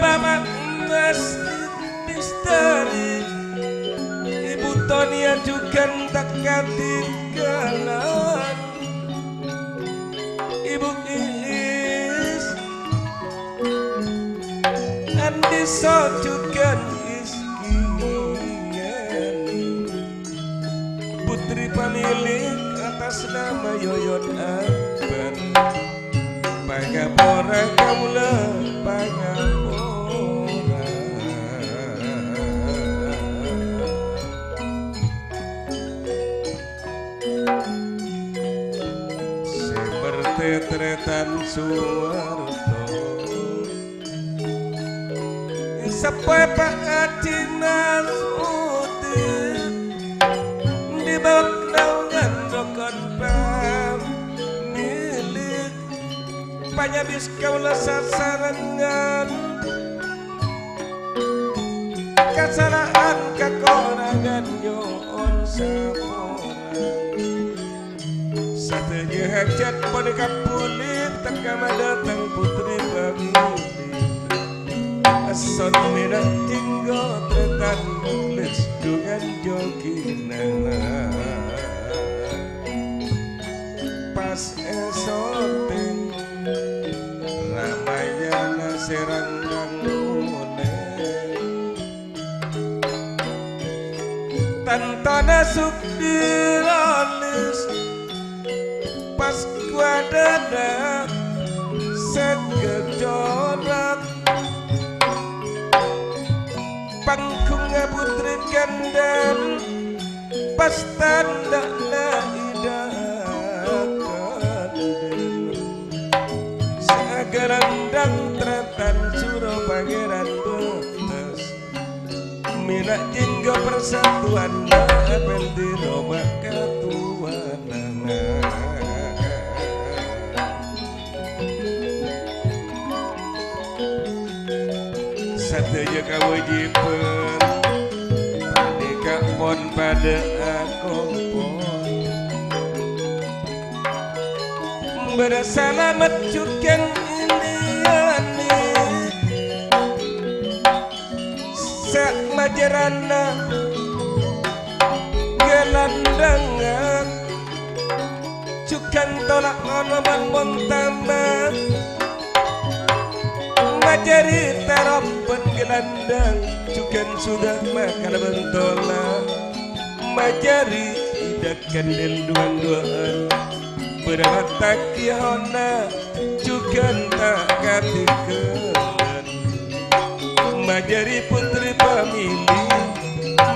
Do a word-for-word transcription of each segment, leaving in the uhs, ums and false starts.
Bapa' Mas Misteri, Ibu Tonia jhughân ta' katinggalan. Ibu Iis, Andi So jhughân Iskian. Putri pamilik atas nama Yoyon Akbar. Pangapora kaula, pangapora. Sè mertè trètan Suwarto. Seppo pa'adina Sudi, di bawah naungan rokon pamilik, panyabis kaula sasarengan, kasala'an kakorangan nyo'on sapora. Sadhâjâ hajat panèka polè teka madâteng putri pamilik. Asonna mèna jhinggo trètan lès dhungan jhâghina. Pas èsontèng Ramayana sè rang-rang molè. Tantona Sudi Ralis pas kuadana sè gejolak. Panggungnga Putri Kandhân pas tandhâna Ida Kandhân. Sè agalândhâng trètan suro Pangèran Bâtes. Mèna jhinggo parsatuwan, apèl di roma katuwana. Sadhâjâ kawâjibhân panèka pon padâ akompol. Bârâ salamet jhughân Iliani. Sè majârâna ghâlândhângnga jhughân tola' ono bân mon tama. Majâri terop bân ghâlândhâng jhughân sudhâma kalabân tola'. Majâri Ida Kandhân duwân-duwân. Bârâ matagi hona jhughân ta' katinggalan. Majâri putri pamili,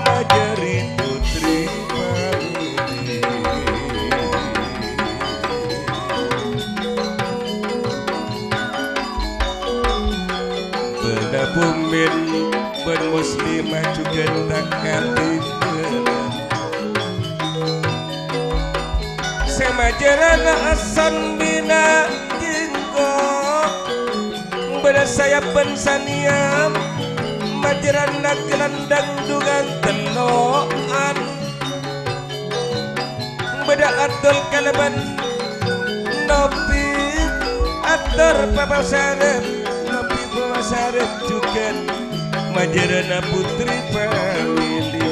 majâri putri pamili. Bâdâ Bumin bân Muslimah jhughân ta' katinggalan. Sè majârâna asambina jhinggo, bâdâ Sayap bân Sania, majârâna ghâlândhâng dhungan tello'an. Bâdâ Abdul kalabân Nopi, ator Papa Sarep, Nopi Papa Sarep jhughân majârâna putri pamili.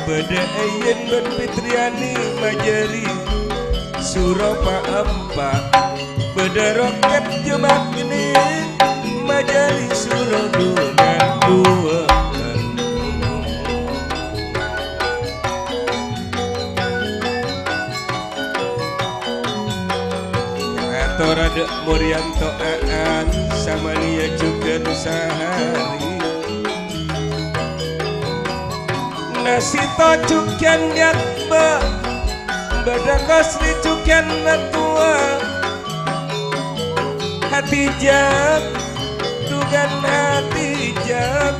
Bâdâ Eyen bân Fitriani majâri suro paempa'. Bâdâ Rokep Jumagni majâri suro dhungan duwâ'ân. Ator adâ' Morianto Aan, Samania jhughân Sahari. Nasito jhughân Yatba, bâdâ Kosri jhughân Natua. Hadijah, dhungan Hadijah.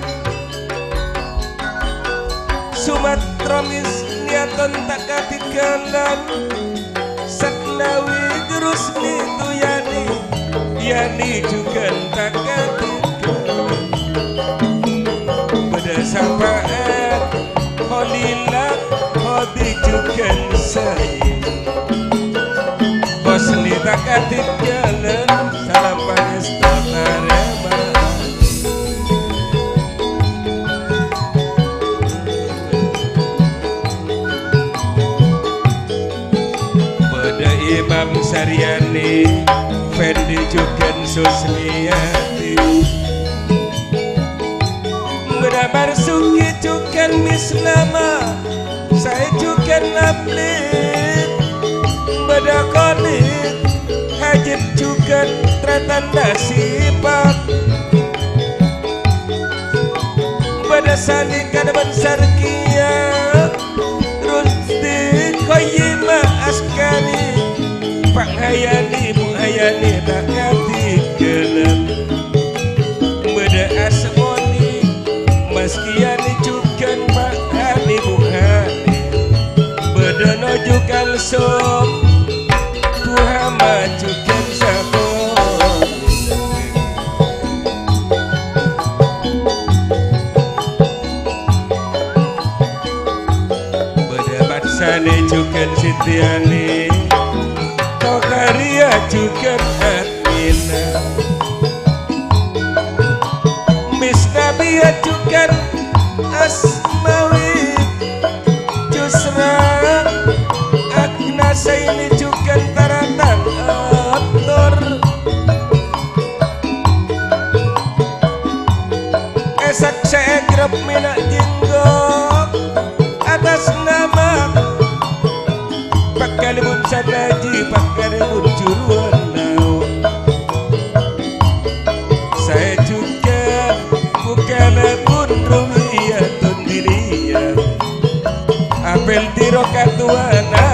Sumatromis niyaton ta' katinggalan. Satnawi Rusni Tuyani, Yani jhughân ta' katinggalan. Bâdâ Sapaat, Kholila, Khodi jhughân Sain. Hosni ta' katinggalan, salam pangèsto tarètan. Yani, Fendi jhughân Susmiyati. Bâdâ Marzuki jhughân Mislama, saè jhughân Aplit. Bâdâ Khalid, Hajib jhughân Trètan Nasipa. Bâdâ Sani kalabân Sarkiya, Rusdi, Koyima, Askari, Pak Hayani, Bu Hayani, ta' kadhighâlân. Bâdâ Asmoni, Mas Kiyani, jhughân Pak Hani, Bu Hani. Bâdâ Noju Kalsum, Bu Hama, jhughân Sabo. Bâdâ Marsani jhughân Sitiyani, Tokaria jhughân Amina, Misnabiya jhughân Asmawi, Jusra, Agnasaini jhughân Taratan Abdur. Èsaksè'è grep mèna' jenggo atas nama Pak Kalèbun Sanaji, Pak Kalèbun Juruwannao. Saè jhughân Bu Kalèbun Rumiyatun Diniya. Apel Tiro katowana,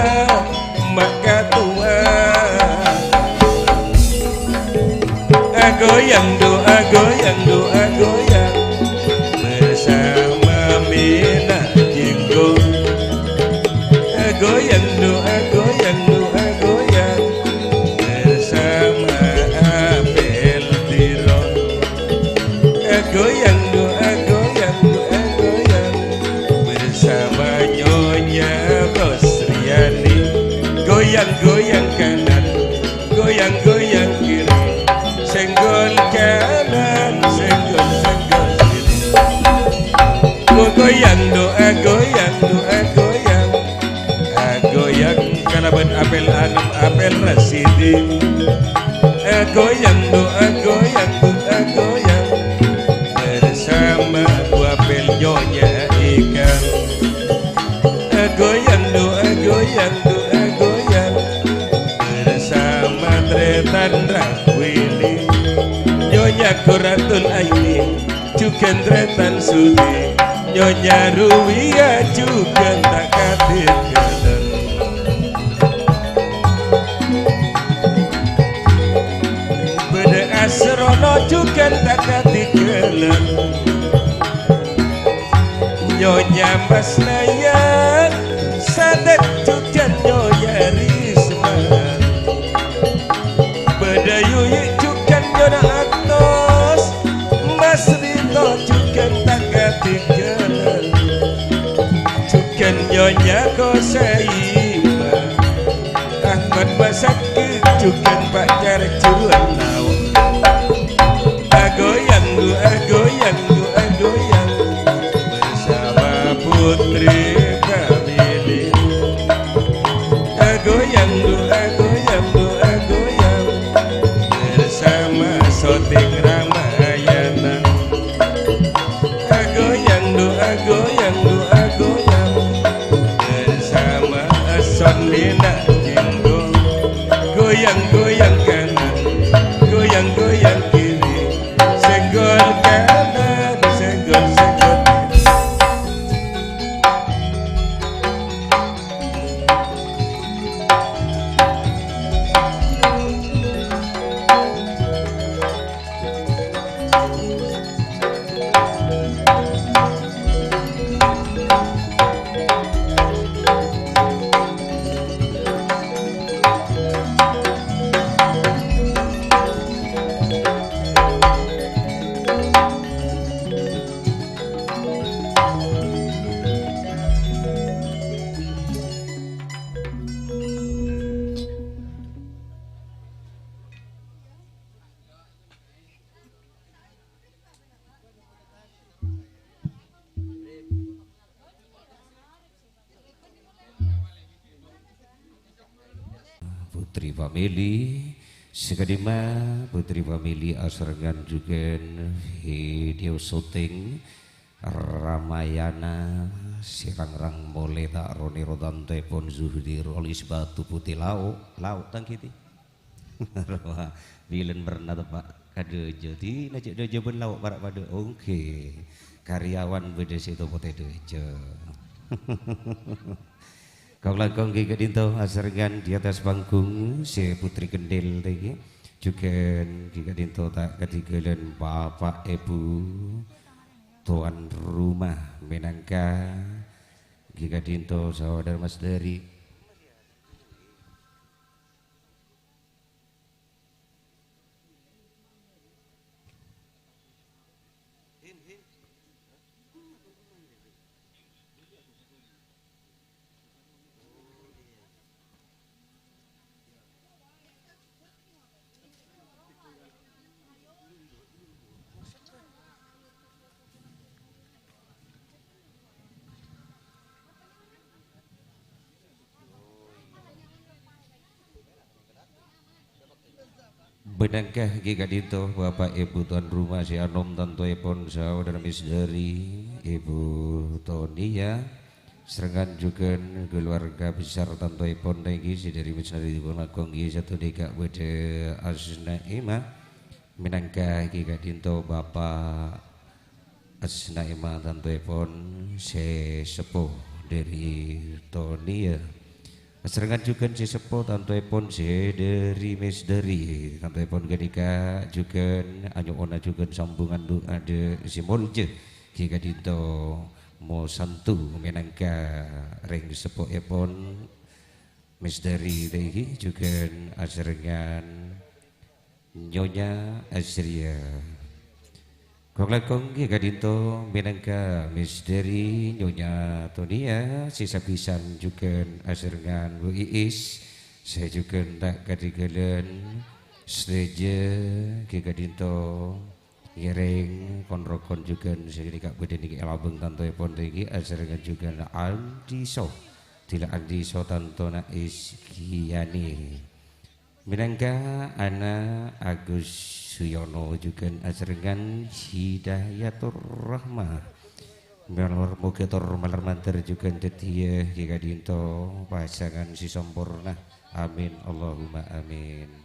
ma' katowa. Agoyang du, agoyang du, agoyang. Bersama Mina Jenggo. Agoyang du, agoyang du, agoyang. Bersama Apel Tiro. Agoyang du, agoyang du, agoyang. Bersama Nyonya Rosriani. Goyang-goyang kanan, goyang-goyang kiri. Senggol kanan, senggol, senggol kiri. Goyang du, agoyang du, agoyang. Agoyang kalabân Apel Anom, Apel Rasidi. Agoyang du, agoyang du, agoyang. Bersama Bu Apel Nyonya Ikang. Agoyang du, agoyang du, agoyang. Bersama Trètan Rahwini. Nyonya Qurratul Aini. Jhughân Trètan Sudi, Nyonya Ruwiya jhughân ta' kadhighâlân. Bâdâ Asrono jhughân ta' kadhighâlân. Nyonya Masnaya, Sadèt jhughân Nyonya Risma. Bâdâ Yuyi jhughân Nyonya Aktos, Mas Rito jhughân ta' kadhighâlân, jhughân Nyonya Kosaima, Ahmad Masakit jhughân Pak Carjuan Laut. Agoyang du, agoyang du, agoyang. Bersama Putri Kamili. Agoyang du, agoyang du, agoyang. Bersama Soting Ramayana. Agoyang du, agoyang du, agoyang. Bersama Sondina Jenggo. Goyang-goyang kanan, goyang-goyang kiri. Senggol kanan, senggol, senggol kiri. Family, sè ka'dimma Putri Family asarengngan jhughân video syuting Ramayana sè rang-rang molè ta' ro-nèro tantoèpon Zuhdi Rolis Batu Putih Lao', Lao' tang ghi' tè. Bilân bârna teppa' ka dâjâ, dina cè' dâjâ bân Lao' para' padâ. Oke. Karyawan bâdâ sè topo tè dâjâ. Kong-langkong ghi' ka'dinto asarengngan di atas panggung sè Putri Kendil tè ghi'. Jhughân ghi' ka'dinto ta' kadhingghâlân Bapak Ibu tuan rumah mènangka ghi' ka'dinto saudara Mas Dari. Bân nangka ghi' ka'dinto Bapak Ibu tuan rumah sè anom tantoèpon saudara Miss Dari, Ibu Tonia, sarengngan jhughân keluarga besar tantoèpon nèka sè dhâri Miss Dari pon langkong ghi' sato nèka bâdâ Asnaima, mènangka ghi' ka'dinto Bapak Asnaima tantoèpon sè seppo dhâri Tonia. Asarengngan jhughân sè seppo tantoèpon sè dhâri Miss Dari. Tantoèpon ghânèka jhughân anyo'ona jhughân sambhungan du'a dhâ' sè molja ghi' ka'dinto mosanto mènangka rèng seppoèpon Miss Dari tè ghi' jhughân asarengngan Nyonya Azria. Kong-langkong ghi' ka'dinto mènangka Miss Dari Nyonya Tonia, sè sabisân jhughân asarengngan Bu Iis, sè jhughân ta' kadhingghâlân sadhâjâ ghi' ka'dinto ngèrèng kon-rokon jhughân sè ghânèka bâdâ nèka è labâng tantoèpon tè ghi' asarengngan jhughân Andiso. Dila Andiso tantona Is Giyani. Mènangka ana' Agus Suyono jhughân asarengngan Hidayatur Rahmah. Malor moghâ tor malar mandhâr jhughân dhâddhiyâ ghi' ka'dinto pasangan sè samporna. Amin, Allahumma amin.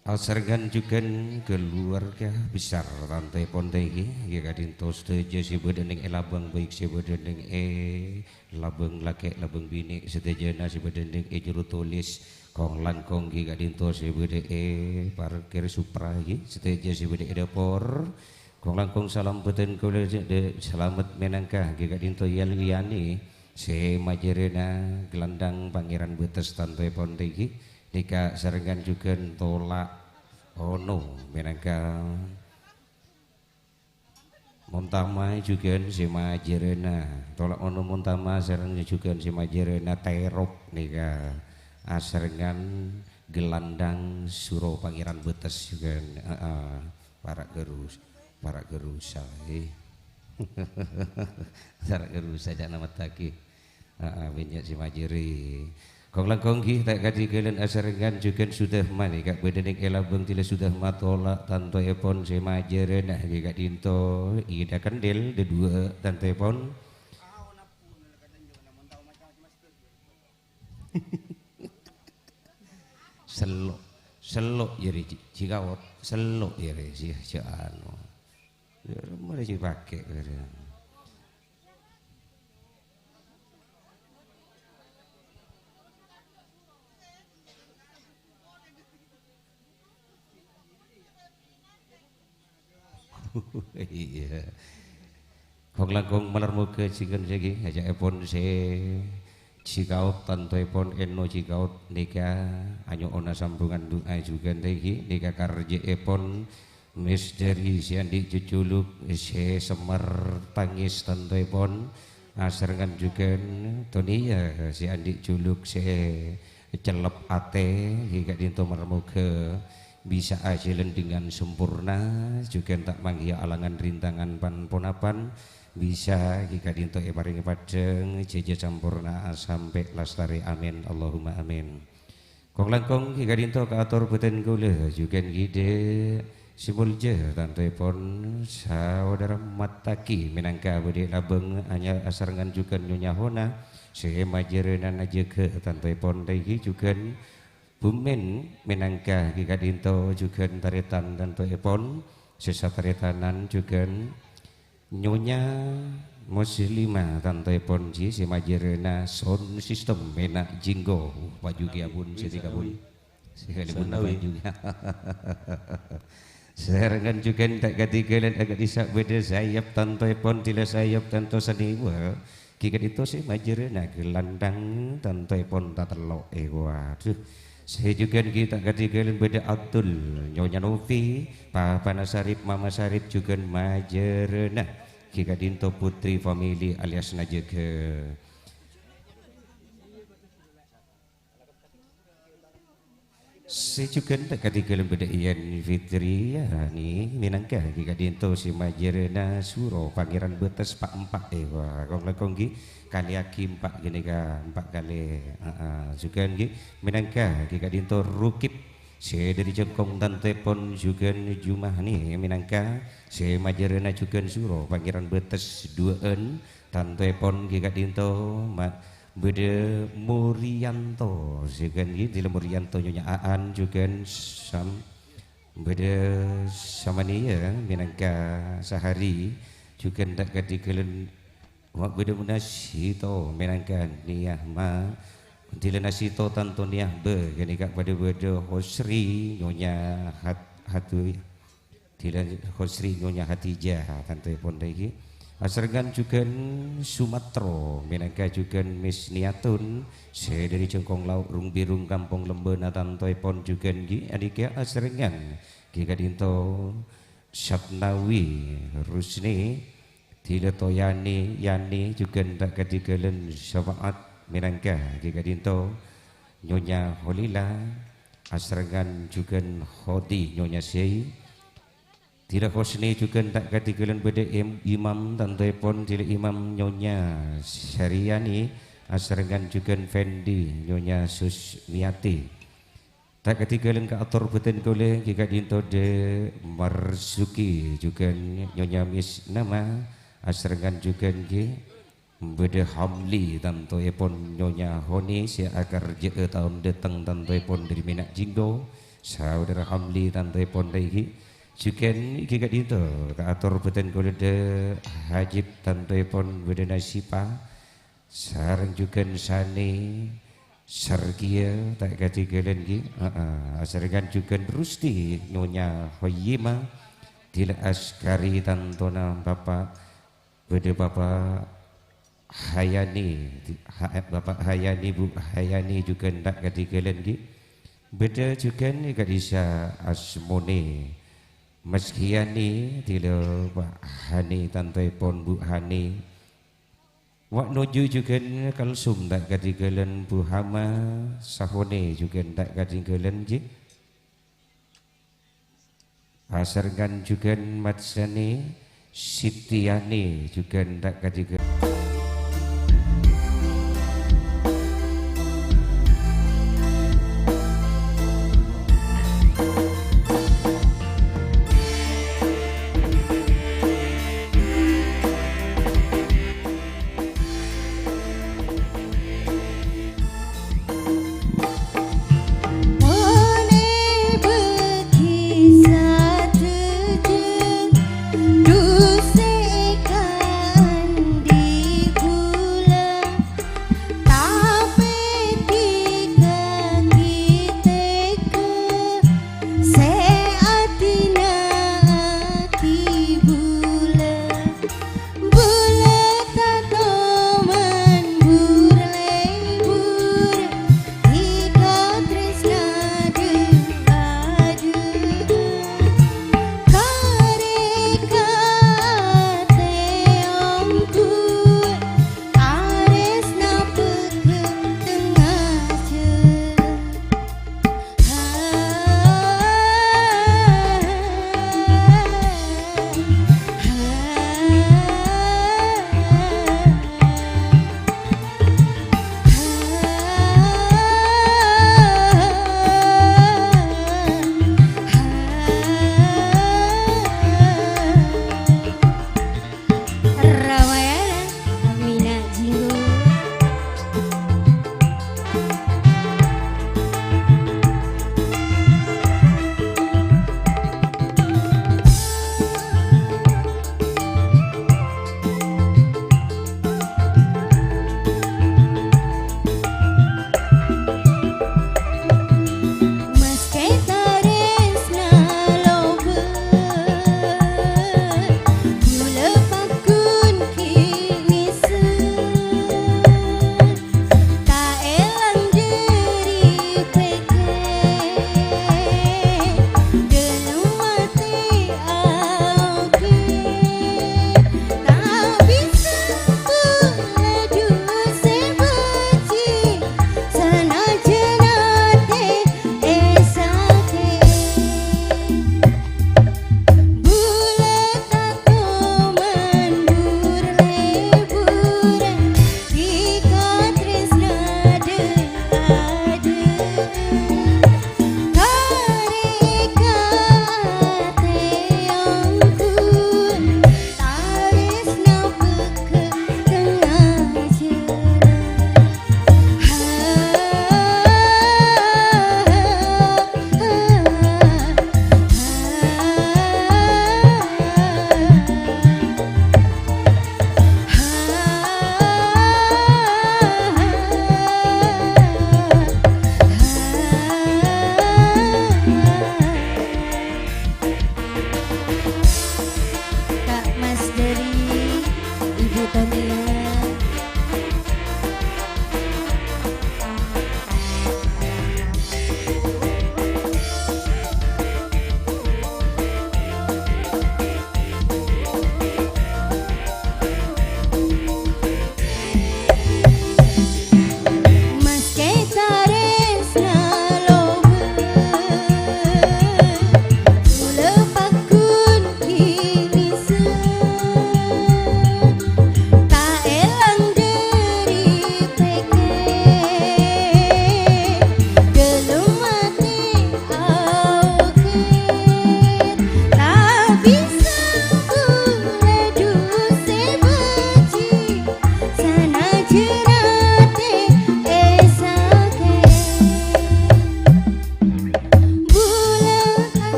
Asarengngan jhughân keluarga besar tantoèpon tè ghi', ghi' ka'dinto sadhâjâ sè bâdâ nèng è labâng, baik sè bâdâ nèng è labâng lakè', labâng binè', sadhâjâna sè bâdâ nèng è juru tulis, kong-langkong ghi' ka'dinto sè bâdâ è parkir Supra ghi', sadhâjâ sè bâdâ è dâpor, kong-langkong salam bhâdhân kaulâ, salamet mènangka ghi' ka'dinto yal-iyani. Sè majârâna gelandang Pangèran Bâtes tantoèpon tè ghi', nèka sarengngan jhughân tola' ono mènangka Montama jhughân sè majârâna. Tola' ono Montama sareng jhughân sè majârâna Terop nèka asarengngan gelandang suro Pangèran Bâtes jhughân. Heeh. Para' gerus, para' gerusa, eh. Para' gerusa, ca'na mettagi. Heeh, bânnya' sè majâri. Kong-langkong ghi' ta' kadhingghâlân asarengngan jhughân Sudarma nèka bâdâ nèng è labâng dila Sudarma tola' tantoèpon sè majârâna ghi' ka'dinto Ida Kendil, dâduwâ' tantoèpon. Sello', sello' jârèya, ji-, jikaot, sello' jârèya, jâ, jâ anu. Jâ, mara jipakè, jârèya. Iyâ. Kong-langkong malar moghâ jhughân sè ghi, ajâ'èpon sè jikaot, tantoèpon èno jikaot nèka anyo'ona sambhungan du'a jhughân tè ghi, nèka karjâ'èpon misteri sè andi' jhujhuluk sè semmer tangès tantoèpon asarengngan jhughân Tonia sè andi' juluk sè cellep atè, ghi ka'dinto malar moghâ bisa ajhâlân dengan sempurna, jhughân ta' mangghi alangan rintangan pan-ponapan, Bisa ghi' ka'dhinto èparèngè paddhâng, jhâjâ samporna sampè' lastarè. Amin, Allahumma amin. Kong-langkong ghi' ka'dhinto kaator bhâdhân kaulâ, jhughân ghi' dhâ' sè molja tantoèpon saudara Mat Taki mènangka bâdâ è labâng anyar asarengngan jhughân Nyonya Hona sè majârâna jâgâ tantoèpon dâ' ghi' jhughân Bumen mènangka ghi' ka'dhinto jhughân tarètan tantoèpon sè satarètanan jhughân Nyonya Muslimah tantoèpon jhi sè majârâna sound system mèna jinggo. Uh, paju ghi' abun sè tiga bun. Sè kalèbun Sanawi. Paju ghi'. Sarengngan jhughân ta' kadhighâlân akadhi sa' bâdâ sayap tantoèpon dila sayap tanto sanèwa. Ghi' ka'dhinto sè majârâna ghi' landhâng tantoèpon tatello'. Eh, waduh. Sè jhughân ghi' ta' kadhighâlân bâdâ Abdul, Nyonya Novi, Papana Sarip, Mama Sarip jhughân majârâna. Ghi' ka'dhinto Putri Family alias Najâgâ. Sè jhughân ta' kadhighâlân bâdâ Iyan Fitriani mènangka ghi' ka'dhinto sè majârâna suro Pangèran Bâtes pa'-empa'. Eh, wah, kong-langkong ghi' kalèyaghi empa' ghânèka, empa' kalè. Heeh, jhughân ghi' mènangka ghi' ka'dhinto Rukib sè dâri Jengkong tantoèpon jhughân Jumahani mènangka sè majârâna jhughân suro Pangèran Bâtes duwâ'ân tantoèpon ghi' ka'dhinto ma-, Bâdâ Murianto, jhughân ghi, dila Murianto Nyonya Aan, jhughân Sam-, bâdâ Samania mènangka Sahari, jhughân ta' kadhighâlân, wa-, bâdâ Munasito mènangka Niyah Ma, dila Nasito tanto Niyah Bâ, ghânèka padâ bâdâ Hosri, Nyonya Hat-, Hatu-, Dila Hosri Nyonya Khadijah, tantoèpon dâ' ghi. Asarengngan jhughân Sumatro, mènangka jhughân Miss Niatun, sè dâri Jengkong Laok Rung Birung Kampong Lembâna, tantoèpon jhughân ghi. Andika asarengngan ghi ka'dinto Satnawi Rusni, dila Toyani Yani jhughân ta' kadhighâlân syafaat, mènangka ghi ka'dinto Nyonya Kholila, asarengngan jhughân Khodi Nyonya Sei, Dila Hosni jhughân ta' kadhighâlân bâdâ im-, imam, tantoèpon dila imam Nyonya Saryani, asarengngan jhughân Fendi Nyonya Susmiati. Ta' kadhighâlân kaator bhâdhân kaulâ ghi ka'dinto Dâ' Marzuki jhughân Nyonya Misnama, asarengngan jhughân ghi Bâdâ Hamli, tantoèpon Nyonya Honi sè akarjâ'â taon dâteng, tantoèpon dâri Mèna' Jinggo. Saudara Hamli, tantoèpon dâ' ghi. Jhughân ghi ka'dinto kaator bhâdhân kaulâ Dâ' Hajib, tantoèpon bâdâ Nasipa. Sareng jhughân Sani, Sargia, ta' kadhighâlân ghi. Heeh, asarengngan jhughân Rusti, Nyonya Hoyima. Dila Askari, tantona Bapa'. Bâdâ Bapa' Hayani, di-, ha-, Bapa' Hayani, Bu' Hayani jhughân ta' kadhighâlân ghi. Bâdâ jhughân ka'dissa' Asmoni. Mas Hayani, dila Pak Hani, tantoèpon Bu' Hani. Wa' nuju jhughân Kalsum ta' kadhighâlân Bu' Hama, Sahone jhughân ta' kadhighâlân ghi. Asarengngan jhughân Matsani, Sitiyani jhughân ta' kadhighâ-,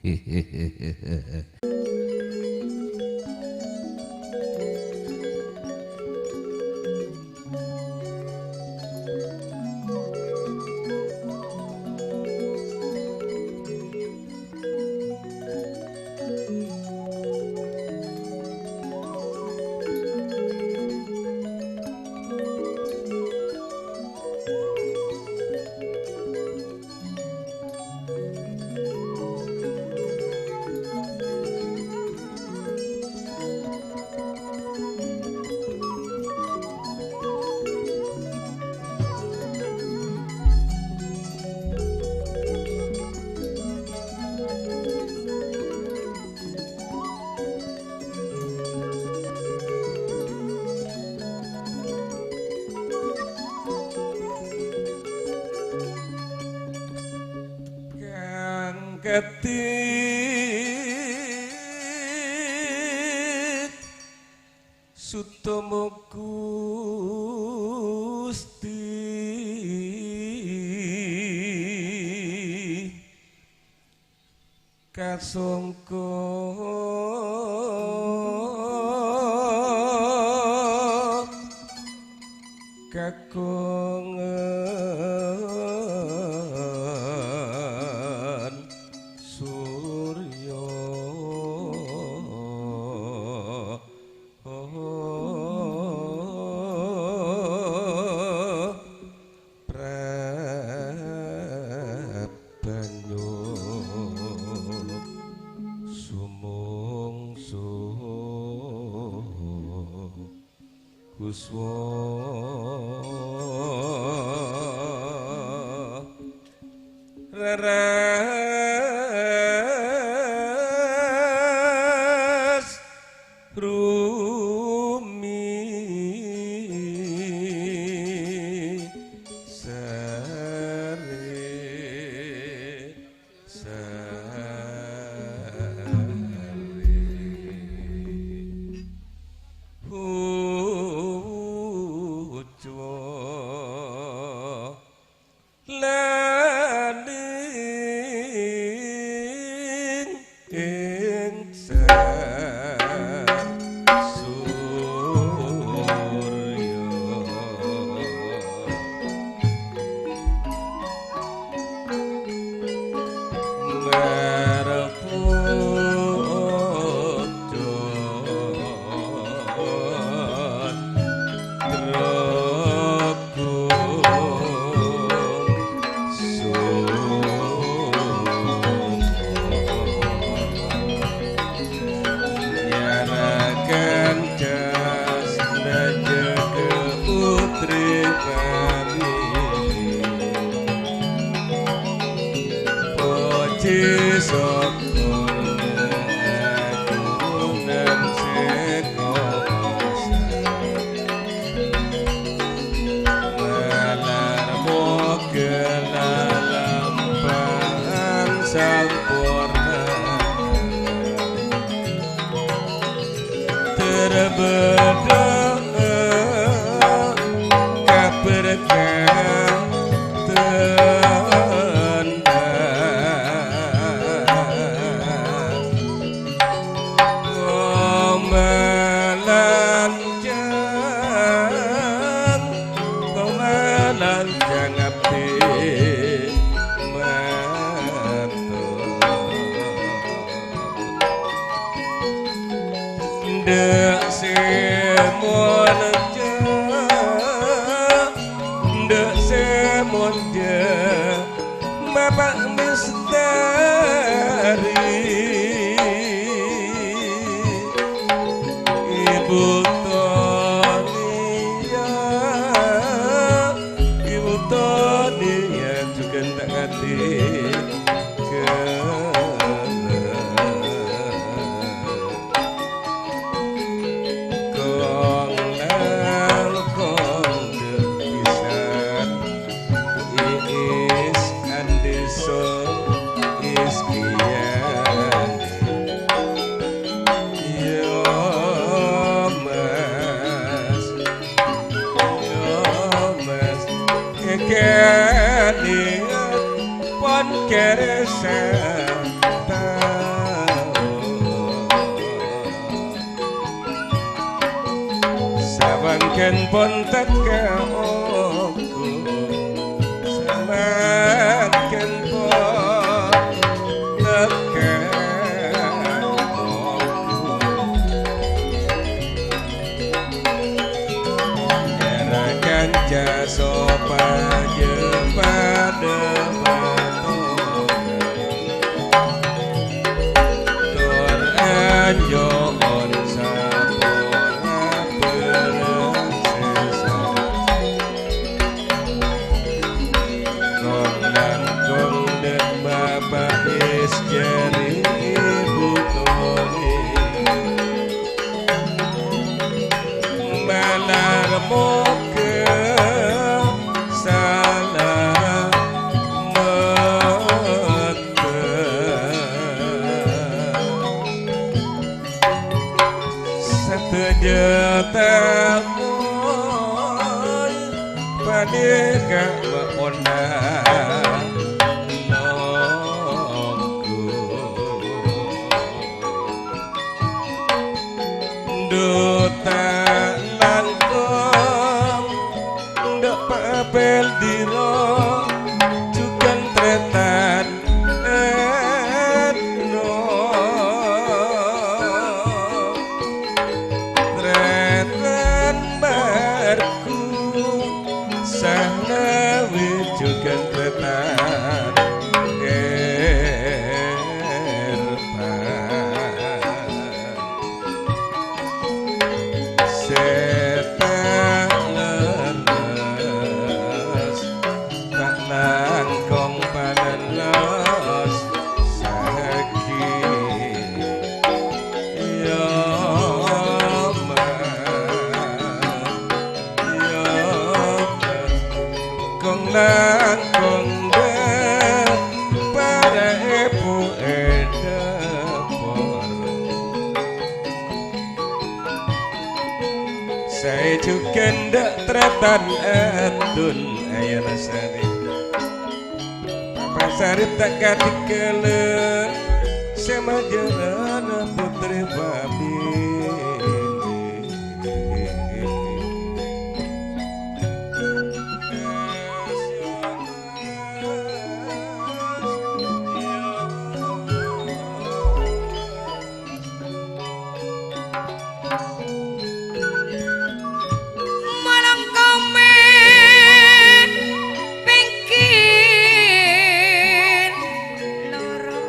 Kang kadhi sutama Gusti kasongko kakongan surya. Prabanyo sumongso kuswa raras rumi sare sare hucwa laning ing surya. Merpodon Puji syukur ngagungan sè kobâsa. Malar moghâ lalampahan samporna. Terbâdâ kaberkatan. Pamalanjang, pamalanjang abdi matur. Dâ' sè monja, dâ' sè monja, Bapa' misteri. Ibu Tonia, Ibu Tonia jhughân ta' ngartè. Kèn pon tekka ongghu, samangkèn pon tekka ongghu. Nyara kanca sopajâ padâ mator. Tor anjo'on sapola bârâs sèsa. Kong-langkong dâ' bapa' is jâri butone. Malar moghâ sala mènta. Sadhâjâ tamoy panèka maona nonggu. Duta langkong, dâ' papel diro, jhughân trètan èno. Trètan marghu, sanawi jhughân trètan èrpa. Sè ta' lerres, ta' langkong panerros, sakè'. Iyâ, Ma'. Iyâ, Ma'. Kong-langkong dâ' para èbhu è dâpor. Saè jhughân dâ' trètan adun, ayo nasrani. Papa Sarip ta' kadhingghâlân, sè majârana pottrè Bali. Malangkome pengki loro.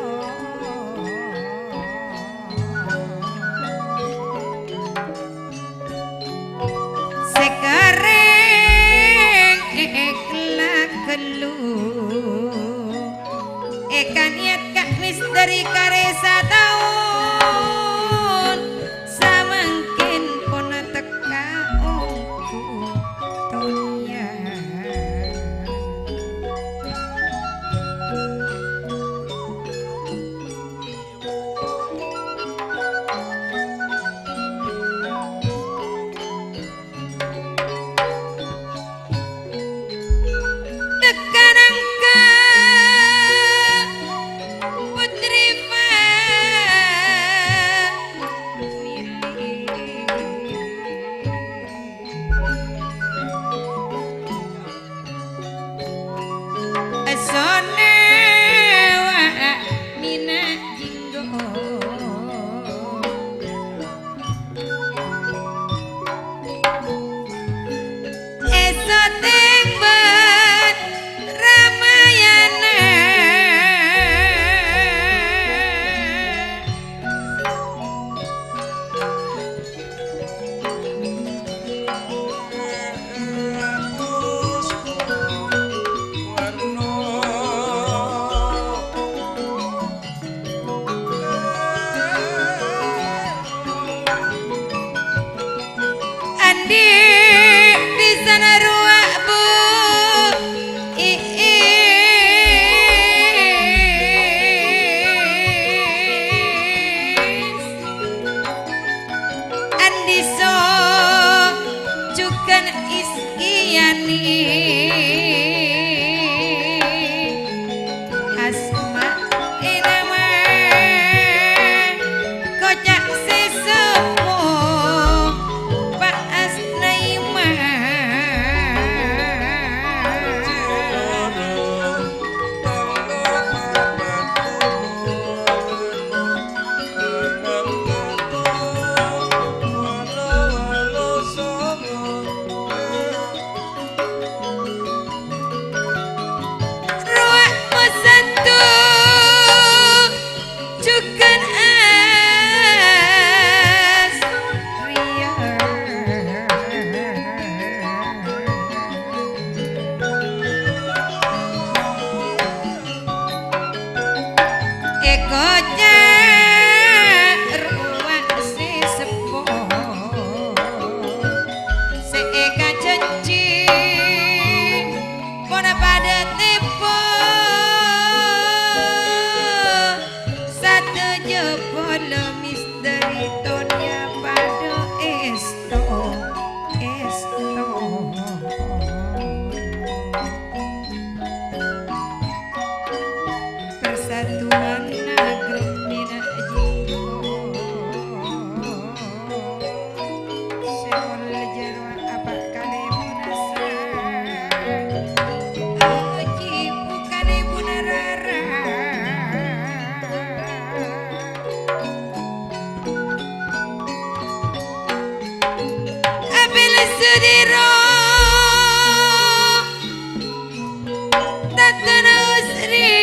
Jhâbâlâ misteri Tonya padâ èsto, èsto. Persatuan Nagrek Mina Jinggo. Sè moljâ rowa apa' kalèbunna sa-, oji bu kalèbunna rara. Apel sudiro. Tatana Sri.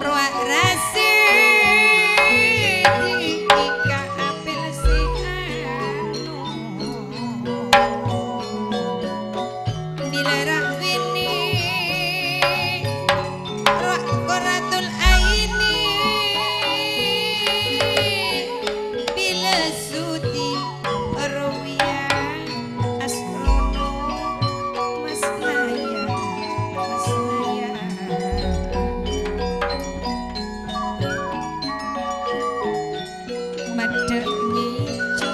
Rowa rase di ika apel se anu. Bila rahwini rowa koratul aini. Bila sudi Ruwiya asrono Mas Naya, Mas Naya. Madda ngijo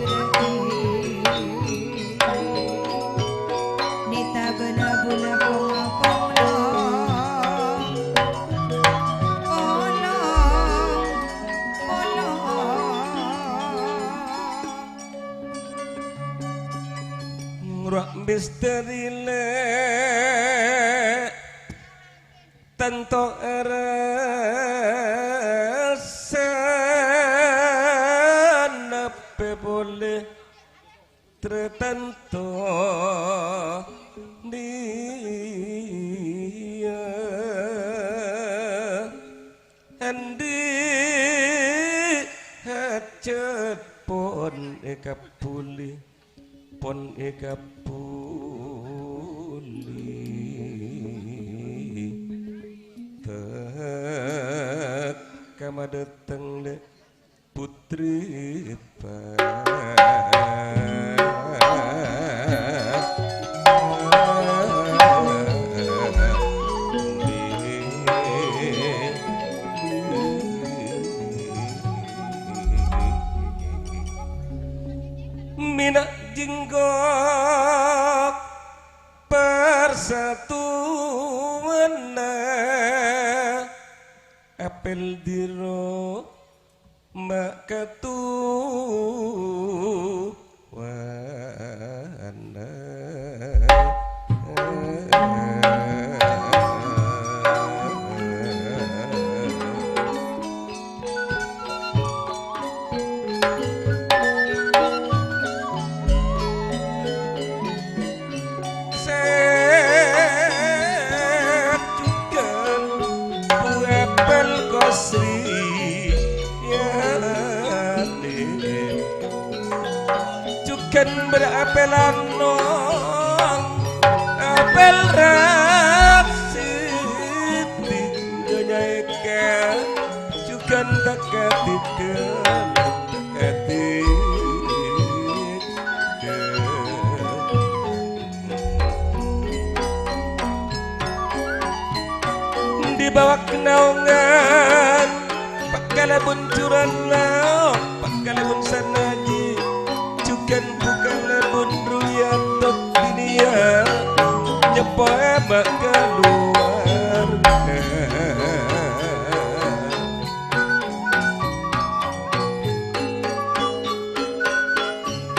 ra'i. Nita bela bula pongo polo. Polo, polo. Ngro' misteri le' tanto arassa nape pole tratanto dia andi' hajat pon ekabbuli. Pon ekabbuli. Tek kama dhateng le' putri pa. Mina' jinggo parsatuanna apel diro ma' katuwana. Se jugan buepel kosri, ya, jugan berapelan nong, apel raksiti, nyaeke jugan tak katikel, tak katikel. Di bawah naongan, pakkalabun curana, pakkalabun sanaji, jugan bukalabun ruya tok dunia, nyepoe ma' kaluarga.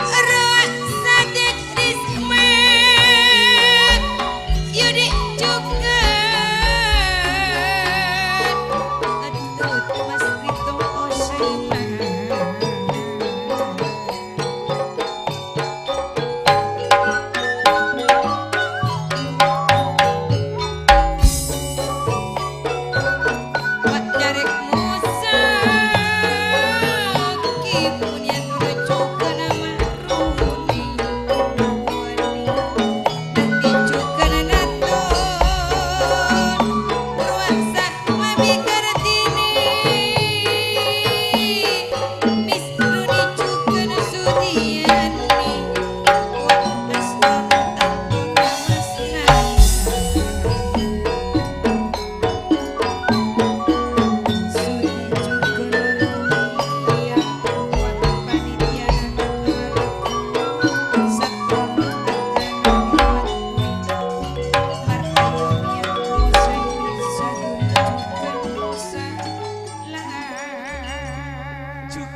Rowa Sadiq Risma Yudi Cuket. Entut Mas Ritung Osema.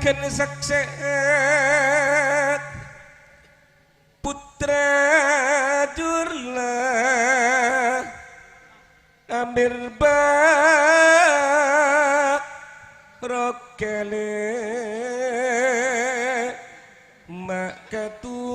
Kèng saksè'è pottra jur la amèr bâ' rokèlè ma' katu.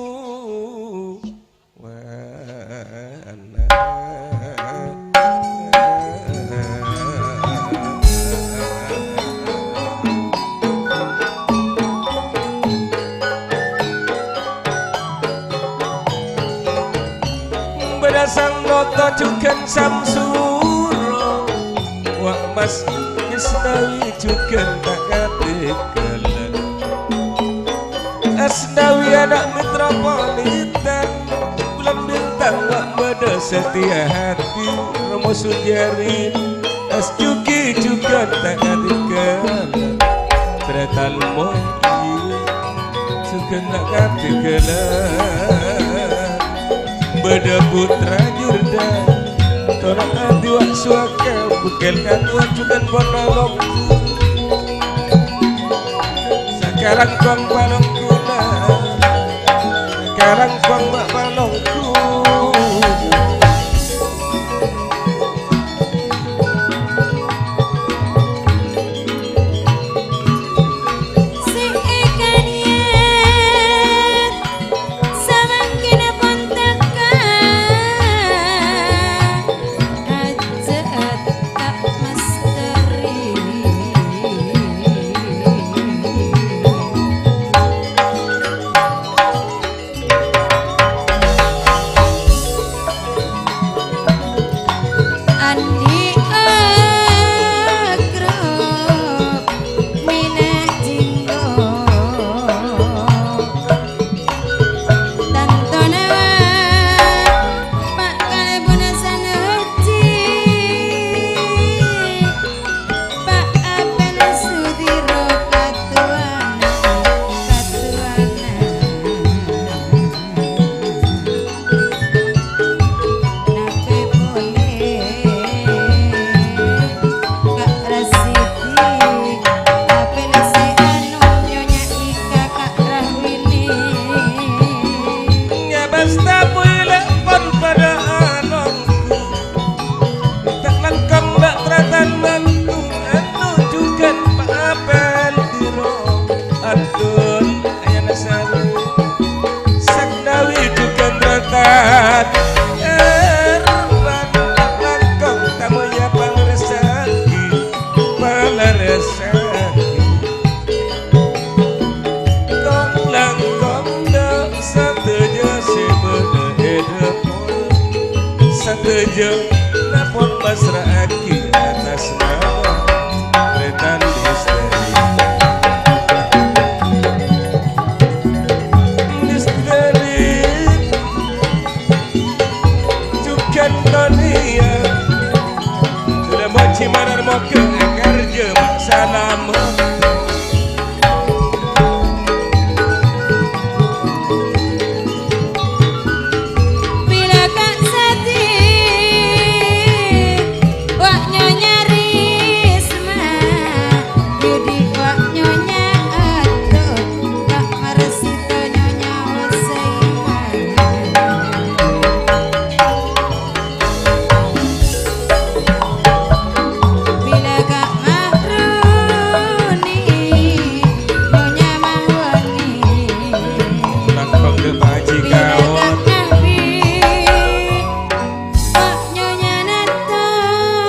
Bâdâ sang noto jhughân samsuro, wa' mas nyèsnawi jhughân ta' ngatèghâlâ. Asnawi ana' metropolitan, bulan bintang wa' bâdâ satèya hati, Romo Sujari, as jugi jhughân ta' ngatèghâlâ. Trètan moji, jhughân ta' ngatèghâlâ. Bâdâ pottra jurda, tona' adiwa' suwaka, bhâkal katowa jhughân ponolongku. Sakalangkong palongguna, sakalangkong ma' palonggu. Sè èkanèyat samangkèn pon teka, ajât ta' masteri. Andi' agro mèna jinggo. Tantona pa' kalèbunna sanojjhi. Pa' apèna sudhira katowana, katowana. Napè polè Ka' Rasidi, apèna sè ano Nyonya Ika Ka' Rahwini. Nyabas tamoy la pon padâ alonggu. Ta' langkong bâ' tratan mantu, anu jhughân pa' apèl diro. Adun ayana saru. Saknawi jhughân tratan. Erban ta' langkong tamoy ya pangresa'aghi, pangresa'aghi. Kong-langkong dâ' sadhâjâ sè bâdâ è dâpor, sadhâjâ napon masra'aghi atas nama Trètan Misteri. Misteri. Jhughân Tonia. Kaulâ mojhi malar moghâ èkarjhâ ma' salama. Bilâ Ka' Sadi, wa' Nyonya Risma, Yudi wa' Nyonya Ato, Ka' Marsito Nyonya Husaiman. Bilâ Ka' Mahroni, Nyonya Mahwani. Langkong dâ' Pak Haji Bilâ Ka' Kaon. Nabi, Pak Nyonya Naton.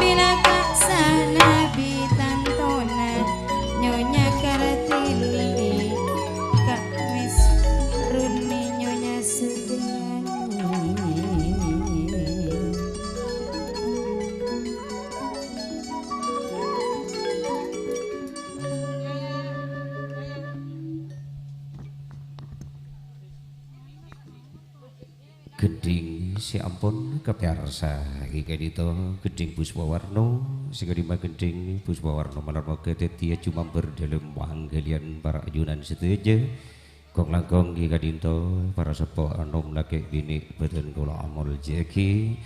Bilâ Ka' Sanabi tantona, Nyonya Kartini, Ka' Misruni, Nyonya Sugiani. Gendhing sè ampon kapèyarsa ghi' ka'dinto, gendhing puspa warna, sè ka'dimma gendhing puspa warna malar moghâ dhâddhiyâ jumambar dhâlem panggaliyan para ajunan sadhâjâ. Kong-langkong ghi' ka'dinto, para seppo anom lakè' binè' bâdhân kaulâ amoljâ'aghi.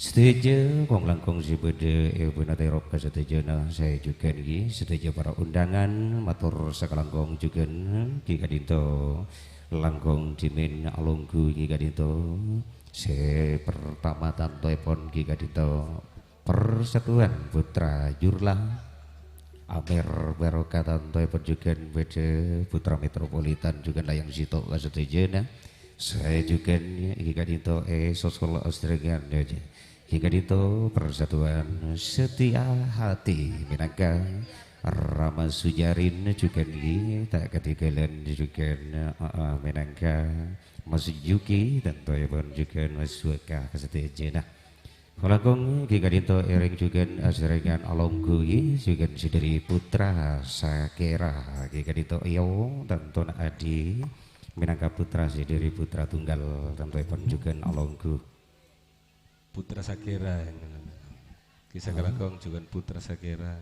Sadhâjâ kong-langkong sè bâdâ è bânatè ropa sadhâjâna, saè jhughân ghi sadhâjâ para undangan, mator sakalangkong jhughân ghi ka'dinto langkong dhimèn alongghu ghi ka'dinto. Sè partama tantoèpon ghi ka'dinto Persatuan Putra Jurla, Amèr Barokah tantoèpon jhughân bâdâ Putra Metropolitan jhughân Layang Sèto' ka sadhâjâna. Saè jhughân ghi ka'dinto è Sosol Aostrengan, ghi ka'dinto Persatuan Setia Hati mènangka Rama Sujarin jhughân ghi ta' kadhingghâlân jhughân, heeh, mènangka Mas Yuki tantoèpon jhughân Mas Waka ka sadhâjâna. Kalangkong ghi ka'dinto èrèng jhughân asèrèngan alongghu ghi jhughân sè dâri Putra Sakèra ghi ka'dinto Eo tantona Adi mènangka putra sè dâri putra tunggal tantoèpon jhughân alongghu. Putra Sakèra, ghi sakalangkong jhughân Putra Sakèra.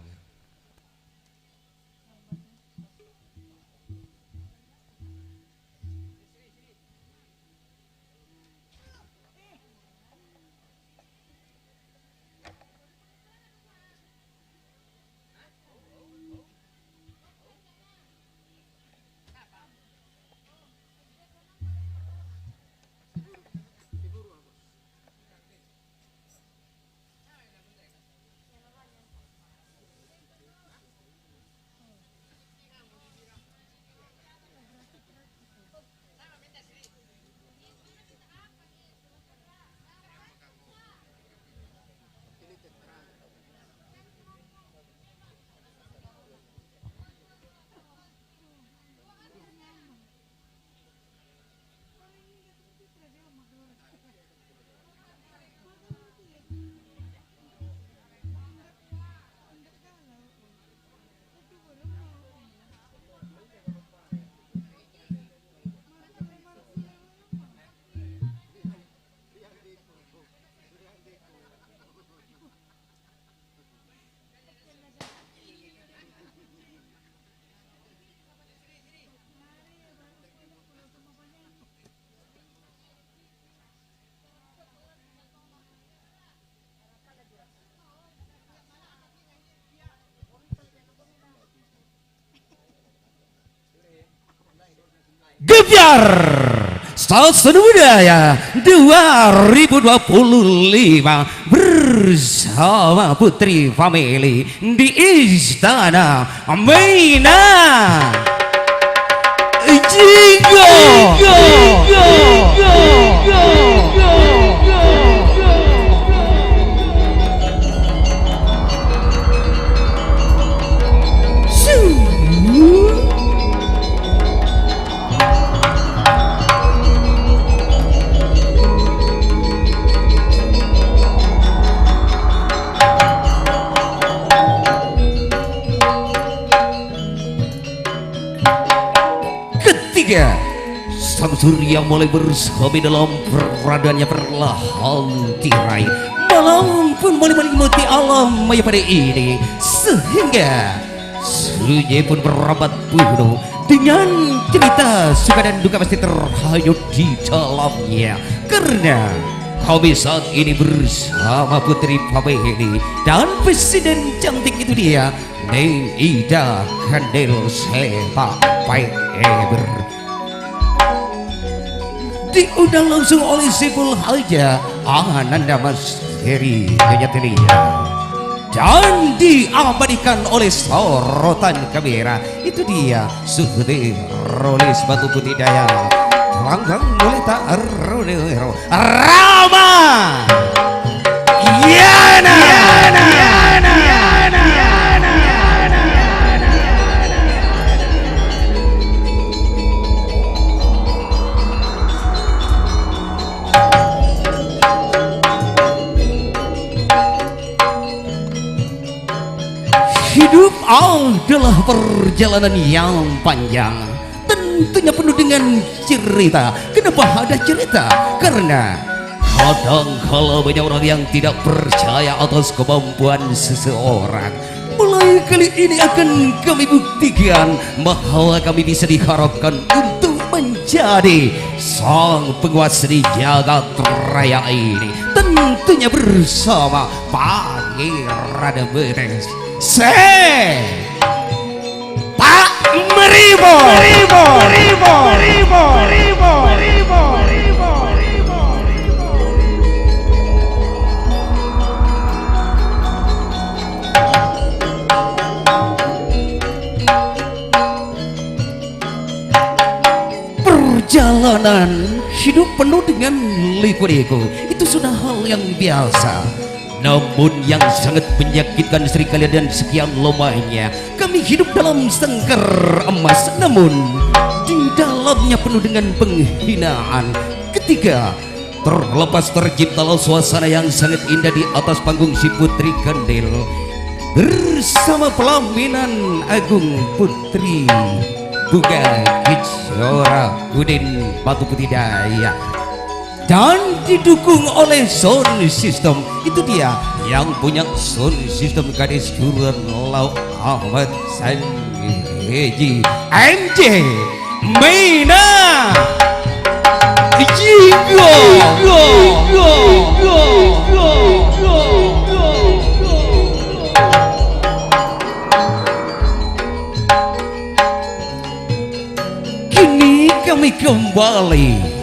Gebyar Sasana Budaya dua ribu dua puluh lima bersama Putri Family di Istana Mina Jinggo. Ketiga, sang surya mulai bersemi dalam peraduannya perlahan tirai. Malam pun mulai menyelimuti alam maya pada ini, sehingga sunyi pun merambat bunuh dengan cerita suka dan duka pasti terhanyut di dalamnya. Karena kami saat ini bersama Putri Family dan presiden cantik itu dia, Neng Ida Kandil Sepak Peber. Diundang langsung oleh Saiful Haja Ananda Mas Heri Nyonya Telia. Dan diabadikan oleh sorotan kamera. Itu dia, Suhdi Rolis Batu Putih Daya. Langgang mulai tak ero-ero. Rama Yana. Hidup adalah perjalanan yang panjang, tentunya penuh dengan cerita. Kenapa ada cerita? Karena kadang kala banyak orang yang tidak percaya atas kemampuan seseorang. Mulai kali ini akan kami buktikan bahwa kami bisa diharapkan untuk menjadi sang penguasa di jagat raya ini. Tentunya bersama Pangèran Betes. Sè ta' maribu, maribu, maribu, maribu. Perjalanan hidup penuh dengan liku-liku. Itu sudah hal yang biasa. Namun yang sangat menyakitkan, Sri Kalian, dan sekian lamanya kami hidup dalam sangkar emas. Namun di dalamnya penuh dengan penghinaan. Ketika terlepas terciptalah suasana yang sangat indah di atas panggung si Putri Kandil bersama pelaminan agung Putri Bunga Kejora Udin Batu Putih Daya. Dan didukung oleh sound system. Itu dia yang punya sound system, gadis Jurun Laut Ahmad Sanjeji, M J Mina Jinggo. Kini kami kembali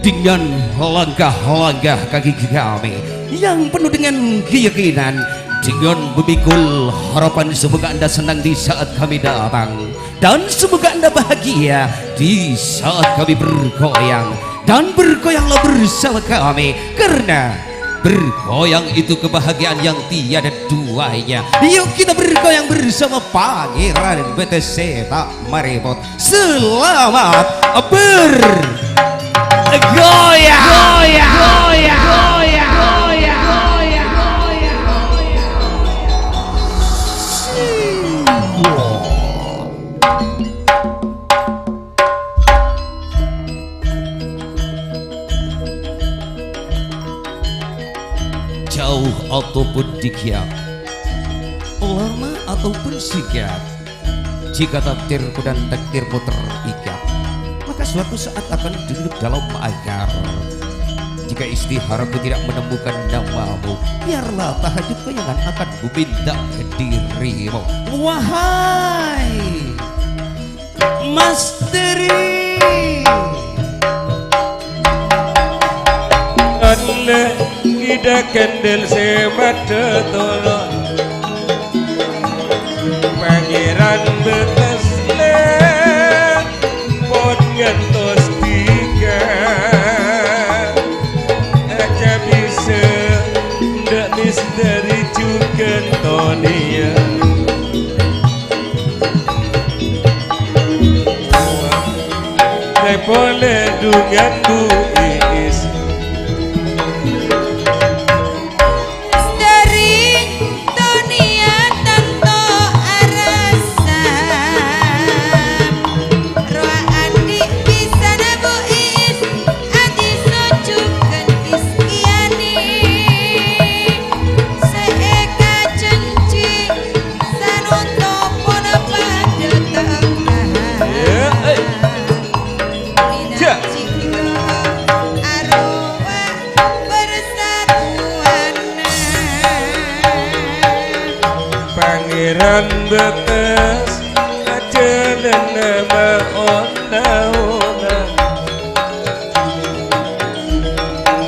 dengan langkah-langkah kaki kami yang penuh dengan keyakinan, dengan memikul harapan semoga Anda senang di saat kami datang dan semoga Anda bahagia di saat kami bergoyang, dan bergoyanglah bersama kami karena bergoyang itu kebahagiaan yang tiada duanya. Yuk kita bergoyang bersama Pangèran Betes sè ta' marèpot. Selamat bergoyang. Jauh ataupun dekat, lama ataupun singkat, jika takdirku dan takdirmu terikat, maka suatu saat akan duduk dalam pagar. Jika istiharku tidak menemukan namamu, biarlah tahajud goyangan akan ku minta ke dirimu. Wahai Masteri. Anna ida kendel se madda tolong. Pangeran Betes le pon ngantos tiga. Aja bisa ndak misteri juga Tonia. Pole dungan Bu Iis. Misteri Tonia tanto arassa. Rowa andi' bisana Bu Iis, adi sojugan Istiani. Se ekajanji Sanonto pon padha tengah. Ya, eh. Minangka Pangeran Betes ajalana maon-laonan.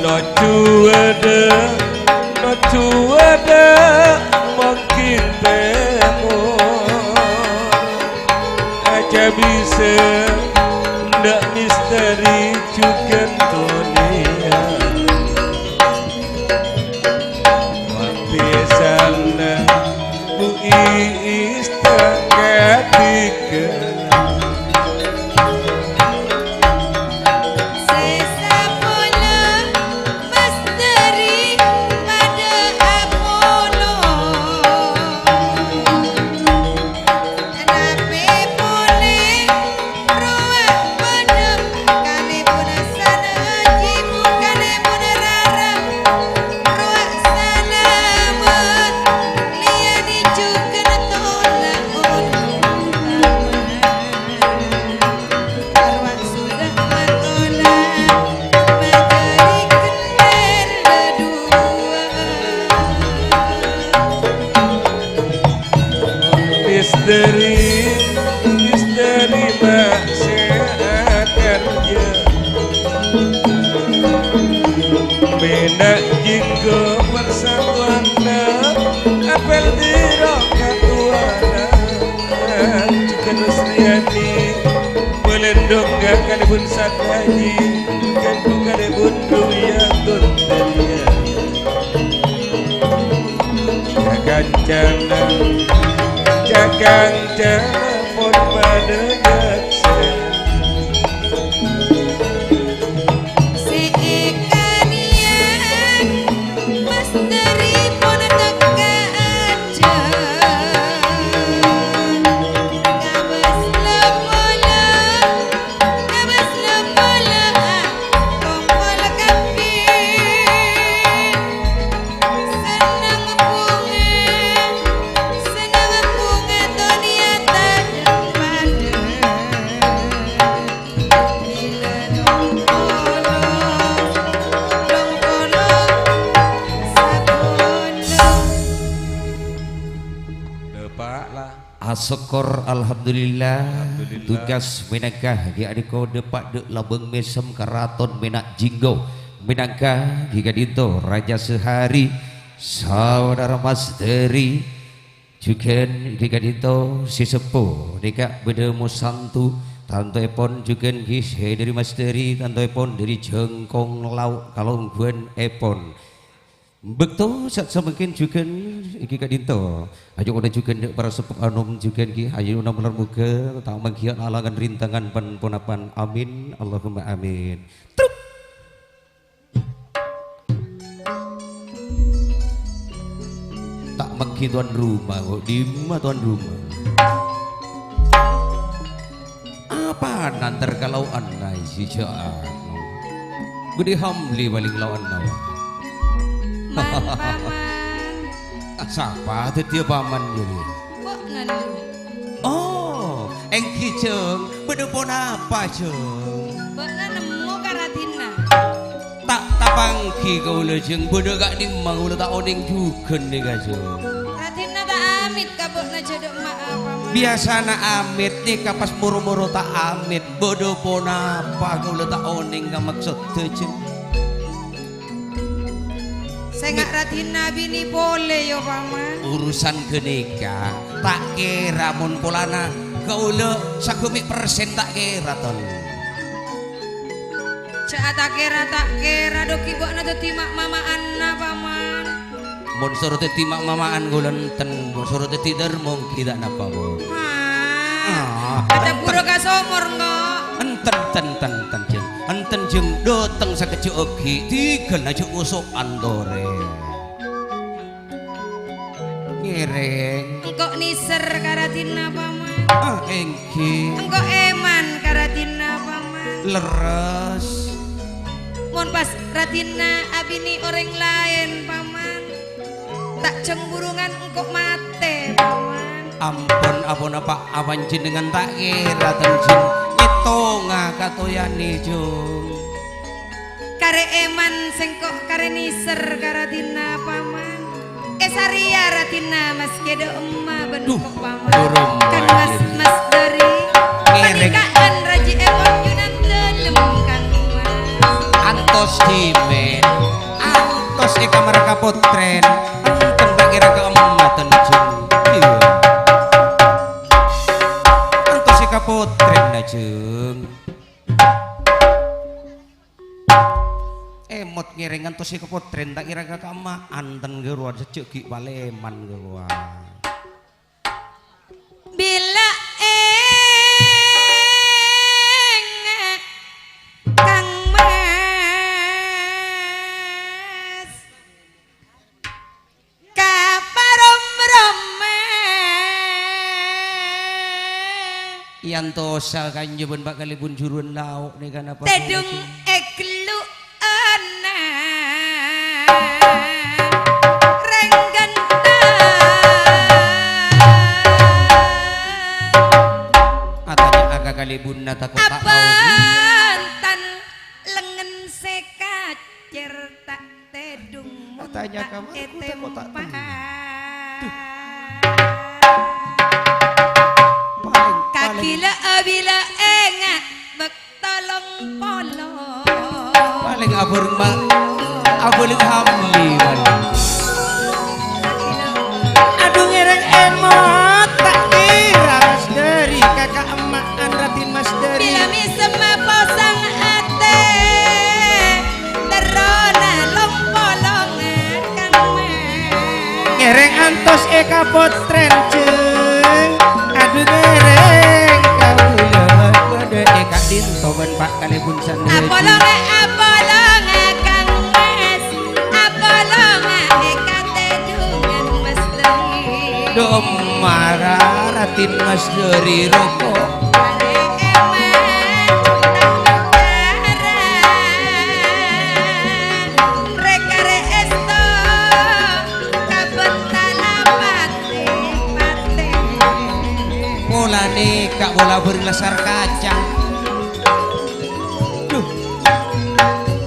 Noju ada, noju ada, mungkin temu. Aja bisa ndak misteri juga dunia. Wapisana Bu Iis tengah tiga. Sesa polo misteri pada apolo. Rape pole rowa padem, kale pun sana jibu, kale pun rarang rowa salamet. Liyane juga Misteri, misteri ma' sè akanja. Mèna' jhinggo parsatuanna, apel biro katowana. Jhughân Rusliyani, malèndhung ka kalèbun Sataji, jhughân bu kalèbun Ruyatun Dariya. Jhâ' kancana, jhâ' kancana pon padâ nyaksa. Sè èkanèyan Mas Deri pon tekka ajân. Kabâs la pola, kabâs la pola, kongkol kabbhi. Senneng bhunga, senneng bhunga dhunnya tadâ' padâ. Bilâ long polo, long polo, sapolo. Dâpa' la. Asokkor, alhamdulillah. Alhamdulillah. Tugas mènangka ghi' adhiko dâpa' dâ' labâng mèsem karaton mèna' jhinggo. Mènangka ghi' ka'dinto Raja Sehari, saudara Mas Deri, jhughân ghi' ka'dinto sè seppo nèka bâdâ mosanto, tantoèpon jhughân ghi' sè dâri Mas Deri, tantoèpon dâri Jhângkong Lao' kalongghuwânèpon. Bâkto sè samangkèn jhughân ghi' ka'dinto. Ayo, ora jhughân dâ' para sepuh anom jhughân ghi'. Ayo, namlar moghâ ta' mangghiyan alangan rintangan pan-ponapan. Amin. Allahumma amin. Truk. Ta' mangghi tuan rumah, kok dimma tuan rumah? Apa nanter ka lao'an naè si jâ' anu? Budi Hamli paling lao'an nawa. Man, Paman. Sapa dhâddhiyâ Paman jârèya? Kok nandu? Oh, èngghi, Jeng. Bâdâ ponapa, Jeng? Bâ'na nemmo ka radhinna? Ta', ta' pangghi kaulâ, Jeng. Bâdâ ka'dimma kaulâ ta' onèng jhughân nèka, Jeng. Radhinna ta' amèt ka bâ'na jâ' dâ' emma'a, Paman. Biyasana amèt, nèka pas moro-moro ta' amèt. Bâdâ ponapa kaulâ ta' onèng ka maksoddhâ, Jeng? Sènga' radhinna abinè polè, yâ, Paman. Urusan ghânèka ta' kèra mon polana kaulâ saghâmè' persen ta' kèra, Ton. Jâ' ta' kèra, ta' kèra, dâgghi' bâ'na dhâddhi ma'-mama'anna, Paman. Mon soro dhâddhi ma'-mama'an kaulâ enten, mon soro dhâddhi dârmo èngghi ta' napa, Bu. Ah. Ah. Kadhâng buru ka somor, engko'. Enten, enten, enten, enten, Jeng. Enten, Jeng, dâteng sakejjhâ' aghi', dhigâlna jâ' oso'an torè. Ngèrèng. Engko' nèser ka radhinna, Paman. Ah, èngghi. Engko' èman ka radhinna, Paman. Lerres. Mon pas radhinna abinè orèng laèn, Paman. Ta' jhâmburungan engko' matè, Paman. Ampon, ampon, apa, apanjhennengan ta' kèra, Ton, Jeng. Ngètonga katoyanè, Jung. Karè èman sèngko' karè nèser ka radhinna, Paman. Èsarèya radhinna maskè dâ' emma bân Duh, engko', Paman. Burung Kan mas, wajib. Mas Dori. Ngèrèng. Panèka'an raji'èpon Yunan dâlem, Kan Mas. Antos dhimèn, antos è kamar kapottrèn, enten ta' kèra ka emma, Ton, Jung. Iyâ. Antos è kapottrèn, Jung. Èmot ngèrèng ngantos è kapottrèn, ta' kèra ka kamma, anten ghâruwa, sajjhâ' ghi' palèman ghâruwa. Bilâ ènga' Kang Mas. Ka paromroma. Èantosa kanjâ bân pa' kalèbun juruwân lao' nèka napa Tèdung kèra, Jung? Ègellu'ana rèng ghânta. Atanya'a ka kalèbunna tako' ta' tao. Apantan lengngen sè kacèr ta' Tèdung Tanya monta' kamar, ku tako' ta' ètempa. Tèdung. Duh. Bilâ-bilâ enga' bâkto long polo. Palèng abhâreng ma-, abhâreng Hamli, palèng. Adhu ngèrèng èmot, ta' kèra Mas Dâri, kaka' emma'an Ratin Mas Dâri. Bilâ mèsem posang atè, terrona long polo ngakang mas. Ngèrèng antos èkapotrèn, Jeng. Adhu ngèrèng kaulâ bâdâ è ka'dinto bân Pa' Kalèbun sanèka. Apolonga, apolonga, Kang Mas. Apolonga è katèdungan Mas Dâri. Dâ' mara Ratin Mas Dâri roko'. Arè èman tang nukara. Rè-karè èsto. Kabântala patè-patè. Pola nèka pola bâreng laskar kaca. Duh.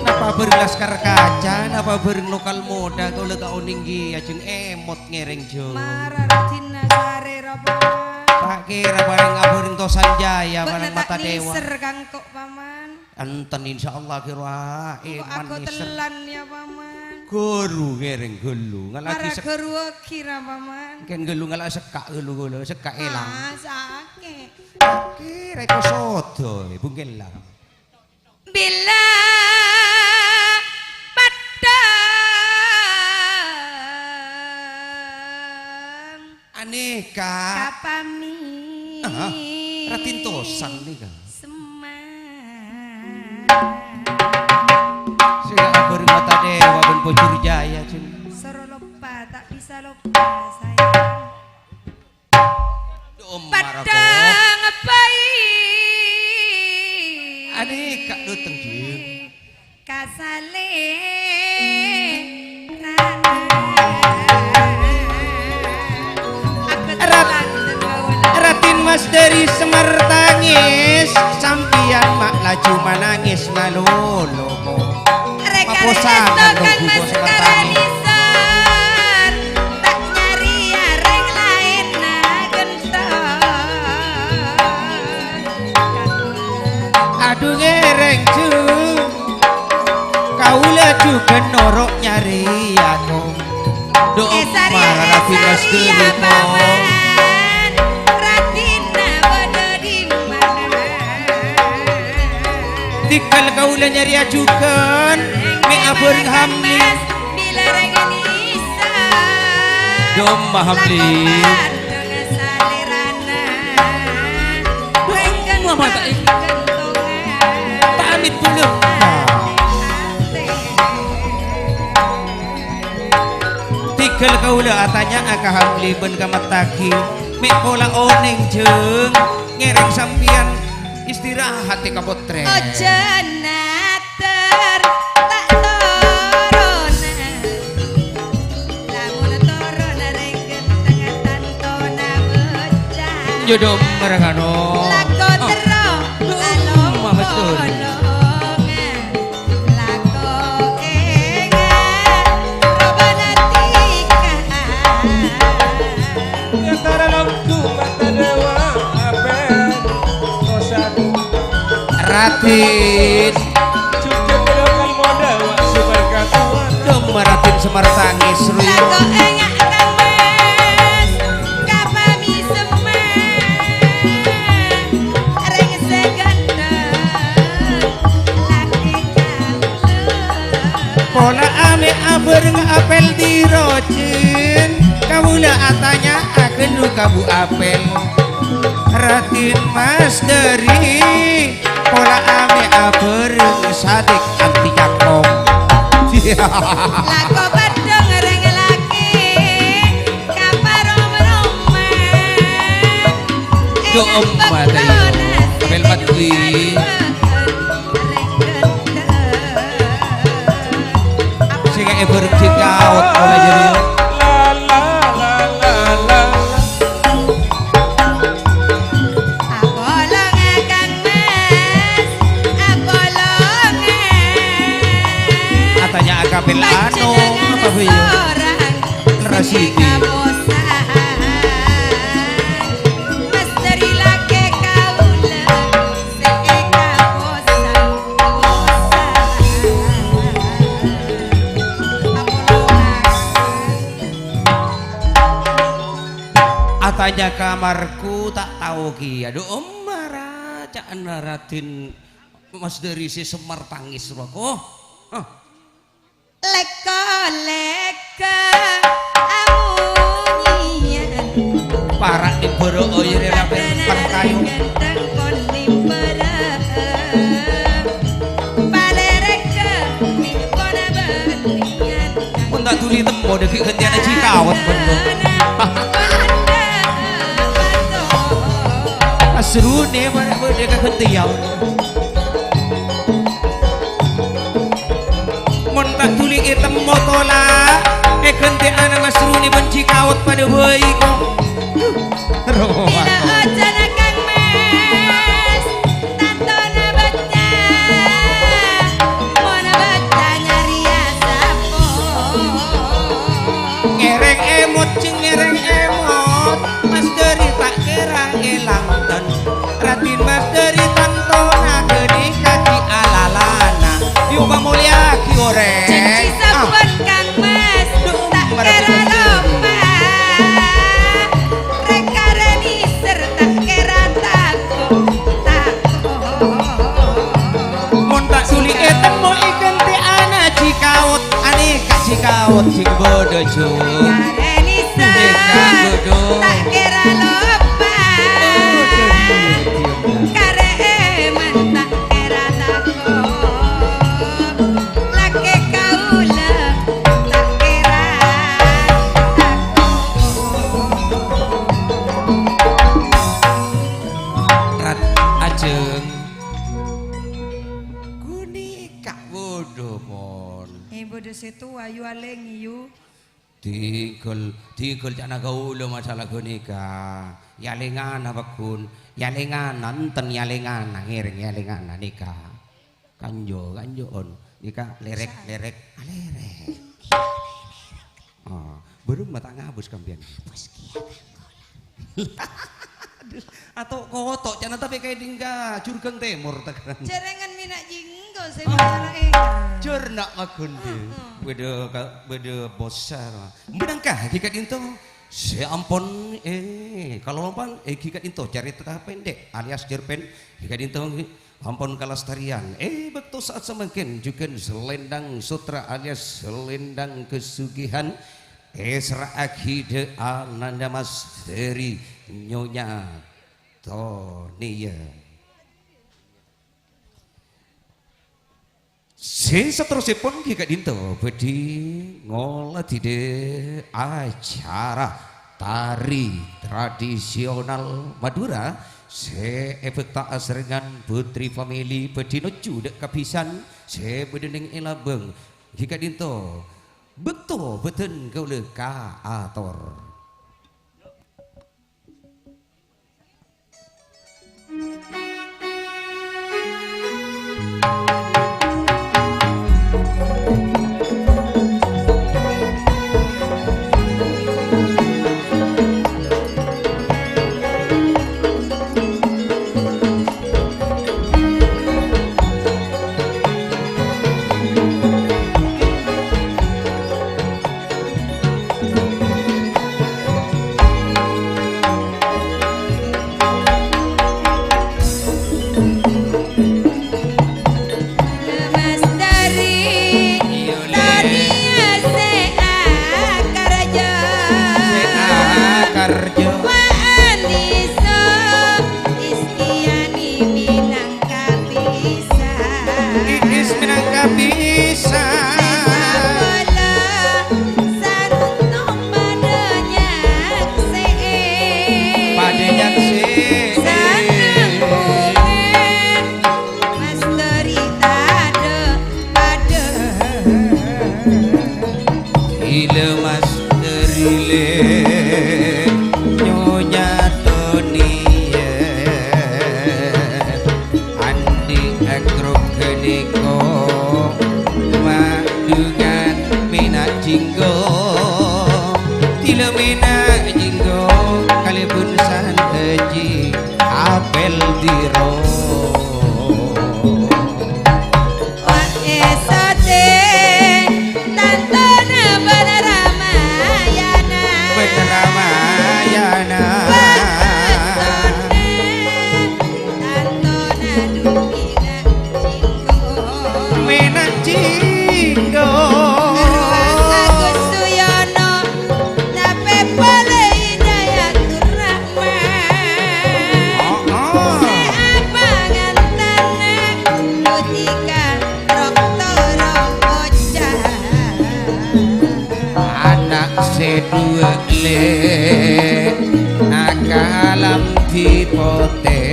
Napa bâreng laskar kaca, napa bâreng lokal moda, kaulâ ta' onèng ghi, ajeng èmot ngèrèng, Jo. Mara rajina sarè, Rabbana. Ta' kèra palèng abhâreng Tosan Jaya, palèng Mata Dewa. Bâ'na ta' nèser, Kangko', Paman. Enten, insyaallah, ghâru aè. Engko' manis. Akotellan, ya, Paman. Ghâru ngèrèng ghâllu, ngala' Mara sek-, ghâruwâghi, ra, Paman. Kèng ghâllu ngala' sekka' ghâllu kaulâ, sekka' èlang. Ah, sakè'. Sakè', rèko sodo, è, bungkella. Bilâ padhâng. Anèka. Kapami. Aha, Ratin Tosan nèka. Semar. Sè abhâreng Mata Dewa bân Bujur Jaya, Jeng. Soro loppa, tak bisa loppa, sayang. Dâ' mara, kok. Padhâng bai. Anèka dâteng, Jeng. Kasalèrana. Rat-, Ratin Mas Dâri Semar tangès, sampèyan ma' laju manangès malolo, kok. Maposan, Kang Mas Karani Sar, ta' nyarèya rèng laènna ghânto. Adhu ngèrèng, Jung. Kaulâ jhughân noro' nyarèya, kok. Dâ' emma Ratin Mas Dâri, kok. Paman, Ratinna bâdâ dimma? Tèghâl kaulâ nyarèya jhughân, mè' abhâreng Hamli. Dâ' emma Hamli. Dâ' emma ta' è-, ta' amèt bulâ. Tèghâl kaulâ atanya'a ka Hamli bân ka Mattagi, mè' pola onèng, Jeng, ngèrèng sampèyan istirahat è kapotrèn. Ojhân ater ta' torona, lamon torona rèng ghântengnga tantona bocah. Jodo mergano. Lako terro, ah, along mabestur. Polongan. Lako enga' robana tika. Nyatara longku mata dewa apen kosan. Ratin. Jujur lokal moda wa subar kasuan. Dom Ratin Semar tangis, Rui. Lako enga' Kang Mas. Kapami semma, rèng sè ghântheng, lakè kaulâ. Pola amè' abhâreng apel dirojin, kaulâ atanya'a ghâllu ka Bu Apel. Ratin Mas Dâri, pola amè' abhâreng Sadik anti cakong. Lako bâdhâng rèng lakè. Kaparom-roman. Do'om matè. Bel matè. Sing èbhâreng cekaot pola jârèya. Apolonga Kang Mas, apolonga. Atanya akapel anu, apa, Bu, ya? Panjenengan seorang Nerasi sing iki. Kaposan. Misteri lake kau Tanya kamarku ta' tao kèya. Dhu, mara ca'na Raden Mas Dari sè Semar Tangis rowa, ko. Hah. Lèko-lèko amunyian. Para' nèng bârâ' oyèrè rapè parkayu. Gendeng kon nimbârâ'. Palèrèk nèng kon abâdhiyân. Mon ta' dhuli temmo dhâggi' ghântèyanna jikawet, bân, bân. Asrunè marè bâdâ kaghântèyan. Mon ta' dhuli ètemmo tola', èghântèyana Mas Runi bân Jikawet padâ bhâi, ko. Rowa. Dina ojhâna Kang Mas, tantona bâca. Mon bâca nyarèya sapo? Ngèrèng èmot, jhâng ngèrèng èmot. Mas Dari ta' kèra èlang, tan. Raden Mas Dari tantona ghânèka ghi' alalana. Yu, pamolja'aghi orèng. Janji sampun, Kang Mas, ta' kèra loppa. Rèkarè nèser ta' kèra tako', tako'. Mon ta' dhuli ètemmo èghântèyana Jikawet, anèka Jikawet sè bâdâ, Jung. Rèkarè nèser ta' kèra loppa. Karè èman ta' kèra tako'. Lakè kaulâ ta' kèra tako'. Rat ajeng. Ghânèka bâdâ pon. Eh, bâdâ sè towa, yu alèngè, yu. Dhingghâl, dhingghâl ca'na kaulâ masalah ghânèka. Yalèngana, pagghun. Yalèngana, enten yalèngana, ngèrèng yalèngana nèka. Kanjo, kanjo'on. Nèka lèrèk, lèrèk, alèrèk. Oh, bârâmma ta' ngabâs kabbhi. Ngabâs kèya, Kang, kaulâ. Ato' koto', ca'na tapè kèdhing ka Jurgâng Tèmor, ta' kan? Jhârângan mèna jhinggo sè masala'è. Jhâr na' magondhi. Heeh. Bâdâ ka-, bâdâ bos sara. Mènangka ghi' ka'dinto sè ampon, eh, kalolompan, eh, ghi' ka'dinto carèta pendek alias jhârpèn, ghi' ka'dinto ampon kalestarian. Eh, bâkto sa'at samangkèn jhughân Selendang Sutra alias Selendang Kesugihan. Èserra'aghi dâ' ana'na Mas Ferry, Nyonya Tonia. Sè saterrossèpon ghi' ka'dinto bhâdhi ngoladhi dâ' acara tari tradisional Madhurâ sè èbhâkta asarèngan Putri Family bhâdhi nojjhu dâ' kabhisan sè bâdâ neng è labâng ghi' ka'dinto. Bâkto bâdân kaulâ kaator. Mas Dari, Iyo, Le. Tariya sè akarjo. Sè akarjo. Wa Anisa Istiani minangka bisa. Iis minangka bisa. Sè sakola sareng padâ nyaksè'è. Padâ nyaksè'è. Sareng mungkin Mas Dari tadâ' padâ. Ila Mas Dari, Le, Nyonya Tonia. Andi' agrok ghânèka madhungan mèna jhinggo. Dila mèna jhinggo kalèbun san aji apel diro. Wa èsodè tantona bân Ramayana. Bân Ana' sè dhuwâ' lè', akalambi potè,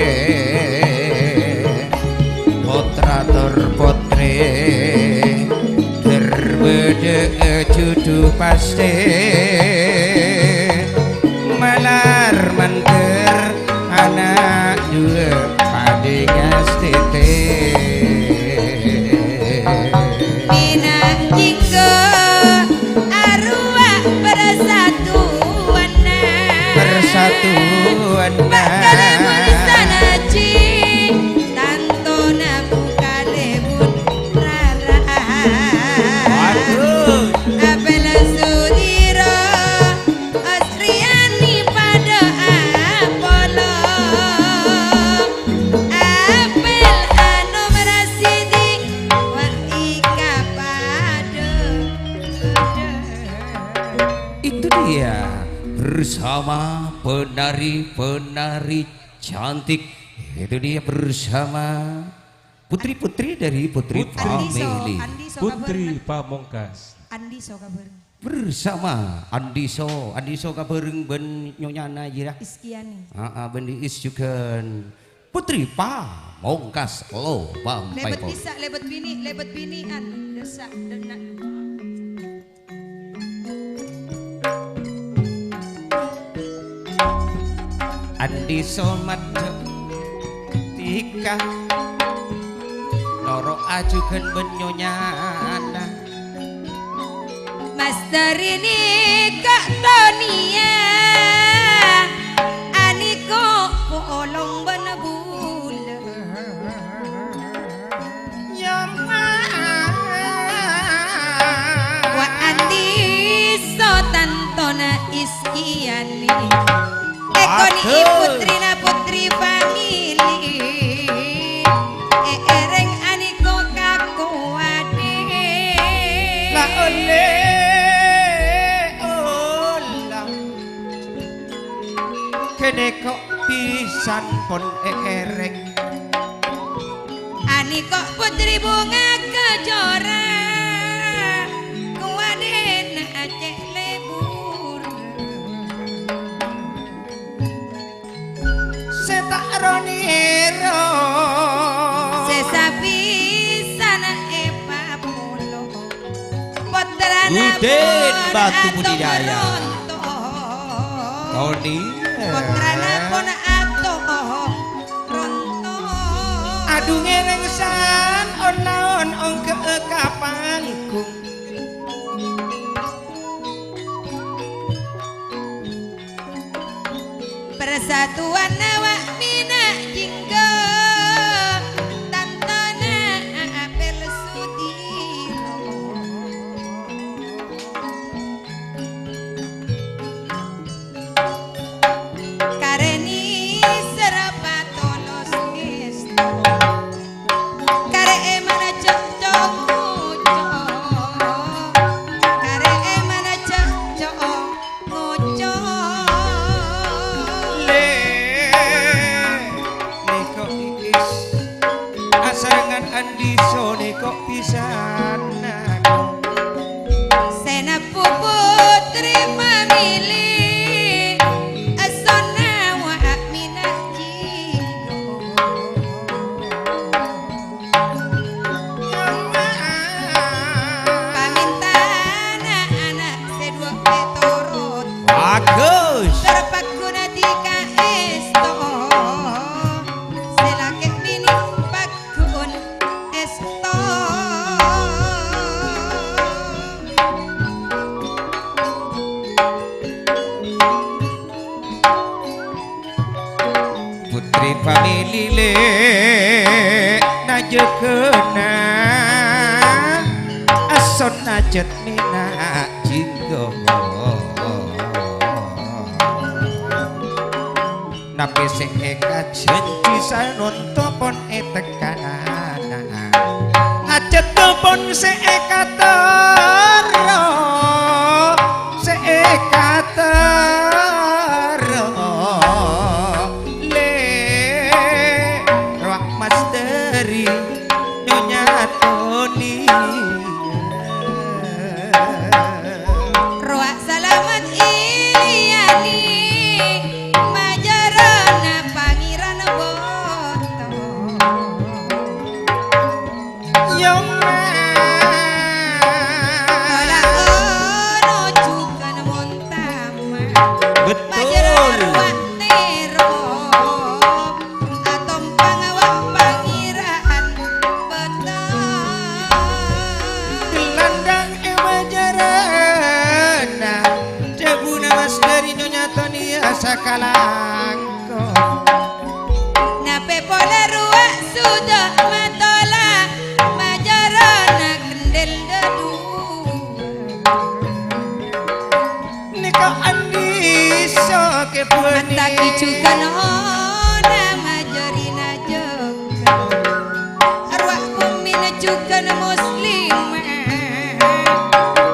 pottra tor potrè, ghâr bâdâ'â jhudhu pastè, malar mandhâr. Ana' dhuwâ' padhi ngastètè. Minang jinggo arowa persatuanna. Persatuanna. Bakal mun sanaji tantona bukalèpon rara. Waduh. Apel sudiro Asriyani padha apolong. Apel anom rasidi wa ika padha. Itu dia bersama penari-penari cantik. Itu dia bersama putri-putri dari Putri Putri. Family. Andi So, Andi So Putri Kabur. Pamungkas. Andi So Kabur. Bersama Andi So, Andi So kabhâreng bân nyonyana jârèya. Iskiani. Aa, bân Iis jhughân Putri Pamungkas Lobang Lèbât Paipon. Isa', lèbât binè', lèbât binè'an, dessa', denna'. Andi So maddhâ tika, noro'a jhughân bân nyonyana. Mastarine ka' Tonia, aniko polong bân bulâ. Wa Andi So tantona Iskiani. Èkoni Aduh. Putrina putri famili. Èèrèng aniko kakowadhi. La olle, ola. Kènè ko' pisan pon èèrèng. Aniko' Putri Bunga Kejora, kowadhina Aceh Lebur. Sè ta' ro-nèro. Sè sapisana èpapolo. Pottrana Udin pon Batu Atong Budidaya. Ronto. Tony. Pottrana pon Atong Ronto. Adu ngèrèng san on-laon ongghâ'â ka panggung. Persatuanna wa' mèna jinggo, tantona apel sudiro. Karè nèser patolos èsto. Karè èmana cocok ngoco'. Karè èmana cocok ngoco'. Le, nèko Iis. Asarengan Andi So nèko pisanan. Sè nebbhu putri famili, essona wa' mèna jinggo. Pamèntana ana' sè dhuwâ' ètorot. Bagus. Terpagguna dika èsto. Sè lakè' binè paggun èsto. Putri famili le najâgâna, essona cèt mèna jinggo. Nabi sè èkajhânjhi sanonto pon ètekkanana. Ajâtto pon sè èkatoro, sè èkatoro. Le, rowa' mas dhâri Nyonya Toni. Rowa' sakalangkong. Napè polè rowa sudah matola, majârâna kendel daduwâ. Nèka Andi Sokèbani. Matagi jhughân hona majârina jhughân. Arwah bummina jhughân muslimah.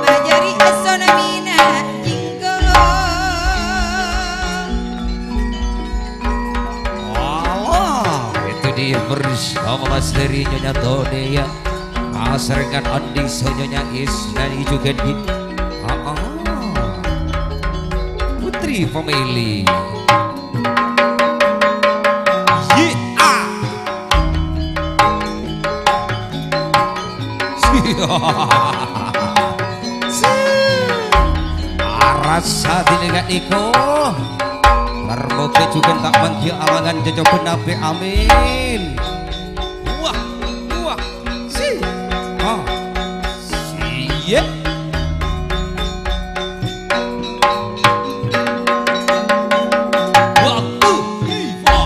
Majâri essona mina jinggo. Allah, itu dia bersama Mas Heri, Nyonya Tony, ya. Asarengan Andi Sonyonya Isnani juga di. Ah, ah. Putri Family. Ye, ah. Arassa dinenga'niko. Marmoga juga tak manggiya alangan cocok benape. Amin. Wah, wah. Si. Ah. Siye. Waktu. Iva.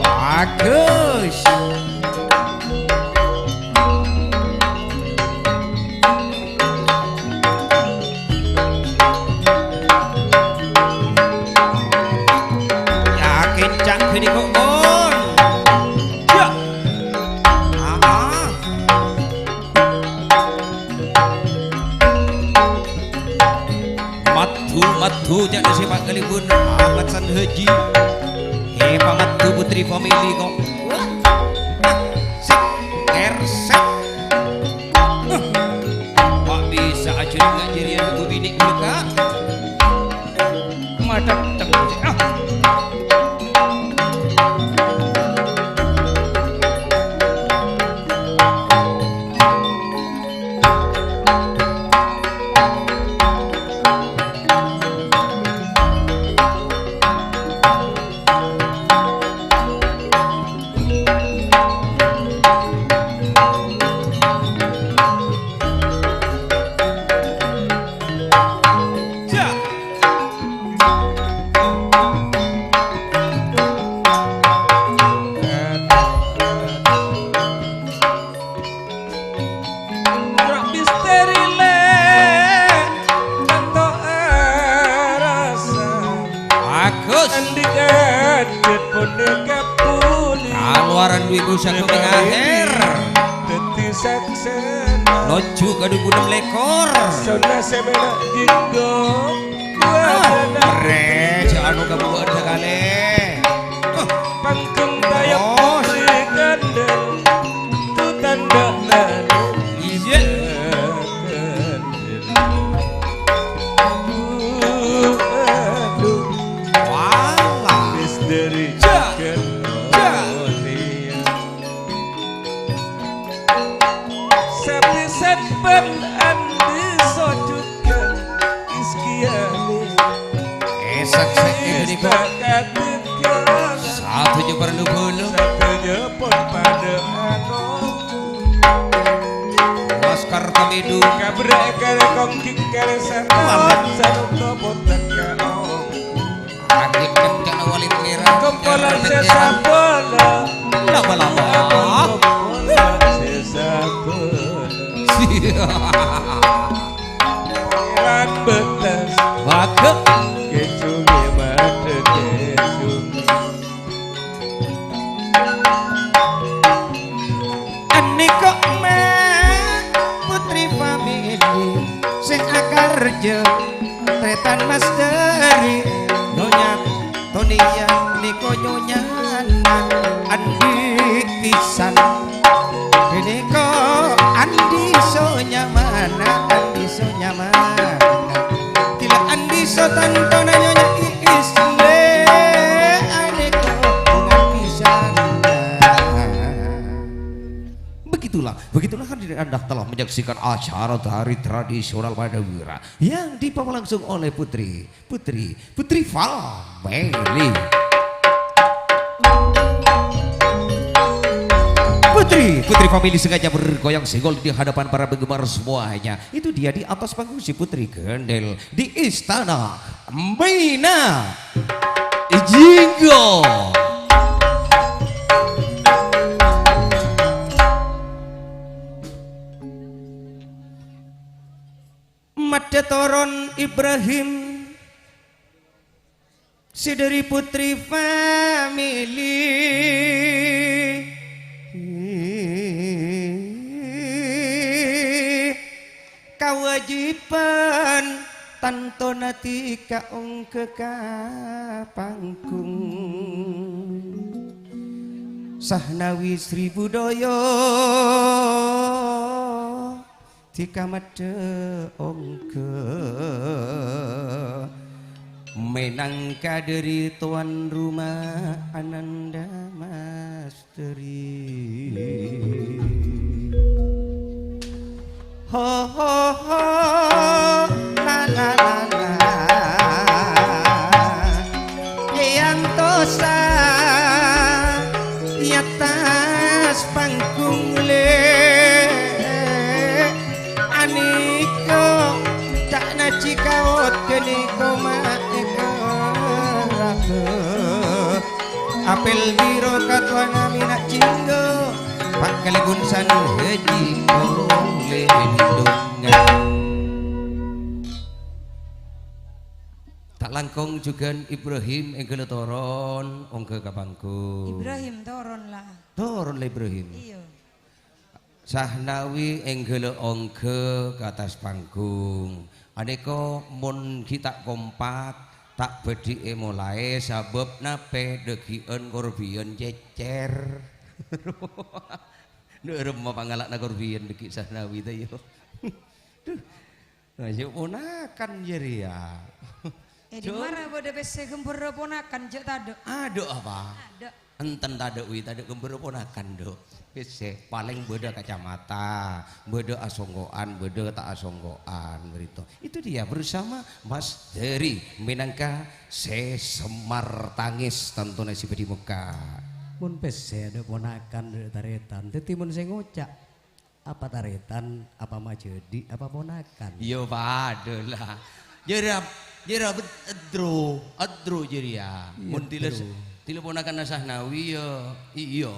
Bagus. Yakin cak gini kok, Mon? Ya. Ah, ah. Madhu, madhu, ca'na sè pakalèbun Ahmad San Haji. He, pamadhu Putri Family kok. Wah. Sik, kersek. Huh. Kok bisa aja nggak jadian ibu bini dulu, Kak? Madep, cek, cek. Ah. Misteri lè', tanto arassa. Bagus. Andi' kajhât ponèka poli. Kalowaran dhu èbu sakonè' akhèr. Dhâddhi saksèna. Noju ka dhu èbu ennem lèkor. Sona sè mèla jinggo. Rè, jhâ' anu kabuwâ'ân sakalè. Panggung tayep. Oh. Putri kandel, tu tandhâ nana. Iyâ. Aduh, aduh. Walah. Misteri. Jhâ', jhâ'. Sapisan bân andi' sojugan Iskiyani. Eh, saksèna nèko. Sadhâjâ parlo bhâlâ. Sadhâjâ pon padâ anongghu. Laskar Tamedu. Kabra'è kalè konggi kalè saton. Selamat. Sarta potèka ong. Agit kencana walit merah. Kompolan sè sabola. Lama-lama. Kompolan sè sabola. Pangeran betas. Waduh. Kecungi mata kecungi. Anèko ma' Putri Family sè akarjâ trètan Mas Dâri, Nyonya Tonia nèko nyonyana andi' pisan. Ghânèko andi' sonyamana, andi' sonyamana. Ghilâ andi' sotantona Nyonya Iis lè', anèko bunga pisan. Begitu. Itulah, begitulah hadirin Anda telah menyaksikan acara tari tradisional Madura yang dibawa langsung oleh Putri, Putri, Putri Family. Putri, Putri Family sengaja bergoyang senggol di hadapan para penggemar semuanya. Itu dia di atas panggung si Putri Gendel di istana Mina Jinggo. Maddhâ toron Ibrahim, sè dhâri putri famili. Kawâjibhân tantona dhika ongghâ ka panggung. Sahnawi Sribudaya dhika maddhâ ongghâ mènangka dhâri towan roma Ananda Masteri. Ho, ho, ho, la, la, la, la. Èantosa è attas panggung lè'. Anèko ta' najhi kaot ghânèko ma'èko rabu. Apel biro katowana mèna' jinggo, pakalebbhun san hajhi polè bendungan. Ta' langkong jhughân Ibrahim èngghâlâ toron ongghâ ka panggung. Ibrahim toron la. Toron la Ibrahim. Iyâ. Sahnawi èngghâlâ ongghâ ka attas panggung. Anèko mon ghi' ta' kompak, ta' bâdhi èmolaè, sabâb napè dhâggi'ân korbiyân cècèr. Dâ' remma pangala'na korbiyân dhâggi' Sahnawi ta' iyâ. Duh. Nah, yâ ponakan jârèya. Eh, Jun. Dimara bâdâ pèssè ghâmbhârrâ ponakan, jhâ' tadâ'. Adâ' apa? Adâ'. Enten tadâ', wi, tadâ' ghâmbhârrâ ponakan, Dok. Pèssè, palèng bâdâ kacamata, bâdâ asongko'an, bâdâ ta' asongko'an, bârito. Itu dia, bersama Mas Deri, mènangka sè semmar tangès, tantona sè bâdhi mokka. Mon pèssè adâ' ponakan, adâ' tarètan. Dhâddhi mon sè ngoca', apa tarètan, apa majhâdhi', apa ponakan? Iyâ, padâ la. Jârèya, jârèya bet-, edro, edro jârèya. Iyâ, mon tila, edro. Tila ponakanna Sahnawi, yâ, iyâ.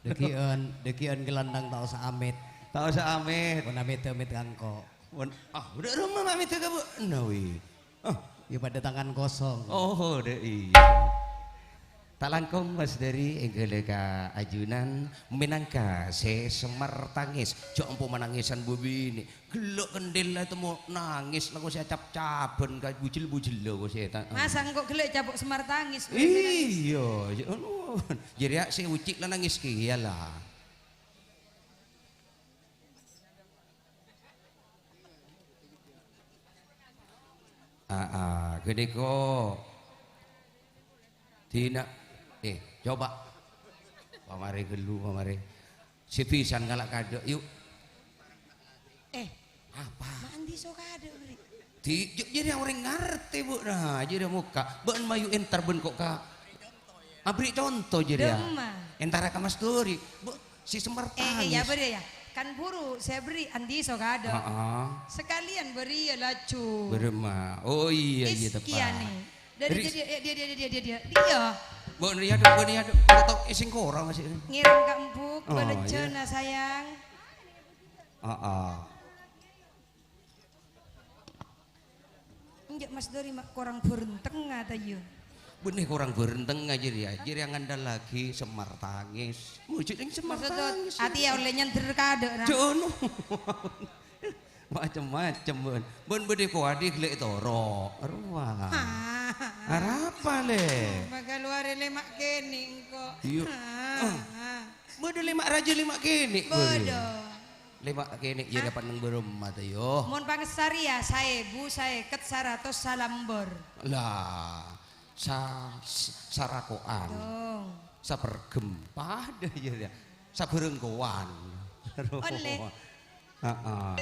Dhâggi'ân, dhâggi'ân ghâlândhâng ta' osa amèt. Ta' osa amèt. Mon amèt, amèt ka engko'. Mon, ah, bâdâ roma ma' amèt ka bâ'na, wi. Oh, yâ padâ tangan kosong. Oh, dâ' iyâ. Ta' langkong Mas Deri èngghâlâ ka ajunan mènangka sè semmar tangès. Jhâ' empo manangèsan bâbinè'. Ghellâ' kendel la temmo nangès, la kosè acap-capan ka bujel-bujel la kosè ta-, Masa engko' ghellâ' capo' semmar tangès, bâbinè' nangès? Iyâ, jhâ' ngono. Jârèya sè ucik la nangès kèya la. Aa, ghânèko. Dina, eh, coba. Pamarè ghâllu, pamarè. Sè bhisan ngala' kaadâ', yu. Eh, apa? Ma' andi' so kaadâ', Bri? Di, j-, jârèya orèng ngartè, Bu. Nah, jârèya mokka'. Bâ'na mayu entar bân ko' ka. Abri conto jârèya. Dâ'emma? Entara ka Mas Dori. Bu, sè semmar tangès. Eh, eh, ya, bâriyâ, ya. Kan buru sè abri andi' so kaadâ'. Heeh. Sakalèyan bâriyâ laju. Bârâmma? Oh, iyâ, iyâ, teppa'na. Rizkiyani. Dari Ris- dia, dia, dia, dia, dia, dia, dia. Dia. Bu, nèya, Dok, Bu, nèya, Dok. Kok tau èsèng korang masih ini? Ngèrèng ka empuk, oh, balejjhâna, iya, sayang. Heeh. Enjâ' Mas Dori ma' korang bhârentengnga ta' iyâ? Bânnè korang bhârentengnga jârèya. Jârèya ngandhâllaghi semmar tangès. Mujud ning semmar tangès. Maksud, ati ya ollè nyandher kaadâ', ra? Jono. Macem-macem, bân. Bân bâdâ kowadhi ghellâ' ètoro'. Rowa. Hah. Arapa, Lè'? Bâkal warè lèma' kènè' engko'. Iyâ. Hah. Ah. Bâdâ lèma' rajâ lèma' kènè', bâdâ. Bâdâ. Lèma' kènè' jârèya, hah? Pannèng bârâmma ta' iyâ? Mon pangèssar rèya, saèbu, saèket, saratos, salambâr. Lah, sa-, s-, sarako'an. Dong. Sapergem. Padâ, iyâ, iyâ. Sabârângkowan. Ollè. Heeh.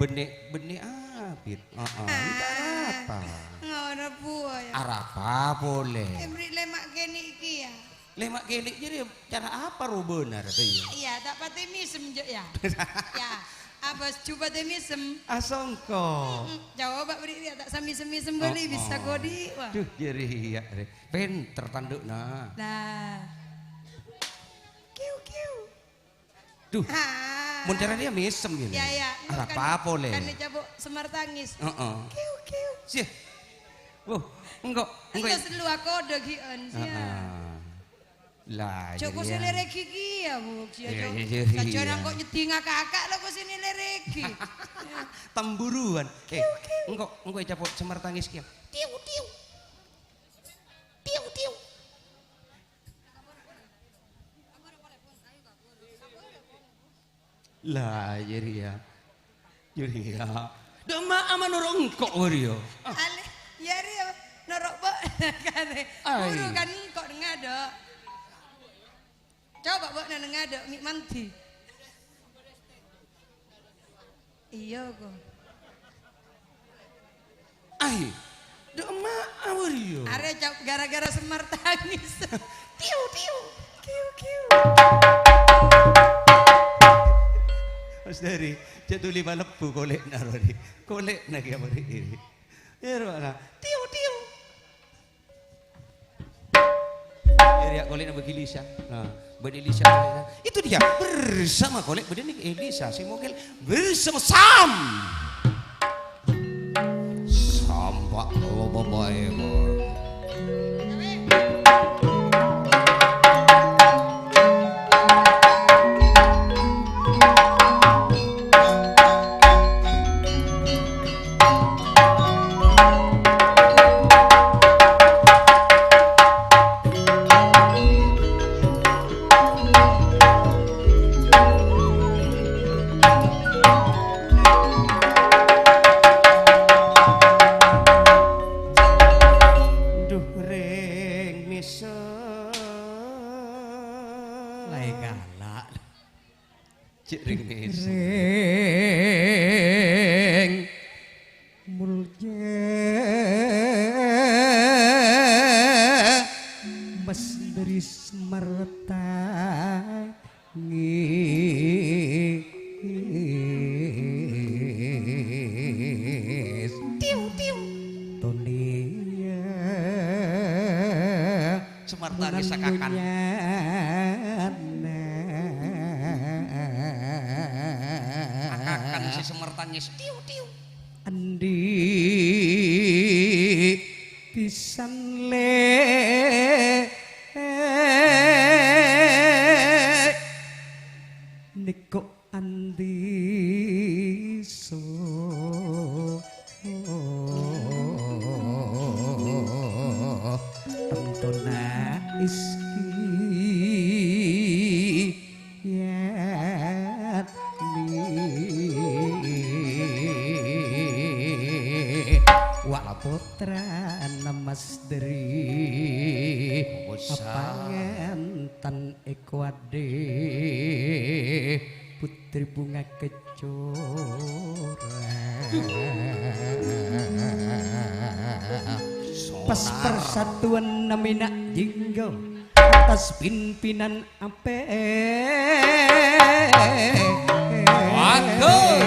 Bânnè, bânnè abit. Heeh. Entar apa? Ngono buwâ, yâ. Arapa polè? Emri lèma' kènè' kèya. Lèma' kènè' jârèya cara apa robâna, Ratu, yâ? Iyâ, ta' patè mèsem, jâ', yâ. Yâ, abâs jhubâ' tè mèsem. Asongko. Mm-mm. Coba bâri' rèya ta' samèsem-mèsem bâli, bisa kodi', wah. Duh, jârèya, rè. Pènter tandu'na. Lah. Kiu, kiu. Duh. Ha. Mon cara dia mèsem gini. Ya, ya. Arapa polè? Kan dicabok semar tangis. Heeh. Kiu, kiu. Sih. Wah, engko', engko'. Iya, selu aku ada gi'en, sih, ya. Heeh. Lah, joko sing lèrèk ghi' ya, Bu. Iya, iya, iya. Sajjhâna engko' nyèddhing kakak lo kok sing lèrèk ghi'. Temburuan. Eh, engko', engko' dicabok semar tangis kèya. Tiu, tiu. Tiu, tiu. Lah, jârèya. Jârèya. Dâ' emma'a ma' noro' engko' wârèya. Ah. Ale, jârèya noro' bâ' kan. Ai. Buru kan engko' ngadâ'. Coba bâ'na ngadâ' mè' mandi. Iyâ, ko. Ai, dâ' emma'a wârèya. Arè cap gara-gara semar tangis. Tiu, tiu. Kiu, kiu. Mas Dari, jâ' dhuli malebbhu kolè'na, Rodi. Kolè'na kèya marè ini. Iyâ, rowa, nah. Tiu, tiu. Èrèya kolè'na bâgi Lisa. Nah, bâdâ Lisa kolè'na. Itu dia, bersama kolè' bâdâ nèng Lisa sè mogel bersama Sam. Sampa' lo babae, Bor. Duh, rèng mèsem. Laè kala'. Cè' rèng mèsem. Rèng mulja Mas Dri Semarta. Ngis. Tiu, tiu. Tonia. Semar tangis sakakan. Akakan si semar tangis. Tiu, tiu. Endi pisan le. Niko andi so. Tentona iski. Yatni wa putrana Mas Dri. Wes, ah. Pangantan eko ade Putri Bunga Kejora. Pas persatuan namina jinggo. Atas pimpinan Apel. Bagus.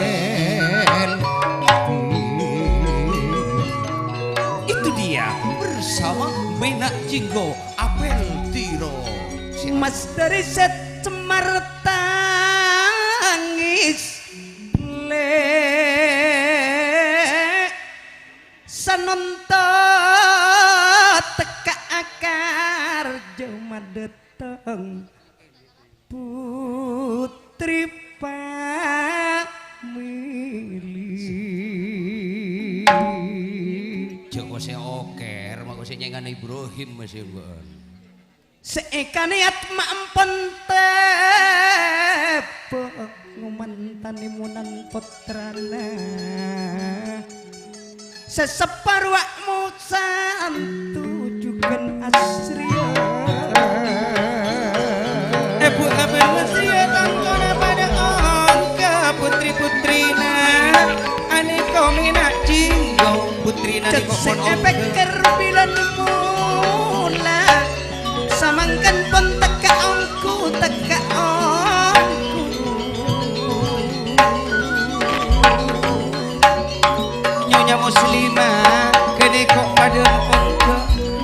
Itu dia bersama Bena Jinggo Apel Tiro. Mas Dri Set Semar Tangis le. Sanonto teka akar jema dhateng Putri Pamili. Joko se oker, mako se nyengana Ibrahim masih bukan. Sè èkanèyat ma' ampon tèbâng ngomantanè monan pottrana. Sè saparowa mosan tujugan asriya. Ebu Abel Mesya tangkona padha ongka putri-putrina. Anèka mèna' jinggo putrina Cè' nèko sè mon ongka. Èpèkkèr bilân mola. Samangkèn pon tekka' ongghu, tekka' ongghu. Nyonya Muslimah, ghânèka padha ongka.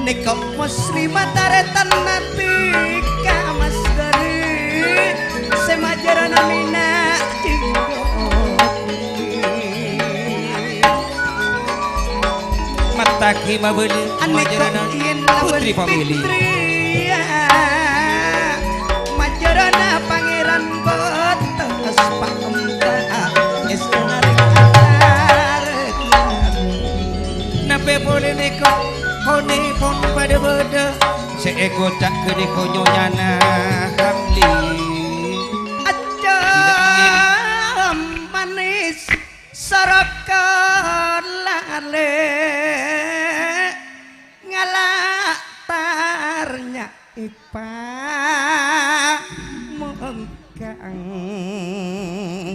Nèko Muslimah tarètan Nabi ka Mas Dari, sè majârâna mèna' jinggo. Mattagi mabâli majârâna putri famili. Majârâna Pangèran Bates pa' empa' èstona rèng antar. Napè polè nèko, honèpon padâ bâdâ. Sè èkoca' ghânèka nyonyana Hamdi. Ajâm manis. Saraka lalè ngala' tarnya ipamongkang.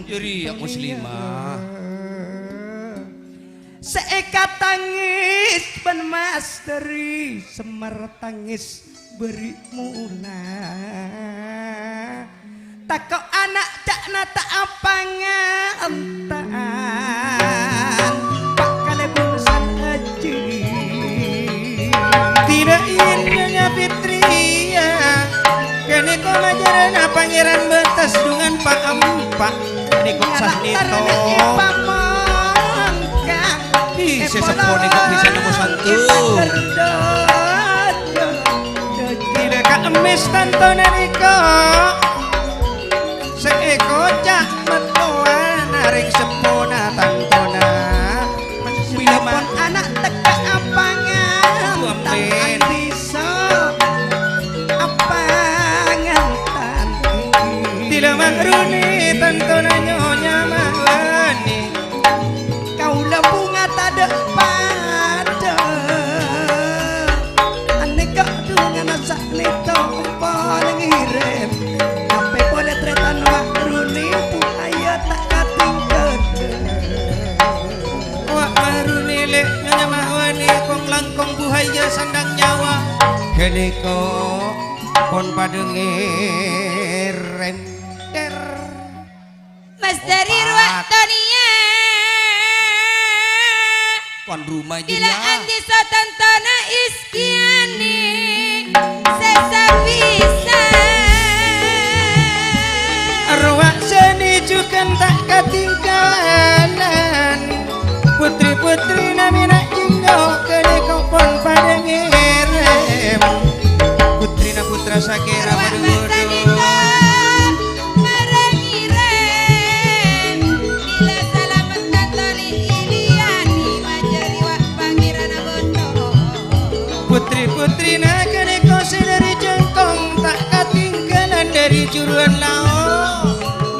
Jârèya Muslimah. Sè èkatangès bân Mas Dari Semar tangès. Bâri' mola. Tako' ana' ca'na ta' apangantan. Pa' kalèbun san ajhi. Tidak iyâ Nyonya Fitriya. Ghânèka majârâna Pangèran Bates dhungan pa' empa'. Nèko sah nèto. Ih, sè seppo nèko bisa nemmo santu. Tidak ka emmis tantona nèko. Sè èkoca' mattowana rèng seppona tantona. Bilâ pon ana' tekka' apangantan. Amin. Apangantan. Tila Mahruni tantona Nyonya Mahrani. Kaulâ bhunga tadâ' padâ. Anèka dhungana saknèto empon ngèrèm. Tapè polè trètan Mahruni, buhaya ta' katinggalan. Wa' Mahruni lè' Nyonya Mahrani kong-langkong buhaya sandhâng nyawa. Ghânèka pon padâ ngèrèm. Ter. Mas Dari Rowa Tonia. Tuan rumah. Bila jârèya. Andi sotantona Iskiani. Sè sapisan. Rowa seni jhughân ta' katinggalan. Putri-putrina mèna' jinggo ghânèka pon padâ ngèrèm. Putrina putra sakèra padâ ngoḍhu. Marèng-ngèrèng, bilâ salamet tantoni Iliani, majâri wa' Pangèran Aboto. Putri-putrina ghânèka sè ḍâri jhântong, ta' katinggalan ḍâri jhuruwân lao'.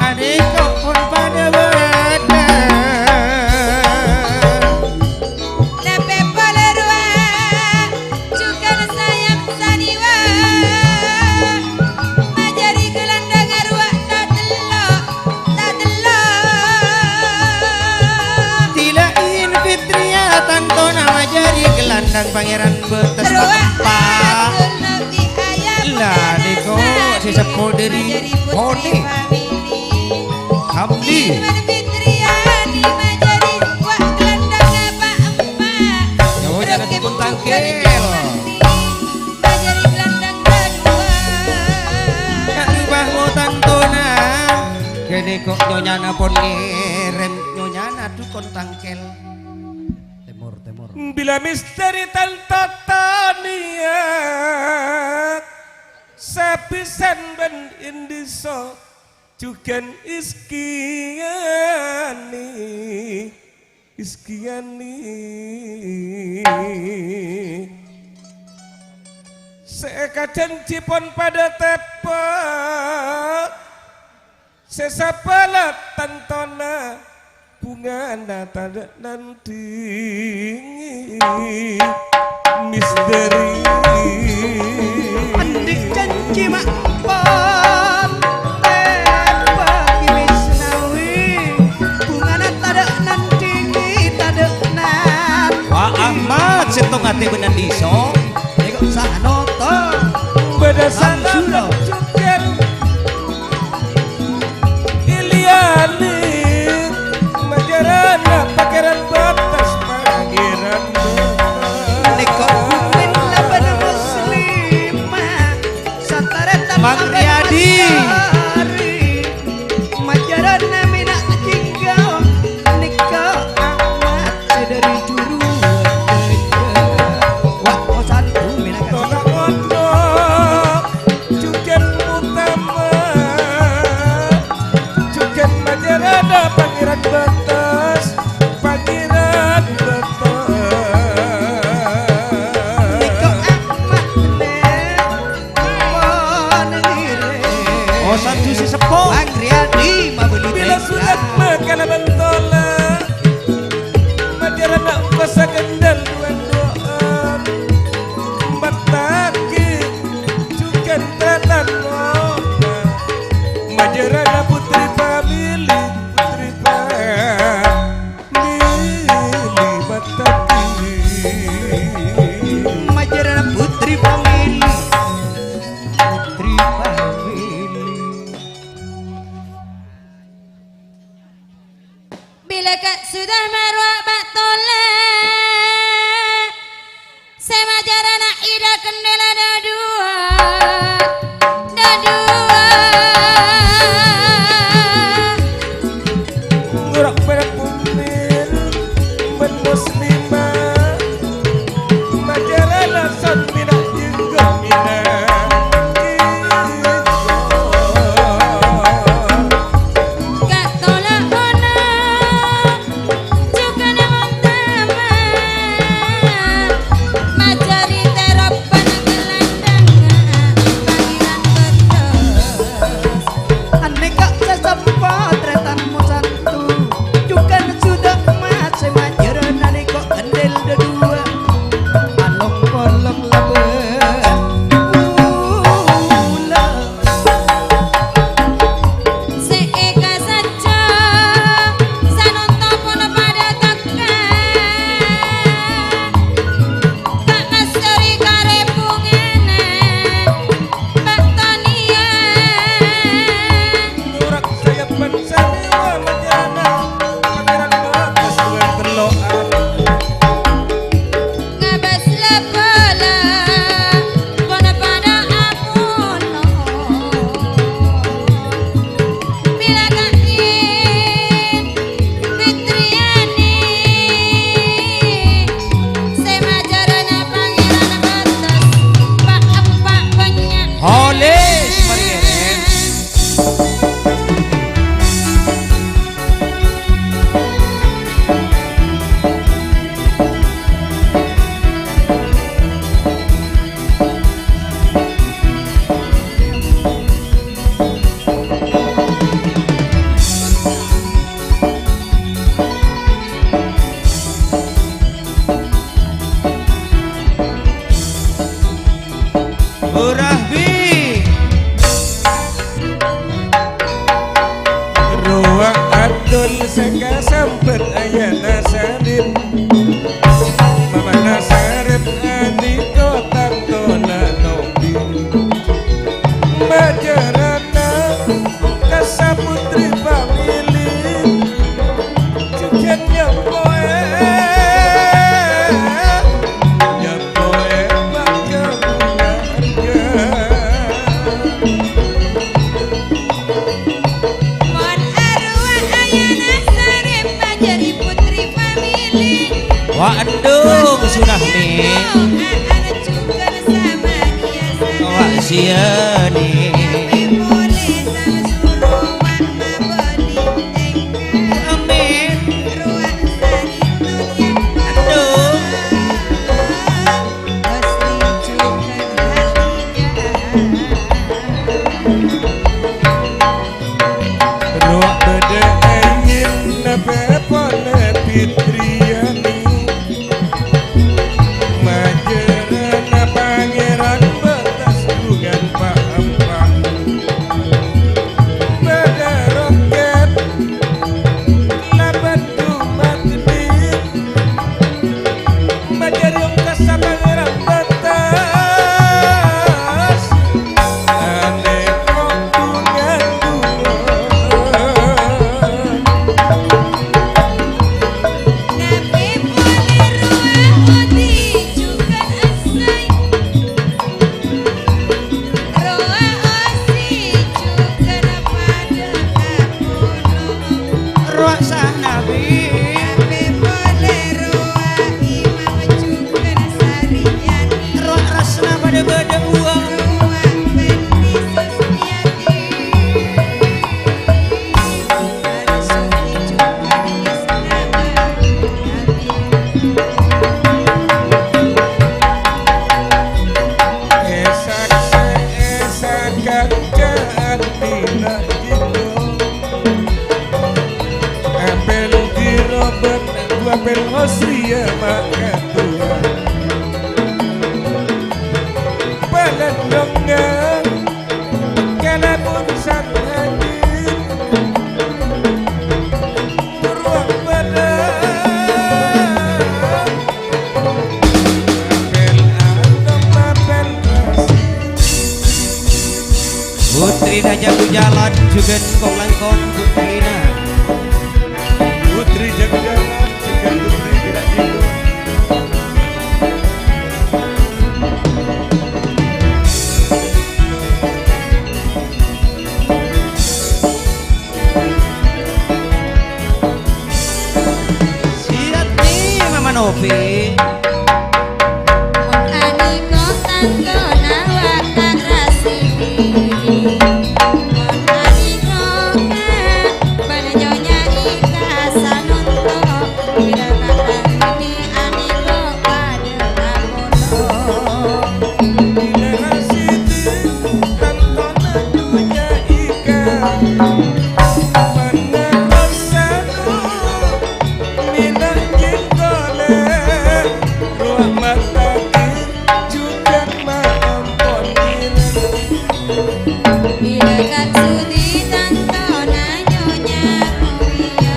Anèka pon padâ bâdâ. Napè polè rowa, jhughân sayap saniwa. Majâri ghelandhângnga rowa tatello', tatello'. Tilain Fitriya tantona majâri ghelandhâng Pangèran Bates rowa pa'. Lah, nèko sè seppo ḍâri Pone. Hamdi. Irman Fitriani majâri wa' ghelandhângnga pa' empa'. Nyawa nyana dukun tangkil. Majâri ghelandhâng kaduwâ. Ka'dinto tantona. Ghânèka nyonyana pon ngèrèm, nyonyana dukun tangkil. Tèmor, tèmor. Bilâ misteri tanto taniya. Sapisan bân Indiso. Jhughân Iskiani, Iskiani. Sè èkajhânjhi pon padâ teppa', sè sabâlâ tantona bhungana tadâ' nandhingnga. Misteri. Anḍi' janji ma' pon. Tèbânan dhiso', nèko sanota. Bâdâ Samsura. Sananta jhughân Ilyani, majârâna Pangèran Batas, Pangèran Batas. Nèko bhumin labâna muslimah, sataretan Mang Riyadi. Majârâna mèna' jingga, nèka Ahmad sè dâri Jhuruwâ. Wah, osan tu mèna' ka Tolak ono, jhughân utama, jhughân majârâna Pangèran Batas, Pangèran Batas. Nèka Ahmad nè. Oh, santu si seppo. Bang Riyadi mabâli. Bilâ tèngka. Surat makalabân tola', majârâna engko' sakendhâl duwân-duwân. Embattaghi jhughân tratan lona. Majârâna putri pamili, putri pa- Mili matagi. Majârâna putri pamili, putri pamili. Bilâ ka' sodâ marowa bâ' tola', sè majârâna Ida Kendela dâduwâ, dâduwâ. Ngorok bârâ' pungmil bân muslimah, majârâna sân mèna' jingga mèna'. Ka' tola' ona. Jhughân utama, majâri terop pananggelandang, Pangèran Batas. Anèka sè sempot trètan mosantu, jhughân sodâ emas sè majârâna nèko kendel dâduwâ. Along kolong labân kula. Sè èkasajjhâ, sanonto pon padâ tekka. Ta' massori karè bhungana, Mbak Tania. Nurak saya bân sarewa manjana, Pangèran Batas duwân tello'an. Ngabâs la-bâlâ, pon padâ apono. Bilâ ka'dinto Fitriani, sè majârâna Pangèran Batas, pa'-empa' bânnya'. Holis, Pangèran. Urahbi. Rowa adol sè kasambet ayana sarep. Mamana sarep andito tang tona nobi. Majârâna Kasa putri pamili, jhughân nyapoè, nyapoè pakaluwarga. Mon arowa ayana sarep majâri putri pamili. Wa endung, Surahmi. Wa siyani. Amin. Aduh. Rowa bâdâ angèn napa polè Fitriani. Majârâna Pangèran Batas bhungan pa'-empa'. Bâdâ rokèt labân dumadhi. Majâri ongkos sapa Adina jino. Apel dirobek, dua apel ngosiya maka tua. Palendongan, kalamun san hadir. Purwa pada. Putri Jago Jalan jhughân kong-langkong putrina. Putri Jago Jalan jhughân putri tidak judul. Sirat ni Mama Novi. Mon aniko tangkona wa' ta' rasi. Mon aniko ka bân Nyonya Ika sanonto. Bidadari aniko padâ apodo.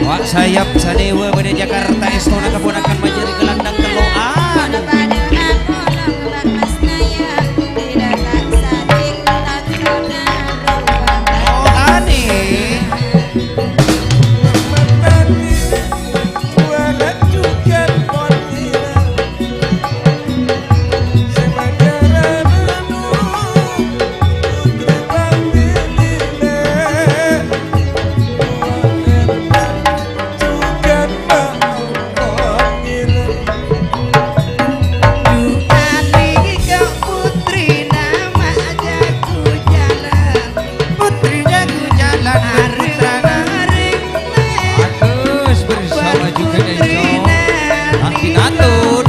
Wa' Sayap sanèwa bâdâ Jakarta, èstona kaponakan majâri gelandang tello'an. Oh, anè. Putri Jago Jalan, putrana Arif. Agus bersama juga Enco. Akinatur.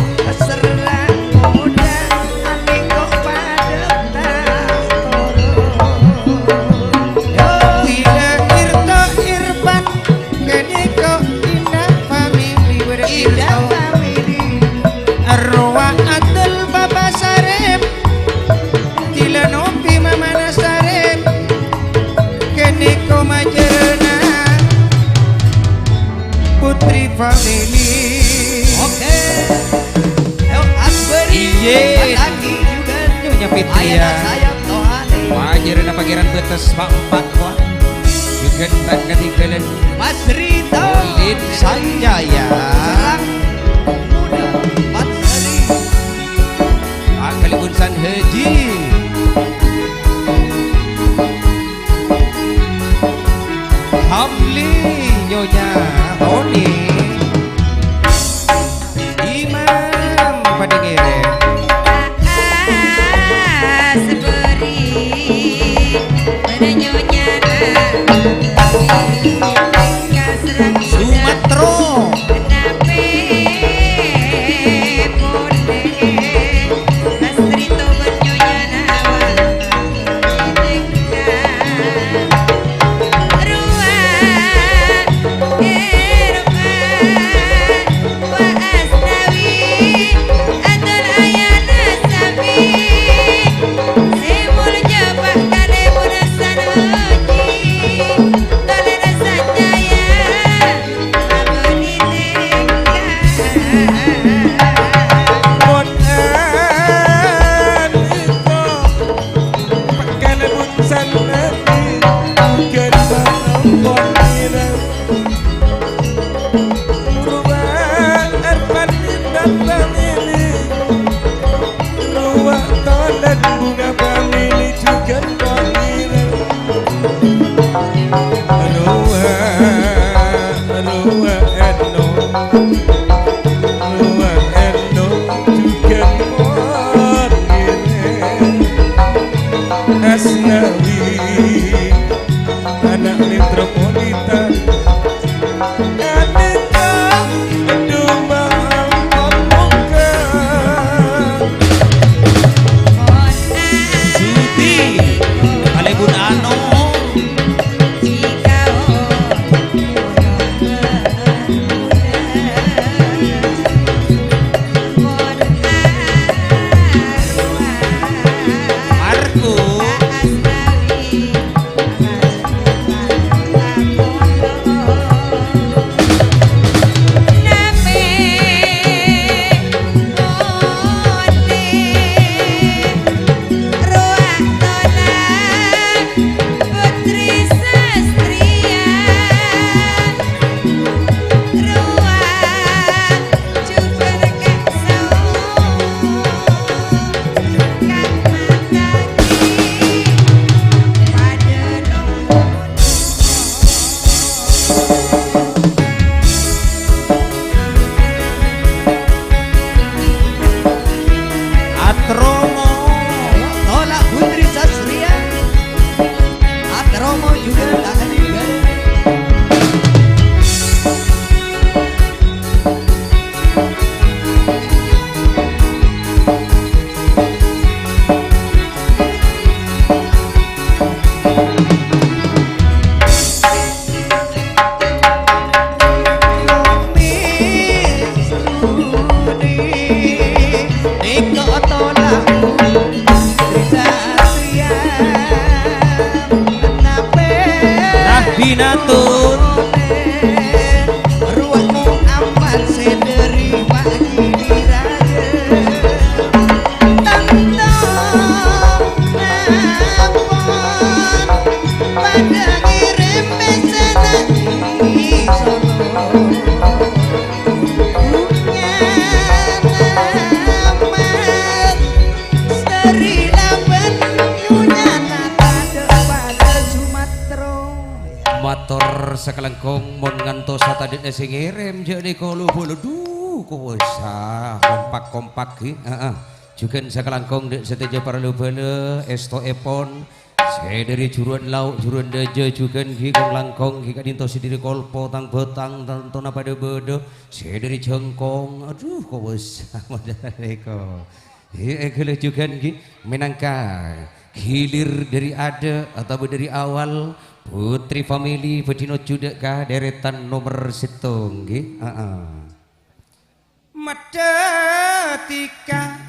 Tidak Tirta Irfan. Ghânèka Indah Family, Indah Family. Arwah Abdul Papa Sarip, Dila Nopi Mamana Sarip, ghânèka majârâna Putri Family. Oke. Ayo, Akbar. Iyâ. Pataki juga. Nyonya Fitria. Ayana sayap rohani. Majârâna Pangèran Bâtes Pa' Empa'. Jhughân ta' katinggalan Mas Rito. Ulin Sanjaya. Sareng Muda Patsari. Pak Kalibun San Haji. Hamli Nyonya Roni. Imam Padingere. Aa, Seberi, bâdâ nyonyana. Sumatro. Nape pole, Astrito bân nyonyana. Binatur. Ruwet mo ampat sè dhâri Pak Giri Raja. Tanto napon padâ ngèrèm pèsèna Solo. Bunga amat seri laban nyunyana tadâ' padâ Sumatro. Mator sakalangkong, mon ngantos satadâ'na sè ngèrèm, jhâ' nèko lu-bâlu, dhu, kowasa, kompak-kompak, ghi, heeh. Jhughân sakalangkong, dâ' sadhâjâ para lu-bâlâ, èstoèpon, sè dhâri Juruan Lao', Juruan Dâjâ, jhughân, ghi, kong-langkong, ghi, ka'dinto sè dhâri Kolpo, Tang-Bhâtang, tantona padâ bâdâ, sè dhâri Jhângkong, adhu, kowasa, model nèko. Ghi, èghâlâ jhughân, ghi, mènangka hilir dhâri adâ' otabâ dhâri awal, Putri Family bâdhi nojjhu dâ' ka dèrètan nomer sèttong, ghi. Aa. Maddhâ dhika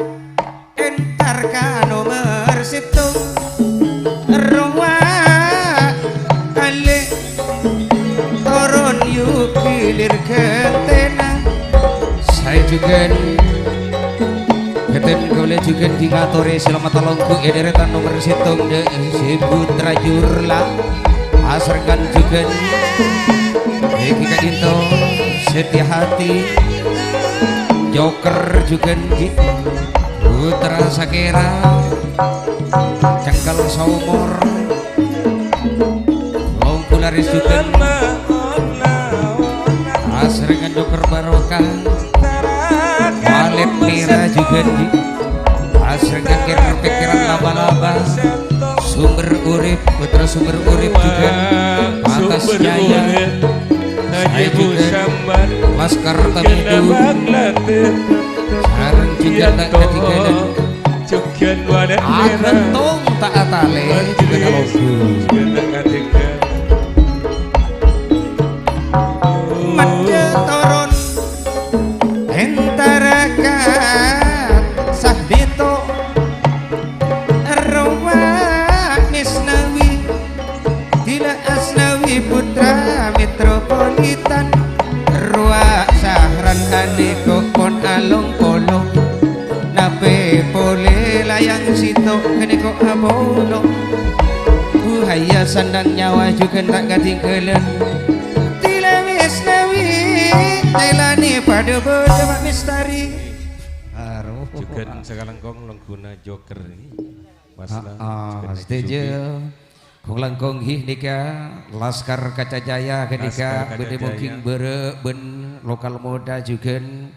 èntar ka nomer sèttong, rowa alè'. Toron yu' hilir ghântèna. Saè jhughân. Ghântèn kaulâ jhughân ghi ngatorè salamet alongghu è dèrètan nomer sèttong dâ' si Putra Jurla. Asrèngan jhughân. Èngghi ka'dinto Setia Hati. Joker jhughân ghi. Putra Sakera. Cengkel saomor. Longku laris jhughân. Asrèngan joker barokah. Walèt mèra jhughân. Asrèngan kèr-pèkkèran laba-laba. Sumber urip, putra sumber urip jhughân. Pantas nyaya. Saè jhughân. Laskar Tabidu. Sareng jhughân ta' kadhingghâlân. Jhughân walèt mèra. Aghântong ta' atalè, jhughân alonggu. Jhughân ta' kadhingghâlân. Maddhâ toron èntar ka Sahdhito. Rowa Misnawi. Dila Asnawi putra metropolitan, rowa Sahran anèko pon along polo, napè polè layang sèttong ghânèko abolo. Buhaya sandhâng nyawa jhughân ta' kadhingghâlân. Dila Misnawi, tèlanè padâ bâdâ Pak Mistari. Aroh. Jhughân sakalangkong longghuna joker nèka. Mas, ah, jhughân ah, lagi setuju. Joget. Kong-langkong ghi nèka Laskar Kaca Jaya ghânèka. Laskar Kaca Jaya. Bâdâ mungkin bârâ' bân lokal muda jhughân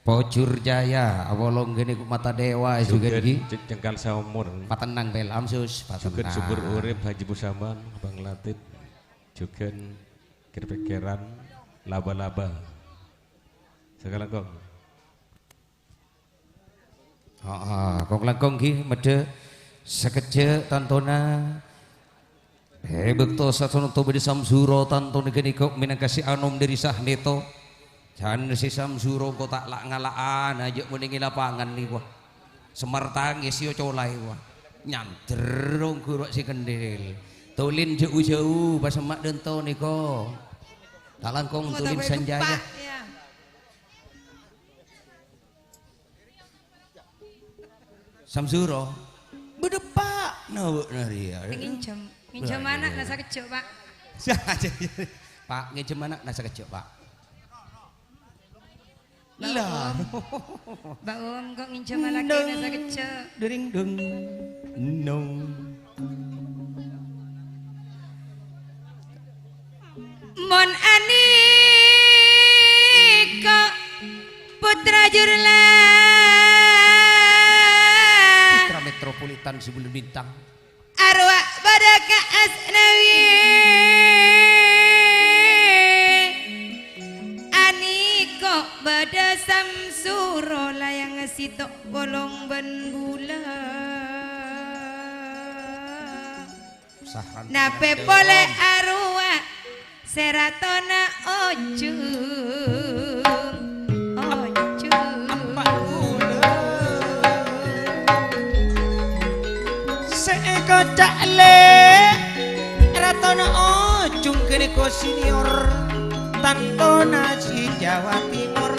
Pojur Jaya, awolong ghânèka Mata Dewa jhughân ghi. Jhughân ce-, cengkal saomor. Patennang, Pel Amsus, jhughân patennang. Subur Urip, Haji Busaman, Bang Latif, jhughân kèr-pèkkèran, laba-laba. Sakalangkong. Aa, kong-langkong ghi maddhâ sakejjhâ' tantona. È bâkto satonto bâdâ Samsuro tantona ghânèka mènangka sè anom dhâri Sahnèto. Jhân sè Samsuro engko' ta' la'-ngala'ana jhâ' monèng è lapangan nèko. Semar tangès yo colaè wa. Nyandher ongghu ro' sè kendhil. Tolèn jhâ'-jhâ' pas emma' dânto nèko. Ta' langkong tolèn sanjaya. Samsuro, bâdâ pa' na bâ'na rèya. Ngènjhâm, ngènjhâm ana'na sakejjhâ', Pak. Pak, ngènjhâm ana'na sakejjhâ', Pak. Lah. Mbak Om, kok ngènjhâm lakèna sakejjhâ'? Dering dong. Nong. Mon anèka Putra Jurla. Putra Metropolitan Sibulan Bintang. Arwah bâdâ ka Asnawi. Anèka bâdâ Samsuro layang sèttong polong bân bulâ. Napè polè arowa sè ratona ojung, ojung. Sè èkoca' lè' ratona ojung kèn Senior, tantona si Jawa Timur.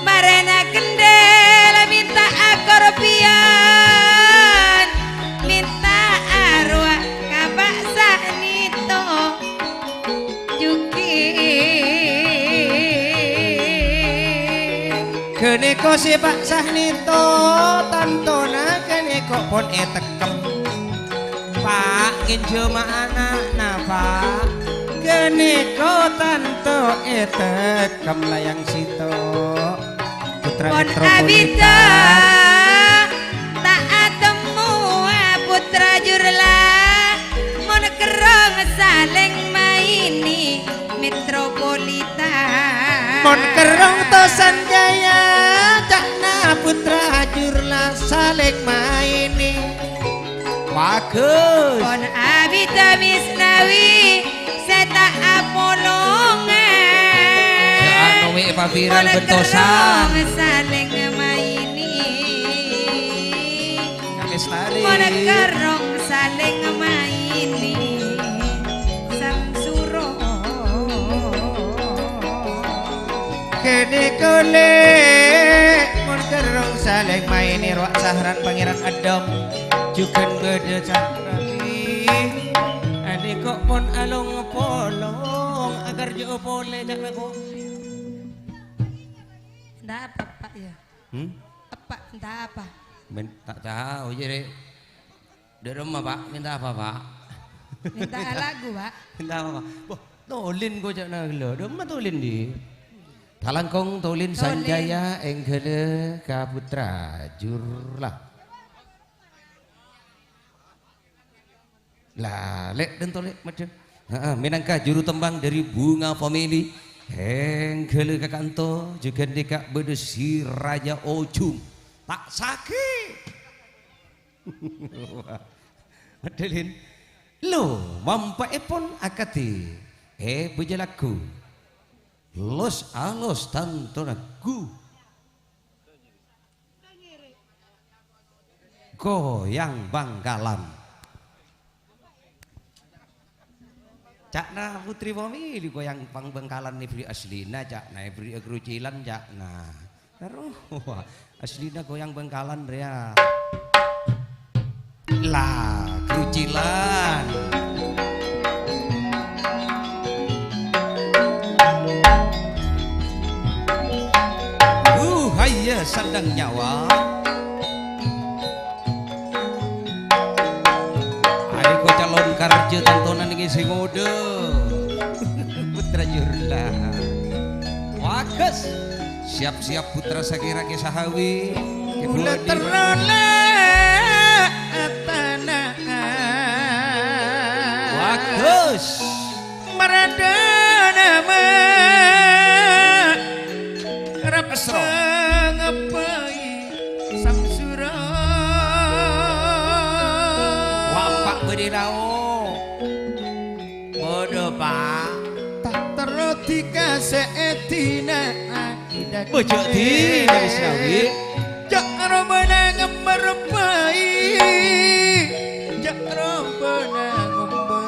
Marèna Kendal mènta akorbiyan, mènta arowa ka Pa' Sanito. Juki. Ghânèka sè Pa' Sanito, tantona ghânèka pon ètekkem. Pa', ngènjhâma ana'na, Pa'. Ghânèka tanto ètekkem layang sèttong. Putra Pon metropolitan. Abita, ta' atemmowa Putra Jurla. Mon kerrong salèng maènè metropolitan. Mon kerrong to Sanjaya, ca'na Putra Jurla salèng maènè. Bagus. Pon abita Misnawi sè ta' apolongan. Sè anu mi' papiran Mon bentosan. Kerrong salèng maènè. Kang Lestari. Mon kerrong salèng maènè Samsuro. Kènè kolè', mon kerrong salèng maènè rowa Sahran Pangèran Adem. Jhughân bâdâ Sahrani. Anè kok pon along-polong, agar jhughân polè ca'na kok. Ndak apa, Pak, ya? Hmm? Apa, ndak apa? Men, ta' tao, jârè. Dâ' remma, Pak? Minta apa, Pak? Minta lagu, Pak. Minta apa, Pak? Wah, tolèn kok ca'na ghellâ'. Dâ' remma tolèn, Di? Talangkong tolèn Tolèn. Sanjaya èngghâlâ ka Putra Jurla. La, Lè', dânto, Lè', maddhâ. Heeh, mènangka juru tembang dâri Bunga Family. Èngghâlâ ka kanto, jhughân dika' bâdâ si Raja Ojung. Ta' sakè'. Maddhâlin. Lo, mampa'èpon akadhi. Eh, bâjâ lagu. Los-alos tantona ghu. Goyang Bangkalan. Ca'na Putri Pamili goyang pang Bangkalan èbherri' aslina, ca'na èbherri' krucilan, ca'na. Terro, aslina goyang Bangkalan rèya. La, krucilan. Uh, hayya, sandang nyawa. Ayo, ko calon karja tantona nèngè sè ngodâ. Putra Jurla. Bagus. Siap-siap putra sakèra kè sahawi. Kè Mula buwâni. Terro la atana. Bagus. Maradana ma. Esro. Ngabây Samsura. Wampak bâdhi lao. Padâ, Pak. Ta' terro dikasè èdina akidakè. Bojok dina wis rawi. Jhâ' robâna ngember bhâi. Jhâ' robâna ngember bhâi.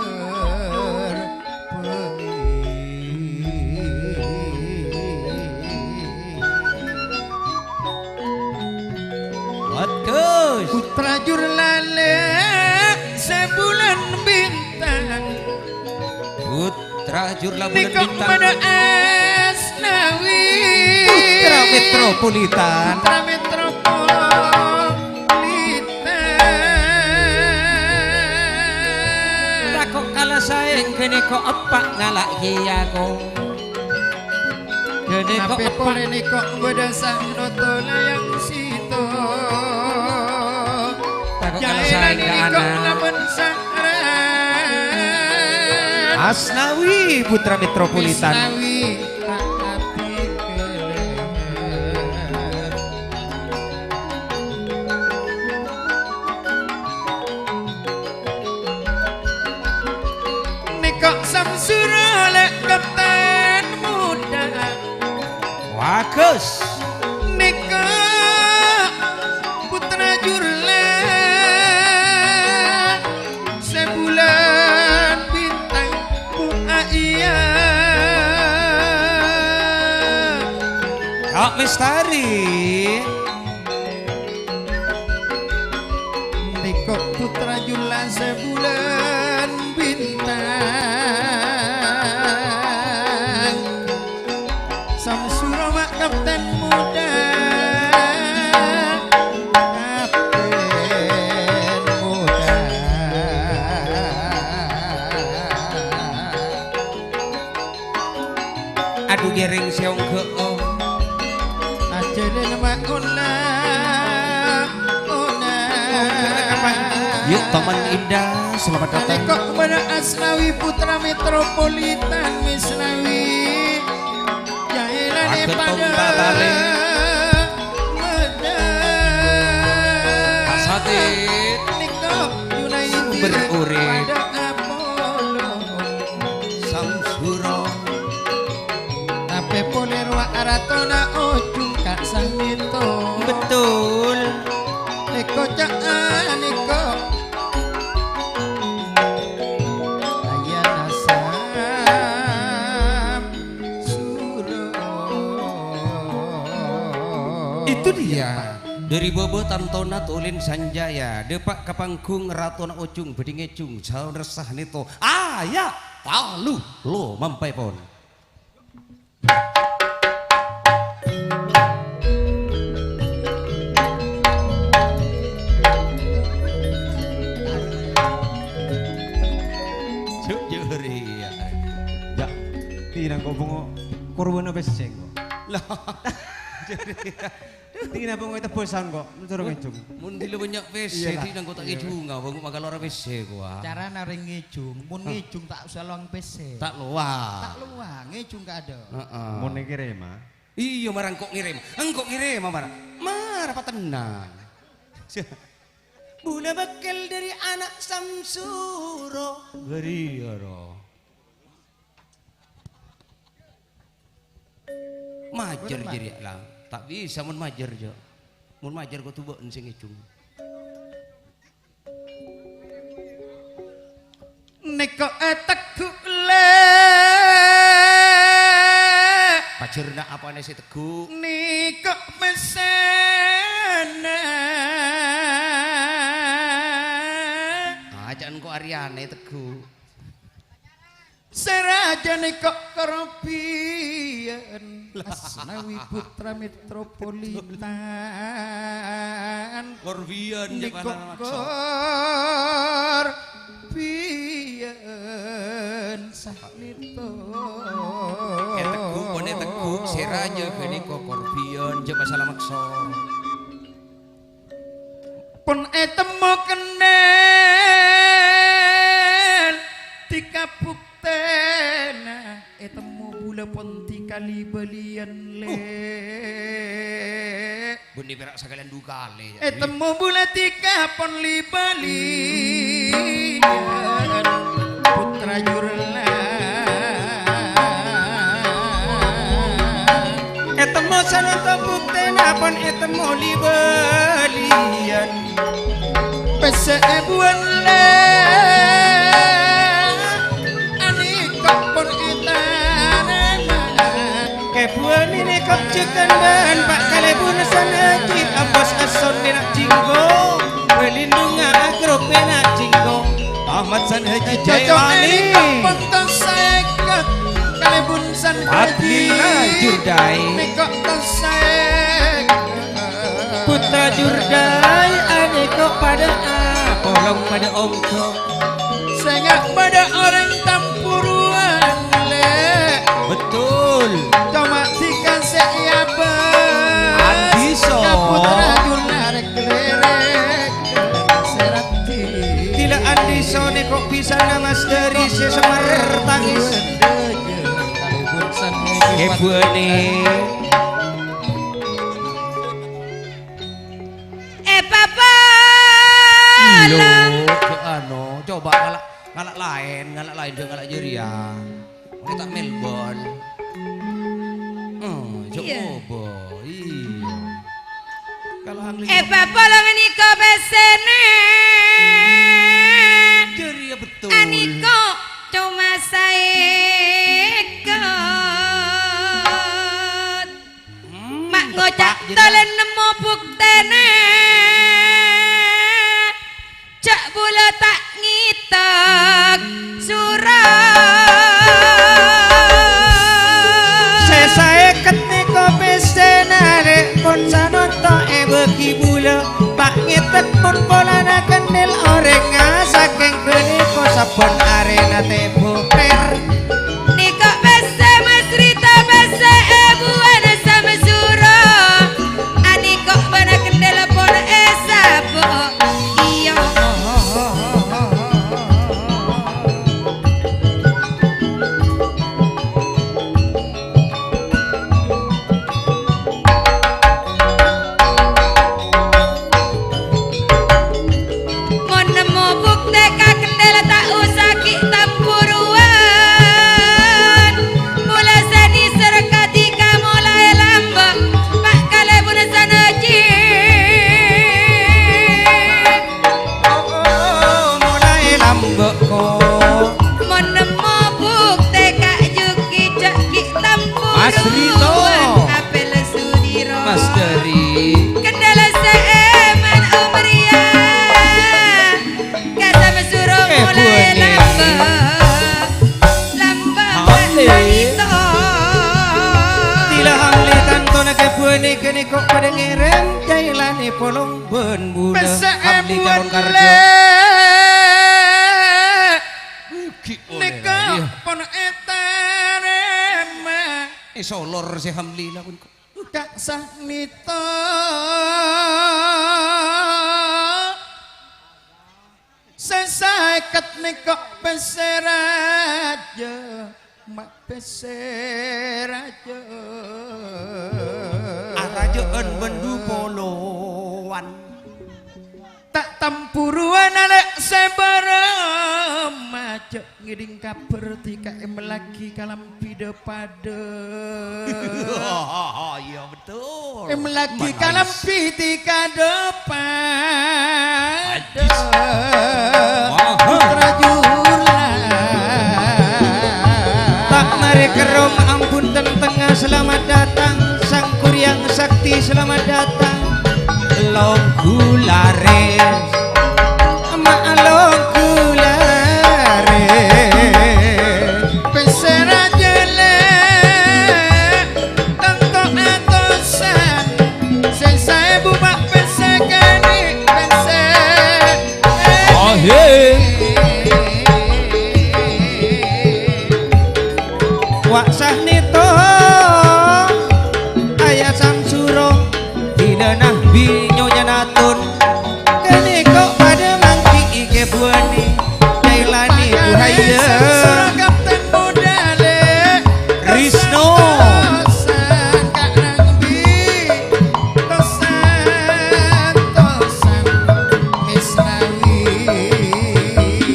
Bagus. Putra Jurlalè sè bulân bintang. Putra Jurla bulân bintang. Nèko bâdâ Asnawi. Putra Metropolitan. Putra Metropolitan. Tako' kala saèng ghânèka eppa' ngala' kèya ko. Ghânèka Napè eppa'. Polè nèko bâdâ Sangnoto Layang Sèttong. Tako' kala saèng ka nèko ana. Lamun Sangran. Asnawi Putra Metropolitan. Asnawi. Nèko Samsura lè' kapten muda. Bagus. Nèko Putra Jurla. Sè bulân bintang, bu-, a, iyâ, Mistari. Nèko putra jula sè bulân bintang. Samsuro ma' kapten muda. Kapten muda. Adu ghereng sè ongghâ'â. Ajhâlân ma' ona, ona. Yuk, Paman Indah, selamat datang. Nèko bâdâ Asnawi Putra Metropolitan, Misnawi. Jahilane Ageng padâ Tong Tatale. Medâ. Pak Sati. Nèko Junaidi Sumber urip. Padâ Apollo. Samsuro. Tapè polè rowa ratona ojung ka' sangèto. Betul. Nèko ca'an nèko. Ayana Samsuro. Itu dia. Dari Bobo Tantona Tulin Sanjaya, dâpa' ka panggung ratona ojung bâdhi ngèjung, saon ressah nèto. Aya', talu, lo, mampè pon. Jhâ' jârèya. Ya, tinang kobong korbhâna pèssè, kok. Lah, jârèya. Dina bângoy tebbhâsan kok, mencoro ngèjung. Mon dhila bânnya' pèssè, Iyalah. Dina engko' ta' Iya. ngèjunga, bângo' mangkala ora pèssè, kowa. Carana rèng ngèjung, mon Hah. ngèjung ta' osa lowang pèssè. Ta' lowang. Ta' lowang, ngèjung kadâ'. Heeh. Mon ngèrèma? Iyâ, mara engko' ngèrèm. Engko' ngèrèma, mara. Mara patennang. Bulâ bâkkèl dâri ana' Samsuro. Bâriyâ, ro. Majâr jârèya, la. Ta' bisa mon majâr, jâ'. Mon majâr kodhu bâ'na sè ngèjung. Nèko, eh, tegghu', lè'. Pajârna apana sè tegghu'? Nèko pèssèna. Ajâ' engko' arèyana tegghu'. Sè rajâ nèko Korbian, Asnawi Putra Metropolitan. Korbian, nèko Jepara Makso. Korbian sanèto. Eh, tegghu', pon, eh, tegghu', sè rajâ ghânèko Korbian, jâ' masalah makso. Pon ètemmo kennèng, dhika buktèna. Ètemmo bulâ pon dhika li-bâliyân, lè'. Bânnè pèra' sakalèyan du kalè, jâ'. Ètemmo bulâ dhika pon li-bâliyân. Putra Jurla. Ètemmo sanèto buktèna pon ètemmo li-bâliyân. Pèssè èbuwân, lè', anèko pon ètarèma. Kèbuwân nèko jhughân bân pa' kalèbun sanajhi, abos asonnè na' jinggo. Bâlindhungnga agrupè na' jinggo. Ahmad Sanhaji Cocok Jailani. Nèko pon tasèkot kalèbun San Fadlina Haji. Jurdai. Nèko tasèkot. Putra Jurdai anèko padâ apolong padâ ongko. Sènga' bâdâ orèng tampuruwân, lè'. Betul. Coma dhika sè èabâs. Andiso. Ka Putra Jurdai. Lèrèk sè raddhin. Dhila Andiso nèko bisa namas dâri sè somar tangis. Èbuwânnè. Eh, Papa. Lho, kok anu, coba ngala', ngala' laèn, ngala' laèn, jhâ' ngala' jârèya. Kita Melbourne. Oh, jhâ' Iyâ. Ngoba. Iyâ. Kalau angling Eh, Papa, la nèko pèssèna. Jârèya betul. Anèko coma saèkot. Hmm. Ma' Nèka-nèko padâ ngèrèm, caèlana polong bân bulâ. Pèssè Hamli Calon Karjo. Ghi' olè, nèka iyâ. Pon ètarèma. Èsolor sè Hamli la pon ko-, Ka' Sahnèto. Sè saèket nèko pèssè rajâ, ma' pèssè rajâ. Arajâ'ân bân du polowan. Ta' tampuruwân alè' sè bârâmma, jhâ' ngèdhing kabhâr dhika èmellaghi kalambi dâ-padâ. Iyâ, betul. Èmellaghi kalambi dhika dâ-padâ. Putra Jurla. Ta' marè kerrong ampon tèng-tèngnga, selamat datang, Sang Kuryang Sakti, selamat datang. Longghu larès. Ma' longghu larès. Pèssè rajâ lè', tèngko atosan. Sè saèbu ma' pèssè kènè' pèssè. Oh, he. Wa' Sahnèto, Ayah Samsuro, Dinana bi' nyonyana Tun. Kènè' ko' padâ manggi'i kèbuwânè, caèlanè buhaya. Risno.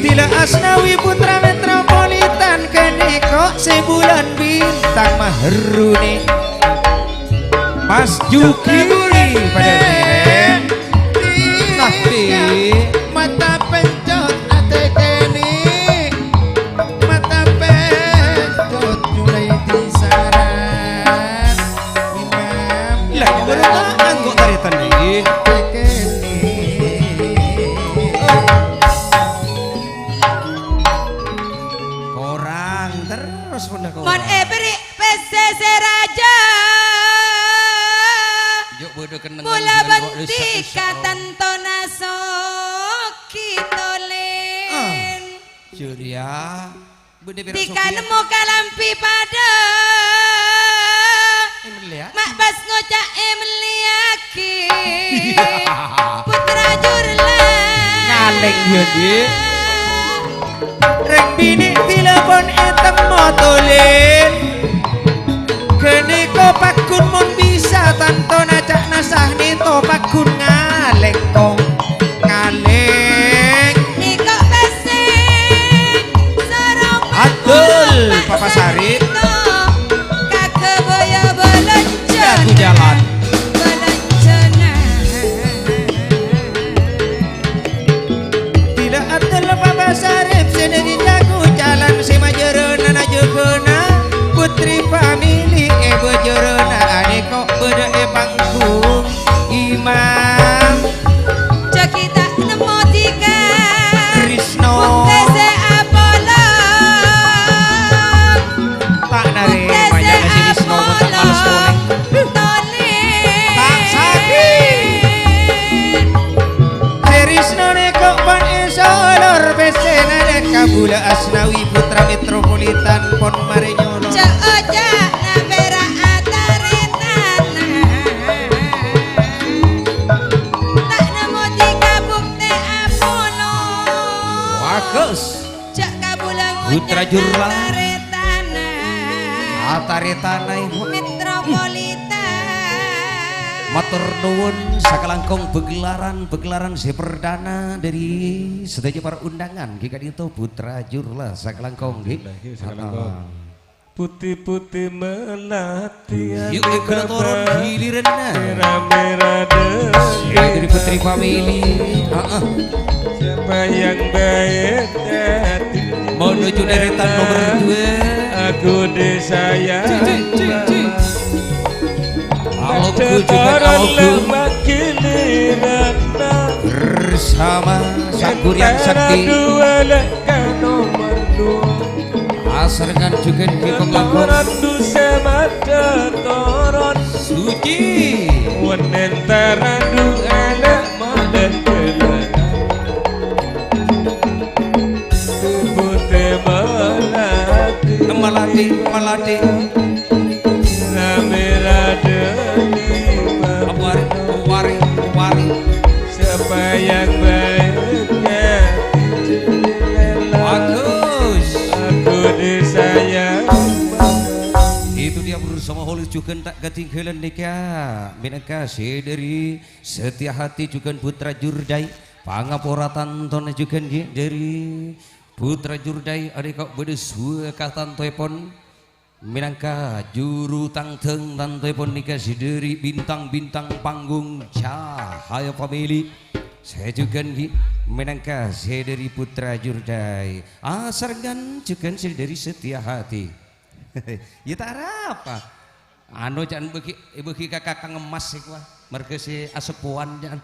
Dila Asnawi putra metropolitan, kènè' ko' sè bulân bintang maherrunè. Mas Juki padâ nè. Tapi mata pencot atè kènè', mata pencot mulai disaran. Lah, kok baru makan kok tarètan iki? Korang terros pon dah korang. Mon èberri' pèssè sè rajâ. Jhâ' bâdâ kennengngan. Mula bhânti katantona soghi tolèn. Ah, jârèya. Bâdâ pèra' soghi? Dhika nemmo kalambi padâ. Èmellèya. Ma' pas ngoca' èmellèyaghi. Putra Jurla. Ngalèng, yâ, Dik. Rèng binè' dila pon ètemmo tolèn. Ghânèka pagghun mon bisa tantona ca'na Sahnèto pagghun ngalèng, Kong. Ngalèng. Nèko pèssè sarong Adul, Papa Sarip. Sahnèto. Kagabaya balanja. Jago jalan. Balanjana. Dila Abdul Papa Sarip sè dhâri jago jalan sè majârâna najâgâna Putri Family è bâjârâna anèko bâdâ è panggung Imam. Jâ' ghi' ta' nemmo dhika. Risno. Bukti sè apolong. Ta' narèma jâ' si Risno, ta' males polè. Tolèn. Ta' sakè'. Sè Risno nèko pon èsolor pèssèna dâ' kabulâ Asnawi putra metropolitan pon marè nyolor. Jâ' oca' na pèra' atarètana. Ta' nemmo dhika bukti apolong. Bagus. Jâ' kabulâ Putra ngoca' Jurla. Atarètana. Atarètana, Ibu. Metropolitan. Matur nuwun, sakalangkong pagelaran, pagelaran sè perdana dâri sadhâjâ para undangan, ghi ka'dinto Putra Jurla sakalangkong, ghi. Alhamdulillah, ghi, sakalangkong. Ah. Putih-putih melati. Yuk, anu kabar. Toron giliranna. Merah-merah deh. Ya, dari Putri Family. Heeh. Siapa yang baik hati? Menuju deretan nomor dua. Aku disayang. Cik, cik, cik, cik. Aloku juga Aloku. Lama giliran. Bersama Sang Kuryang Sakti. Dua leka nomor dua. Asarengan jhughân ghi' panganggo. Randu sè madâ toron. Suci. Wennèn tarandhuk ala' malèt kelana. Putè melati. Melati, melati. Samèra dâri. Awari, awari, awari. Sapayang bahagia. Bagus. Aku disayang. Itu dia bersama Holis jhughân ta' katinggalan nèka. Mènangka sè dâri Setia Hati jhughân Putra Jurdai. Pangapora tantona jhughân ghi dâri Putra Jurdai. Arèya bâdâ suwaka tantoèpon. Mènangka juru tangdhâng tantoèpon nèka sè dâri bintang-bintang panggung Cahaya Family. Sè jhughân ghi mènangka sè dâri Putra Jurdai. Asarengngan jhughân sè dâri Setia Hati. Ya ta' arapa. Anu, ca'na bâgi, èbâgi ka kakang emmas sè kowa. Marghâ sè aseppowan, ca'na.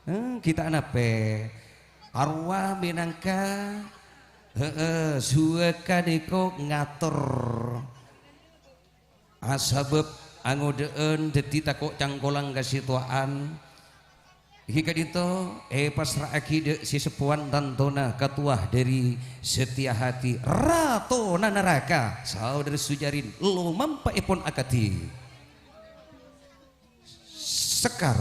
Eh, ghi ta' napè. Arowa mènangka, heeh, suwaka nèko ngator. Asabâb angodâ'ân dhâddhi tako' cangkolang ka sè towa'an. Ghi ka'dinto èpasra'aghi dâ' sè seppowan tantona katowa dâri Setia Hati, Ratona Naraka, saodara Sujarin, lomampa'èpon akadhi. Sekar.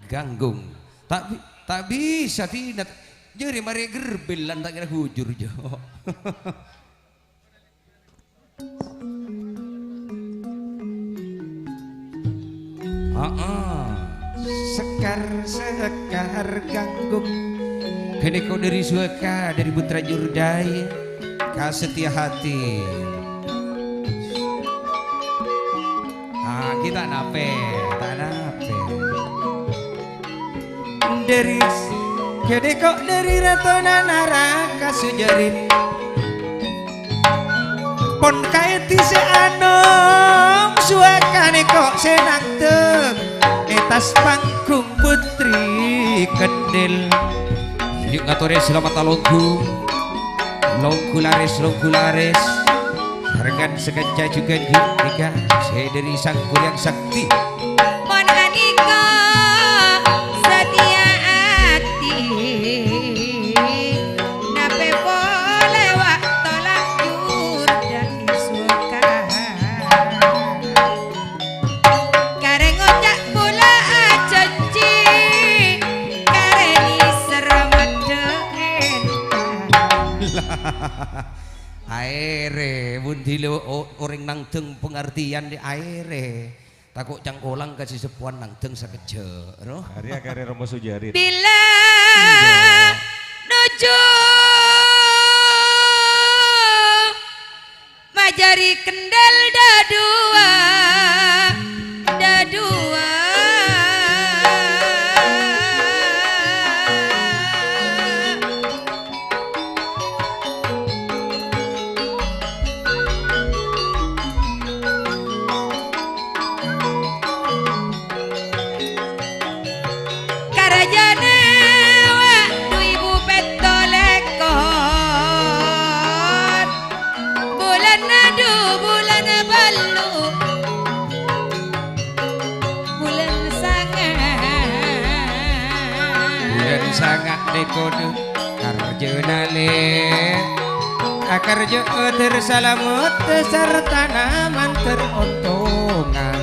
Ganggung. Ta' bi-, ta' bisa, Dina. Jârèya marè gerbel, lan ta' kèra hujur, Jo. Heeh. Sekar, Sekar Ganggung. Ghânèko dâri suwaka, dâri Putra Jurdai. Ka Setia Hati. Ah, ghi ta' napè, ta' napè. Dâri, ghânèko dâri Ratona Naraka Sujarin. Pon kaèdhi sè anom suwaka nèko sè nangdhâng è attas panggung Putri Kendhil. Yu' ngatorè salamet alongghu. Longghu larès, longghu larès. Barengan sakanca jhughân ghi' nèka sè dâri Sang Guriyang Sakti. Mon anika satèya ati, napè polè wa' tola' jur dâ' isuka. Karè ngoca' bulâ ajhânjhi, karè nèser maddhâ èntar. Aèrè, mon dhilâ o-, orèng nangdhâng pangartèyan rè aèrè. Tako' cangkolang ka sè seppowan nangdhâng sakejjhâ', no? Arèya karè Rama Sujarin. Bilâ Iyâ. Nuju majâri Kendhil dhâduwâ, dhâduwâ. Karajâna wa' du èbu pètto lèkor. Bulânna du, bulânna bâllu', bulân sanga'. Bulân sanga' nèko du, karjâna lè-, akarjâ'â ter salamet sartana mandhâr ontongan.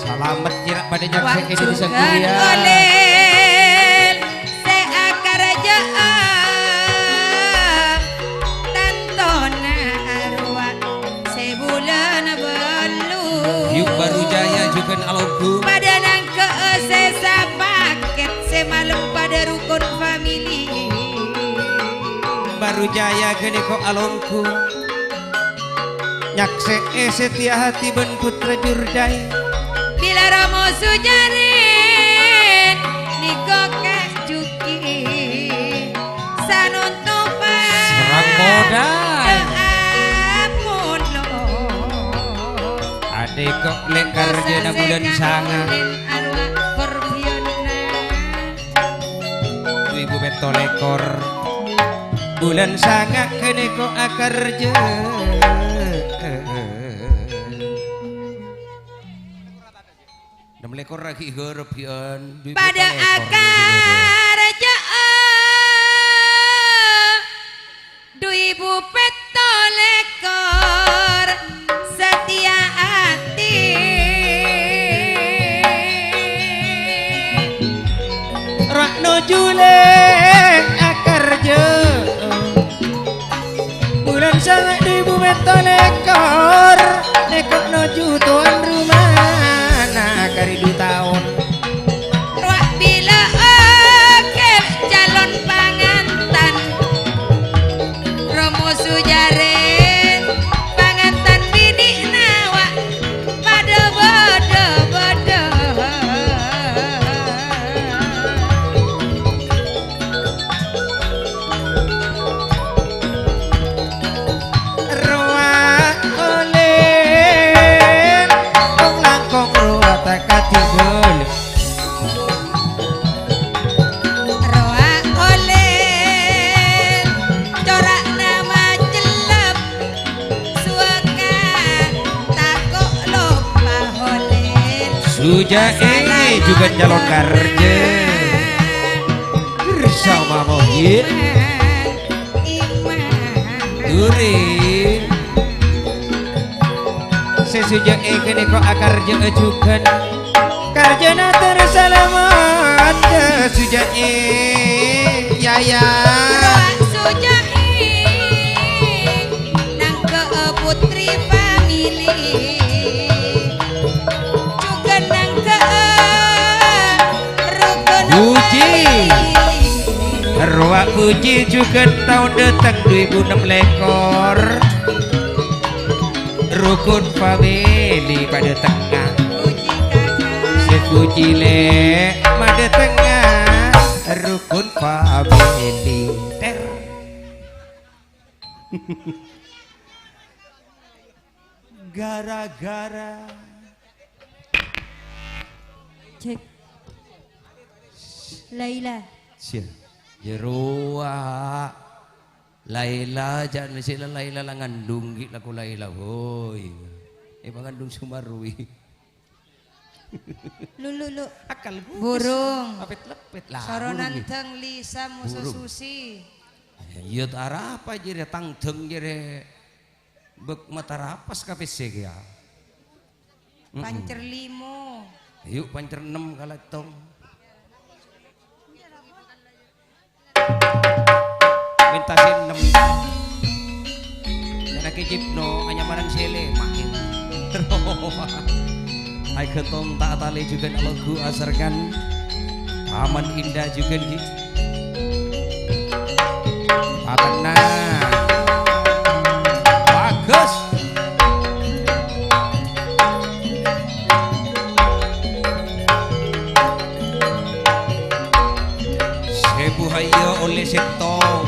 Salamet cèra' padâ nyaksè'è dâri Wa' jhughân Sangkuriya. Olèl sè akarjâ'â tantona arowa sè bulânna bâllu'. Yu' Baru Jaya jhughân alongghu. Padâ nangghâ'â sè sapakèt sè malem padâ rukun famili. Baru Jaya ghânèko alongghu. Nyaksè'è Setia Hati bân Putra Jurdai. Bilâ Rama Sujarin nèko kajuki sanontopan. Serang podai. Doa polo. Adè kok lè' karjâna bulân sanga'. Arwah Forbiona. Du èbu pètto lèkor. Bulân sanga' ghânèko akarjâ. Nem lèkor ghi' gharep ghi'an, dhu èbu Padâ èbhu lèkor. Akarjâ'â dhu èbu pètto lèkor satèya atè. Ra' noju lè-, akarjâ'â. Bulân sanga' dhu èbu pètto lèkor, nèko' noju towan rumana karè dhu taon. Wa' bilâ oghâl calon pangantan. Romo sojârèn pangantan binè'na wa' padâ bâdâ-bâdâ. Rowa olè, kong langkong rowa ta' kadhi bâli. Rowa olè, cora'na macellep, suwâka tako' loppa olè. Sujâ'è jhughân calon karjâ. Bersama Mogi. Duri. Sè sujâ'è ghânèka akarjâ'â jhughân. Karjâna ter salamet, sujâ'è, ya, ya. Rowa sujâ'è, nangghâ'â putri famili. Jhughân nangghâ'â rukun Puji. Rowa puji jhughân taon dâteng dhu èbu nem lèkor. Rukun famili padâ tengnga. Sè puji lè' padâ tengnga. Rukun famili. Ter. Gara-gara Cek. Laila. Sia. Jeroa. Laila, jhâ' sè la Laila la ngandung ghi' lako Laila, hoi. Èpangandung Sumarwi. Lu, lu, lu. Akal gugis. Burung. Apet lepet lah. Soro burung, nandhâng Lisa Musa burung. Susi. Iyâ, ta' arapa jârèya tandhâng jârèya. Bâk matarapas ka pèssè kèya. Mm-mm. Pancer limo. Ayo, pancer ennem kala èttong. Mènta sè ennem. Jhâ' kècipno, anyamanan sèlè, makin. Hai gantong ta' talè jhughân aloghu asarkan. Taman Indah jhughân, ghi. Patenna. Bagus. Sè buhaya ollè sèttong.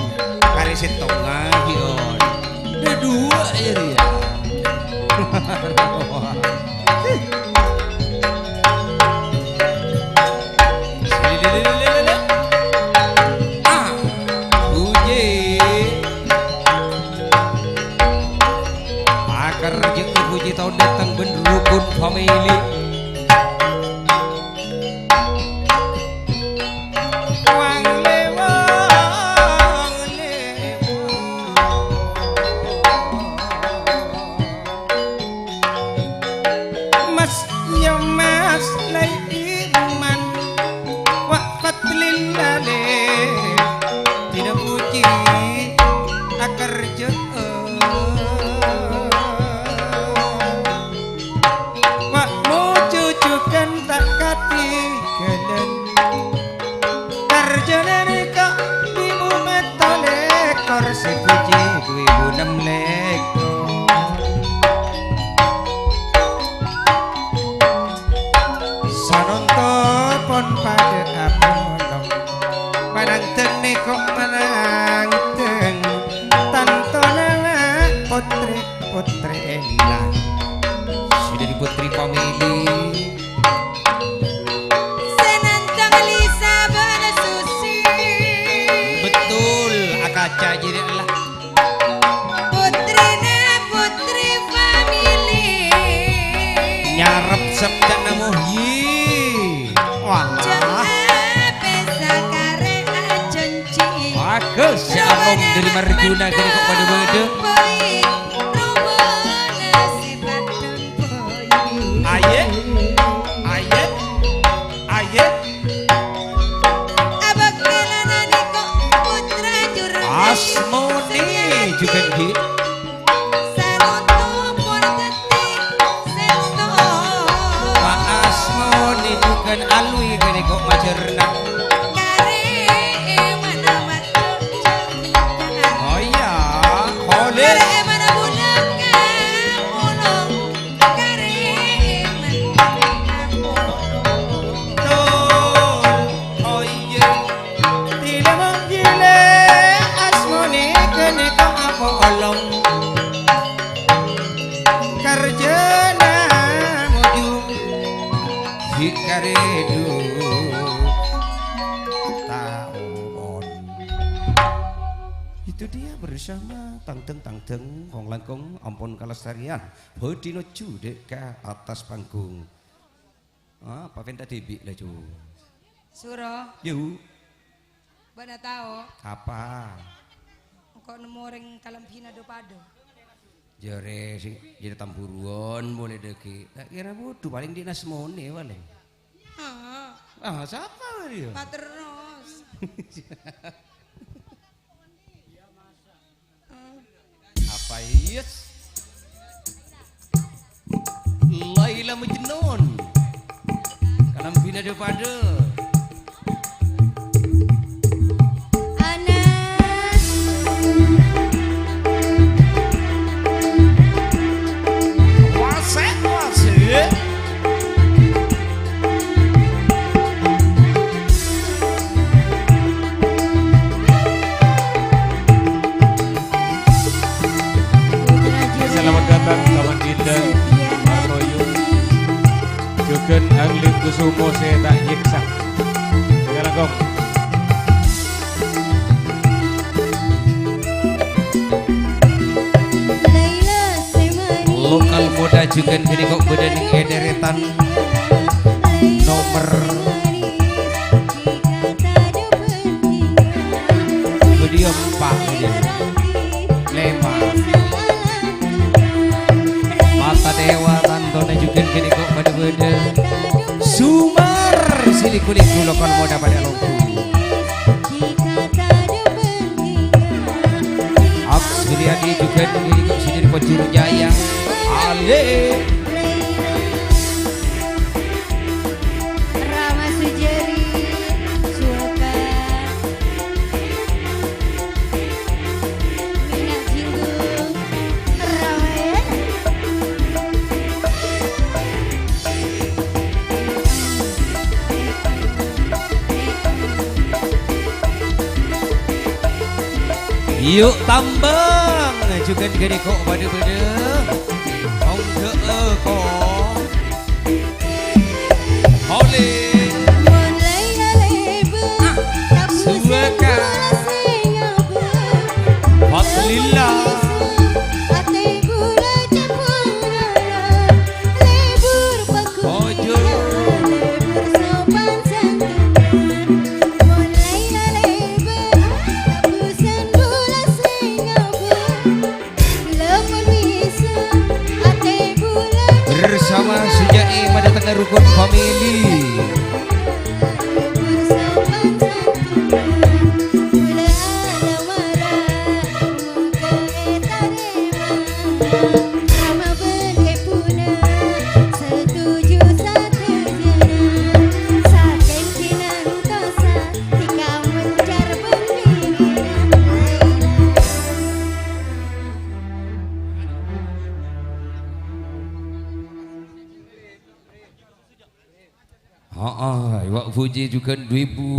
Karè sèttongnga, ghi, on. Dâ' duwâ' jârèya. Ah, puji. Pakerjhâ'â puji tao dâteng bân rukun famili. Wang lèwang lèwang. Mas nyemas laiman wa fadlin lale. Tidak puji akerjaan. Wa mujujugan tak katigalan. Karjana nèka dhu èbu pètto lèkor, sè puji dhu èbu nem lèkor. Sanonto pon padâ apolong, manangdhâng nèko manangdhâng, tantona potri-potri èlang. Sè dhâddhi potri pamili. Sè nandhâng Lisa bân Susi. Betul, akaca jârèya la. Putrina putri famili. Nyarep sep ca'na Muhyi. Dhâri Marjuna ghânèka kok padâ bâdâ. Aye, aye, aye. Asmone jhughân ghi. Pak Asmoni jhughân alui ghânèka majârna. Oh iya, Khalid. Tul, oh iya. Tila manggile asmone ghânèka apolong. Karjana moju si karedu taon. Itu dia bersama tangdeng-tangdeng kong langkong ampon kalestarian. Bhâdhi noju dek ka atas panggung. Ah, papenta dhibi' la, Ju. Suro. Yu. Bâ'na tao? Apa? Engko' nemmo orèng kalambhina do-padâ. Jârè sè jârè tamburuwân molaè dhâggi'. Ta' kèra budhu, palèng dhi' Nasmone palèng. Ah. Ah, sapa dia? Paterros. Apa iyâ? Laila Majnun. Kalambhina do-padâ. Anas. Wasèt, wasèt. Selamat datang, Taman Indah Martoyo. Jhughân ahli kusumo sè ta' nyèksa. Kalangkong. Lokal Muda jhughân ghânèka bâdâ neng è dèrètan nomer bâdâ empa', bâdâ lèma'. Mata Dewa tantona jhughân ghânèka padâ bâdâ. Sumar si liku-liku lokal Muda padâ longgu. Ak Suryadi jhughân ghânèka sè dâri Pojur Jaya. Ale. Rama Sujari, Suaka. Minyak Jinggu, Ramayana. Yu' tambang, jhughân ghânèka padâ bâdâ. Ongghâ'â, ko. Olè. Suwaka. Fadlillah. Ojo. Bersama Sujai pada tengah rukun family. Haa, Iwa' Fuji jhughân dhu èbu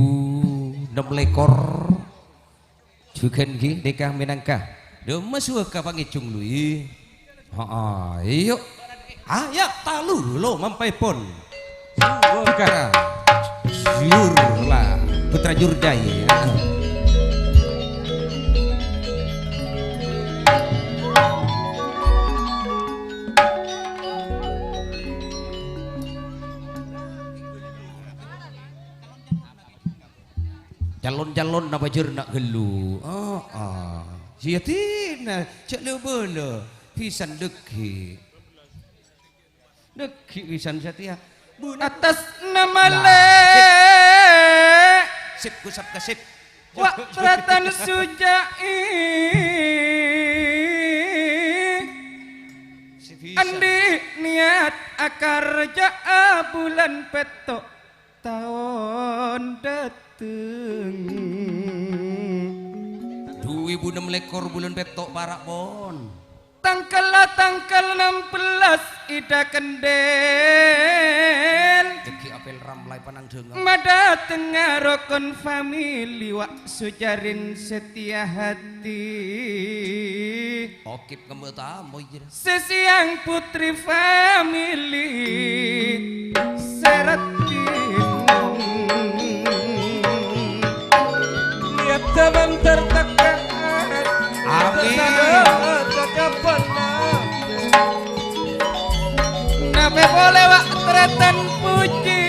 ennem lèkor. Jhughân ghi nèka mènangka. Dâ' emma suwaka pangèjhung lui. Haa, iyâ. Ayat talu lo mampaèpon. Suwaka. Jur la, Putra Jurdai. Calon-calon napa jâr na' ghâllu? Oh, Oh, oh. Iyâ, dinah, jhâ' la-bâlâ. Bhisan dhâggi'. Dhâggi' bhisan satèya. Attas nama Lah, lè'. Sip. Sip, ku sap ka sip. Wa' tarètan Suja'i. Si bhisan. Andi' niyat akarjâ'â bulân pètto' taon dâteng. Du èbu nem lèkor bulân pètto' para' pon. Tangkella tangkel nem bellas Ida Kendel. Dhâggi' apel ramlay panangdhângan. Madâtengnga rokon famili wa' Sujarin Setia Hati. Okip kemma tamoy jârèya. Sesiang putri famili Seratin. Niyatta bântar tekka. Amin. Sadhâjâ cakapanna. Napè polè wa' tarètan puji.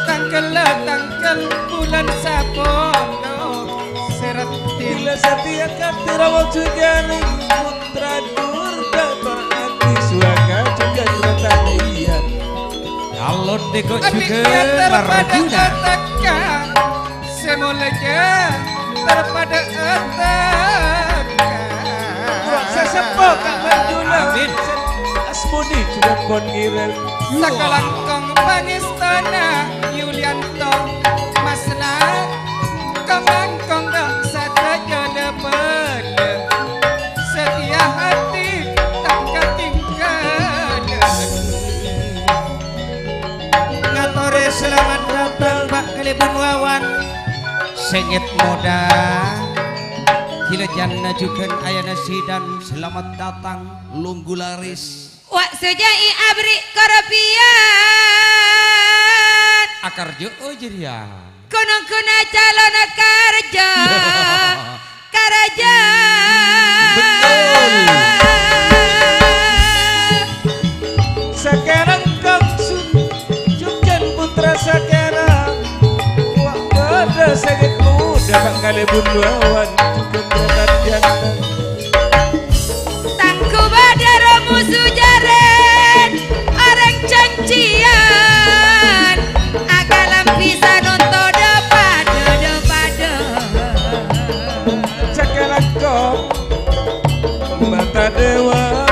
Tangkella tangkel bulân sapolo Seratin. Bila satèya katèra wujud jârèng putra durga par'ati suaka jhughân rataniyan. Alon nèko Abi jhughân nyata pada marjuna. Katakan. Sè molja terpada ataka. Sè seppo ka' Manjuna. Amin. Asmoni jhughân pon ngèrèng. Sakalangkong pangèstona Yulianto Masna. Kalangkong dâ' sadhâjâna padâ. Setia hati tak katinggalan. Ngatorè salamet dâteng, Pak, kalèbun Wawan. Sengit moda. Gila janna jhughân ayana sidan. Salamet dâteng, Lunggu Laris. Wa' Suja'i aberri' koropiyan. Akarjâ'â jârèya. Ghun-ghuna calon karja. Karaja. Betul. Sakalangkong su-, jhughân putra sakalangkong. Wa' bâdâ sè ghet muda bâ' kalèbun Wawan jhughân rataniyan. Tangku bâdâ romo sujârèn, orèng jhânjhiyân, akalambi sanonto dâ-padâ, dâ-padâ. Sakalangkong mata dewa.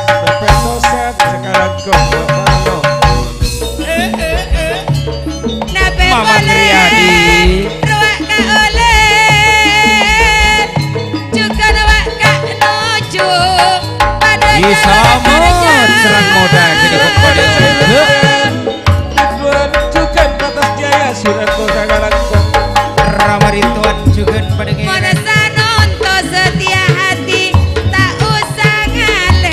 Sampai tosan sakalangkong mata no. Napè Mamat polè Riyadi. Rowa ka' olè. Jhughân wa' ka' nuju. Padâ Ih, salamet, sareng moda, kene kok pada juga. Ridwan jhughân Batas Jaya, Sunan Kota Kalangkong. Rama Ridwan jhughân padâ ngèrèng. Mon sanonto setia hati, ta' osa ngalè.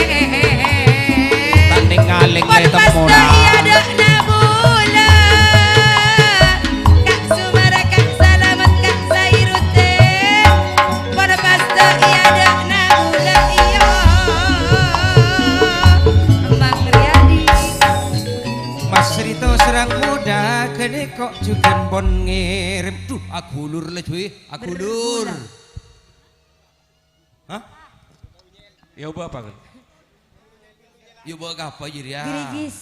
Tanding ngalè Mon kaè pasta temmola. Iyâ dâ'na bulâ. Ka' Sumara, Ka' Salamet, Ka' Sairuddin. Mon pasta iyâ dâ'na bulâ iyâ. Bang Riyadi. Mas Rito sareng moda kene kok jhughân pon ngèrèm. Duh, agulur la, Juy. Agulur. Hah? Ya, apa, apa, kan? Ya, bawa apa, Jir, ya? Gerigis.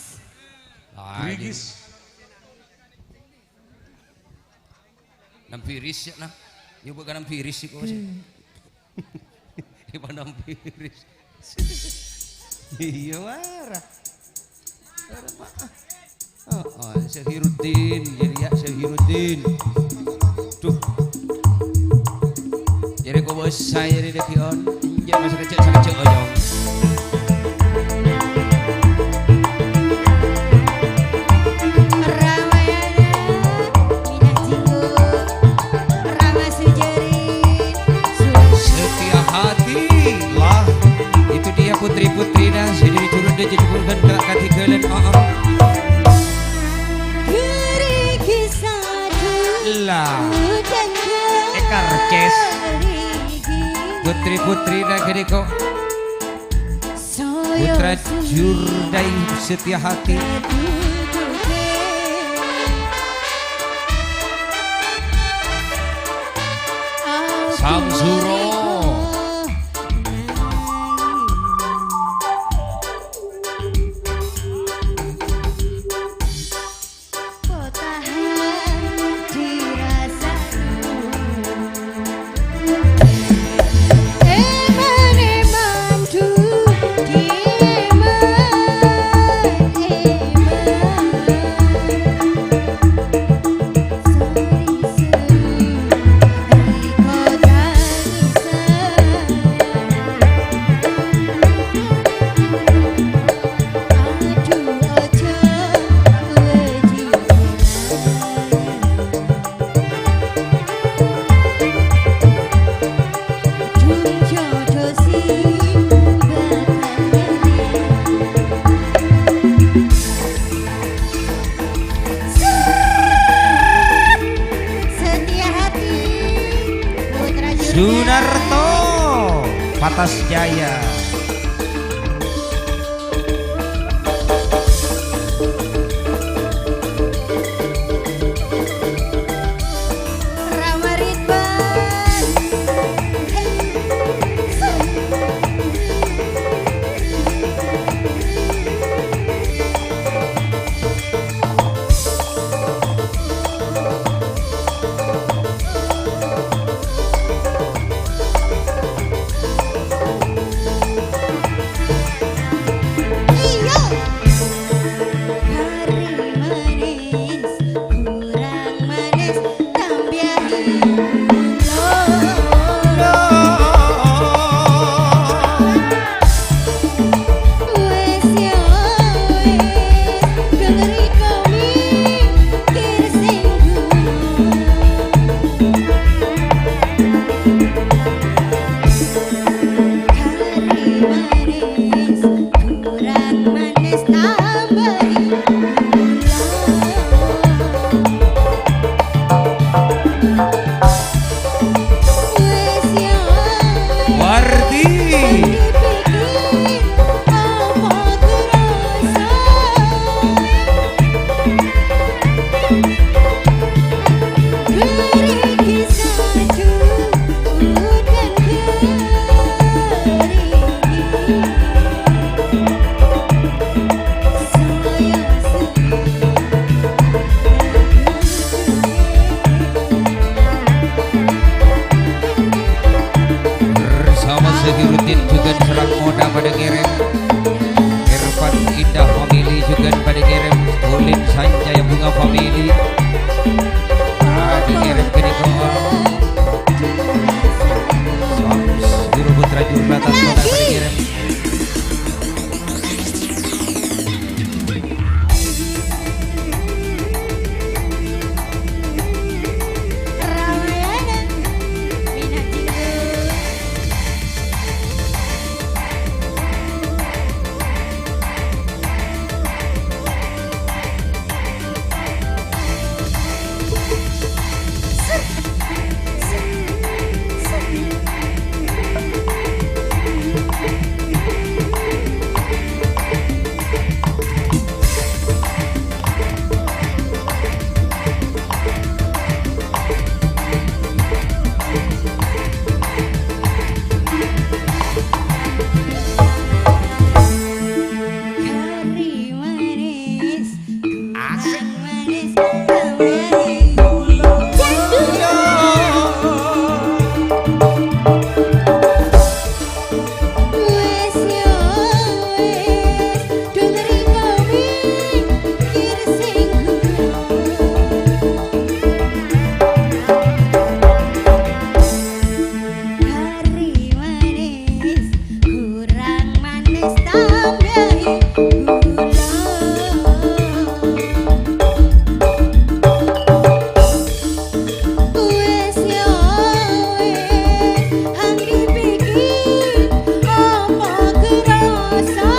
Ah, Gerigis. Nang piris ya, nah. Ya, bukan nang piris sih, kok, sih. Hmm. Di mana piris? Iya, marah. Marah, marah. Oh, oh, Syahiruddin, jadi ya, Syahiruddin. Duh. Jadi kok bos saya di dekion, injak masa kecil sama cek ojong. Ramayana, minyak jinggo, Rama Sujari, Setia hati lah. Itu dia putri-putrina sè dhâri jurun dhâjâ jhughân kala' kadhighâlân. Oh, oh. Lah. Ekarces. Putri-putrina ghânèka. Putra Jurdai Setia Hati. Tamsuro. Setia Hati, Putra Jurjaya. Sunarto, Patas Jaya. Rama Ridwan. Iya. Hari manis, kurang manis, tambihi gula. Wes ya wes, dengeri komi, kir sing gula. Hari manis, kurang manis, tambahi gula. Wes ya wes. Wardi. Dipikir apa terasa. Beri kisah jujur dan kering. Saya sendiri. Bersama Zahiruddin jhughân sareng Moda padâ ngèrèm. Irfan Indah Family jhughân padâ ngèrèm. Ulin Sanjaya Bunga Family padâ ngèrèm ghânèka. Sams Guru Putra Jurnatan padâ ngèrèm. Asik. Hari manis, kurang manis, tambahi gula. Wes ya wes, han dipikir apa kerasa.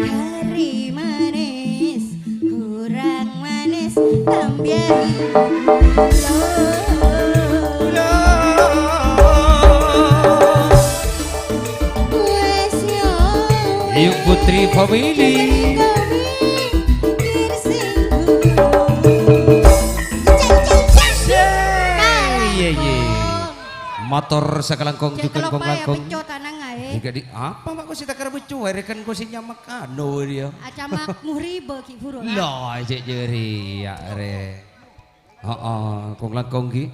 Hari manis, kurang manis, tambahi gula. Wes ya wes. Ayu Putri Family. Mator sakalangkong jhughân kong langkong. Becco tanang ae. Jhughân di-, apa mak kok sè takar becco, rèken kok sè nyamak anu dia. Acamak muhriba ki buru, lah. Lah, cè' jârèya, rè. Heeh, kong langkong ki.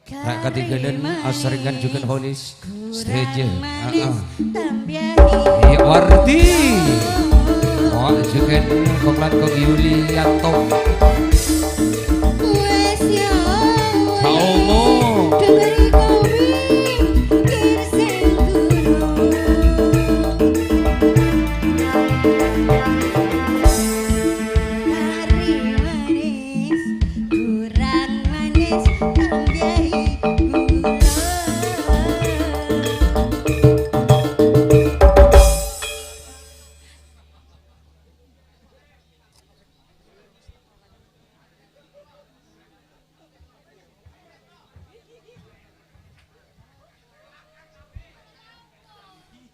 Ta' katinggalan, asarengan jhughân Holis. Stage. Heeh. Iya, Wardi. Oh, jhughân kong langkong Yulianto. Saomo. Kurang manis, tambahi gula.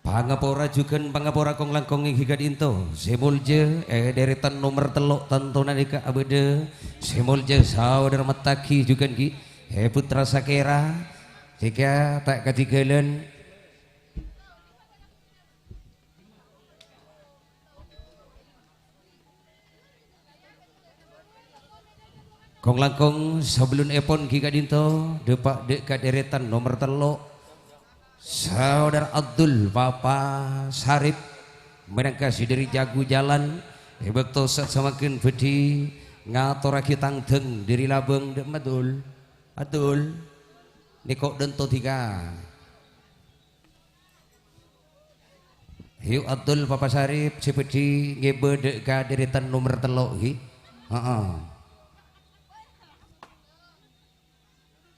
Pangapora jhughân pangapora kong langkong èngghi ka'dinto. Sè moljâ, è dèrètan nomer tello' tanto nalèka abâdâ. Sè moljâ saodara Mattagi jhughân ghi, è, Putra Sakera. Sèka ta' katinggalan. Kong langkong, sabellunèpon ghi ka'dinto, dâpa' dâ' ka dèrètan nomer tello'. Saudara Abdul Papa Sarip, mènangka sè dâri Jagu Jalan, è bâkto sa'at samangkèn bhâdhi ngatorraghi tangdhâng dâri Labâng dâ' Madul. Adul, nèko' dânto dhika. Yu, Abdul Papa Sarip sè bhâdhi ngèbâ dâ' ka dèrètan nomer tello', ghi. Heeh.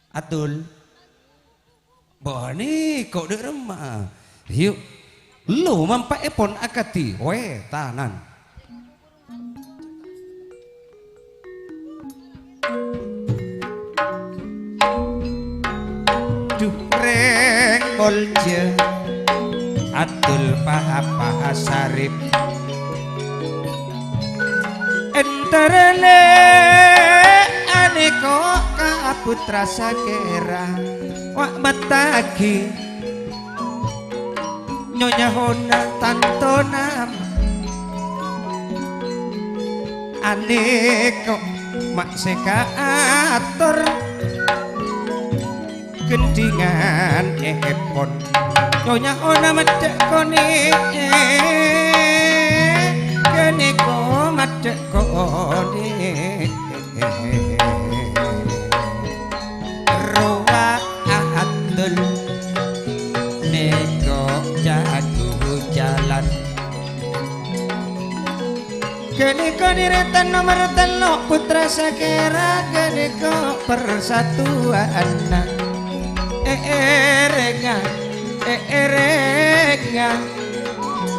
Abdul. Bâ nèko' dâ' remma. Yu, lo mampa'èpon akadhi wètanan. Dhu rèng moljâ, Abdul Papa Sarip. Èntar lè' anèko' ka Putra Sakera, wa' Mattagi. Nyonya Hona tantona. Anèko' ma' sè kaator. Gendhingan èpon. Nyonya Hona maddhâ' konè'. Ghânèko maddhâ' konè'. Rowa Abdul nèko' Jagu Jalan. Ghânèko dèrètan nomer tello' Putra Sakera, ghânèko persatuanna. Èèrèngnga, èèrèngnga.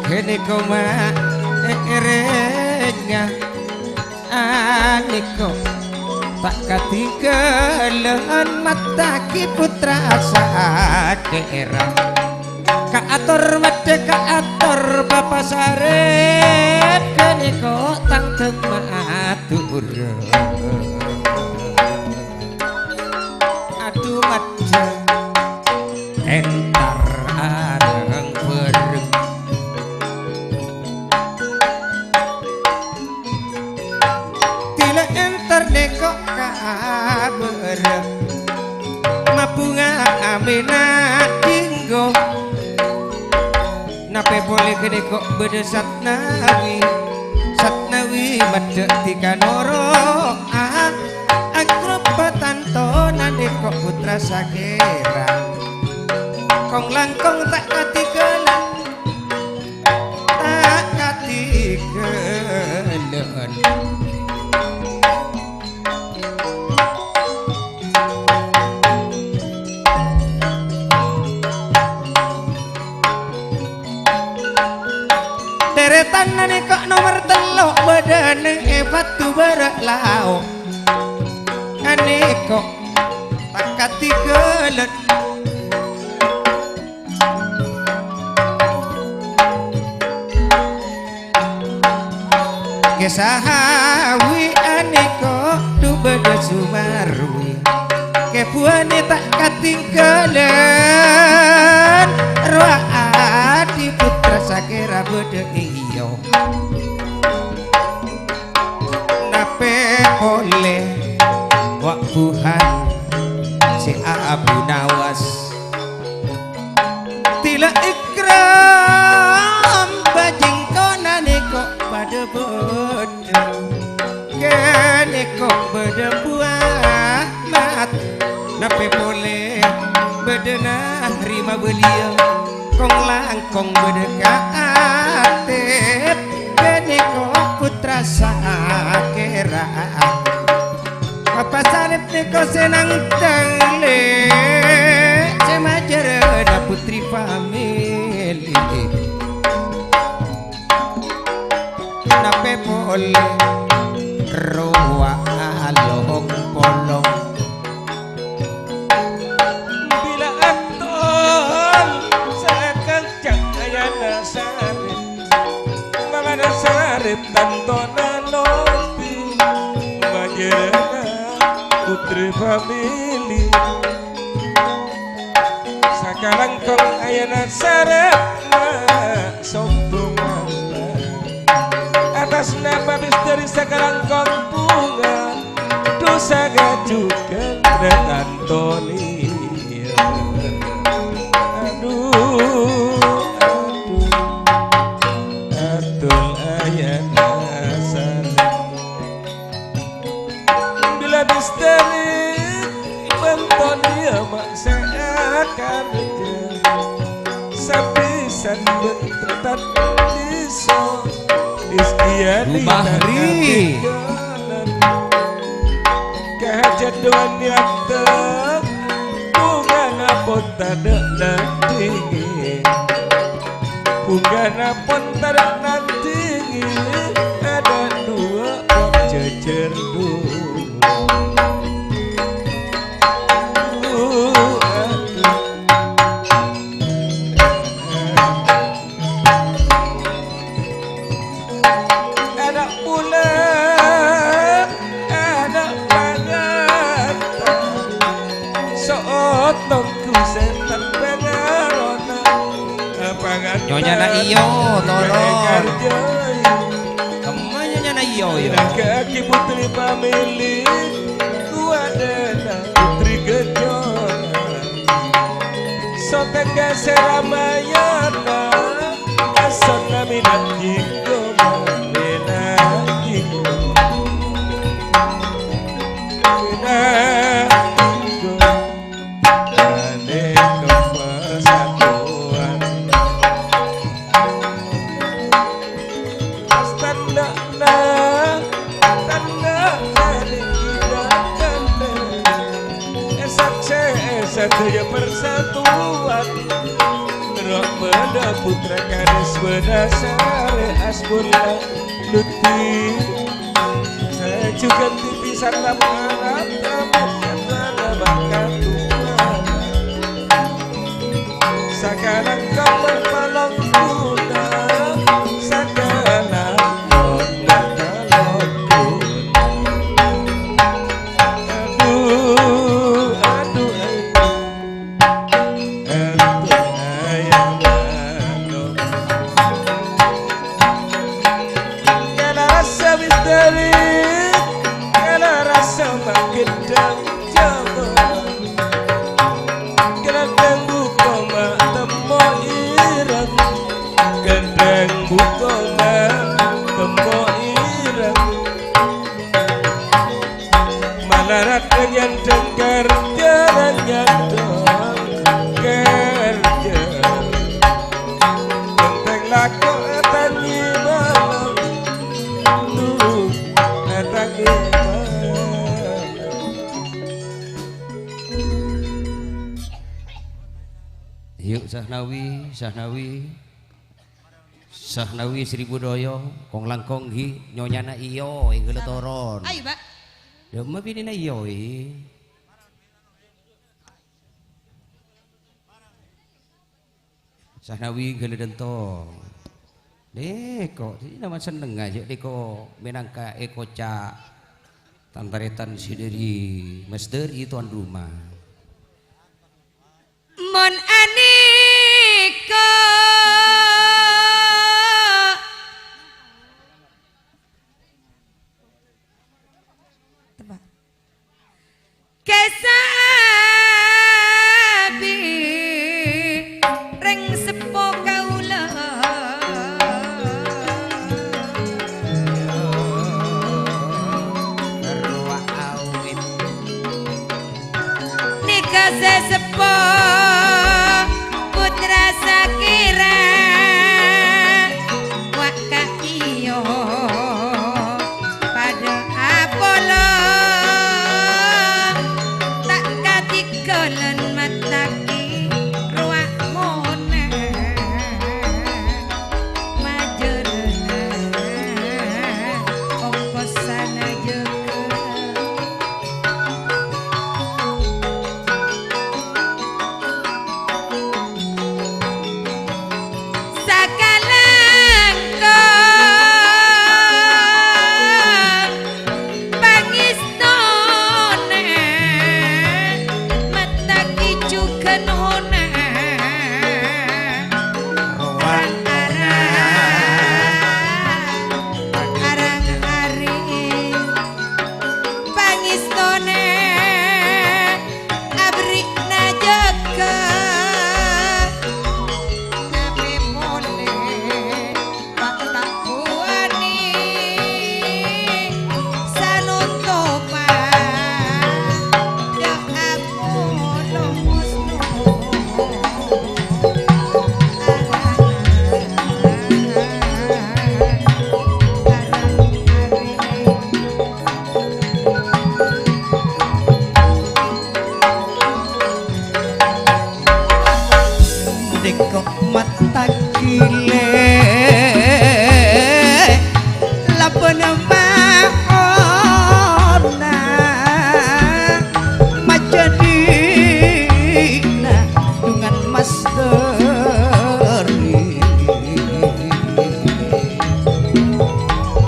Ghânèko ma' èèrèngnga. Anèko' ta' katinggalan Mattagi Putra Sakera. Kaator maddhâ kaator Papa Sarip, ghânèko' tangdhâng matur. Adu maddhâ èntar areng-bhâreng. Dila èntar nèko' kabhâr. Mabhunga amèna dinggo. Napè polè ghânèko' bâdâ Satnawi. Satnawi maddhâ' dhika noro'a. Agropa tantona nèko' Putra Sakera. Kong-langkong ta' katinggalan. Ta' katinggalan. Dèrètan nèko' nomer tello' bâdâna è Batu Bârâ' Lao'. Anèko' ta' katinggalan. Kè sahawi anèko' dhu bâdâ Sumarwi. Kè buwâna ta' kat- Tinggalan rowa adi putra sakèra bâdâ iyâ. Napè polè wa' buhan sè Abu Nawas. Tila ikram bajingkona nèko padâ bâdâ. Kènèko bâdâ buwâ mat. Napè polè bâdâna rima bâliyâ. Kong-langkong bâdâ ka'atèp. Kènèko putra sakèra. Papa Salib nèko sè nangtèlè, sè majârâna putri famili. Napè polè rowa along-polong. Bilâ aton sè kèncèng ayana sarè. Mangana sarè tantona lobi, majârâna putri famili. Sakalangkong ayana sarè ma' sombong Allah. Atas nama misteri sakalangkong bhunga, dhusa ngajugan Antoni. Adu, adu, atul ayana sarè. Bilâ misteri bântona ma' sè akarja. Sapisan bântona tadhiso. Rizki Adi Rumah Ri. Kahajat doan niatta. Bhungana pon tadâ' nandingè. Bhungana pon tadâ' nandingè. Adâ' duwâ' pon jhâjhâr duwâ'. Ana' bulâ, ana' panganta, so'otongku sètan pangarona, panganta Nyonyana Iyo, toro'. Kemma nyonyana Iyo, Iyo? Pinangka'aghi putri pamili, kuwadana putri gejjhona. Sotengga sè ramayana, asonna mèna jinggo, mèna jinggo. Mèna jinggo, ane kemma satuan. Pas tandha'na, tandha'na nèka dhâ-kandhâ. Èsaksè'è sadhâjâ parsatuan. Ro' bâdâ putra kanis bâdâ sarè asbun la luti. Sajugan titisan lap-alap, lap-alap, lap-alap, lap-alap. Sakalangkong palongguna, sakalangkong palongguna. Adu, adu, adu. Adu, ayam, adu. Kala rasa misteri, kala rasa mageddhang jago. Ghândhâng buko ma' temmo ireng, ghândhâng buko ma' temmo ireng. Malarat nyandhâng kerja, nyandhâng kerja. Penting lako atangi malam. Tuh, atangi malam. Yuk, Sahnawi, Sahnawi. Sahnawi Seribu Doyo, kong-langkong ghi, nyonyana Iyo, èngghâlâ toron. Ayo, Pak. Dâ'emma binèna Iyo, è. Sahnawi èngghâlâ dânto. Nèko, dâddhi nama sennengnga, jâ' nèko mènangka èkoca' tan-tarètan sè dâri Mas Dâri tuan rumah. Teppa'. Kèsa abit rèng seppo kaulâ. Nèka sè seppo putra sakèra, wa' ka' iyâ padâ apolong, ta' kadhi ghâlân mattagi rowa monè. Majârâna ongkosana jâgâ. Sakalangkong pangèstona, mattagi jhughân hona. Rang-arang, arang-arè, pangèstona aberri'na jâgâ. Napè polè, Pak, ta' kowani sanontopa. Dâ' amolong mosno. Dèko' mattagi lè' labâna maona, majâdina dhungan mas dhâri.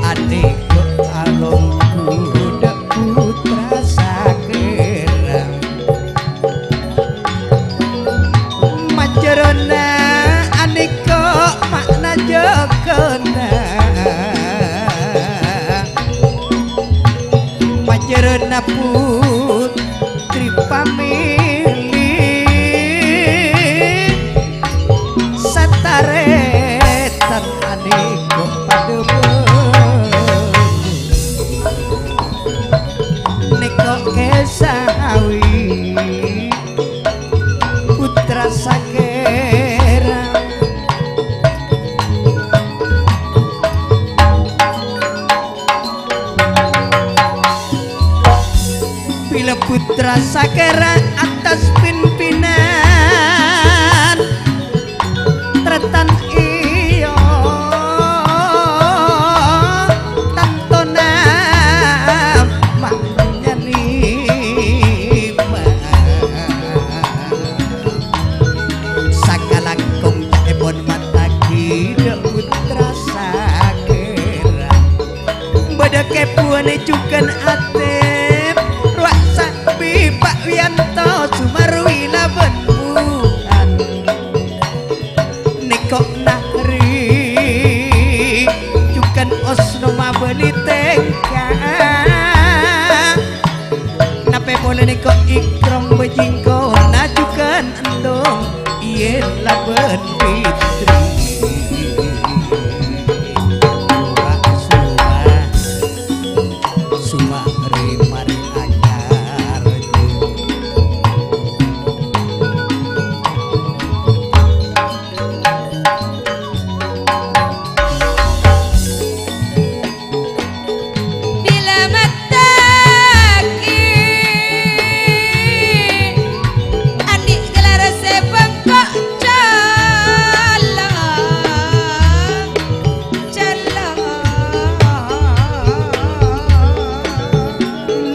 Adhiko' alongghu dâ' putra sakèra. Majârâna anèko' ma'na jâgâna. Majârâna putri pamèlè, satarètan anèko' padâ bhâghus. Nèko' kèsa abit putra sakèra. Bilâ putra sakèra attas pimpinan, tarètan iyâ tantona ma' nyarèma. Sakalangkong ca'èpon mattagi dâ' putra sakèra. Bâdâ kèbuwânna jhughân atep, rowa sabbhi Pak Wiyanto Sumarwi labân buwân. Nèko' narè jhughân osno mabâli tèngka. Napè polè nèko' èkrom bhâjhingkona jhughân èndong, iyâ labân pitri. Suma, suma, suma, rè marè anyar. Bilâ mattagi andi' gelar sè bengko' colo', colo'.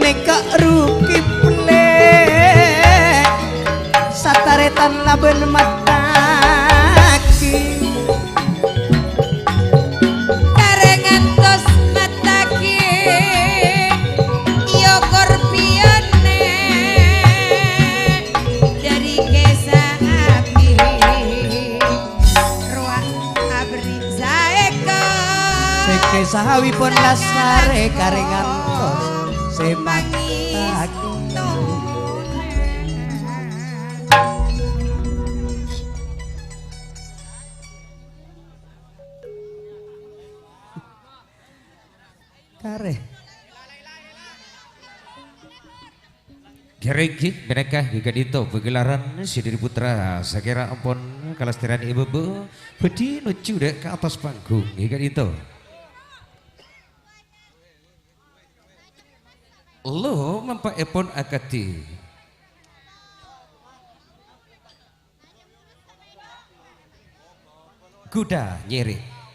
Nèko' rugi pellè, satarètan labân mattagi. Karè ngantos mattagi, iyâ korbiyânna dâri kèsa abit. Sahawipun lastarè karè ngantos sè matagi. Karè. Kèrèng ghi, mènangka ghi ka'dinto pagelaran sè dhâri Putra Sakèra ampon kalastèran èbâbâ bhâdhi nojjhu dâ' ka attas panggung ghi ka'dinto. Lo mampa'èpon akadhi. Ghudhâ nyèrè.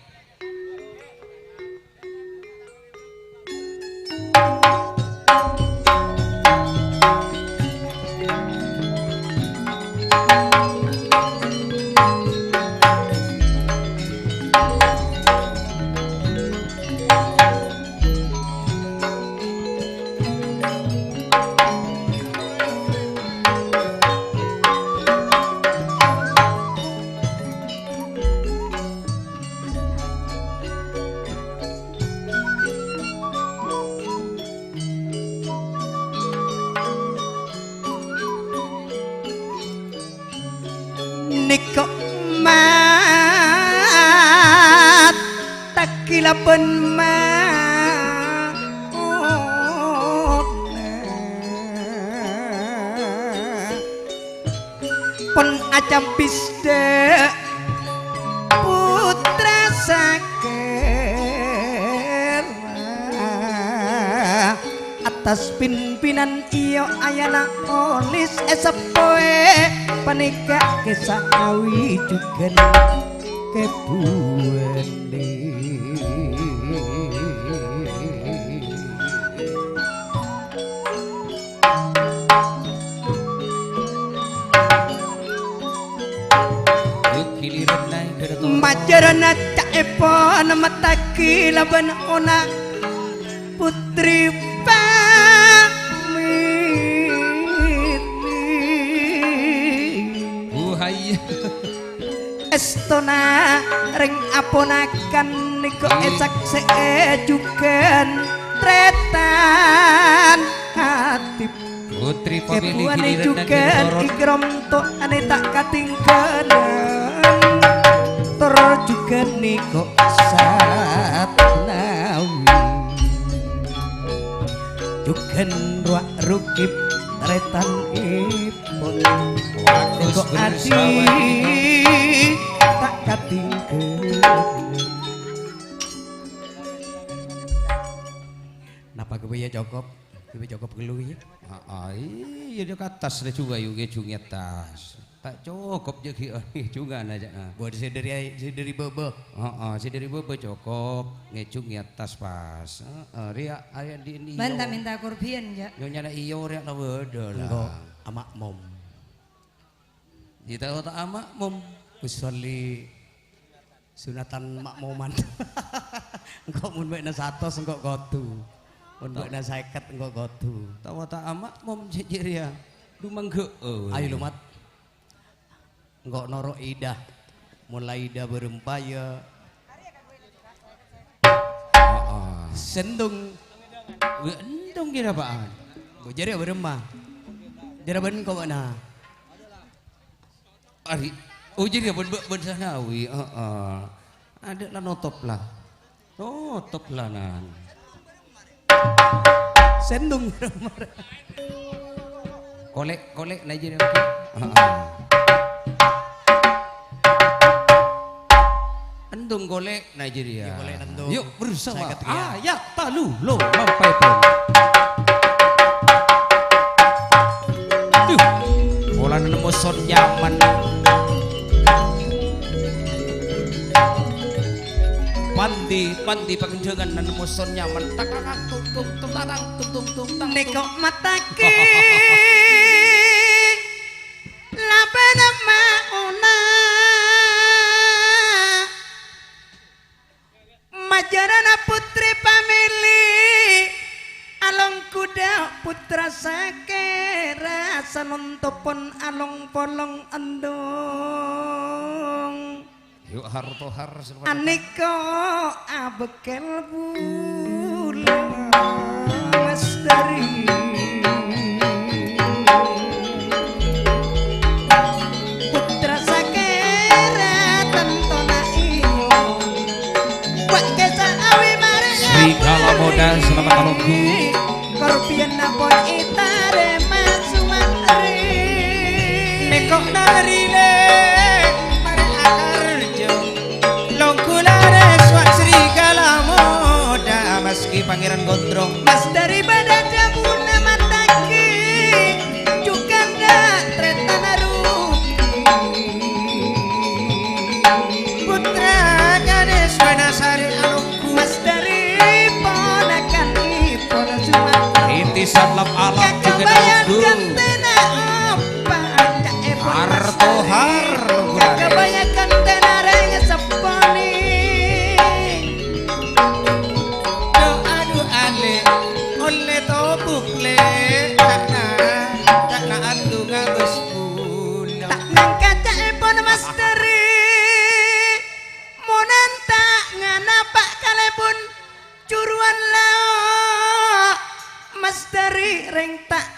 Nèko' matagi labân maona. Pon acampis dâ' Putra Sakèra. Attas pimpinan Iyo Ayana olis èseppowè panèka kèsa awi jhughân kèbuwânè. Majârâna ca'èpon matagi labân ona Putri Pamili. Buhaya. Èstona rèng aponakan nèko èsaksè'è jhughân trètan hatib. Putri Pamili kèbuwânè giliran jhughân nangèng torot. Ikram to'anè ta' katinggalan. Tor jhughân nèko satnawi. Jhughân rowa rokib tarètan ipun. Bagus, nèko bener, adi sahabat. Ta' katinggalan. Napa ghâbây cokop? Ghâbây cokop ghâllu, iyâ? Aa, iyâ, dâ' ka attas la jhuwa, yu, ngèjhungè attas. Ta' cokop jâ' ghi', ngèjhungana, jâ', ah. Buat sè dâri, sè dâri bâbâ. Heeh, sè dâri bâbâ cokop, ngèjhungè attas pas. Heeh, rèya, arèya andi'-andi' Bân ta' iyâ. Mènta korbhiyân, jâ'. Nyonyana iyâ rèya la bâdâ, la. Engko' amakmum. Iyâ, ta', ta' amakmum. Usolli Sunatan makmuman. Engko' mon bâ'na satos, engko' kodhu. Mon bâ'na sèket, engko' kodhu. Tawa ta' amakmum jâ' jârèya. Dumangghâ'â. Ayo, lu, Mat. Engko' noro' Ida. Mon la Ida bârâmpa, yâ. Heeh. Sèndung. Wè, endung kèra apaan? Engko' jârèya bârâmpa. Jârèya bân engko' bâ'na. Ari, oh, jârèya bân, bân, bân Sanawi, heeh. Adâ' la notop la. Notop la, nan. Sèndung. Kolè', kolè' na jârèya. Heeh. Endung kolè'. Nigeria. Yuk, boleh nentu. Yuk, bersama. Saya ketiga. Ayat talu, lo, mampai pun. Duh, polana nemmo son nyaman. Pandi, pandi pangendangan nemmo son nyaman. Tak, tak, tak, tung, tung, tung, tak, tak, tung, tung, tung, tak, tung. Nèko matagi. Labâna maona. Majârâna putri pamèlè, alongghu dâ' putra sakèra, sanonto pon along-polong endung. Yuk, har tohar, selamat datang. Anèko abâkkèl bulâ Mas Dâri. Putra sakèra tantona iyâ. Wa' kèsa awi marè Serigala Moda, selamat alonggu. Korbiyanna pon ètarèma Sumantri. Nèko' nari lè, marè akarjâ. Longgu larès wa' Serigala Moda, maskè Pangèran Gondrong. Mas Dâri bâdâ dhâbuna matagi, jhughân dâ' trètana rugi. Putra Ganes Wanasari alonggu. Mas Dâri ponakan ipon Sumantri. Inti sanlap alam jhughân kakabâyân alonggu. Ghântèna apa ca'èpon Mas Dâri. Har tohar, longgu larès. Kakabâyân ghântèna rèng seppona. Du'a, du'a, Lè', ollè tobuk, Lè', ca'na, ca'na andu ngabâs bulâ. Ta' nangka ca'èpon Mas Dâri, mon enta' nganapa' kalèbun juruwân lao', Mas Dâri rèng ta'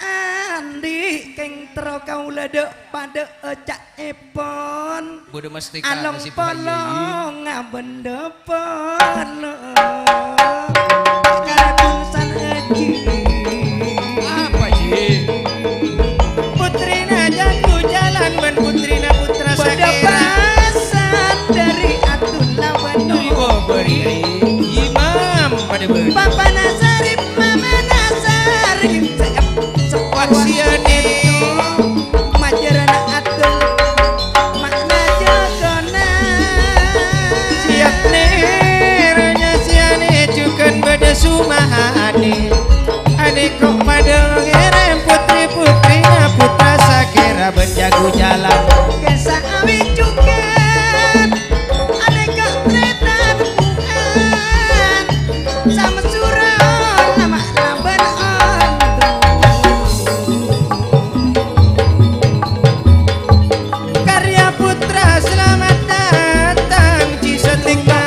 andi' kèng terro kaulâ dâ' padâ ca' èpon. Bâdâ mastèka along masih polong bahaya. Abândhâ polong. Kalèbun san Haji. Apa, Ji? Putrina Jâghu Jhâlân bân putrina Putra Sakèra. Bâdâ pasan dâri Abdullah Wanu. Ibu beri imam padâ beri. Bapana Sarip, mamana Sarip. Waksiyane. Majârâna atur makna jagana. Siyapne ranya siyane jhughân bâdâ sumahane. Ane kok padâ ngerem putri-putrina Putra Sakèra bân Jâghu Jhâlân. Kèsa awi jhughân. Aneka tretan bukan sama surau lama laban on. Karya Putra selamat datang di Setika.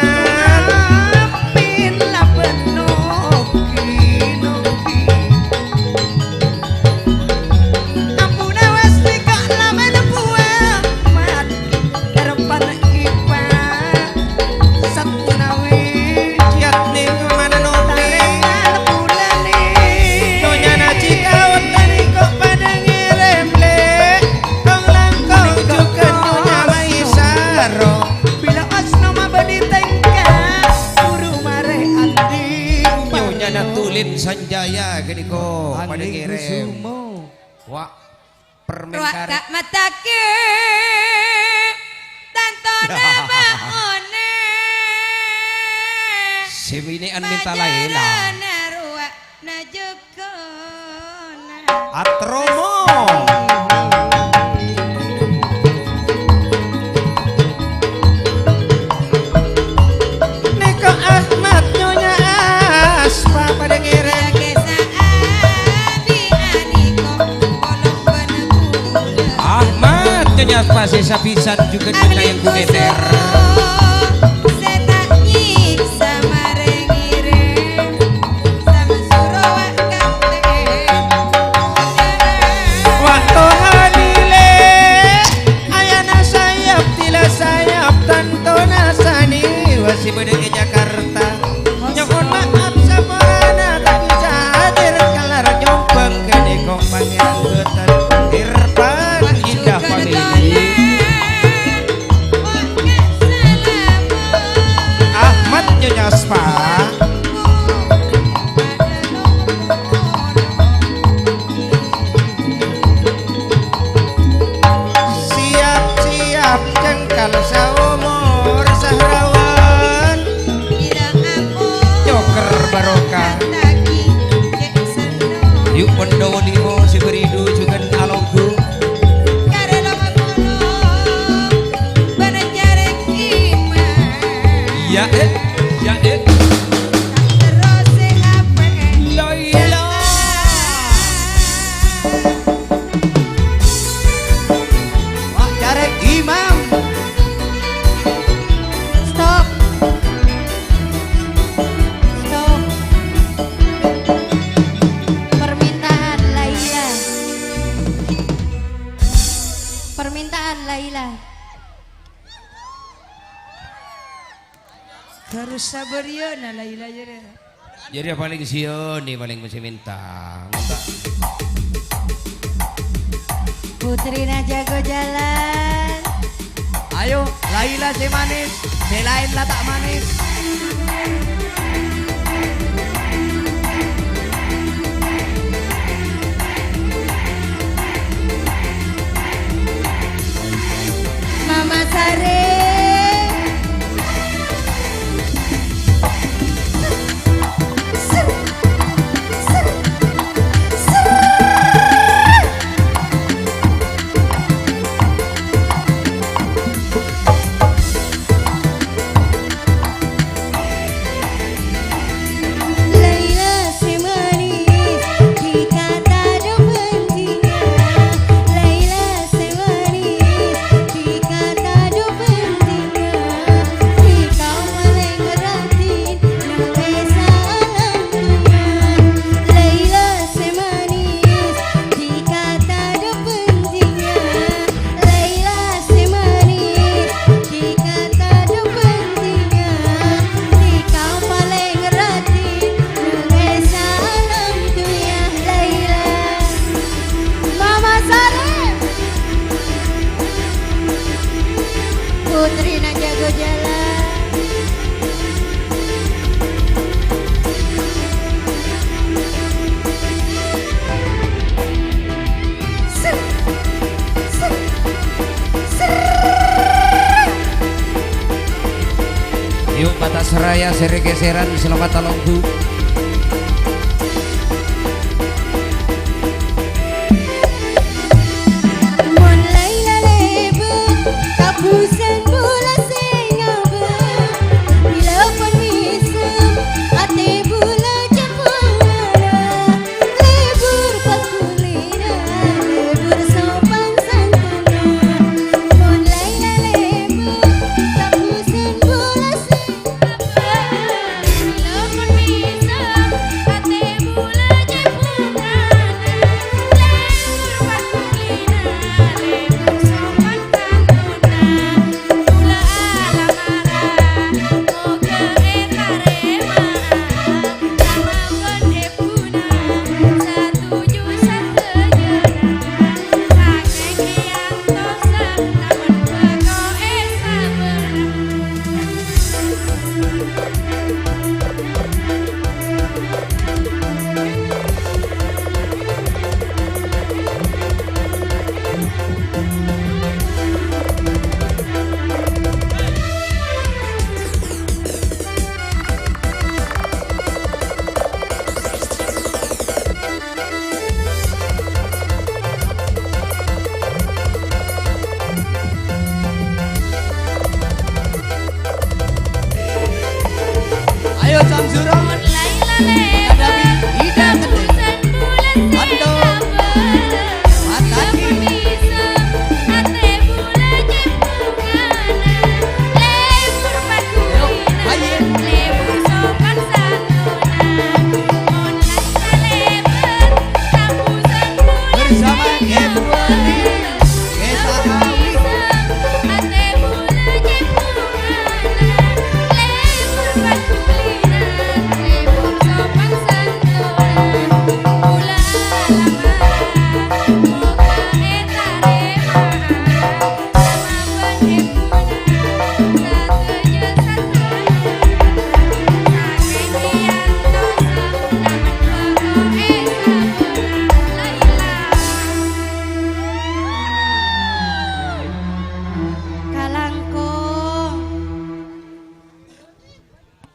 Amin laban nogi nogi. Ampuna wes teka lamen buah mat. Eropan ipa. Satnawi. Yatning mananobi. Tarekan bulane. Donyana cikaon tadi kok pada ngirim, Le. Kong langkong juga Nyonya Maisaro. Bila asno mabani tengka. Buru mare andi. Nyonya Natulin Sanjaya gini kok pada ngirim. Kusumo. Wa, permen karet. Ruwaka matake, tantona baone. Seminean minta laela. Majarana ruwakna jegona. Atromo. Niko Ahmad Nyonya Aspa pada ngere. Ahmad Nyonya Aspa sesa pisan juga dengan yang kuneter. Waktu halile, ayana sayap, tila sayap, tantona sani, wasi beda e Jakarta. Nyo'on ma'ap saporana, ta' bisa hadir, kalar nyombang kene kok pangeran beten. Irfan Indah Family. Ahmad Nyonya Spa. Siap-siap cengkal saomor sahrawan. Joker barokah. Yu' Pandawa limo si beridu jugan alonggu. Ya, eh, ya, eh. Loila. Wah, jarek imam. Permintaan Laila. Harus sabar ya, nah, Laila ya, deh. Jadi yang paling siyon nih, paling mesti minta. Putrina jago jalan. Ayo, Laila sè manis, sè laèn la ta' manis. Mama Sari. Laila sè manis, dhika tadâ' bhândhingnga. Laila sè manis, dhika tadâ' bhândhingnga. Dhika palèng rajin, nang è saalam dhunnya. Laila sè manis, dhika tadâ' bhândhingnga. Laila sè manis, dhika tadâ' bhândhingnga. Dhika palèng rajin, nang è saalam dhunnya. Laila. Mama Sarè. Putrina jago jalan. Yuk, Batas Raya, seri geseran, selamat talonggu. Mon Laila lèbât, kabusen bulâ sè ngabâ. Bilâ pon mèsem, atè bulâ cè' bhungana. Lèbur pakulina, lèbur sopan santona. Mon Laila lèbât, kabusen bulâ sè Ayo, Samsuro. Hadapi Ida Kendeng. Ando. Ataki. Ayo, ayo. Bersama Ibu Ani. Kalangkong.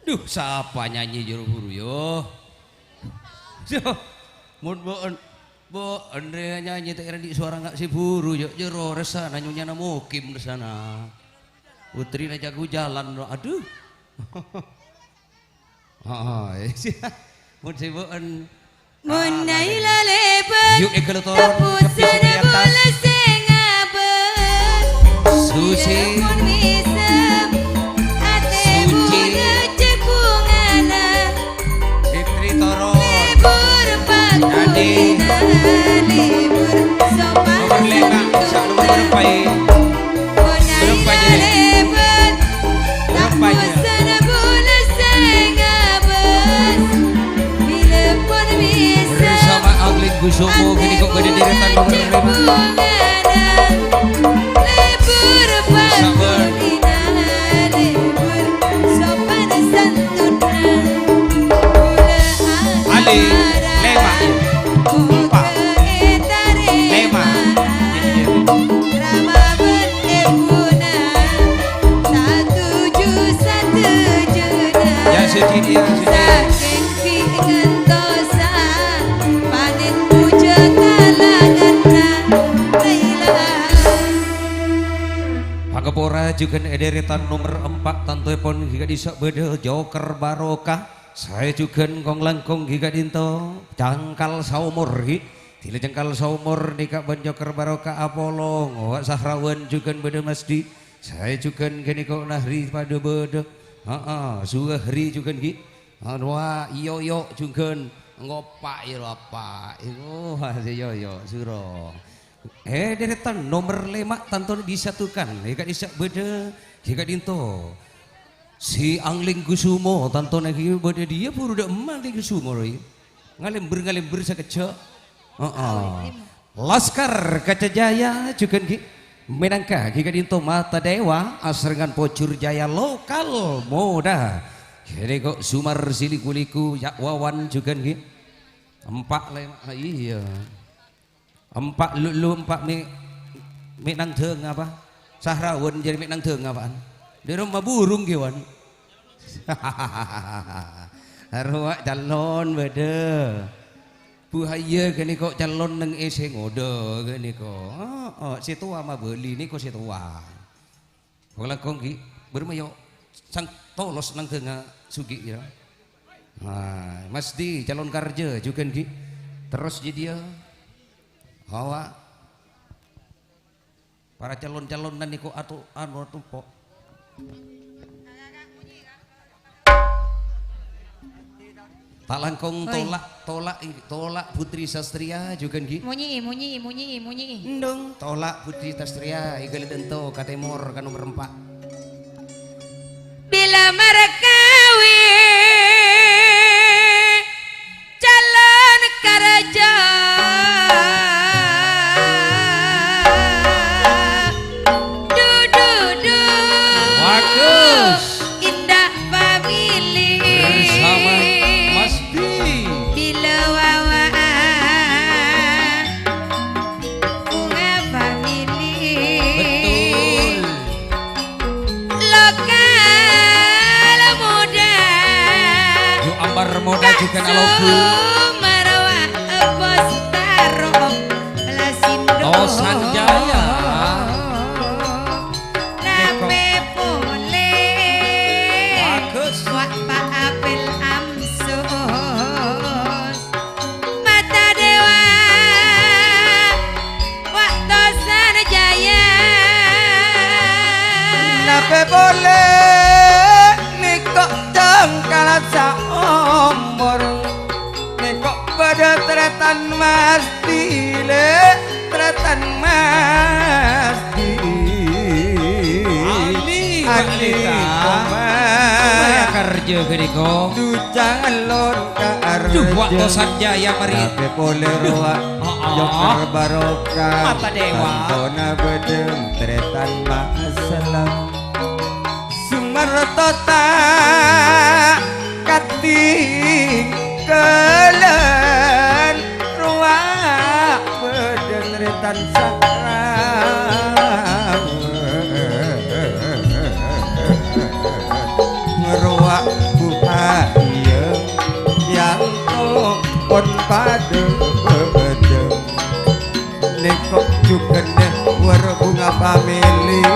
Duh, sapa nyanyi jero buru, yo? Yo, mon bo'en, bo'en rè nyanyi ta' kèra andi' sowara nga' sè buru, yo, jero ressana nyonyana Mukim ressana. Putrina jago jalan, aduh. Heeh, mon sè bo'en. Mon Laila lèbât, yu, èghâlâ torong, kabusen bulâ sè ngabâ. Susi. Mon mèsem, atè bulâ cè' bhungana. Fitri torong. Lèbur pakulina, lèbur sopan. Nomor lèma', sa' nomor berapa, ya? Somo ghânèka bâdâ dèrètan nomer lèma'. Sabbhân. Ali, lèma'. Empa'. Lèma'. Iyâ. Ya, sedih, ya, sedih. Pakapora jhughân è dèrètan nomer empa', tantoèpon ghi' ka'dissa' bâdâ Joker Barokah. Saè jhughân kong-langkong ghi' ka'dinto, cangkal saomor ghi'. Dila cangkal saomor nèka bân Joker Barokah apolong. Wa' Sahrawan jhughân bâdâ Masdi. Saè jhughân ghânèka Nahri padâ bâdâ. Heeh, Suwahri jhughân ghi'. Anu, wa', Yoyo jhughân ngopa' iyâ lho apa'. Iyâ, wa', si Yoyo, suro. Eh, dèrètan nomer lèma' tantona disatukan. È ka'dissa' bâdâ, è ka'dinto. Si Angling Kusumo, tantona ghi' bâdâ diyâ buru dâ' emma Angling Kusumo, roy. Ngalèmbher-ngalèmbher sakejjhâ'. Heeh. Laskar Kaca Jaya jhughân ghi'. Mènangka ghi' ka'dinto Mata Dewa, asarengngan Pojhur Jaya Lokal Moda. Ghânèka Sumar Siliku-liku, Yak Wawan jhughân ghi'. Empa' lè-, iyâ. Empa' lu-, lu empa' mè', mè' nang dâng apa? Sahrawan jârèya mè' nang dâng apaan? Dâ' roma burung ghi, Wan. Rowa calon bâdâ. Buhaya ghânèka calon neng è sè ngodâ ghânèka. Heeh, sè towa mabâli nèko sè towa. Wong langkong ghi, bârâmma yo sang tolos nang dângnga sugi' ya. Nah, Masdi calon karja jhughân ghi. Terros jâdiyâ. Hawa. Para calon-calonan nèko atu-, anu, atompo'. Ta' langkong Oi. Tolak, tolak, tolak Putri Sastria jhughân ghi. Monyi'i, monyi'i, monyi'i, monyi'i. Endhung, tolak Putri Sastria, èghâlâ dânto ka tèmor, ka nomer empa'. Bilâ markawi calon karja. Du, du, du. Bagus. Indah family. Bersama Mas Di. Bilâ wawa bunga family. Betul. Lokal muda. Yu Ambar Moda jhughân alobu. Sumarwa Bos Taro Lasindo. Tosan Jaya. Napè polè. Bagus. Wa' Pa' Apel Amsos. Mata Dewa. Wa' Tosan Jaya. Napè polè nèko cangkala saomor. Nèko bâdâ tarètan Mas Dile, tarètan Mas Di. Ali, Ali, Pak Lita. Komar. Maya karja ghânèka. Du calon karja. Duh, Wa' Tosan Jaya, mari. Napè polè rowa. Heeh. Joker Barokah. Mata Dewa. Tantona bâdâ tarètan Mas Salam. Sumarto ta' katinggalan rowa bâdâ tarètan Salam. Rowa buhaya yang pon padâ bâdâ. Nèko jhughân nè wara bunga family,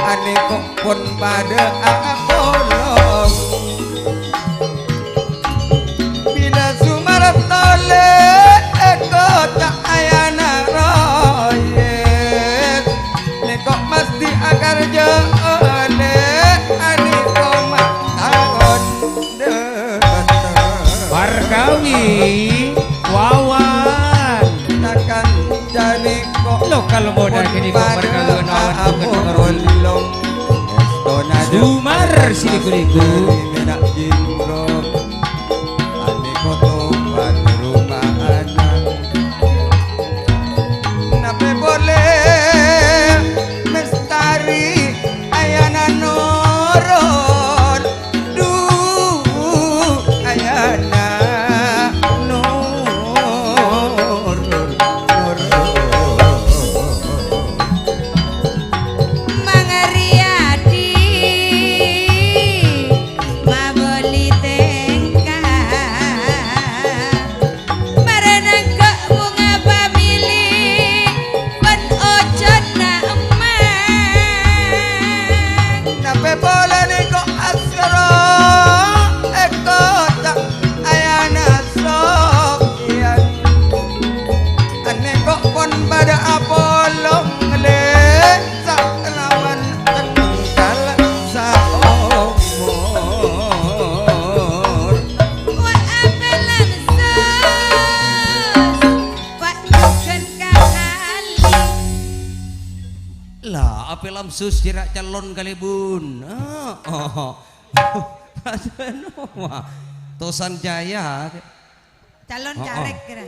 anèko pon padâ apolong. Bilâ Sumarto lè èkoca' ayana royet, nèko Mas Di akarja olè anèko mataon. Markawi Wawan. Lokal Moda ghânèka markawi Wawan jhughân. Sumar Siliku-liku. Anèko topan rumah anak. La, Apel Amsus jârâ' calon kalèbun. Ah, oh. Tosan Jaya. Calon Oh, oh. Carèk kèra.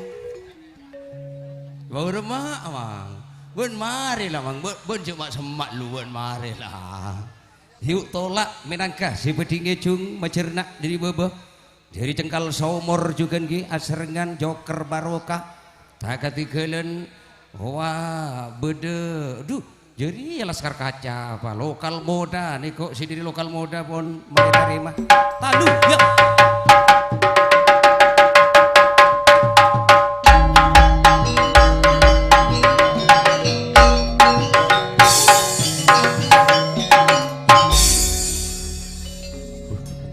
Bârâmma, Mang. Bân marè la, Mang. Bân, bân coma semma' lu, bân marè la. Yu' tola' mènangka sè bâdhi ngèjhung majârna dâri bâbâ. Dâri cengkal somor jhughân ghi' asarèngan jokèr barokah. Ta' katèngghâlân, wa, bâdâ, dhu, jârèya Laskar Kaca, apa, lokal moda, nèko sè dâri lokal moda pon marè tarèma. Talu, ya.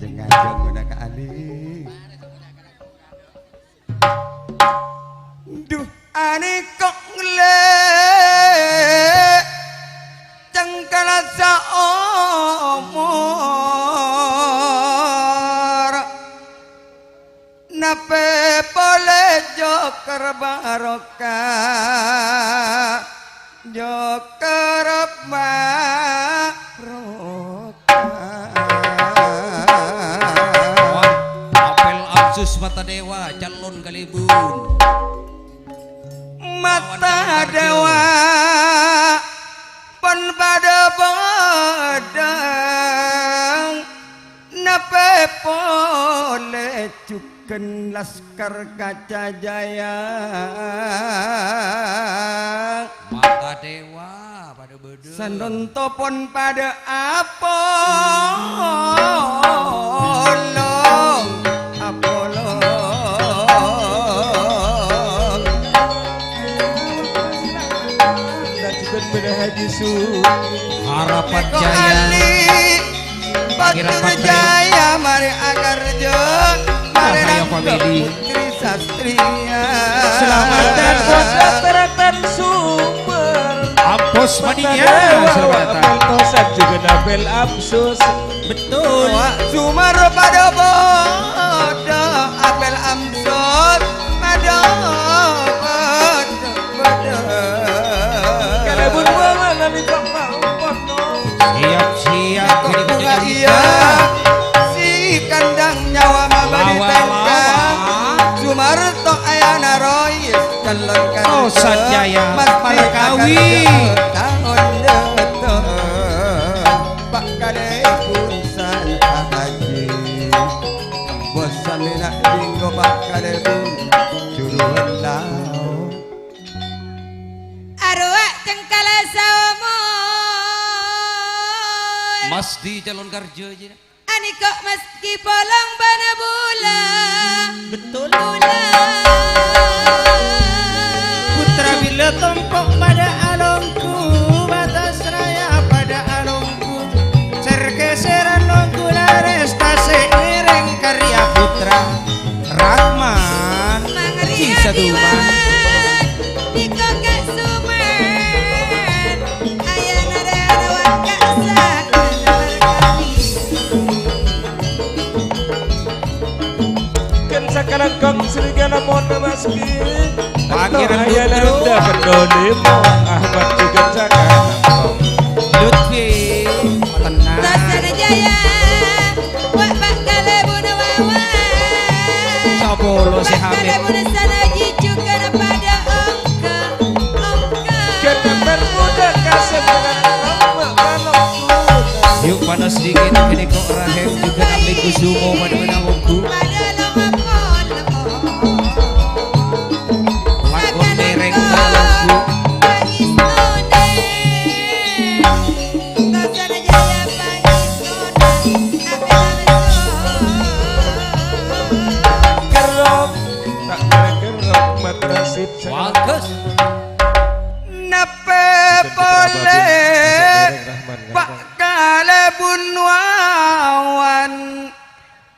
Jeng-ajeng mènangka alè. Dhu, anèko' ngellè' cengkala saomor. Napè polè jokèr barokah, jokèr barokah. Wah, Apel Amsus Mata Dewa, calon kalèbun. Mata Dewa pon padâ bâdâ, napè polè jhughân Laskar Kaca Jaya. Mata Dewa padâ bâdâ. Sanonto pon padâ apolong, apolong. Lanjutan pada Haji Su. Harapan Jaya. Kembali. Pikiran Batur Patri. Jaya, marè akarjo, marè Cahaya nangkep Family. Putri Sastria. Selamat dan buat Daratan Sumber. Ampos Mania, Mata Dewa, selamat datang. Apel Tosan jhughân Apel Amsus. Betul. Wa Sumar padâ bâdâ, Apel Amsus padâ bâdâ. Kalèbun bâbâna li' papa' umpono. Siap, siap. Kok bunga iya, si kandang nyawa mabâdhi Lawa, tèngka. Lawa. Sumarto ayana roy, calon Oh, kandang. Sanjaya, Mas Markawi. Taon dâteng. Pak Kalèbun San Haji. Bos samina dinggo Pak Kalèbun. Juruhan lao. Arowa' cengkala saomor. Mas di calon karjo aja. Aniko' mas ki polong bana bula. Betul. Bula. Putra bila tompo' pada alongku, batas raya pada alongku. Ser-keseran longku lares tasik ngereng karya putra. Rahman, Mang Ria Cisadu, Diwan, Mang. Niko Kak Suman, ayana Rerwan Kak Sakana Markami. Ken sakalangkong serigala mon maski. Pangeran Ento ayana Lutro. Nda Pendolimo, Ahmad juga sakalangkong. Lutfi, tenang. Tasana Jaya. Wa' bakale buno wawa. Sapa lo si Hamid? Bakale buno sana jijukana pada ongka, ongka. Ketepen muda kasem dengan lama balok kuda. Yuk panas dingin, ini kok Rahim juga Nabi Kusumo pada menang ongku. Pada lama kono. Lakon dereng balok ku. Nangis none. Kerrok, tak kira kerrok, matrasit. Bagus. Nape pole, Pak Kalebun Wawan?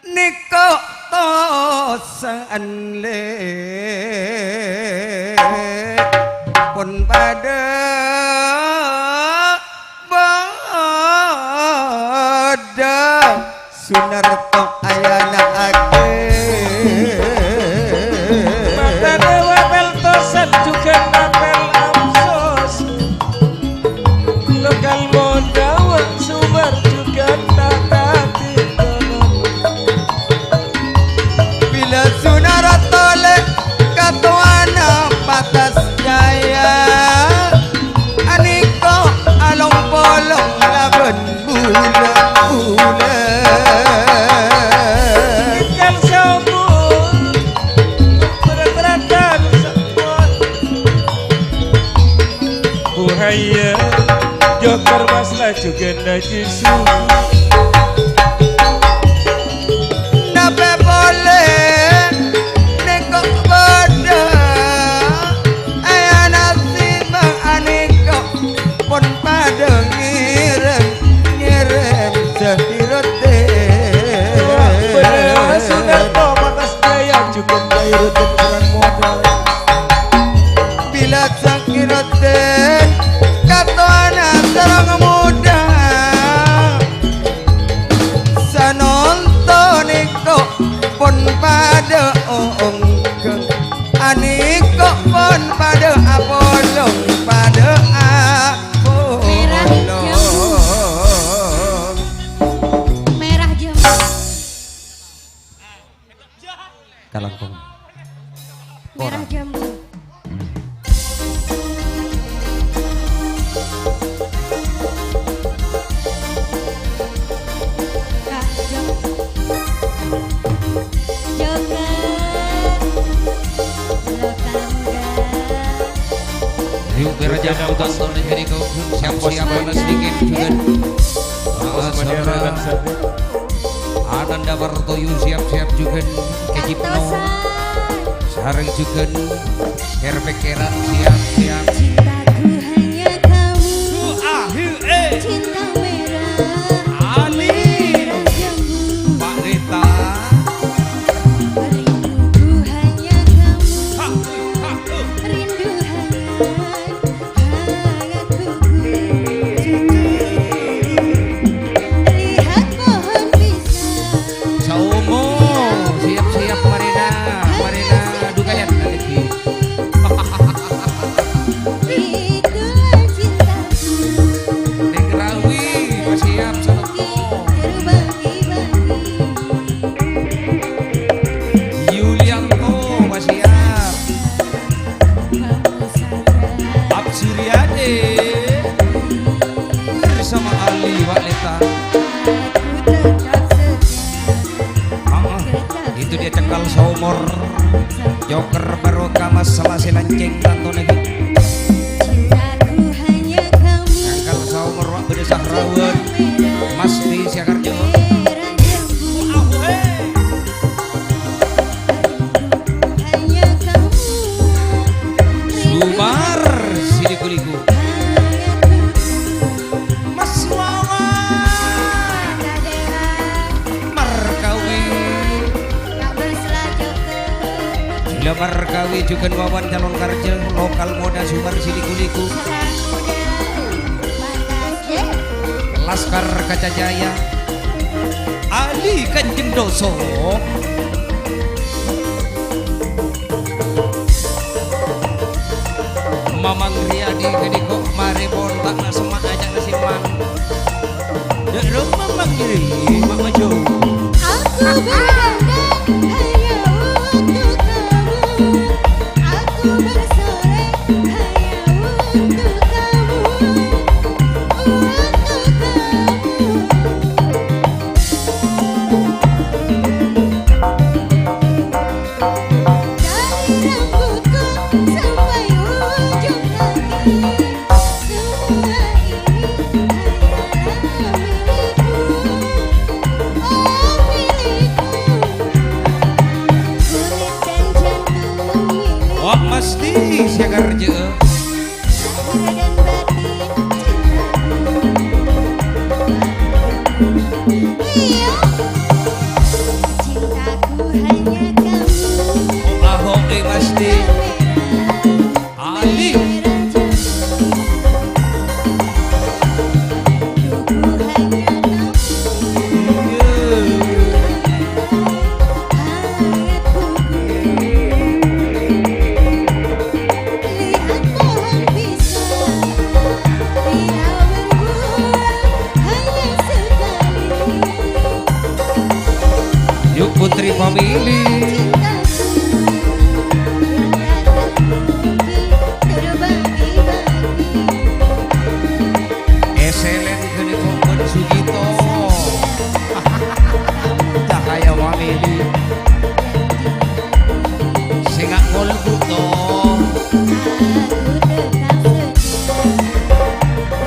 Niko tosan le pon pada bada Sunarto ayana ake. Mata dewa peltosan juga napel amsos. Al-Mudawa Subar jhughân ta' tadhâ' tolong. Bilâ Sunarata lè' katowana Patas Jaya, anèko along-polong labân bulâ-bulâ. Tinggal sombong, berat-beratan sombong. Buhaya, Joker Mas laju genda jisu. Napè polè nèko bâdâ, ayana sima anèko pon padâ ngèrèm, ngèrèm Zahiruddin. Wah, bener, Mas Sunarto, Patas Jaya, cukup Zahiruddin kurang modal. Bilâ Zahiruddin katowana sareng modal, sanonton nèko pon padâ ongghâng. Anèko pon padâ apolong, padâ apolong. Merah jambu. Merah jambu. Kalangkong. Merah jambu. Kak, jok-, joget. Lokal muda. Yuk, biar jam tonton dari kau. Siap-siap, panas dingin juga. Ah, saudara. Ananda Wartoyo siap-siap jhughân, Kecipno. Sareng jhughân, Herpekera siap-siap. Cintaku hanya kamu. Cinta merah. Ali. Merah jambu. Pak Rita. Rinduku hanya kamu. Ha, ha, ha. Rindu hanya Lihat pohon pisang. Saomo, siap-siap, Marina. Marina, dukayan lagi. Itulah cintaku. Neng Rawi, siap, Saleko. Terbagi-bagi. Yulianto, siap. Absiriade bersama Ali Waleta. Ah, itu dia cengkal saomor. Joker barokah Mas Selasi Lanceng tanto nèko. Cengkal saomor wa' bâdâ Sahrawan. Mas di Siakarjo. Sumar, siliku-liku. Mas Wawan. Markawi. Gila Markawi jhughân Wawan calon karja lokal muda Sumar siliku-liku. Laskar Kaca Jaya. Ali Kanjeng Doso. Mamang Riyadi ghâniko marè pon ta' semma' ajâna simman. Dâ' roma Mamang Riyadi, Mak Majo. Aku berdendam hanya untuk kamu. Aku bersolek hanya untuk kamu. Untuk kamu. Dari rambutku sampai ujung kaki, semua Family. Èsèlèn ghânèka bân Sugito. Cahaya Family. Sènga' ngolbu to.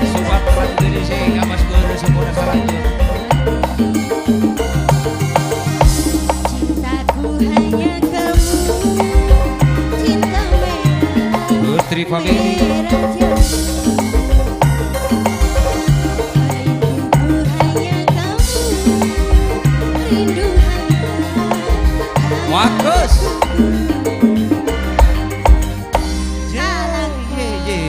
Sumatera Indonesia, nggak pas gue ada sekolah salah. Cintaku hanya kamu, cinta merah, Putri Family. Merah jambu. Rinduku hanya kamu, rindu hanya. Bagus. Ye, ye, ye.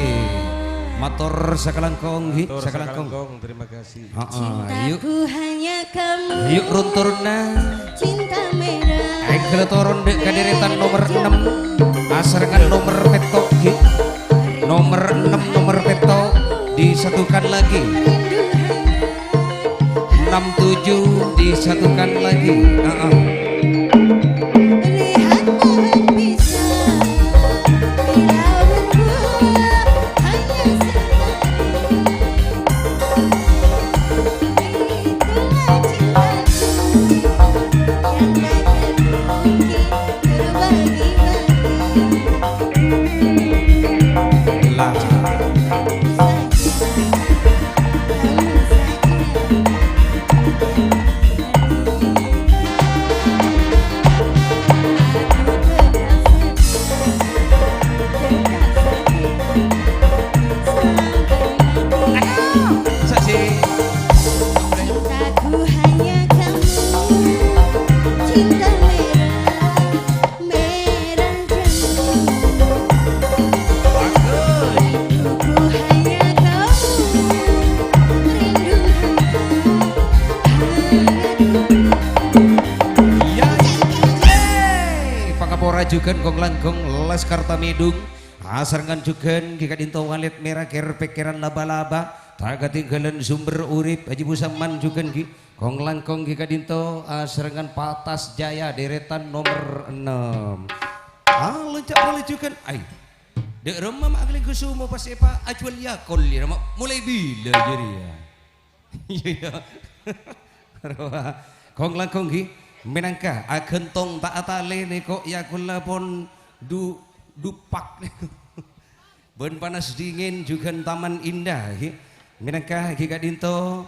Mator sakalangkong, hi, mator sakalangkong. Sakalangkong, terima kasih. Heeh, yuk. Cintaku hanya kamu. Yuk, run-turunna. Cinta merah. Engkel toron dek ka deretan nomor ennem. Asarengan nomor petto', gi. Nomor ennem, nomor petto'. Disatukan lagi. Enam tujuh disatukan lagi. Heeh. Lihat pohon pisang, bilau berbuah hanya sekali. Itulah cintaku yang tak mungkin terbagi-bagi. Lah. Cintaku hanya kamu, cinta merah, merah jambu. Rinduku hanya kamu, rindu hangatku. Iya, iya, iya. Pangapora jugan kong langkong Laskar Tamedung. Asarengan jugan gi ka'dinto walet mera ker-pekkeran laba-laba. Ta' katinggalan sumber urip Haji Musamman jugan gi. Kong langkong gi ka'dinto asarengan Patas Jaya deretan nomor ennem. Ah, lonca' pole jugan. Ai. Dek Roma ma' Angling Kusumo pas epa ajual yakol ya, ma' mulai bila jadi ya? Iya, iya. Rowa. Kong langkong gi. Menangka agantong ta' atale neko yakolla pon du-, dupak neko. Bân panas dingin jugan Taman Indah, gi. Menangka gi ka'dinto,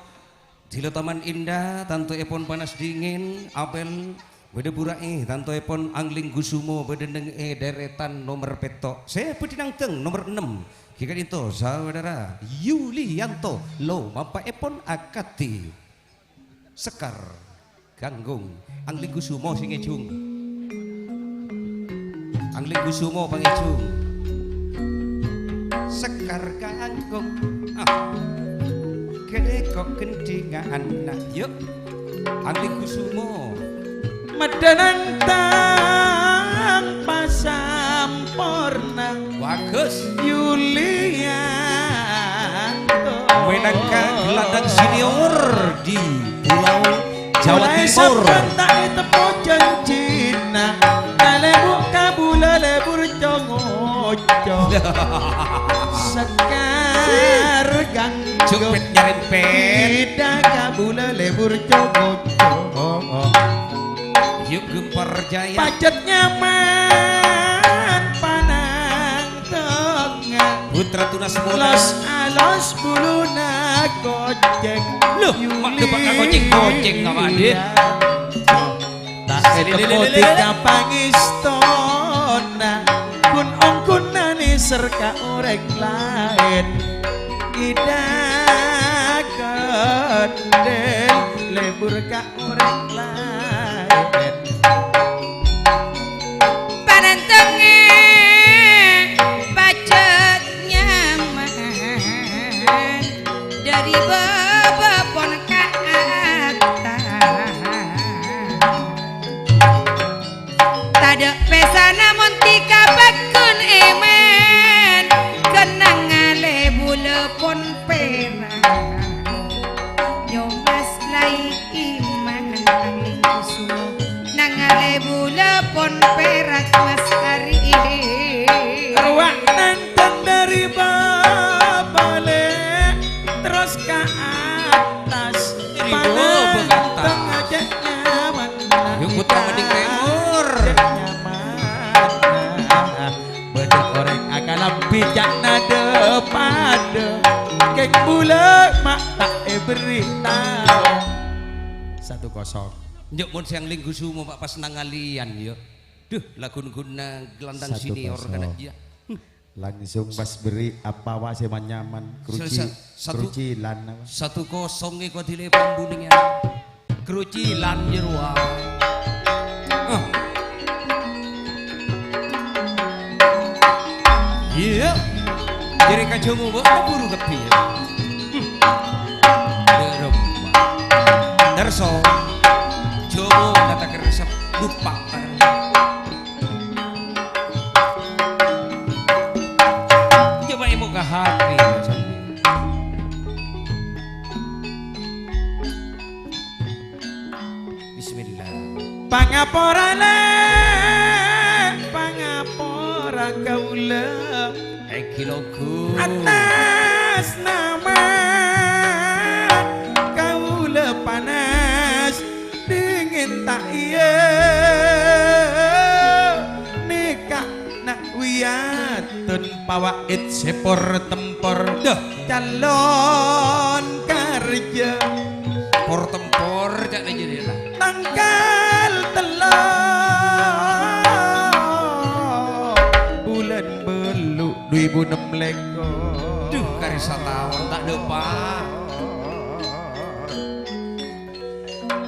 dilo Taman Indah, tantoepon panas dingin, apel, bâdâ bura'e, tantoepon Angling Kusumo bâdâ neng è deretan nomer petto'. Sè bâdhi nangdhâng nomer ennem, gi ka'dinto, saudara Yulianto, lo mampaepon akadhi. Sekar Ganggung, Angling Kusumo sè ngejung. Angling Kusumo pangejung. Sekar Ganggung. Ah. Gede kok gendingan, yuk. Angling Kusumo. Meddenang tang pasamporna. Bagus. Yulianto. Menangka gelandang senior di Pulau Jawa Timur. Mulai sampun ta' etemmo janjina, ngalebur kabula lebur congoco. Sekar Ganggung. Jepit nyarempet. Kita kabula lebur congoco. Yuk gempar jaya. Pajat nyaman panang tonga. Putra tunas molas. Los alos buluna koceng. Loh, mak depak ka koceng-koceng, apa, Dik? Yulianto. Tak etemmo tika pangistona. Kun ongkunane serka oreng laen. Ida kondel lebur ka oreng laen. Panantonge pajat nyaman dari baba pon ka atas. Tadha' pesana mon tika paggun emen, kenang ngale bula pon pera. Nyomas lai iman angling kusumo, nang ngale ka attas. Ri bawah pananteng cè' nyamanna. Yuk, putra mending temor. Cè' nyamanna. Bâdâ orèng akalabhi ca'na dâ-padâ. Kèng bulâ ma' ta' èberri' tao. Satu kosong. Nyok mon sè ngalèng Gusumo, Pak, pas nang ngaliyan, yâ. Duh, lagun-gunna gelandang senior kosong. Kana' iyâ. Langsung pas berri' apa wa' sè man-nyaman. Kruci, satu, kruci lan apa? Satu kosong è kodile pambunengan. Kruci lan jeroa. Ah. Iya. Jere ka Jomo, Mbok, buru kebi, ya. Hmm. Derem. Derso. Jomo kata keresep lupa. Coba ibu ke hati, ya, sambil. Bismillah. Pangapora, Le, pangapora kaula. Egi logu. Atas nama kaula panas dingin tak iya. Neka nak wiyadon pawait sepor tempor. Duh. Calon karja. Por tempor, ca'na jârèya, ta? Tanggal tello' bulan bâllu' du èbu ennem lèkor. Duh, karè sataon ta' dâpa'.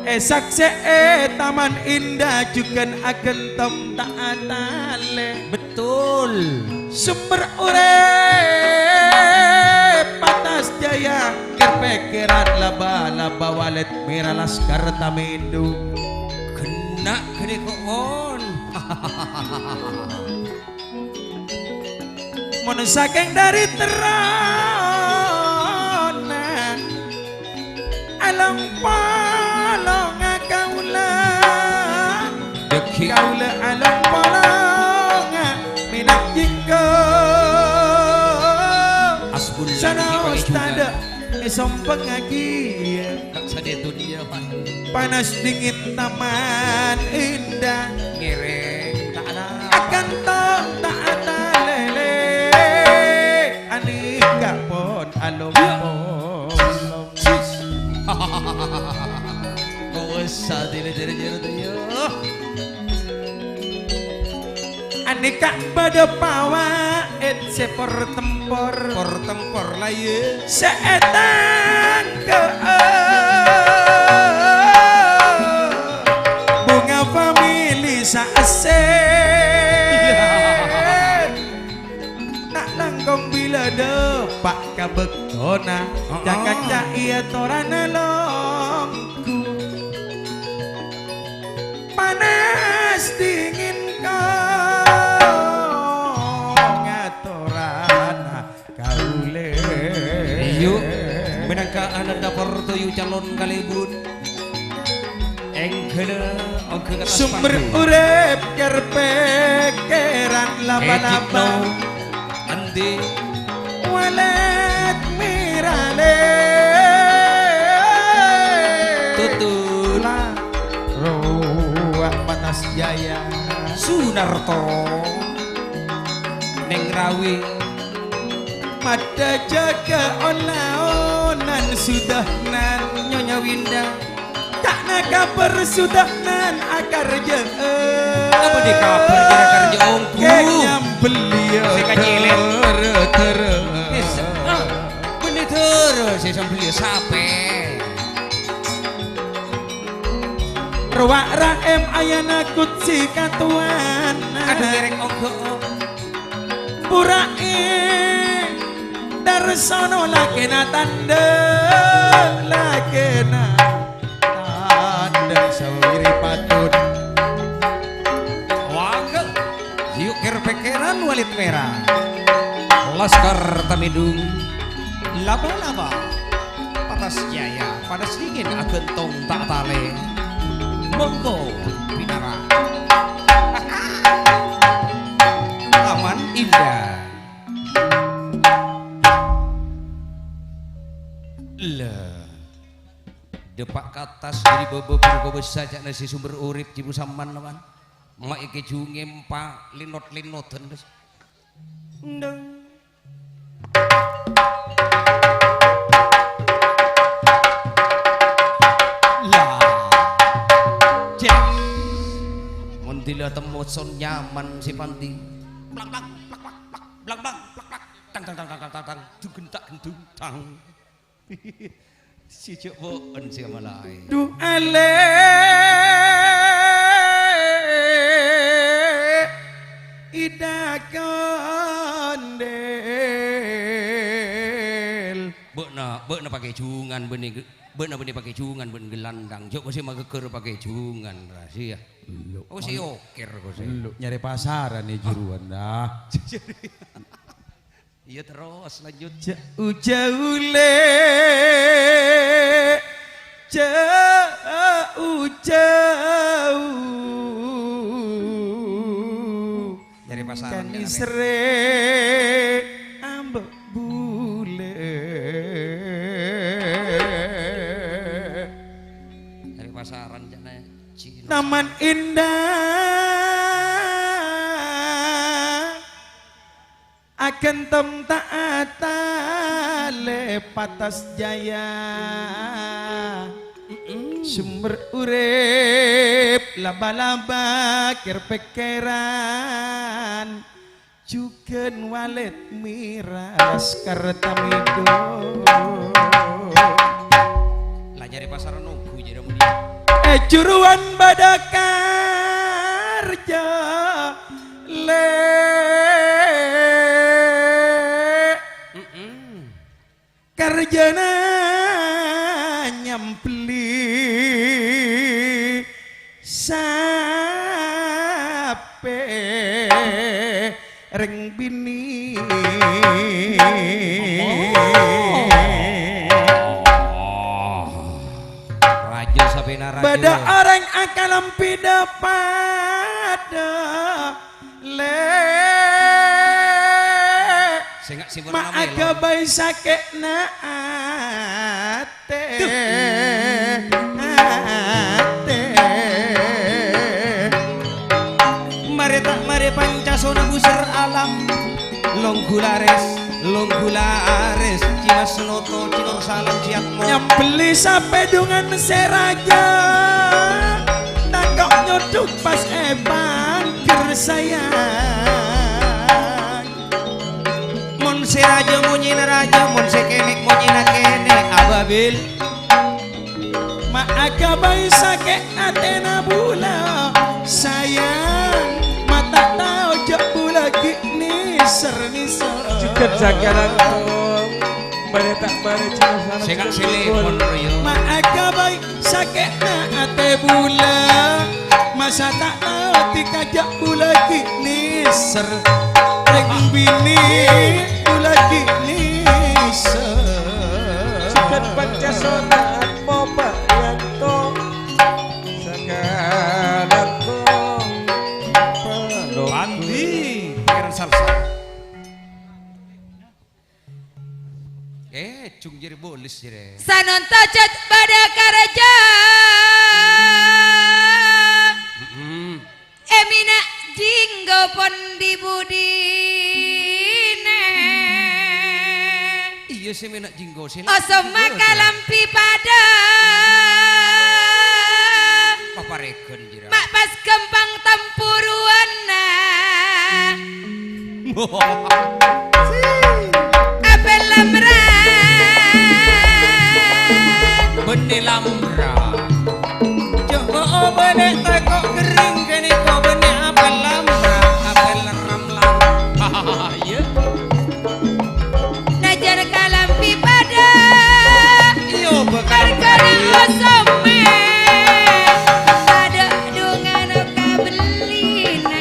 Èsaksè'è Taman Indah jhughân aghântong ta' atalè. Betul. Sumber urip Patas Jaya, kèr-pèkkèran laba-laba walet mèra laskar Tamèndung. Ghenna' ghânèka, on. Mon sakèng dhâri terrona, along-polonga kaula. Daging. Kaula along-polonga mènak jingko. Hasbunallah. Sanaos tadâ' èsompengngaghi. Kak sadhâjâ dhunnya, Pak. Panas dingin Taman Indah. Ngèrèng, ta' ana. Akan tong ta' atalèlè. Anèka pon along-polong. Sis. Kok usah dilèjèr-jèr, tuh, yo. Anèka bâdâ pawait sè por-tempor. Por-tempor la, yâ. Sè ètangkè'è. Bhunga famili saessè. Iyâ. Ta' langkong bilâ dâpa' ka bâktona. Heeh. Ca-kanca iyâ torana longgu. Panas dingin kong atorana kaulè. Iyâ, mènangka ananda portoyu calon kalèbun. Èngghâlâ ongghâ ka atas sumber panggung. Urip kèr-pèkkèran laba-laba. Èditno. Endi? Walet Mirale. Tutul. La Rowa Patas Jaya. Sunarto. Neng Rawi. Padha jaga on-laonan Sudanan. Nyonya Winda. Ca'na kabhâr Sudanan akarjâ. Apa dhi kabhâr jârâ karjâ ongghu? Kèng nyambellia sè kacèlè. Terro-terro. Is, ah, bânnè terro sè sambellia sapè. Rowa Raem ayana kutsi katowana. Aduh, ngèrèng ongghu. Pura'è Darsono lakèna tandhâ, lakèna tandhâ sawiri patun. Wangkèl, yuk kèr-pèkkèran Walit Mèra. Laskar Tamèndung, laba-laba Patas Jaya. Panas dingin aghântong ta' talè. Monggo pinara. Taman Indah. Lah. Dâpa' ka attas dhâri bâbâ buru kobâsa ca'na sè sumber urip, Jibu Saman, Saman. Ma' èkè jungè empa' linot-linotan, Gus. Ndeng. Lah. Cek. Mon dhila temmo son nyaman sè pandi. Plak, plak, plak, plak, plak, plak, plak, plak, plak. Tang, tang, tang, tang, tang, tang. Dugen tak gendung, tang. Sè jhâ' po'on sè malaè. Du'ale ida kondel. Bâ'na, bâ'na pakè jungan bânnè, bâ'na bânnè pakè jungan bân gelandang. Jhâ' kosè maghâghâr pakè jungan, rahasia. Lo, Oh, sè mal- oker kosè. Lo, nyarè pasaran è juruan, dah. Iyâ, terros lanjut. Jhâ-, ujâulè, jhâ-, ujâu. Nyarè pasaran, Kani nyarè. Srè ambu bulâ. Nyarè pasaran, ca'na Cino. Taman Indah. Agentem ta' atalè Patas Jaya. Mm-mm. Sumber urip laba-laba kèr-pèkkèran. Jhughân Walèt Mèra Laskar Tamèdo. La nyarè pasaran ongghu jârèya muni. È juruan bâdâ karja. Lè'. Mm-mm. Karjana nyambelli sapè rèng binè'. Raja sapèna raja. Bâdâ orèng akalambhi dâ-padâ. Lè'. Sènga' sè ma' warna mèlo. Aghâbây sakè'na atè. Duh. Atè. Marè ta' marè Pancasona busèr alam. Longghu larès, longghu larès, Cimas Noto, Cinor Salam, Ciatmo. Nyambelli sapè dhungan sè raja. Tako' nyodhu pas è pager sayang. Mon sè raja monyèna raja, mon sè kènè' monyèna kènè', Ababil. Ma' aghâbây sakè' atèna bulâ, sayang. Ma' ta' tao jhâ' bulâ ghi' nèser-nèser. Jhughân sakalangkong, marè ta' marè jhâ' Sènga' sè lepon, Royo. Ma' aghâbây sakè'na atè bulâ, masa ta' tao dhika jhâ' bulâ ghi' nèser. Rèng binè' bulâ ghi' nèser. Jhughân Pancasona mopa yanto. Sakalangkong. Pandi, Pangeran Salsa. Eh, jung jârèya bolis jârèya. Sanonto cèt bâdâ karja. Mm-mm. È mèna' jinggo pondi budina. Iyâ, sè mèna' jinggo, sè la Osoma jinggo, kalambi padâ. Paparèghân, jârèya. Ma' pas ghâmpang tempuruwanna. Apel lamra. Bânnè lamra. Jhâ' bâ'o bânnè tèko' ghering ghânèka bânnè apel lamra, apel ramla. Iyâ. Najjhâr kalambi padâ. Iyâ, bâkal. Arghâna osoma. Tadâ' dhungana kabellina,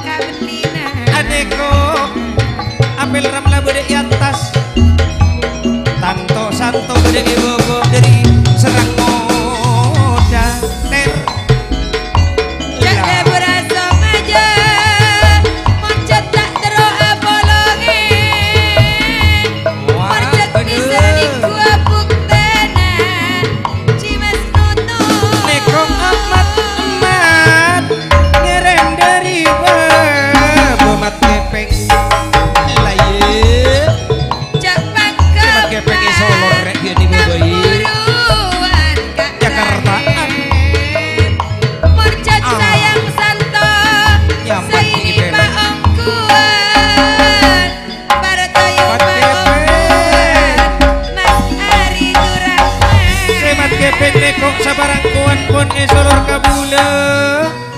kabellina. Adèko, apel ramla bâdâ è attas. Tanto-santo bâdâ è bâbâ dâri Serang Moda. Ter. Ca'na bârâsa majâ, mon cè' ta' terro apolongè. Mon cè' bisa nèko abhuktè. Iyâ, di Boboy. Kamburuan Jakartaan. Morjat Ah. Sayang Santo, Nyambat Saini di Bella. Paongguan, Partoyo Pat Paongguan, Kepet. Mas Ari Durahman. Semat Kepet nèko saparangkowan pon èsolor kabulâ.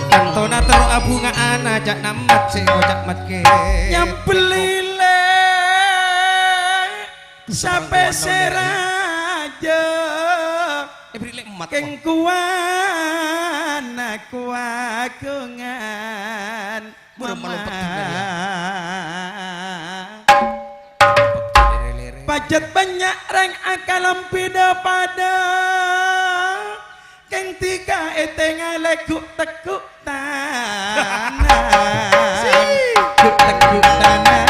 Kantona terro abhunga'ana, ca'na Mat sè ngoca' Mat Kepet. Nyambellilè. Sapè sè rajâ. Eh, beri lek emat, keng wah. Kuwana kuagungan. Buru mama. Melompat juga, ya. Lere-lere. Pajhât bânnya' rèng akalambhi dhâ-padhâ. Keng dhika ètèngalè ghu'-tegghu' tana. Ghu'-tegghu' tana.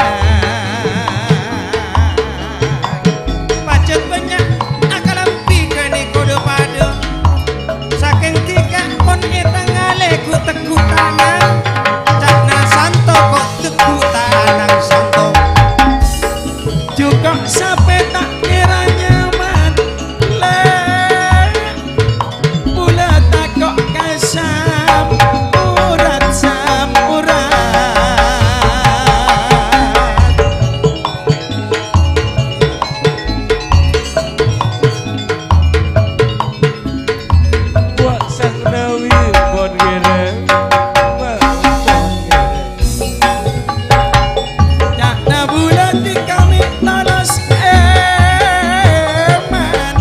Pajhât bânnya' akalambhi ghânèka dhâ-padhâ. Sakèng dhika pon ètèngalè ghu'-tegghu' tana. Ca'na Santo kok tegghu' tana Santo. Jhuko' sapè ta' kèra nyaman, lè'. Bulâ tako' ka samporat-samporat. Wa' Sangnawi pon kèrèm. Wa' Sangnawi. Ca'na bulâ dhika mè' tolos èman,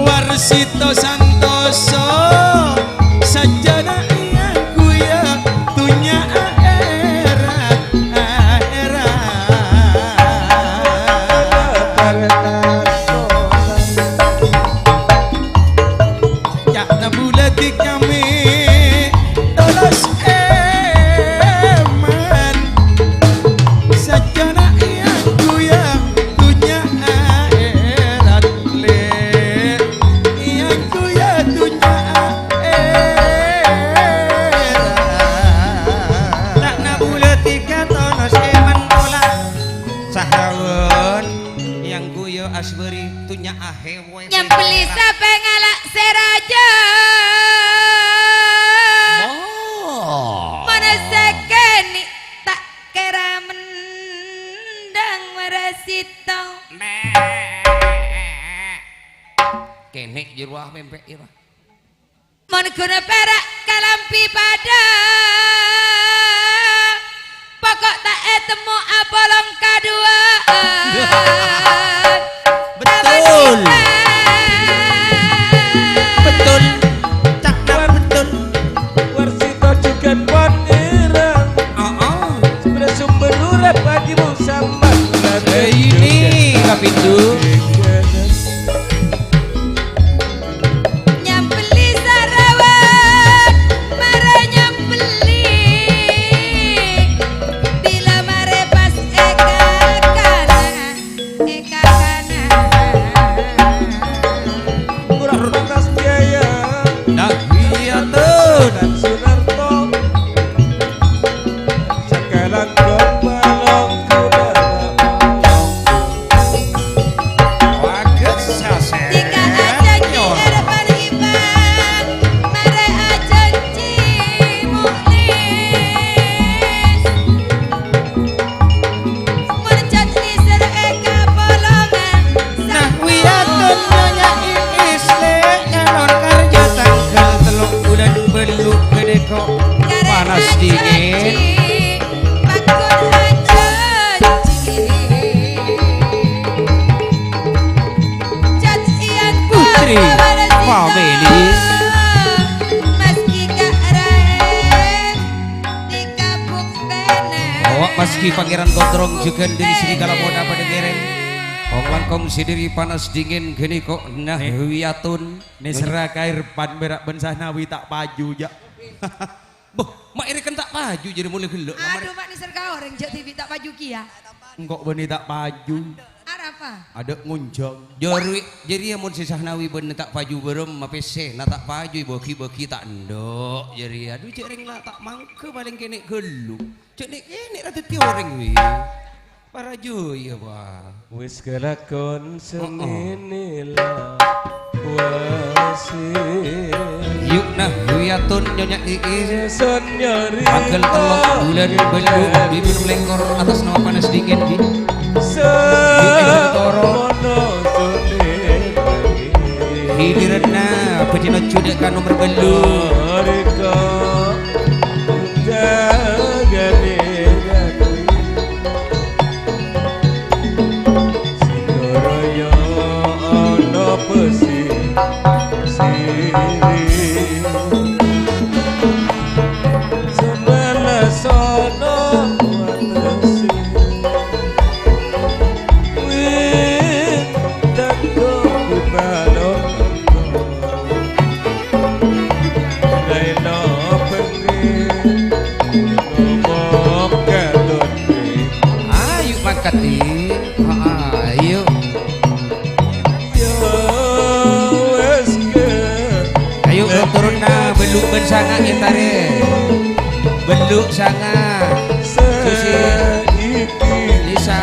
warsito santoso, sajjhâna èangghuya dhunnya akhèrat, akhèrat. Ca'na bulâ dhika mè' tolos èman, sajjhâna èangghuya dhunnya akhèrat, lè'. Èangghuya dhunnya akhèrat. Ca'na bulâ dhika tolos èman pola. Sarawon, èangghuya asbâri dhunnya akhèrat. Nyambelli sapè ngala' sè rajâ. Mo. Mana sakènè' ta' kèra mendhâng marasito. Kènè' jârowa mèmpè' ira. Mon ghuna pèra' kalambhi padâ, poko' ta' ètemmo apolong kaduwâ'ân. Betul. Betul. Cakep, betul. Warsito jhughân pon èrèng. Oh, oh. Sumber-sumber urip bagi musambat. Eh, ini kapindho. Nyambelli sarawat, mara nyambelli. Bilâ marè pas è kakana, è kakana. Kurang pantas biaya. Nah, iya, tuh. Dan Sunarto. Sakalangkong palong ku bala palong. Bagus, sasè. Tika ajanji Nyor. Erpan Iban, mare ajanji Mukhlis. Merjat liser eka polongan. Nah, wiyatun nanya Iis le nyalon karja tanggal tello' bulan bellu' gedeko. Panas dingin. Putri Family. Awak maski Pangeran Gondrong jugan dari Sri Kalamoda pada ngerem. Kong langkong sidiri panas dingin geni kok nah wiyatun. Nisra kair pan merak ben Sahnawi tak paju, ja. Boh, mak iri kan tak paju jadi mulai gelo. Aduh, mak nisra ka oreng jak tibi tak paju kia. Engkok beni tak paju. Arapa? Ada ngunjang. Jari, jari amun si Sahnawi beni tak paju berem, mapese, na tak paju bagi-bagi tak endok. Jari, aduh, cek ring lah tak mangke paling kene gelo. Cek nek kene rada ti oreng wi. Para jârèya, Pak. Wis kalakon Heeh. Sennèna la wasi. Yuk, nah, Wiyatun Nyonya Iis. Sanyarita Tanggal tello' bulân Bâllu' diburu lèngkor atas nama Panas Dingin, Ki. Yuk, Toro. Semono Sennèna. Giliranna bâdhi nojjhu dâ' ka nomer bâllu'. Rèka. Ayo, mangkat, Di. Ha, ayo. Ayo, turun, nah, bâllu' bân sanga', ètarè. Bâllu' sanga'. Susi. Lisa.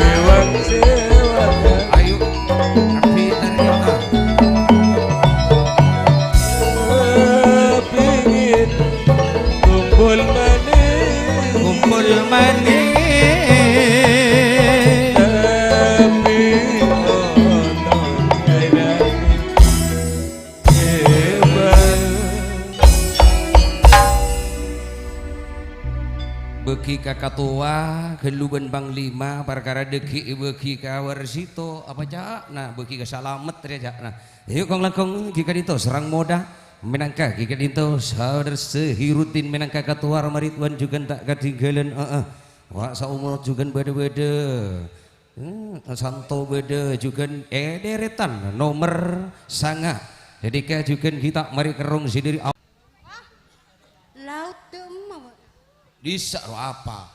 Ayo. Abi, tarik, ha. Pingin kumpul manis. Kumpul manis. Tapi ono kaidah hebat. Bâgi ka katowa, ghâllu bân panglima, parkara dhâggi' èbâgi ka Warsito, apa ca'na bâgi ka Salamet rèya ca'na. Ayo, kong-langkong, ghi' ka'dinto Sarang Moda, mènangka ghi' ka'dinto Saudara Sehiruddin mènangka katowa, Roma Ridwan jhughân ta' katinggalan, heeh. Wa' saomor jhughân bâdâ-bâdâ. Hmm, Santo bâdâ jhughân, eh, dèrètan nomer sanga'. Ghânèka jhughân ghi' ta' marè kerrong sè dâri aw- Laot emma, Pak. Dissa' ro apa?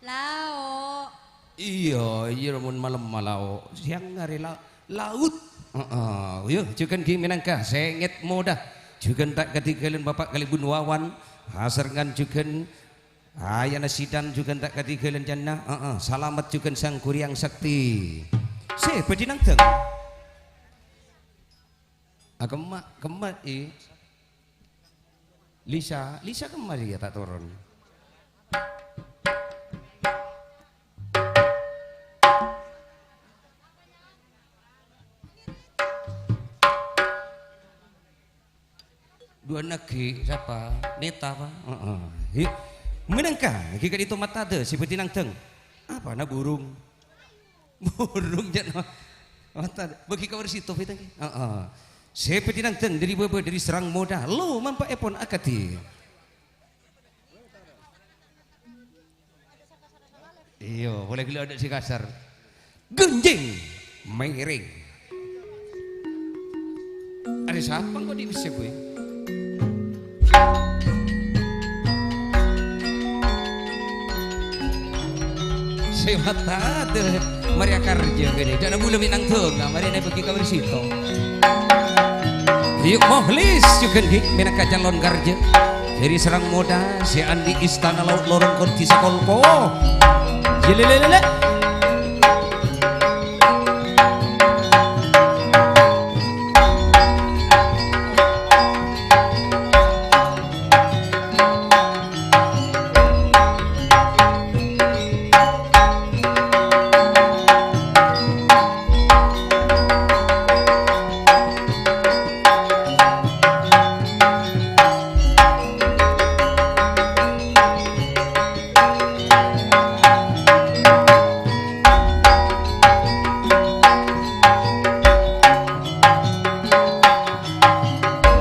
Lao'. Iyâ, iyâ, mon malem ma lao'. Siang arè la-, laut. Heeh. Iyâ, jhughân ghi' mènangka sènget moda. Jhughân ta' katinggalan Bapak kalèbun Wawan. Asarengngan jhughân Ayana Sidan jhughân ta' katinggalan Janna. Heeh. Salamet jhughân Sang Kuryang Sakti. Sè bâdhi nangdhâng. Ah, kemma, kemma, i. Lisa, Lisa kemma rèya ta' toron. Duwâ' naghi, sapa? Neta, apa? Heeh. Hi-, mènangka, ghi' ka'dinto matadâ, sè bâdhi nangdhâng. Apana burung? Burung, jâ', no. Matadâ. Bâgi ka Warsito, bhidhâng, ghi? Heeh. Sè bâdhi nangdhâng dâri bâbâ, dâri Sarang Moda. Lo, mampa'èpon akadhi. Iyâ, polè ghellâ' adâ' sè kasar. Ghânjheng mèrèng. Arè sapa engko' dhi' bessè, bhâi? Sè matadâ, marè akarjâ kènè. Jâ' na bulâ mènang dhunga, marè nè bâgi ka Warsito. Yuk, Mohlis jhughân ghi' mènangka calon karjâ. Dâri Sarang Moda sè andi' istana lao' lorong kordi sakolpo. Jelelelele.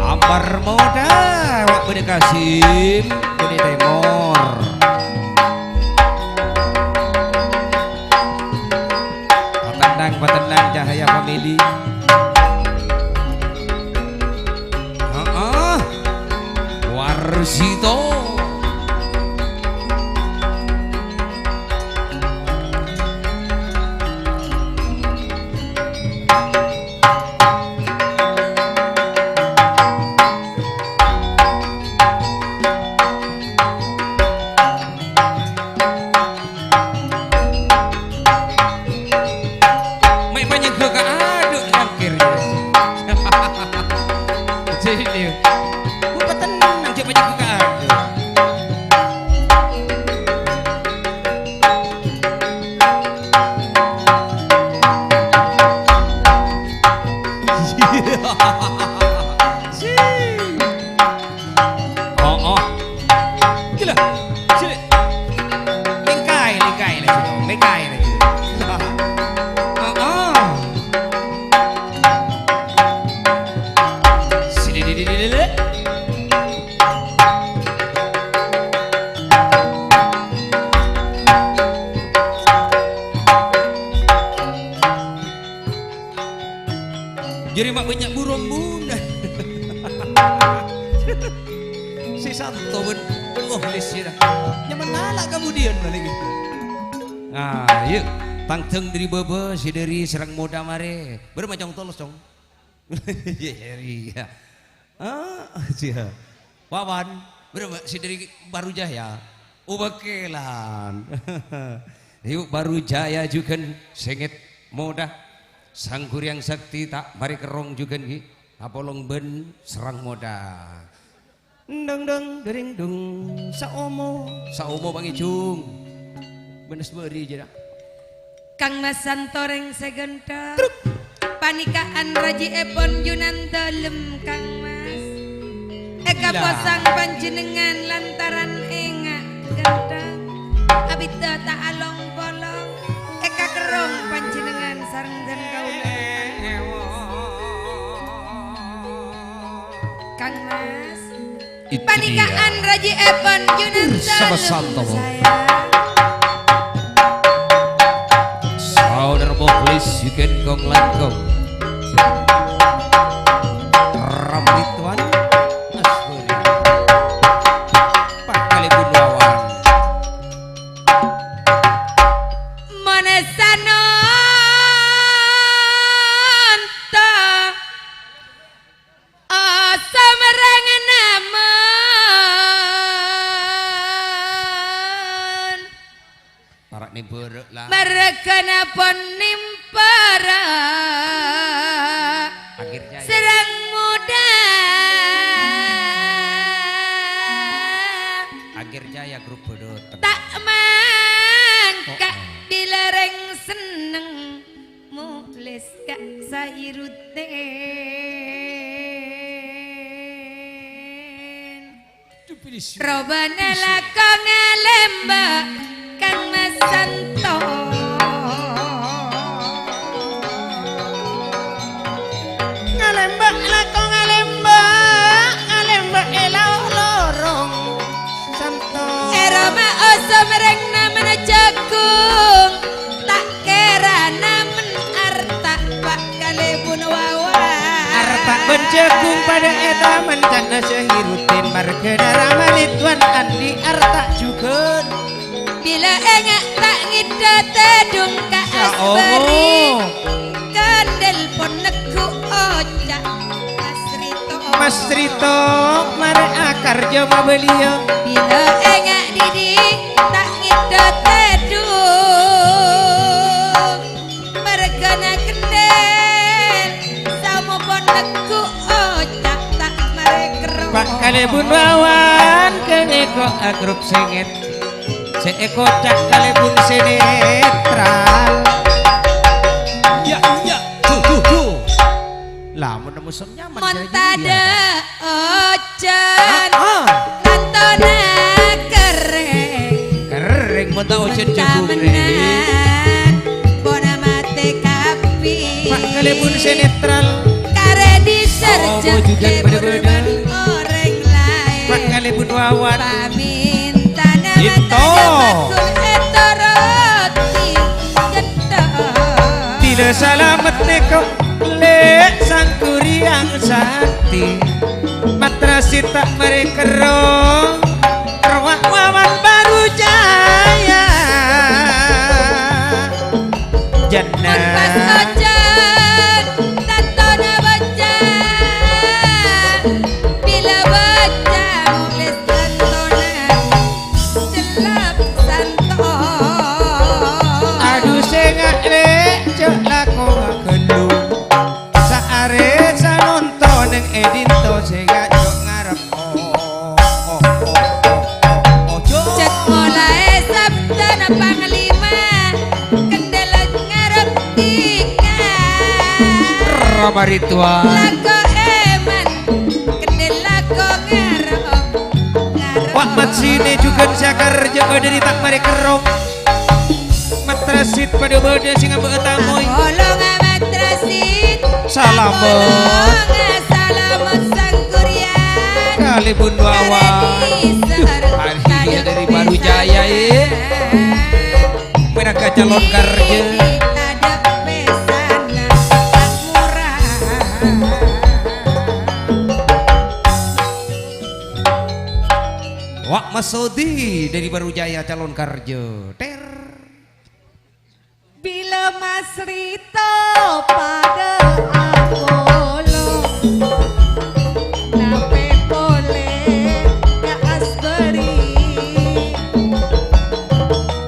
Ambar Moda, awak bâdâ Kasim, bâdâ Tèmor. Patennang, patennang, Cahaya Family. Heeh. Warsito. Dene. Bu, petennang, jhâ' pajâ buka'an. Oh, oh. Gila. Sini. Lèngkaè, lèngkaè, lèngkaè, lèngkaè. Oh, oh. Sini, di, di, di, di, di. Jârèya ma' bânnya' burung buna. Sè santo bân, oh, lèsèra. Nyamana la' kemudian balik. Nah, yuk. Tang-tang dâri bâbâ, sè dâri Serang Moda marè. Bârâmma, Cong, tolos, Cong. Iyâ, iyâ. Ah, iyâ. Wawan, bârâmma sè dâri Baru Jaya? Oh, bâkèlan. Yuk, Baru Jaya jhughân Sèngèt Moda. Sang Ghuriyang Sakti ta' marè kerrong jhughân, ghi. Apolong bân Serang Moda. Dong, dong, dering, dong. Saomo, saomo pangèjhung. Bân Asbari jârèya. Kang Mas Santo rèng sè ghântheng. Truk. Panèka anrajièpon Junan Dalem, Kang Mas. Èkaposang panjhennengngan lantaran ènga' ghântheng. Abidda ta' along-polong. Èkakerrong panjhennengngan sareng dân kaulâ. Kang Mas. Itu dia. Panikaan raji'èpon Junan Bersama Salem Santo. Sayang. Saudara Mukhlis, Yugen Kong Langkong. Ramituan Asbari. Pak Kalibun Wawan. Monesanon ta. Asamarang namen. Para' nèmbhârâ' la. Marghâna pon nèmbhârâ'. Akhir jaya. Serang Moda. Akhir jaya grup Bhâdhâteng. Ta' mangka. Oh, oh. Bilâ rèng senneng. Mukhlis ka' Sairudin. Robana lako ngalemba' Kang Mas Santo. Ngalemba' lako ngalemba', ngalemba' è lao' lorong Santo. È roma osom rèng namen jagung. Ta' kèra namen arta' Pa' Kalèbun Wawan. Arta' bân jagung padâ è taman ca'na Sairudin, marghâna Rama Ridwan andi' arta' jhughân. Bilâ ènga' ta' ngèdhâ tèdhung ka Asbari. Kandel pon neggu' oca' Asri. Mas Rito, marè akarja mabâliyâ. Bilâ ènga' didhi ta' ngèdhâ tèdhung. Marghâna kendel, samo pon neggu' oca' ta' marè kerro. Pa' Kalèbun Wawan, kènè ko' agrup sèngèt. Sè èkoca' Kalèbun sè netral. Iyâ, iyâ, du, du, du. Lah, mon nemmo sèng nyaman, mon jârèya tadâ' iyâ. Ojhân, ah, ah. Tantona kerrèng. Kerrèng, mon ta' ojhân jagung, kerrèng. Pona matè kabbhi. Pa' Kalèbun sè netral. Karè diserjâ. Oh, jhughân bân orèng laèn. Pa' Kalèbun Wawan. Pamèntana Ito. Tadâ' bakul ètoroti. Bilâ salamet nèko, lè' Sang Ghuriyang Sakti. Matrasi ta' marè kerro, rowa' Wawan Baru Jaya. Jhâ' mon pas ojhân, tantona bâca. Bilâ bâca, mukhlis tantona. Cellep santo. Adu sènga' lè', jhâ' lako ghâllu. Saarè sanonto neng è dinto sè Parituan. Lako eman, kendel lako ngaro, ngaro. Wak matsine jugan sè akarja bâdâ dâri ta' marè kerrong. Matrasit padâ bâdâ sè ngabâ'â tamoy. Apolong matrasit. Salamet. Apolong salamet sanggurian. Kalèbun wawan. Dâri sar-, Arya dâri Baru Jaya, eh. Mènaga calon karja. Wak Masodi dâri Baru Jaya calon karja. Ter. Bilâ Mas Rito padâ apolong, napè polè ka Asbari.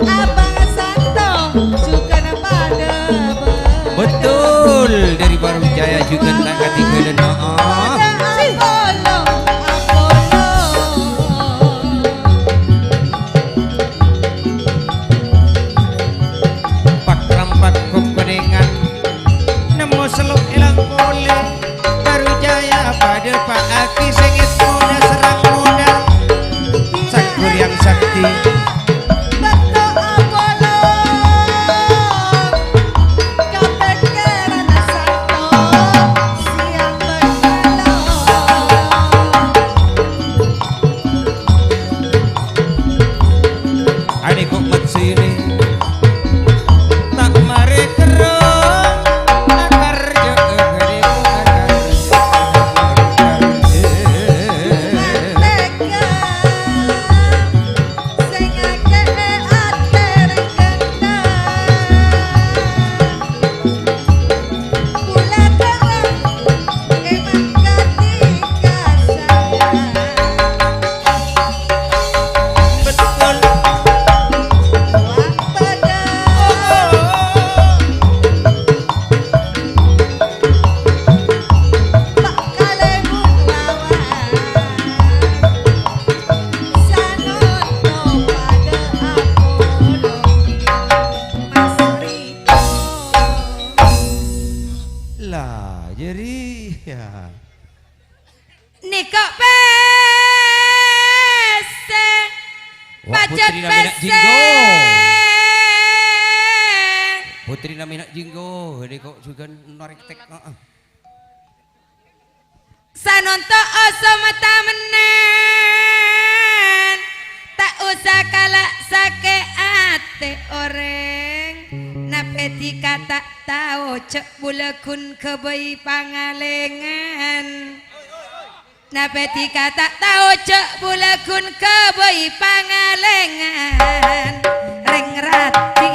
Abang Santong jughân padâ bâdâ. Betul, dâri Baru Jaya jughân ta' katinggalan, heeh. Padâ apolong, apolong. Pat-rampat kokodengan, nemmo sello' èlang polè. Baru Jaya padâ pa'aghi sèngèt modâ serrang modâ. Sakuriyang sakti. Bâkto apolong, kapèkkèran santong siyang bân malem. Ane kok matsine ta' mare kerro, akarja, akarja, akarja. Tega, sing ake'e ate rengkena. Kula terang emang kadi kasar. Betul. Wah, padha. Pak Kalemu lawan Sanoto padha apolong. Mas Ri Lah, jârèya. Nèko pèssè. Wah, pajhât putrina Mena' pèssè. Jinggo. Putrina Mena' Jinggo, nèko jughân norèk tek, heeh. Sanonto' oso mata mennen, ta' osa kala' sake' ate oreng. Napè dhika ta' tao ja' bulâ ghun ghâbây pangalengan. Napè dhika ta' tao ja' bulâ ghun ghâbây pangalengan, rèng rati.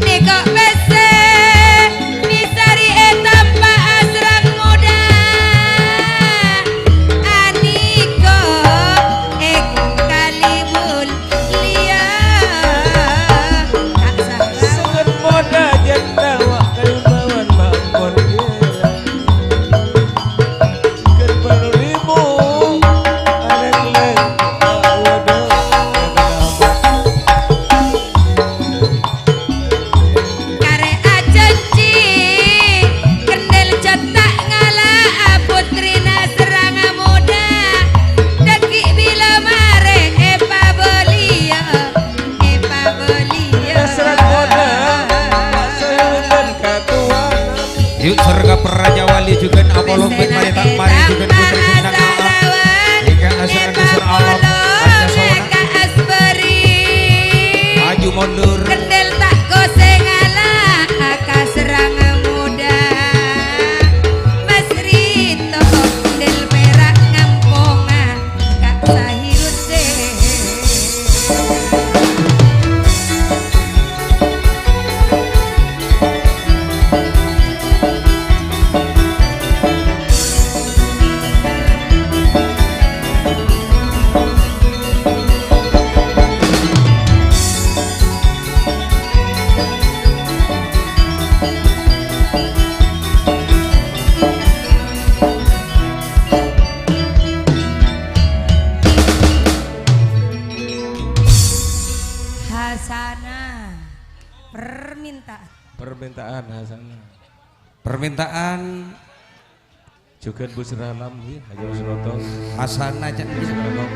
Nèko pèssè misari ètampa asrang modâ. Aniko èng kalibun liya. Sanget modâ jhâ' tawa' kalimawan ma'pon gila. Ghân bâllu ribu areng lèng awadâ. Karè ajhânjhi, kendel jhâ' ta' ngala'a putrina sareng modâ. Dhâggi' bilâ marè èpabâliyâ, èpabâliyâ. Sareng modâ, sareng modâ. Yu' sareng ka Praja Wali jughân apolong bân marè ta' marè jughân putri sennang a'a. Èngkang asrana dusur alam, panca sawana. Maju mundur. Kendel ta' kosè ngala', ka sareng modâ. Mas Rito, kendel pèra' ngamponga. Ka' Sahiruddin. Hasan. Permintaan jughân Busra Alam, ya, Haji Wisnoto. Hasan aja. Busra Alam.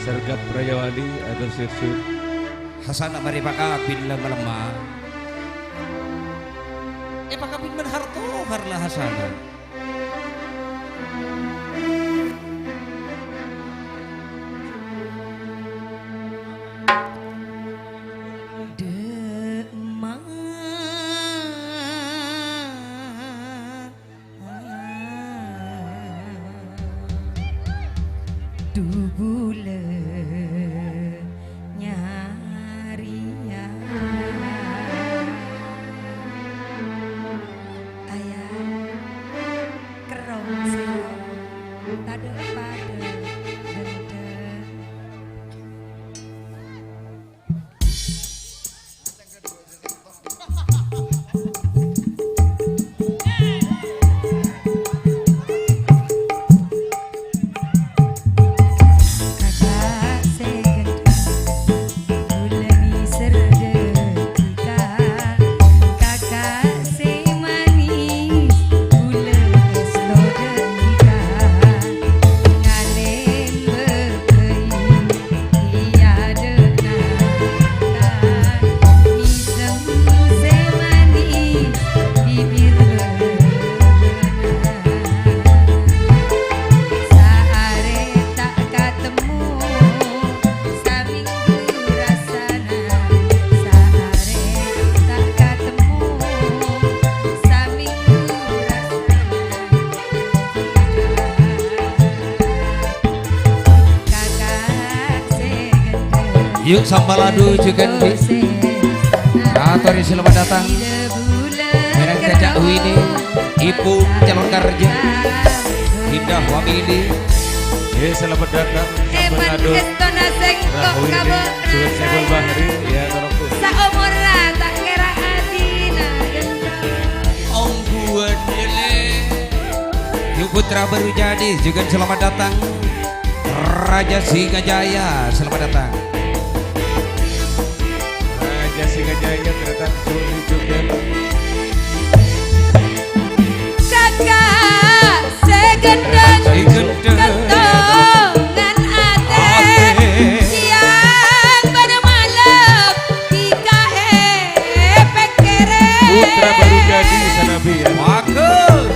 Sergap Rajawali, atur sirsu. Hasan mari pakabin la malemma. Eh, pakabin bân harto harla Hasan. Dâ' emma du bulâ nyarèya. Ayah, kerrong sèra, tadâ' padâ ghânḍhâ. Yu', sampaladu jughân, Bi'. Atorè selamat datang. Mèreng ka Cak Wini, Ibu calon kerja. Indah Wamili. Yu', selamat datang. Sampaladu. Rahwini, Juwet Saiful Bahri, ya, tolong, Bu. Saomorra ta' kèra adina, ghânḍhâ. Ongguwân, Yele. Yu' Putra Baru Jadi, jughân selamat datang. Raja Singajaya, selamat datang. Raja Singajaya, ternyata sulit juga. Kakak sè ghândhâng, sè ghândhâng. Kentongan atè. Atè. Siang bân malem, dikaè pèkkèrè. Putra Baru Jadi, sanabi, ya. Bagus.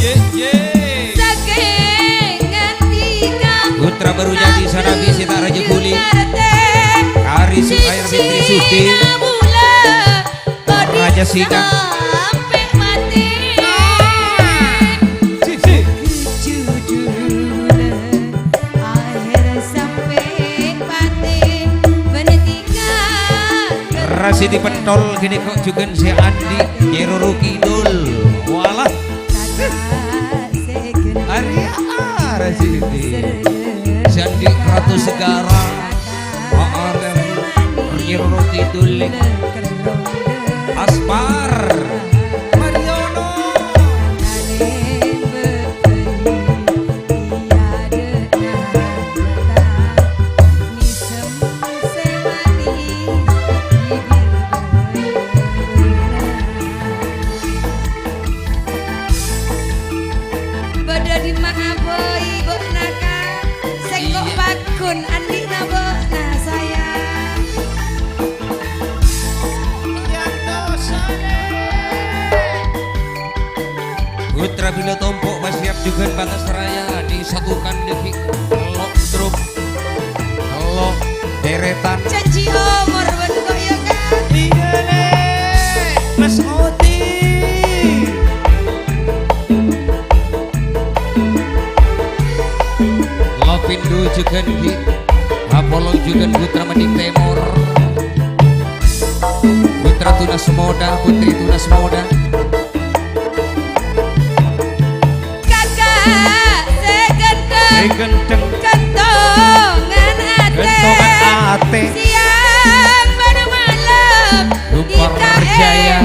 Ye, ye. Putra Baru Jadi sanabi sè ta' rajâ ghuli. Kari Sukair Fitri Sudi. Raja Singa. Rasidi Pentol ghânèka jughân sè andi' Nyi Roro Kidul. Walah. Arèya Rasidi. Sè andi' Ratu Segara. Ma'arèm Nyi Roro Kidul. Aspar. Mariono. Bâḍâ ḍimma abâi bâ'na, Ka'? Sèngko' pagghun anḍi'na bâ'na, sayang. Putra Bilo Tompo' Pasiap jughân Batas Raya disatukan di Lok Drup. Lo' deretan. Janji omor bân ko' ya, Kak? Iyâ, Lè'. Mas Oti. Lo' Pindu jughân, Bi'. Apolong jughân Putra Mending Temor. Putra Tunas Moda, Putri Tunas Moda. Kakak sè ghânteng. Sè ghânteng. Kentongan atè. Kentongan atè. Siang bân malem. Lupa dikaè jaya.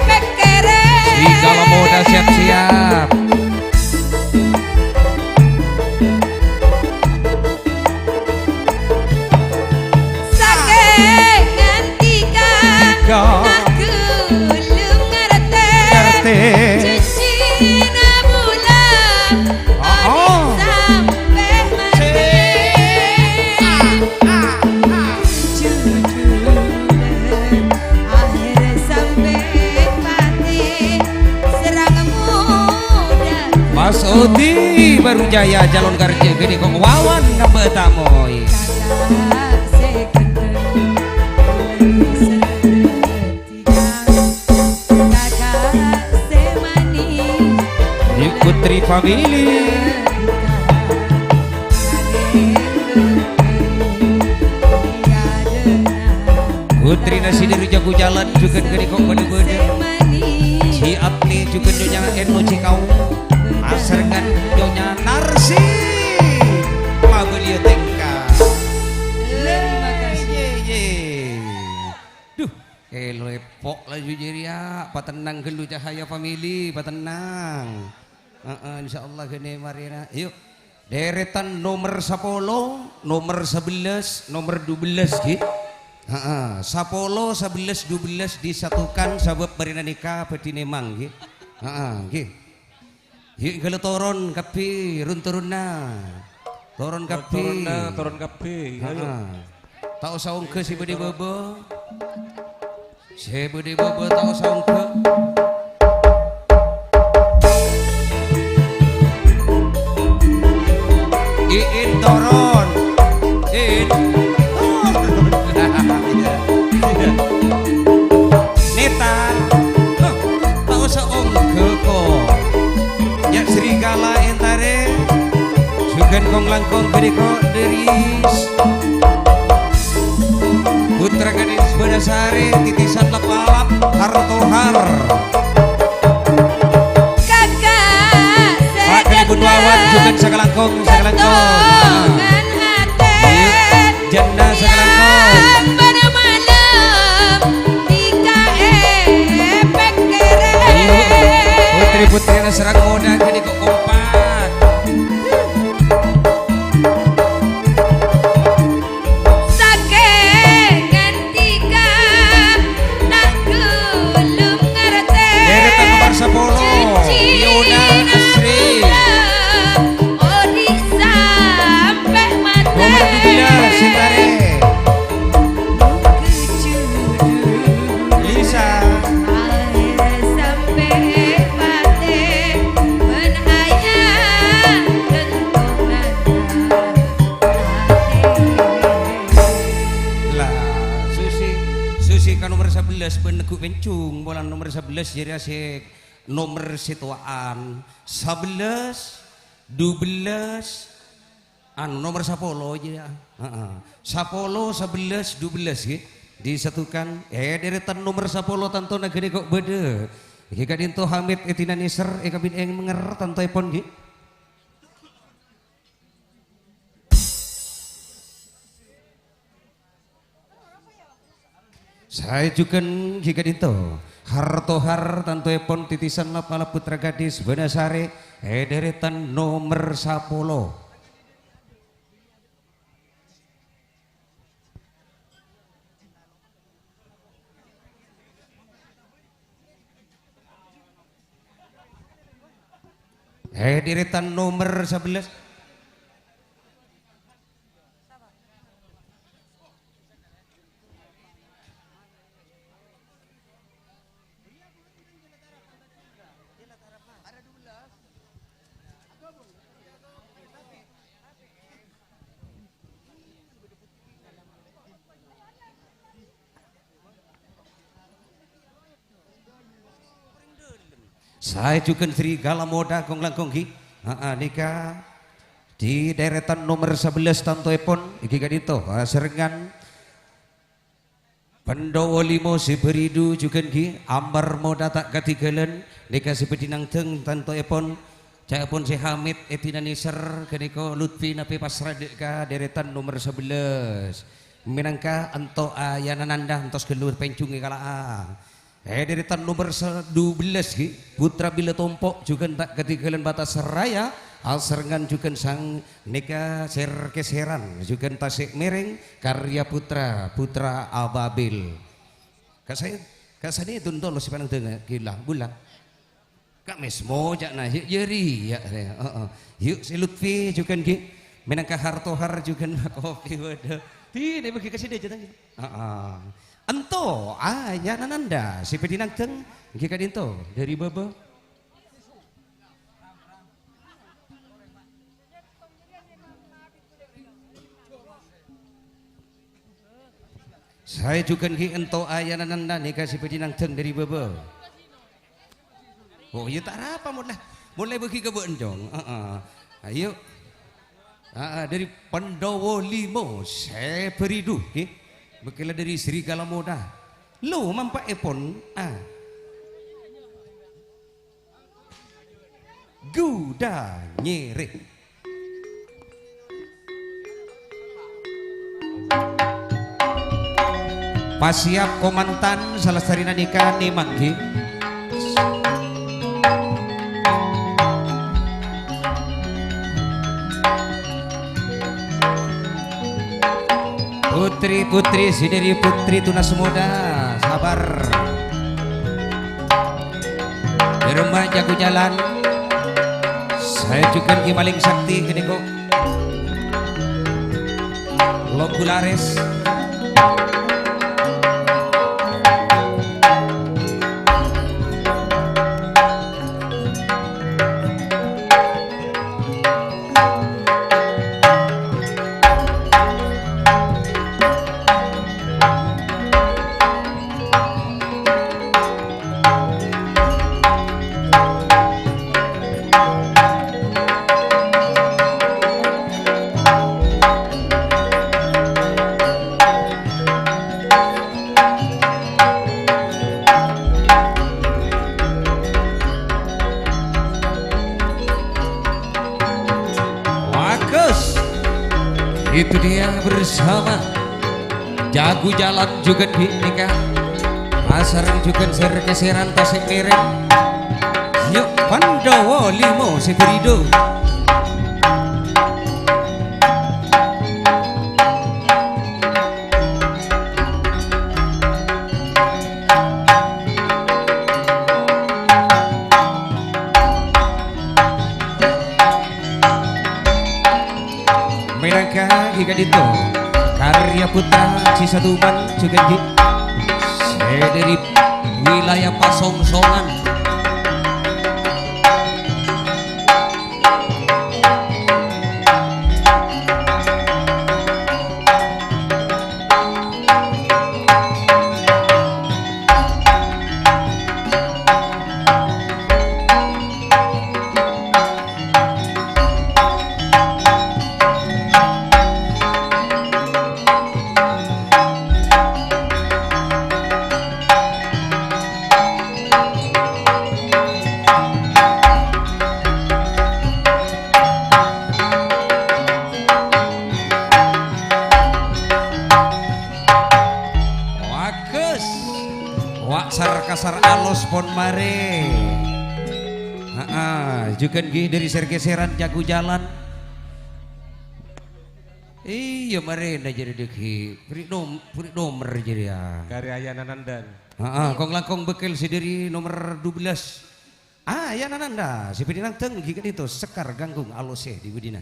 Pèkkèrè. Serigala Moda siap-siap. Sakèng nganti Sodi Baru Jaya, calon karja gede kok wawan nambah tamoy. Yuk, Putri Family. Putri nasi dari Jago Jalan juga gede kok bada-bada. Si Apni juga nyonya N O C kau. Asarengan nyonya Narsi. Mabelia tengka. Ye, ye, ye. Duh, elo epok laju jârèya. Patennang ghâllu Cahaya Family, patennang. Heeh, insyaallah ghâni marèna. Yuk. Dèrètan nomer sapolo, nomer sabellâs, nomer dubellâs, ghi. Heeh, sapolo, sabellâs, dubellâs disatukan sabâb marèna nèka bhâdhi nèmang, ghi. Heeh, ghi. Yuk, ghâllu toron kabbhi, run-toronna. Toron kabbhi. Toron-toronna, toron kabbhi. Ayo. Heeh. Ta' osa ongghâ sè bâdâ bâbâ. Sè bâdâ bâbâ ta' osa ongghâ. Iin toron. Iin. Nètan. Huh, ta' osa ongghâ, ko'. Ya' serigala èntarè. Jhughân kong-langkong ghâni ko' dâri Putra gadis Banasari, titisan lap-alap, har-tohar. Kakak Pak Kalibun Wawan, jhughân sakalangkong, sakalangkong. Ketongan hati. Iya, janda sakalangkong. Yang pada malam di K E P K R. Iya, putri-putri sareng modâ ghâni ko' kompak. Sakèng ngantika ta' gelem ngartè. Dèrètan nomer sapolo, Yona Asri. Odi sampè' matè. Nomer dubellâs, Sentare. Lisa. Sampè' matè, bân ayah tentu. Lah, Susi, Susi ka nomer sabellâs bân neggu' pencung, polana nomer sabellâs jârèya sè nomer sè towa'an. Sabellâs, dubellâs, anu, nomer sapolo jârèya. Heeh. Sapolo, sabellâs, dubellâs, ghi. Disatukan. Eh, dèrètan nomer sapolo tantona ghâni ko' bâdâ. Ghi ka'dinto Hamid Edina Nisr, èkabin èngèr tantoèpon, ghi. Saè jhughân ghi ka'dinto. Har-tohar tantoèpon titisan lap-alap putra gadis Banasari, è dèrètan nomer sapolo. È dèrètan nomer sabellâs. Saè jhughân serigala modâ kong-langkong ghi. Ha'a, nèka di dèrètan nomer sabellâs tantoèpon, ghi ka'dinto, ha, sarengngan. Pendhowa limo sè bhâridhu jhughân ghi, ambar modâ ta' kadhighâlân, nèka sè bhâdhi nangdhâng tantoèpon, ca'èpon sè Hamid Edina Nisr, ghânèka Lutfi Nabi Pasradek ka dèrètan nomer sabellâs. Mènangka ento' ayana nandhâ entos ghâllu pèncung èkala'a. È dèrètan nomer sa-, dubellâs ghi, Putra Bila Tompo' jhughân ta' kadhighâlân Batas Raya, asarengngan jhughân sang nèka sèr-kèsèran, jhughân Tasik Mèrèng, karya Putra, Putra Ababil. Kasaè-, kasanèdhun tolo sè panangdhângnga, ghi la, bulâ. Ka' mèsmo ca'na, yu' jârèya, heeh. Yu' sè Lutfi jhughân ghi. Mènangka har-tohar jhughân kopi bâdâ. Dinè bâgi ka sèdhâ jâ, ta' ghi. Heeh. Ento', ayana nandhâ, sè bhâdhi nangdhâng, ghi ka'dinto, dâri bâbâ. Saè jhughân ghi' ènto' ayana nanda nèka sè bhâdhi nangdhâng dhâri bâbâ. Oh, iyâ ta' arapa, mon la, mon la èbâghi ka bâ'na, Cong. Heeh. Ayo. Heeh, dhâri Pandhawa Lima, Sè Bhâridhu, ghi. Bâkkèlla dhâri Serigala Muda. Lo, mampa'èpon, ah. Guda Nyèrè. Pasèyap kamantan, salastarèna nèka nèmangghi. Putri-putri sè dhâri Putri Tunas Muda, sabbhâr. Dhâremma Jago Jalan, saè jhughân Ki Malèng Sakti ghânèko. Longgu larès. Bagus. Itu dia bersama Jago Jalan jhughân bi' nèka. Asareng jhughân sèr-kèsèran tasè' mèrèng. Yuk, Pandhawa Lima sè bhâridhu. Mènangka ghi' ka'dinto karya putra Ji Saduman jhughân ghi' sè dhâri wilayah Pasongsongan. Bagus. Wa' sar-kasar alos pon marè. Haa, jhughân ghi' dhâri sèr-kèsèran Jago Jalan. Iyâ, marèna jârèya dhâggi'. Bherri' nom-, bherri' nomer jârèya. Karya Yana Nandan. Haa, kong-langkong bâkkèl sè dhâri nomer dua belas. Ah, Yana Nanda, sè bhâdhi nangdhâng ghi' ka'dinto Sekar Ganggung alosè dhi bâdhina.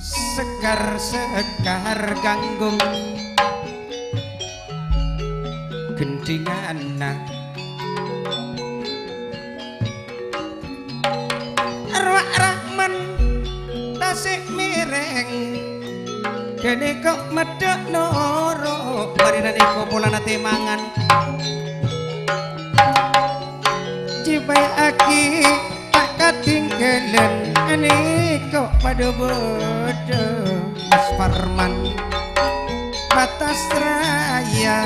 Sekar, Sekar Ganggung gendhinganna. Rowa' Rahman tasè' mèrèng, ghânèka meddhâ noro', marèna nèko polana tèmangan. Jibâ aghi ta' katinggalan, nèko padâ bâdâ Mas Parman, Batas Raya.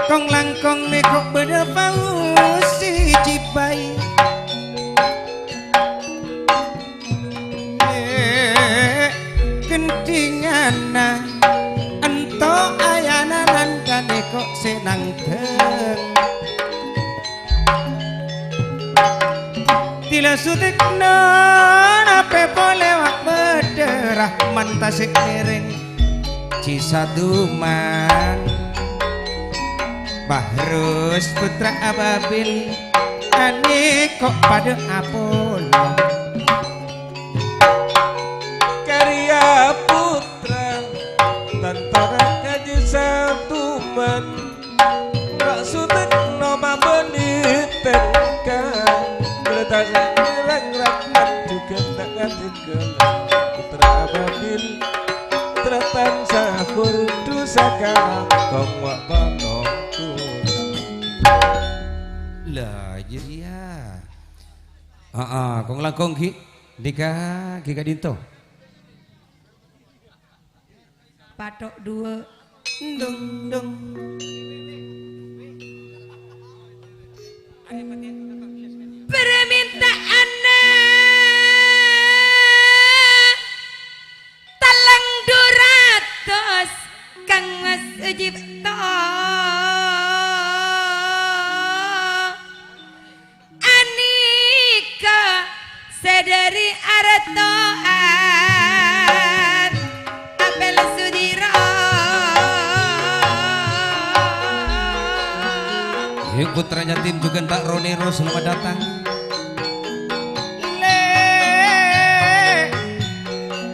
Kong-langkong nèko bâdâ Fauzi Jibâ. Eh, gendhinganna ento' Yana Nanda nèko sè nangdhâng. Dila Sutikna napè polè wa' bâdâ Rahman tasè' mèrèng. Ji Saduman, Bahrus putra Ababil, anèko padâ apolong. Karya putra, tantara Kaji Saduman. Maksudna mabâli tèngka, bertas bilang rahmat juga tak ngadil ke putra Kabil tratan sahur dusa kala kong wa' panongkuna. Lah, jârèya. Aa, kong-langkong ghi'. Nèka ghi' ka'dinto. Pathok duwâ'. Dung, dung. Parmènta'anna tellèng dhu ratos, Kang Mas Sujipto. Anèka sè dhâri arto'an Apel Sudiro. Yuk, putra yatim jhughân Pak Ronero, selamat datang. Lè,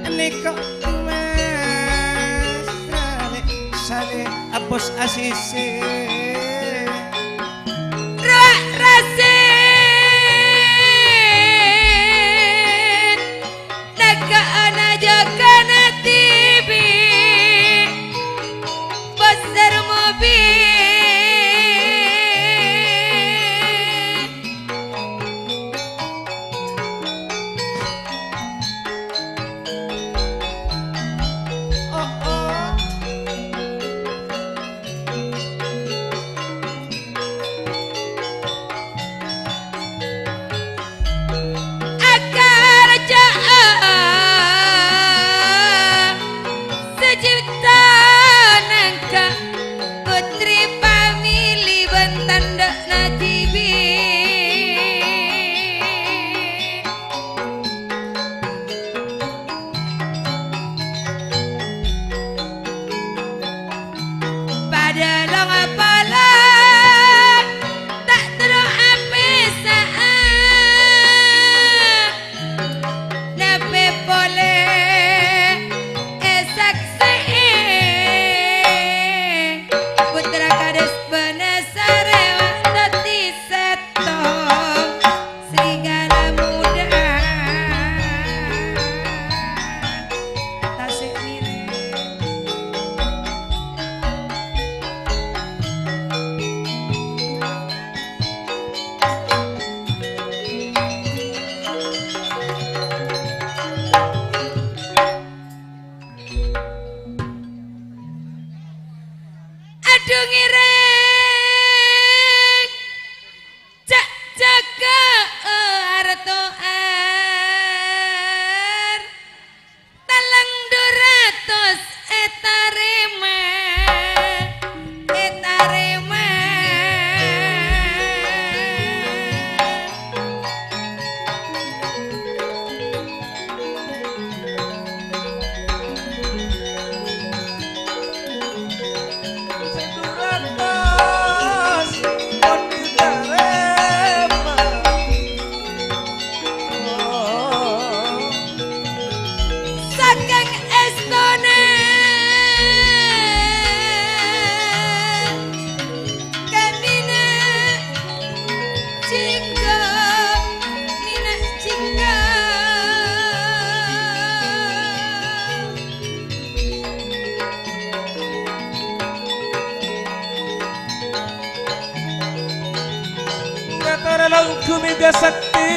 nèko Mas Saleh, Saleh Abos Asise. Rowa' rasin, naga'ana jâgâna dhibi', pasar mobi'. Oh, oh. Akarjâ'â sè cèpta nangka potri pamili bân tandhâna dhibi'. Padâ long-polong ta' terro apèsa'a, napè polè èsaksè'è pottra kadhâs bân sarewa dhâddhi sèttong. Serigala muda. Tasik Miring. Adhu ngèrèng. Jhâ', jhâgâ'â arto'an, tellèng dhu ratos ètarèma, ètarèma. Sakèng èstona Kamina jingga, mina jingga. Ngatara longghu mèga sakti,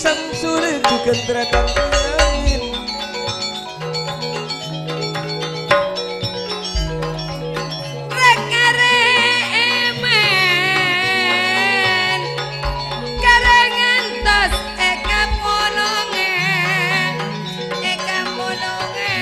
samsure jhughân tratang angin. Rè-karè èman, karè ngantos èkamolongè, èkamolongè.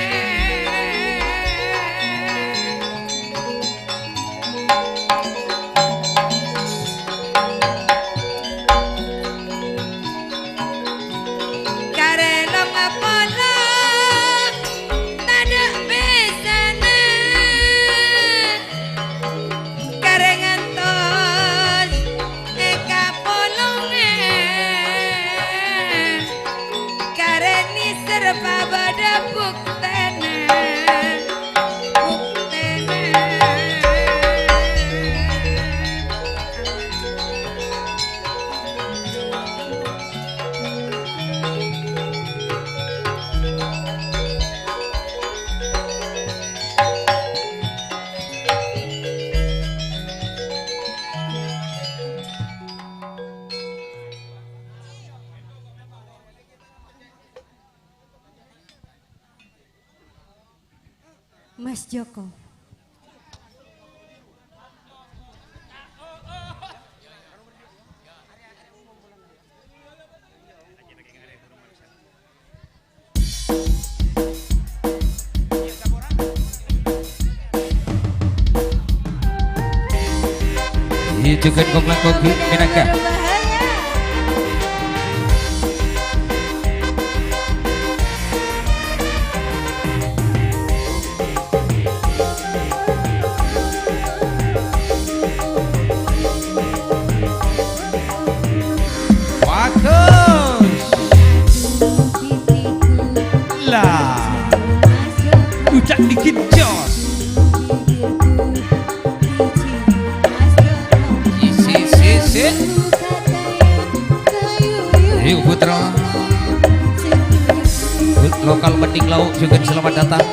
Karè long Joko. Iyâ, jhughân kong-langkong ghi' mènangka. Bagus. Lah. Ucak dikit, jos. Isi, isi, isi. Ayo, putra. Lokal Mending Lauk juga selamat datang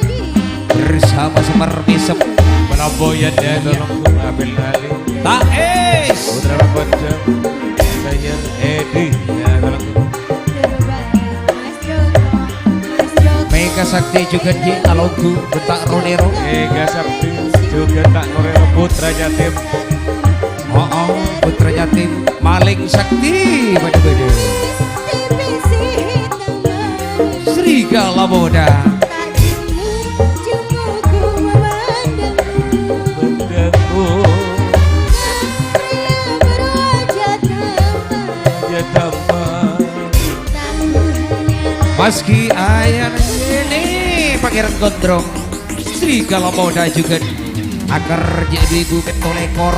bersama Semar Misem. Pelamboyan ya, tolong ambil alih. Taes. Putra Raja, saya Edi, ya, tolong. Mega Sakti juga di Alonggu, bentak ronero. Mega Sakti juga tak ronero, Putra Jatim. Oh, oh, Putra Jatim, maling sakti, badu-badu. Serigala Muda. Maski ayan ini Pangeran Gondrong, Serigala Muda juga akar jadi ibu petto lekor.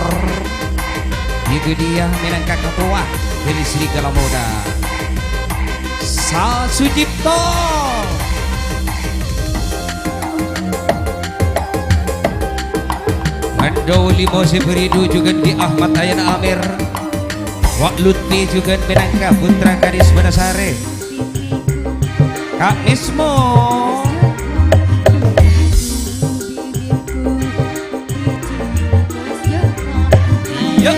Itu dia mènangka ketua dari Serigala Muda. Sa Sujipto. Mando limo sè bhâridu jhughân di Ahmad Ayan Amir. Wa' Lutfi jhughân mènangka putra gadis Banasare. Kak Mismo. Iyâ.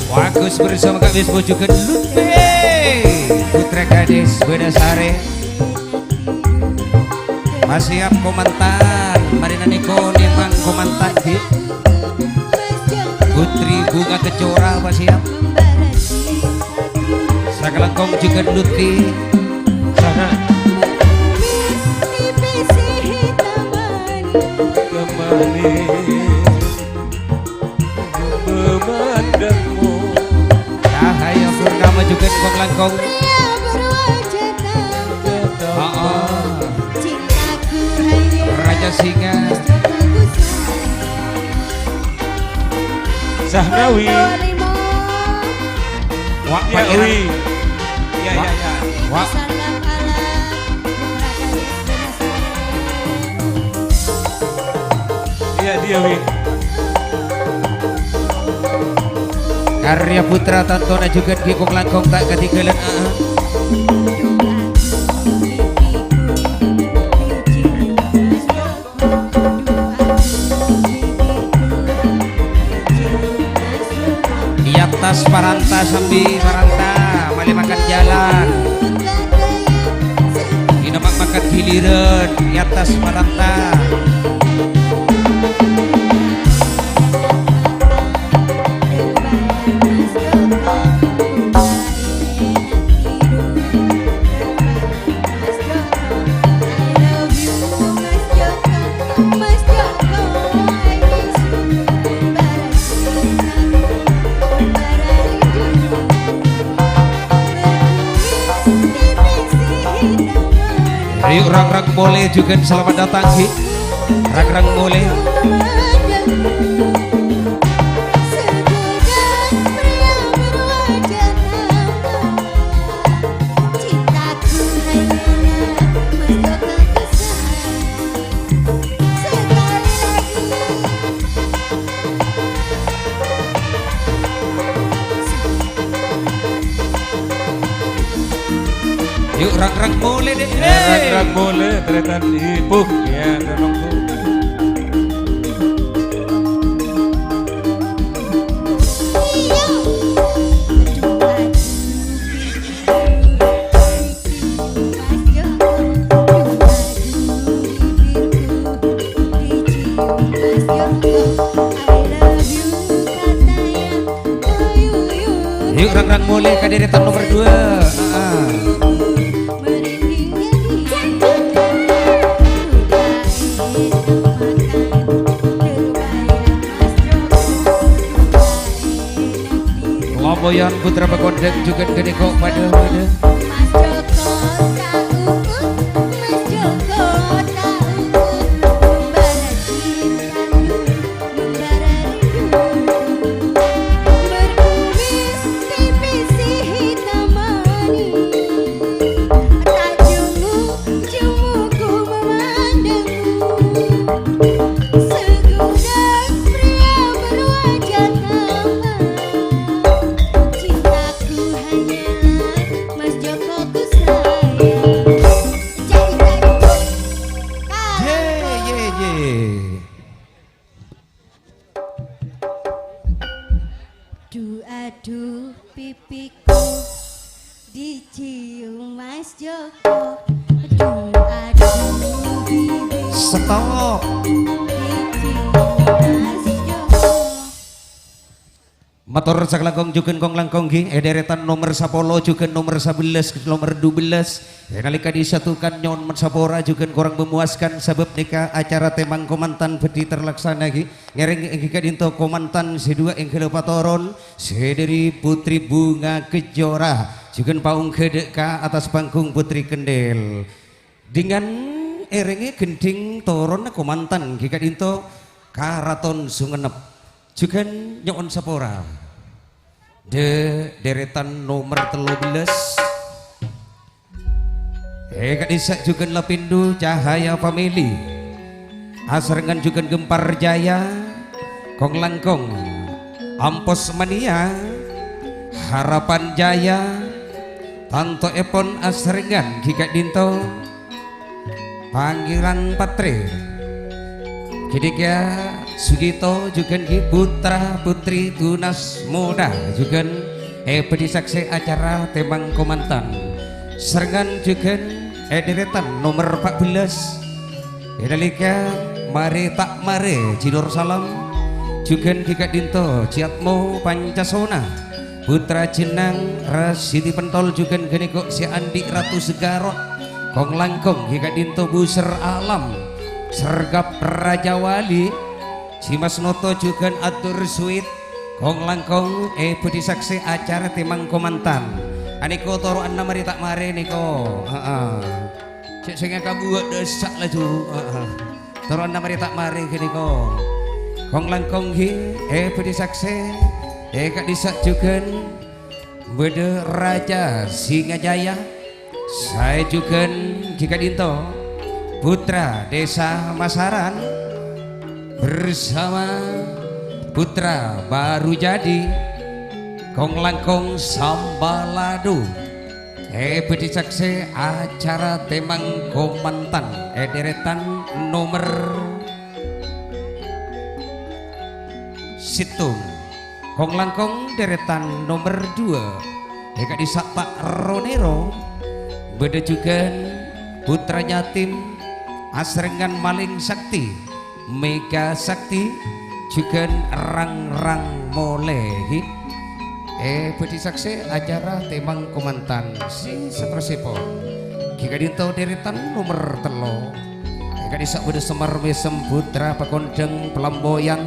Bagus bersama Kak Mismo juga Lutfi. Putra gadis Banasare. Masiap komantan, marèna nèko nèmang komantan, ghi. Putri Bunga Kejora, masiap. Sakalangkong juga Lutfi. Sana. Kemani. Cahaya Purnama juga kong-langkong. Heeh. Raja Singa. Sahnawi. Wa' Iya, Pak Iran. Wi. Iya, iya, iya. Wa'. Iya, dia, Wi. Karya Putra tantona juga ghi kong-langkong ta' katinggalan, aa. Di atas paranta sambi paranta, malè makan jalan. Di nempat makan giliran, di atas paranta. Ayo, rang-rang molè juga selamat datang, Ki. Rang-rang molè. Yuk, rang-rang molè, Dek. Ya, rang-rang molè, tarètan ibu. Ya, tolong, Bu. Oleh ka deretan nomor dua. Heeh. Lamboyan putra pakondhâng jhughân ghânèka padâ-padâ. Ye, ye, ye. Du, aduh, pipiku dicium Mas Joko. Du, aduh, bibirku Stop. Dicium Mas Joko. Mator sakalangkong jhughân kong-langkong ghi, è deretan nomer sapolo jhughân nomer sabellâs, nomer dubellâs. È nalika disatukan nyo'on sapora jhughân korang memuaskan sabâb nèka acara tèmang komantan bhâdhi terlaksana ghi. Ngèrèng èngghi ka'dinto komantan sè duwâ' èngghâlâ patoron, sè dhâri Putri Bunga Kejora. Jhughân paongghâ dâ' ka attas panggung Putri Kendel. Dengan èrèngè ghendhing toronna komantan ghi ka'dinto Karaton Songennep. Jhughân nyo'on sapora. Dâ', deretan nomer tello bellâs. È, ka'dissa' jhughân Lapindu Cahaya Family. Asarèngan jhughân Gempar Jaya, kong-langkong, Ampos Mania, Harapan Jaya, tantoèpon asarèngan ghi ka'dinto Pangèran Patre. Ghânèka Sugito jhughân ghi putra putri tunas moda jhughân è bhâdhi saksè acara tèmang komantan. Sarèngan jhughân è deretan nomer pa' bellâs. È nalika marè ta' marè Jidor Salam jhughân ghi ka'dinto Ciatmo Pancasona. Putra Jennang Rasidi Pentol jhughân ghânèka sè andi' Ratu Segaro. Kong-langkong ghi ka'dinto Buser Alam, Sergap Rajawali, Jimas Noto jhughân atur suwit. Kong-langkong è bhâdhi saksè acara tèmang komantan. Anèko toro'anna marè ta' marè nèko. Heeh. Cè' sènga' kabuwâ' dâssa' laju. Heeh. Toro'anna marè ta' marè ghânèka. Kong-langkong ghi è bhâdhi saksè, è ka'dissa' jhughân bâdâ Raja Singajaya, saè jhughân ghi ka'dinto Putra Desa Masaran bersama Putra Baru Jadi, kong-langkong Sambaladu. È bhâdhi saksè acara tèmang komantan è deretan nomer sèttong. Kong-langkong deretan nomer duwâ'. È ka'dissa' ta' ro-nèro bâdâ jhughân Putra Yatim asarèngan Malèng Sakti. Mega Sakti, jhughân rang-rang molè, ghi. È bhâdhi saksè acara tèmang komantan sè saterrossèpon. Ghi ka'dinto deretan nomer tello'. È ka'dissa' bâdâ Semar Mèsem Putra Pakondhâng Pelamboyan,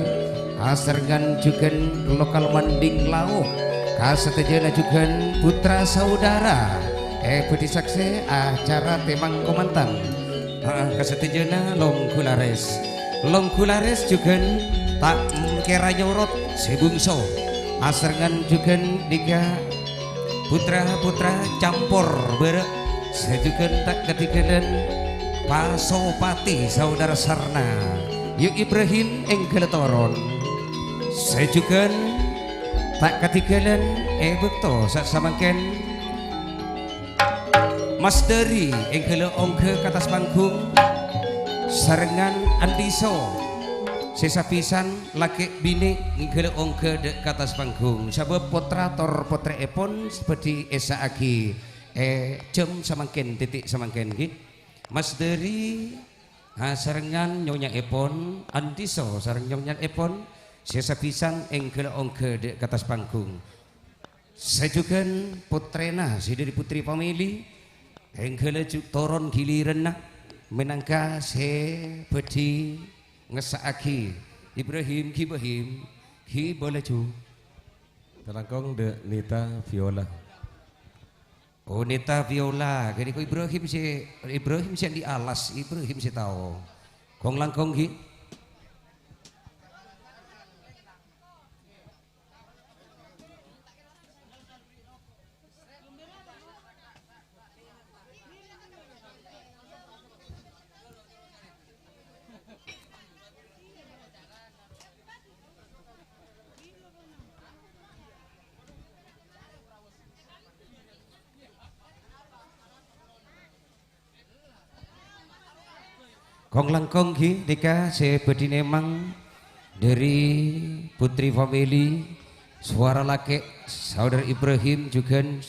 asarèngan jhughân lokal Manding Lao'. Kasadhâjâna jhughân putra saudara. È bhâdhi saksè acara tèmang komantan. Heeh, kasadhâjâna longghu larès. Longghu larès jhughân ta' kèra nyorot sè bungso. Asarèngan jhughân nèka putra-putra campor bârâ'. Sè jhughân ta' kadhighâlân Pasopati Saudara Sarna. Yu Ibrahim èngghâl toron. Sè jhughân ta' kadhighâlân è bâkto sè samangkèn. Mas Dari èngghâlâ ongghâ ka attas panggung, sarèngan Andiso. Sè sabhisan lakè' binè' èngghâlâ ongghâ dâ' ka attas panggung, sabâb pottra tor pottrèèpon bhâdhi èssa'aghi è jam samangkèn, tètè' samangkèn, ghi. Mas Dari, ah, sarèngan nyonya'èpon, Andiso sarèng nyonya'èpon, sè sabhisan èngghâlâ ongghâ dâ' ka attas panggung. Sajhughân pottrèna sè dhâri Putri Family, èngghâ laju toron ghiliranna, mènangka sè bhâdhi ngessa'aghi Ibrahim Ghi Bahim, ghibâ laju. Kalangkong dâ' Nita Viola. Oh, Nita Viola, ghânèka Ibrahim sè, Ibrahim sè andi' alas, Ibrahim sè tao. Kong-langkong ghi. Kong-langkong ghi, nèka sè bhâdhi nèmang dhâri Putri Family, sowara lakè' Saudara Ibrahim jhughân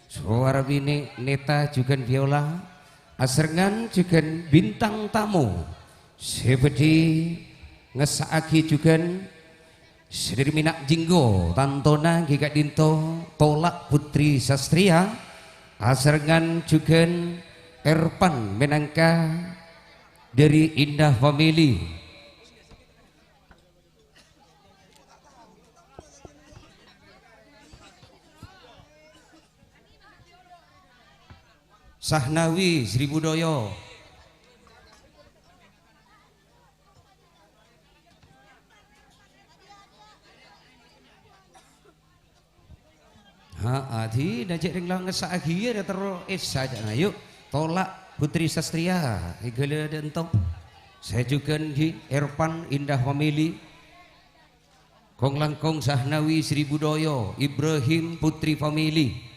sowara binè' Neta jhughân Viola, asarengngan jhughân bintang tamu sè bhâdhi ngessa'aghi jhughân Sè dhâri Mèna' Jenggo, tantona ghi' ka'dinto Tolak Putri Sastria, asarengngan jhughân Erpan mènangka dhâri Indah Family. Sahnawi Sribudoyo. Ha, adi, na cè' rèng la ngessa'aghi ya, terro essa ca'na. Yu, Tolak Putri Sastria, èghâlâ dâ' ento. Sajhughân ghi, Erpan Indah Family. Kong-langkong Sahnawi Sribudoyo, Ibrahim Putri Family.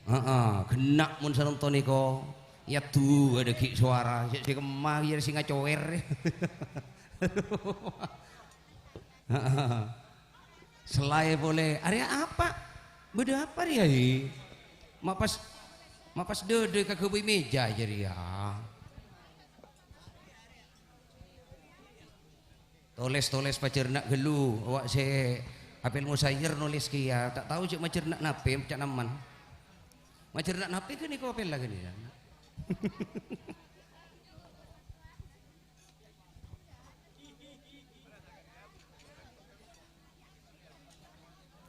Heeh, ghenna' mon sanonton nèko, ya du ada ghi' sowara, sè, sè kemma ya sè ngacowèr. Heeh. Selaè polè, "Arèya apa? Bâdâ apa rèya, Hi?" Ma' pas, ma' pas dâdâ èkaghâbây mèja jârèya. Tolès-tolès pajhâr na' ghâllu, wa' sè Apel Musayyir nolès kèya, ta' tao jâ' majhâr na' napè, ca'na man. Majhâr na' napè ghânèka Apel la ghânèka.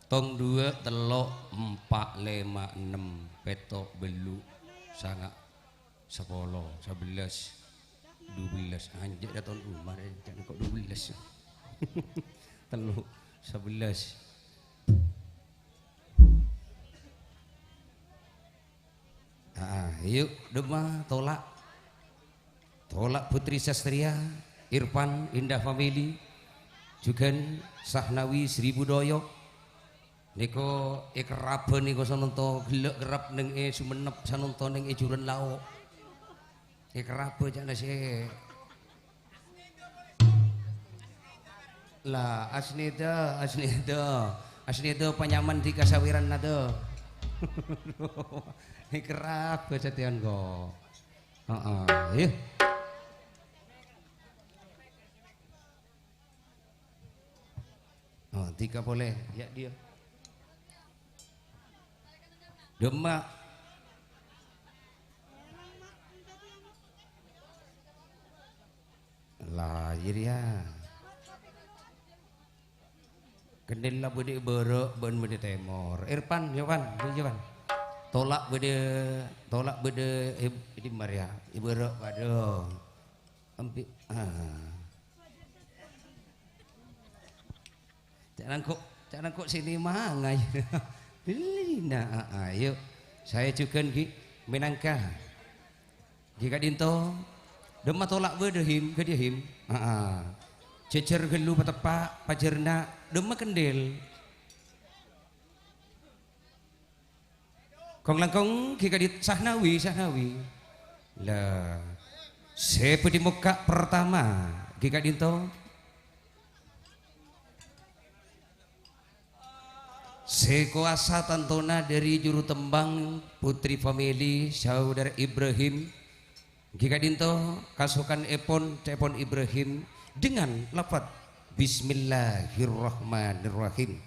Tong, duwâ', tello', empa', lèma', ennem, pètto', bâllu', sanga', sapolo, sabellâs, dubellâs. Anjâ' dâ' ton Umar, eh, ca'na ko' dubellâs. Tello', sabellâs. Ah, yu, dâmma Tolak. Tolak Putri Sastria, Irfan, Indah Family, jhughân Sahnawi Sribudoyo. Nèko èkerrabhâ nèko sanonto ghellâ' kerrab neng è Songennep, sanonto neng è Jhuran Lao'. Èkerrabhâ ca'na sè La, asnèdâ, asnèdâ. Asnèdâ panyaman di kasawiran adâ. Kerrab satèyan ko. Heeh, iyâ. Oh, tiga polè. Ya, dia. Dâmma. La, jârèya. Kendel la bâdâ è bârâ' bân bâdâ è tèmor. Irfan, yâ, Pan, yâ, Pan. Tolak bâdâ, tolak bâdâ è, è dimma rèya? È bârâ' padâ. Embi', ah. Ca'na engko', ca'na engko' sini mangai. Lina, ah, ayo. Saya jhughân ghi, mènangka. Ghi ka'dinto. Dâmma tolak bâdâ, Him, ghâdhiyâ, Him. Aa. Jhâjhâr ghâllu pateppa', pajhârna dâmma kendel. Kong-langkong ghi ka'dinto, Sahnawi, Sahnawi. La. Sè bâdhi mokka' pertama, ghi ka'dinto. Sè kobâsa tantona dhâri juru tembang Putri Family, Saudara Ibrahim. Ghi ka'dinto kasokanèpon, ca'èpon Ibrahim dengan lafaz Bismillahirrahmanirrahim.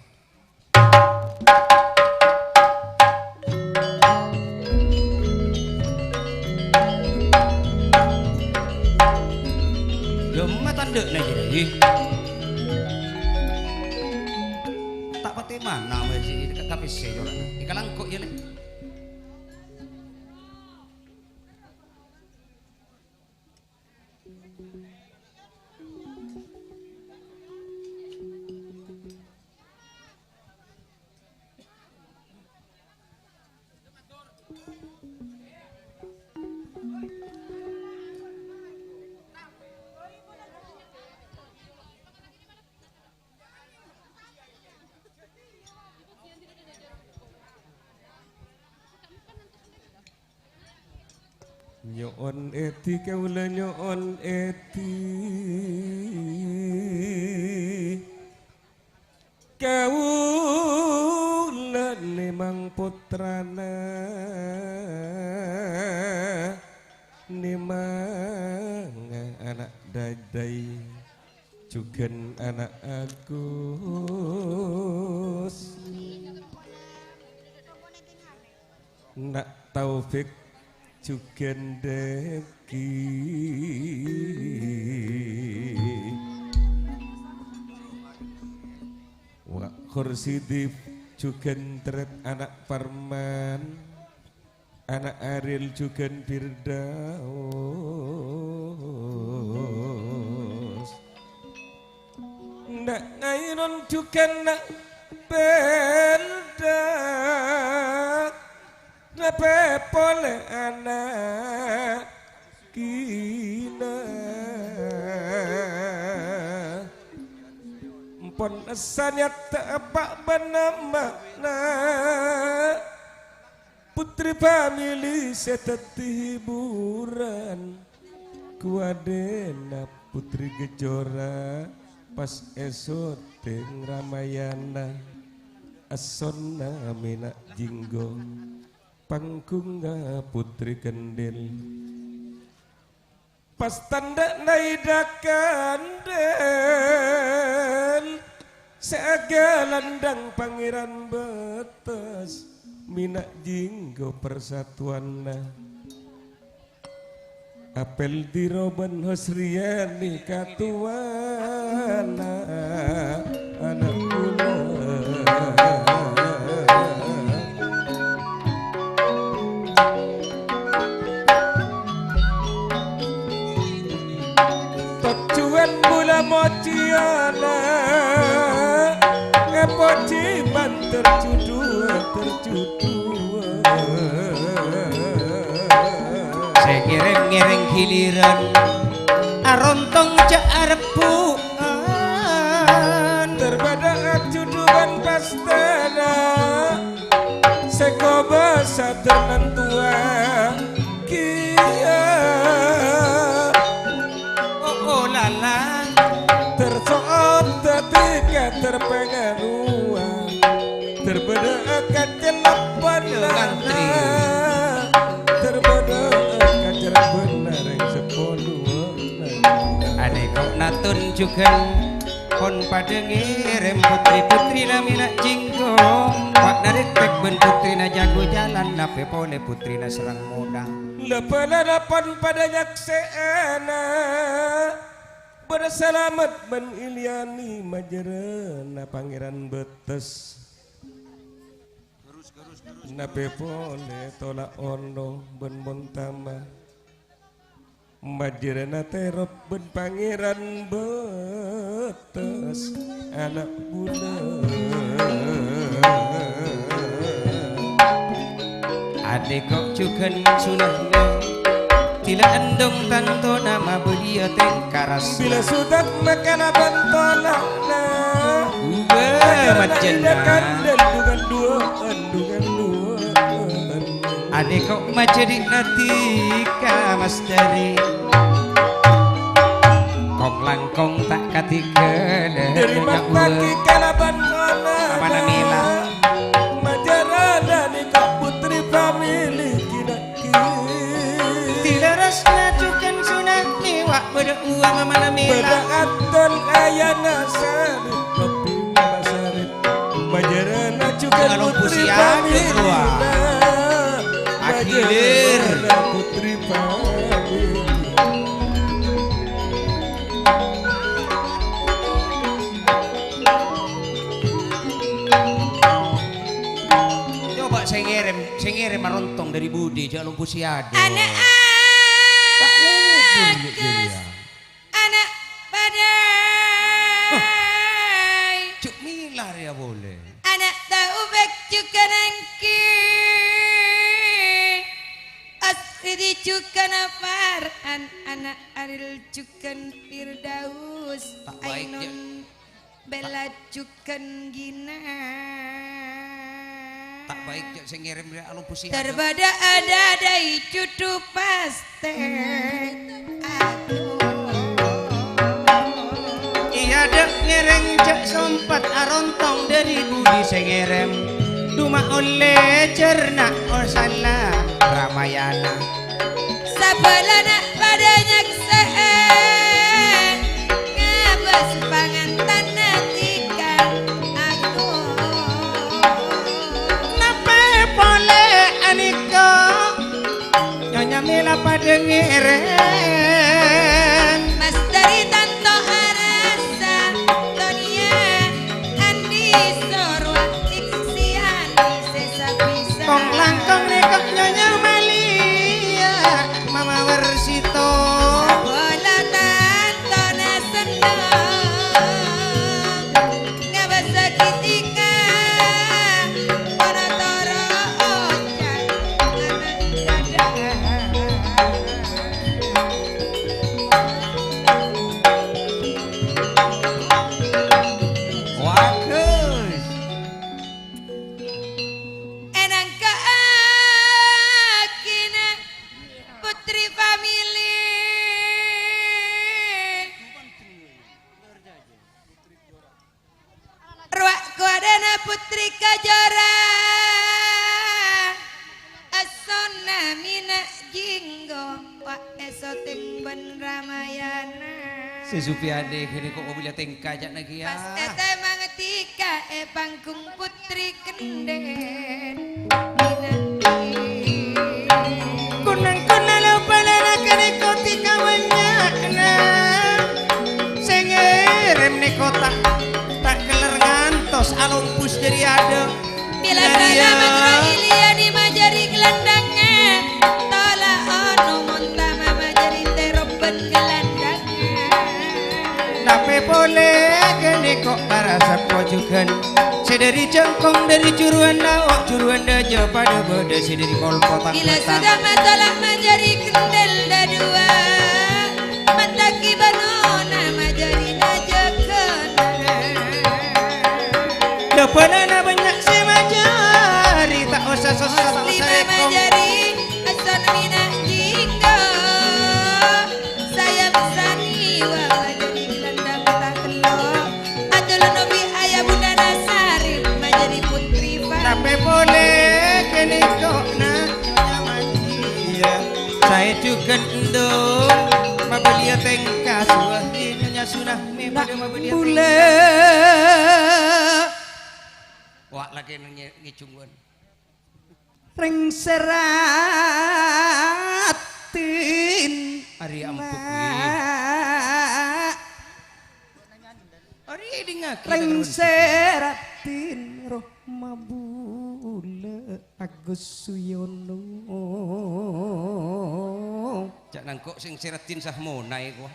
Ta' patè mana wae sih, ka-, kapèssè jârèya. Èkalangko' yâ, Lè'. Nyo'on èdhi, kaulâ nyo'on èdhi. Kaulâ nèmang pottrana, nèmang ana' dâdâi. Jhughân ana' Agus, Na' Taufik jhughân dhâggi'. Wa' Khursidif jhughân trèt ana' Parman. Ana' Ariel jhughân Firdaus. Na' Ainun jhughân na' Belda. Napè polè ana' Gina. Empon sanèyat ta' eppa' bân amma'na. Putri Family sè dhâddhi hiburan. Kowadhâna Putri Gejora pas èsoting Ramayana. Essonna Mena' Jinggo. Panggungnga Putri Kendil. Pas tandhâna Ida Kandel, sè aghâlandhâng Pangèran Betes, Mena' Jinggo persatuanna. Apel Diro bân Hosriyani katowana ana' kaulâ. Tojjhuwân bulâ mojiyâna, èpojhi bân terjhuduwâ, terjhuduwâ. Sè ngèrèng-ngèrèng ghilirân, arontong jhâ' arebbu'ân. Terbâdâ ajhuduwân pastèna. Sè kobâsa dhâ' nan towa kèya. Oh, oh, la, la. Terso'ot dhâddhi kèter pangarowa. Terbâdâ akacellep bân Yo, Kang Tri. Terbâdâ akacerrep bân narèng seppo duwâ. Anèko' natun jhughân. Pon padâ ngèrèm putri-putrina Mena' Jinggo. Wa' narèpèk bân putrina jago jalan, napè polè putrina serrang modhâl. La bâlâna pon padâ nyaksè'ana. Bâdâ Salamet bân Ilyani majârâna Pangèran Betes. Napè polè Tola' Ono bân Montama. Majârâna Terop bân Pangèran Betes ana' bulâ. Anèko' jhughân sunahna, tila endong tantona mabâliyâ tèngkaras. Bilâ sodak makana bân tola'na. Uwâ, majâna. Kandel dungan duwâ, dungan duwâ. Anèko' majâdhi' nadhi ka mastèri. Kong-langkong ta' katèngghâlân. Dâri matagi kalabân mona. Amanna Mila. Majârâna nèko' putri famili kina-, Tilarasna jhughân sunahna, wa' bâdâ uwâ mamana Mila. Bâdâ aton ayana sarè, kopi mama sarè. Majârâna jhughân Kalau putri pusian, pamilina. Akhir. Majârâna putri pamilina. Marontong dâri budi, jhâ' lompo sè adâ'. Ana' Ta' ngobur, Yuk, Yulya. Ana' padâ. Huh. Jhâ' mèla rèya polè. Ana' Taufik jhughân Angki. Asri jhughân Farhan, ana' Aril jhughân Firdaus. Ta' baik, Ainun. Bella jhughân Gina. Ta' baik, jhâ' sè ngèrèm rèya alompo sè adâ'. Tarbâdâ adâ' dâi jhudhu pastè. Aduh. Iyâ, dâ' ngèrèng jhâ' sompat arontong dâri budi sè ngèrèm. Duma ollè jhârna osalla Ramayana. Sabâlâna padâ nyaksè'è ngabâs pangantanna tika agung. Napè polè anèka, Nyonya mèla padâ ngèrèm. Mas dâri tanto arassa, Tonia Andi Sorwa Iksiani. Sè sabisa. Kong-langkong nèko Nyonya Malia, Mama Warsito. Sabâlâ tantona senneng. Ngabâs sagitika, para toro oca'. Bagus. Ènangka'aghinah Putri Family. Rowa kowadhâna Putri Kajora. Essona Mina Jinggo, wa' èsotèng bân Ramayana. Sè Supriyadi ghânèka kok mobilya tèngka ca'na kèya. Pas ètèmang tika è panggung Putri Kendhel. Mina Jinggo. Kunang-kunang lo balana ghânèka tika bânnya'na. Sè ngèrèm nèko ta', ta' kellar ngantos alompos dâri adâ'. Bila Nariya. Sana Madura Iliani majâri gelandhângnga, tola' ono montama majâri terobban gelandhângnga. Napè polè ghânèka para seppo jhughân. Sè dâri Jangkong, dâri Juruwanda, o, Juruwanda jhâ' padâ bâdâ, sè dâri Kolpo Bila Tangkutan. Sudah matolak majâri kendel dadua, mataki banona majâri najâgâna. Jhâbânana bânnya' sè majâri, ta' osa sossa, ta' osa Muslima rèkong. Majâri, asana mina jinggo. Saya besani wa majâri gelandang ta' kello. Atul nobi ayah bunda nasari majâri putri fa. Tapè polè kènè' cokna nyaman iyâ. Saè jhughân endon mabâliyâ tèngka suwâ. Nyonya Sunah mè' padâ mabâliyâ tèngka. Wa' lakèna ngè-, ngèjhung, wan. Rèng sè raddhin. Arè empuk, wi. Arè èdingngaghi, Rèng sè raddhin roh mabulâ Agus Suyono. Jhâ' nangko' sèng sè raddhin sahmona è kowa.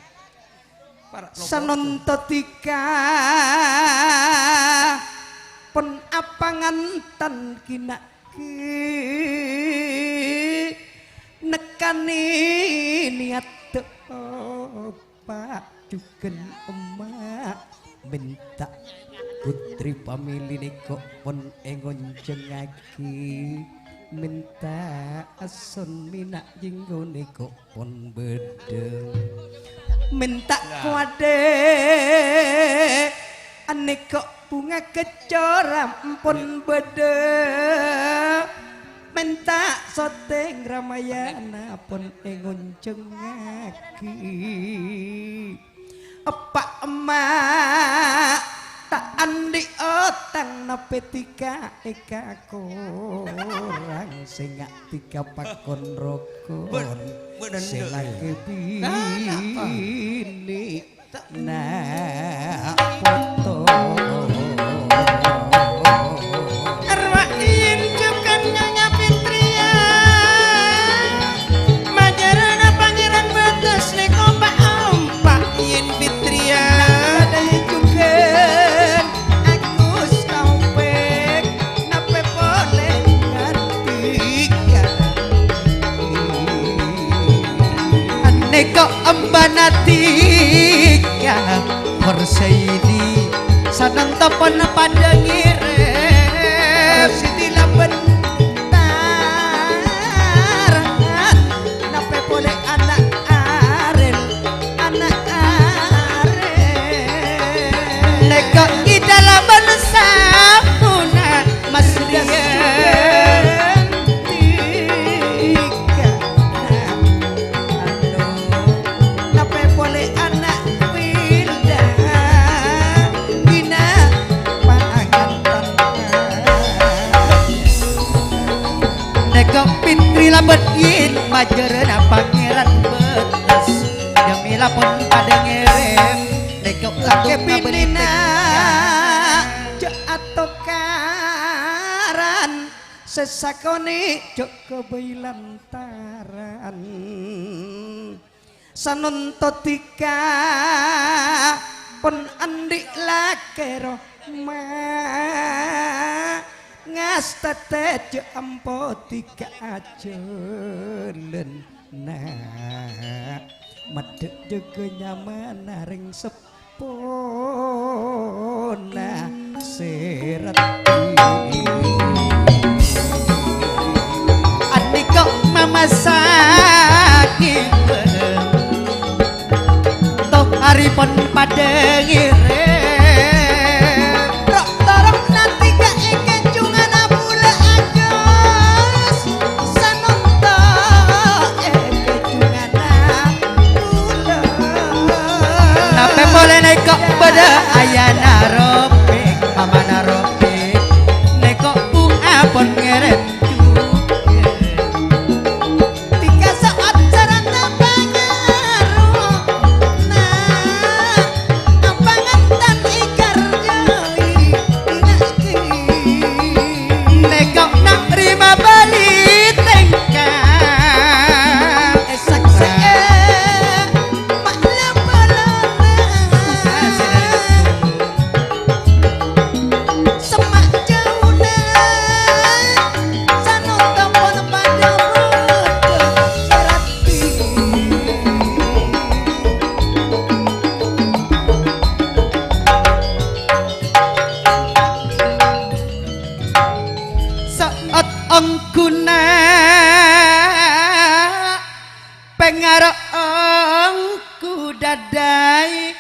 Para' lopot. Sanonto tika pon apangantan kina' Nèkkanè niyat, Bapa' jhughân Emma' mènta putri pamèlè nèko' pon èngonjhângngaghi, mènta asson mèna' jhinggo nèko' pon bâdâ. Mènta kowadhâ anèko' bhunga kècor ampon bâdâ. Mènta sotèng Ramayana pon èngonjhângngaghi. Eppa' emma' ta' andi' otang napè dhika èkakorang sènga' dhika pakon rokon. Sè lakè binè na' poto. Arwah yen jhughân Nyonya Fitriya, Embana dhika, Hor Saidi, sanonto pon padha ngèrèm. Siti la bhentar, napè polè ana' arèl, ana' arèl. Nèko' kidalaman sapona Mas Rian. Tapè polè ana' Wilda, dina pangantan. Nèko' Fitri labet yin majârâna Pangèran Betes. Jamila pon padha ngèrèm. Nèko' Lakè Abdul binèna Muttalib. Jhâ' atokaran. Sè sakonè' jhâ' kabây lantaran. Sanonto dhika pon andi' lakè roma. Ngastètè jhâ' ampo dhika ajhâlân. Na', maddhâ' jâgâ nyamana rèng sep- pona sè raddhi. Andika' mama sakèbâ, toh arèpon padâ ngèrèm. Ro'-toro' nanti ka èkèjunganna bulâ ajâs. Sanonto è kejunganna bulâ. Napè polè nèko' bâdâ ayana Robi, mamana Robi. Nèko' bu apon ngèrèm jhughân. Dhika sa'at carana pangarona. Apangantan èkarjâi, dina'aghi. Nèko' na' rèma bâli tèngka. Èsaksè'è, ma' la-bâlâna. Semma' jâuna, sanonto pon padâ bâdâ. Sa'at ongghuna pèngaro ongghu dhâddhi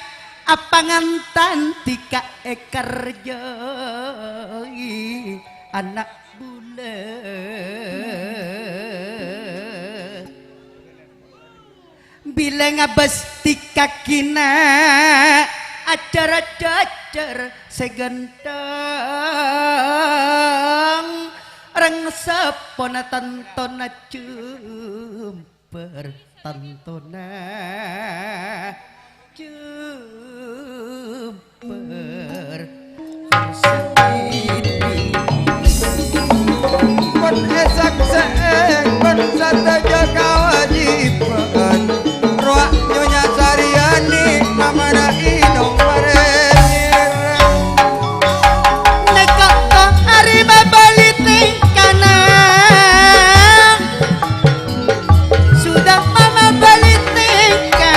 apangantan dhika èkarjâi ana' bulâ. Bilâ ngabâs dhika ghina ajar-ajar sè ghântheng, rèng seppona tantona jembhâr, tantona jembhâr. Pon èsaksè'è, pon sadhâjâ kawâjibhân. Rowa Nyonya Saryani, mamana Inong Marènyèr. Nèko' to arèma bâli tèngkana. Sudah mama bâli tèngka.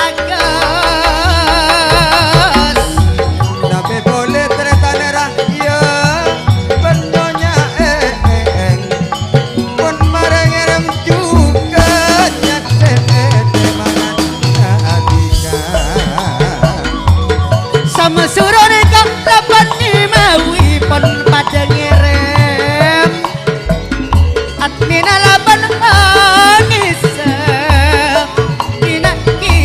Agus. Tapè polè tarètanè rah iyâ, bân Nyonya Eeng. Pon marè ngèrèm jhughân nyatè'è mangan adhika. Sama suro nèko' labân nyèmawi pon padâ ngèrèm. Admina labân Anisa, dina'aghi.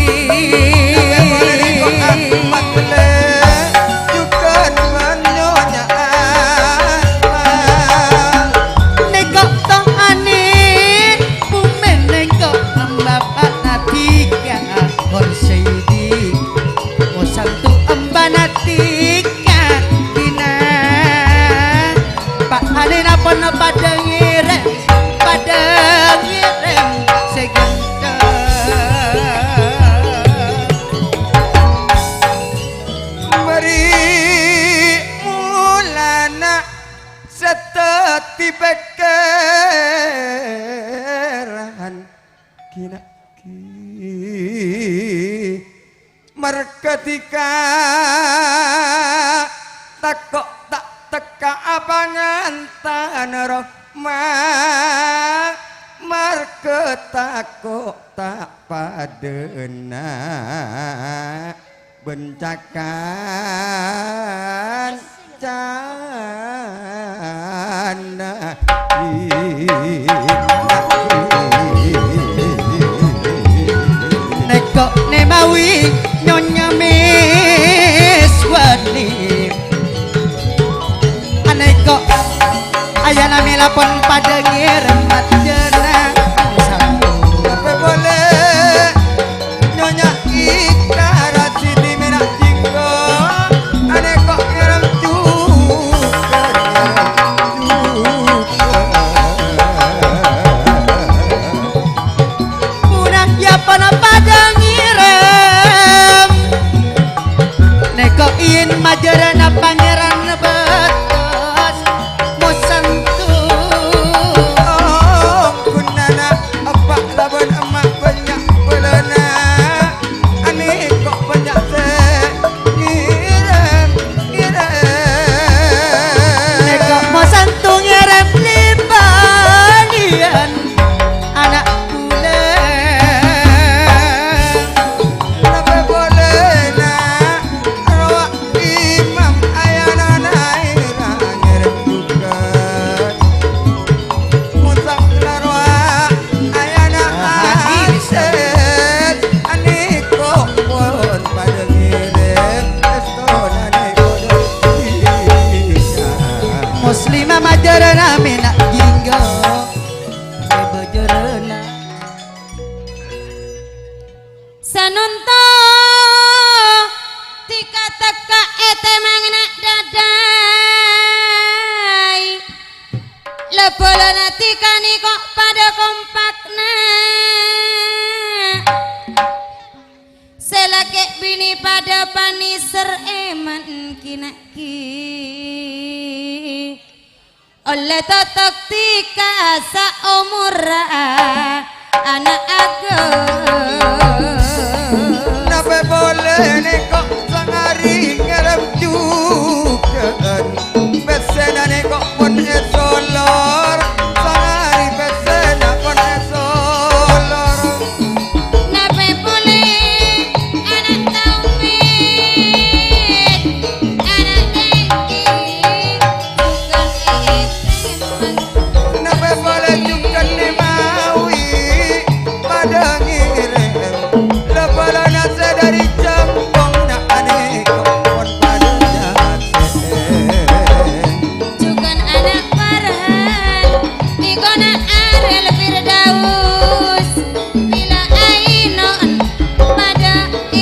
Nèko' to anè, bumèn nèko' bapa'na dhika, Hor Saidi. Osantu embana dhika, dina. Pa' anèna pon padâ ngèrèm, padâ ngèrèm. Dhika tako' ta' tekka' apangantan roma, marga tako' ta' padâna bân ca-kancana. Neko' ne mawi Nyonya Miswati. Aneko' ayana mèla pon padâ ngèrèm majârâna. Tapè polè Nyonya Ika Rasidi mèra jinggo, aneko' ngèrèm jhughân, ngèrèm jhughân. Pona yapana padâ ngèrèm. Neko' iyan majârâna Pangèran bâtos mosanto. Oh, ghunana eppa' labân emma' bânnya' bâlâna. Aneko' bânnya' sè ngèrèm, ngèrèm. Neko' mosanto ngèrèm li-bâliyân ana' bulâ. Tapè polè na' rowa Imam ayana naèra ngèrèm jhughân. Mosanto rowa ayana asèt, aneko' pon padâ ngèrèm, èstona neko' dhâddhi. Muslimah majârâna mèna jinggo, majârâna. Sanonto dhika tekka' ètèmang na' dhâdhâi. La-bâlâna dhika nèko' padâ kompakna. Sè lakè' binè padâ panèser è man-kèna' ghi. Ollè totok dhika saomorra ana' aghâ. Napè polè nèko' sangari ngèrèm jhughân. Pèssèna nèko' pon èsolor, sangari pèssèna pon èsolor. Napè polè ana' taompèt, ana' dâging, jhughân ètèmang. Napè polè jhughân nèmawi padâ ngèrèm, la-bâlâna sè dâri jhâmpong na' anèko' pon padâ nyasè. Jhughân ana' Farhan, nèko' na' Ariel Firdaus, bilâ Ainon padâ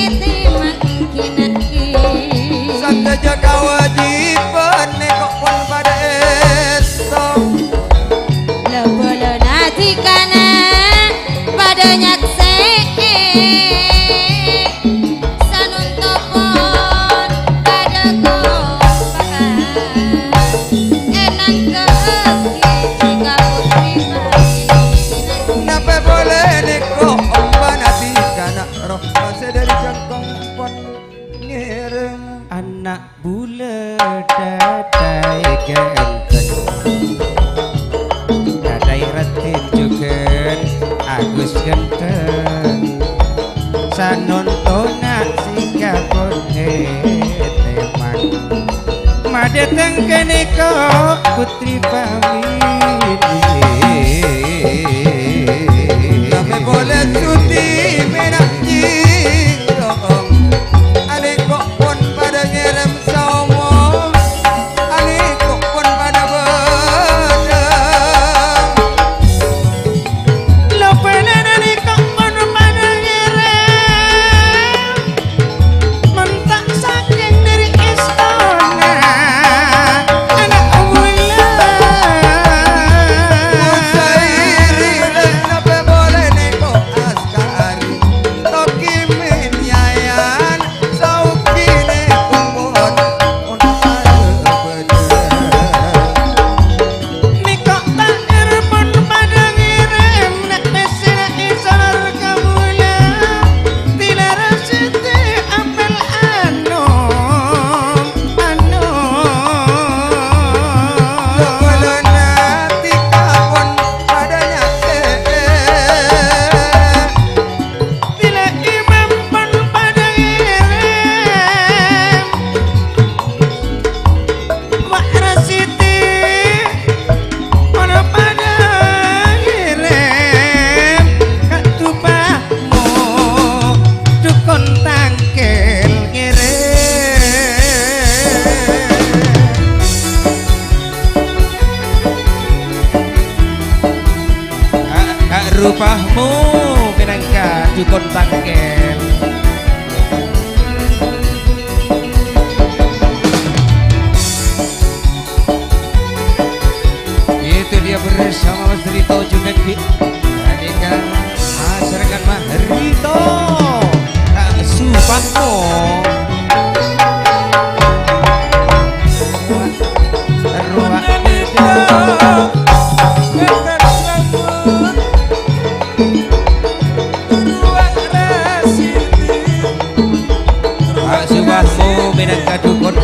ètèmang kèna' ghi. Sadhâjâ kawâjibhân nèko' pon padâ èsto. La-bâlâna dhikana padâ nyaksè'è. Sanonto pon padâ kompakan, ènangghâ'aghi ka putri Palestina. Napè polè nèko' ompana dhikana roh sè dâri jhângkong pon ngèrèm. Ana' bulâ dhâdhâi ghânten, dhâdhâi raddhin jhughân Agus ghânten. Sanonto na' dhika pon ètèmang, madâteng kènèko' putri pamili. Tapè polè sudi mèna jinggo, anèko' pon padâ ngèrèm saomo, anèko' pon padâ bâdâ. Lopana anèko' pon padâ ngèrèm, menta' sakèng dâri èstona ana' bulâ. Rupamu mènangka dhukon tangkèl. Itu dia bersama Mas Rito Junedi. Tadi kan Mas dengan Mas Rito. Kang Suparno. Ruwak. Pak Subahu mènangka dhukon.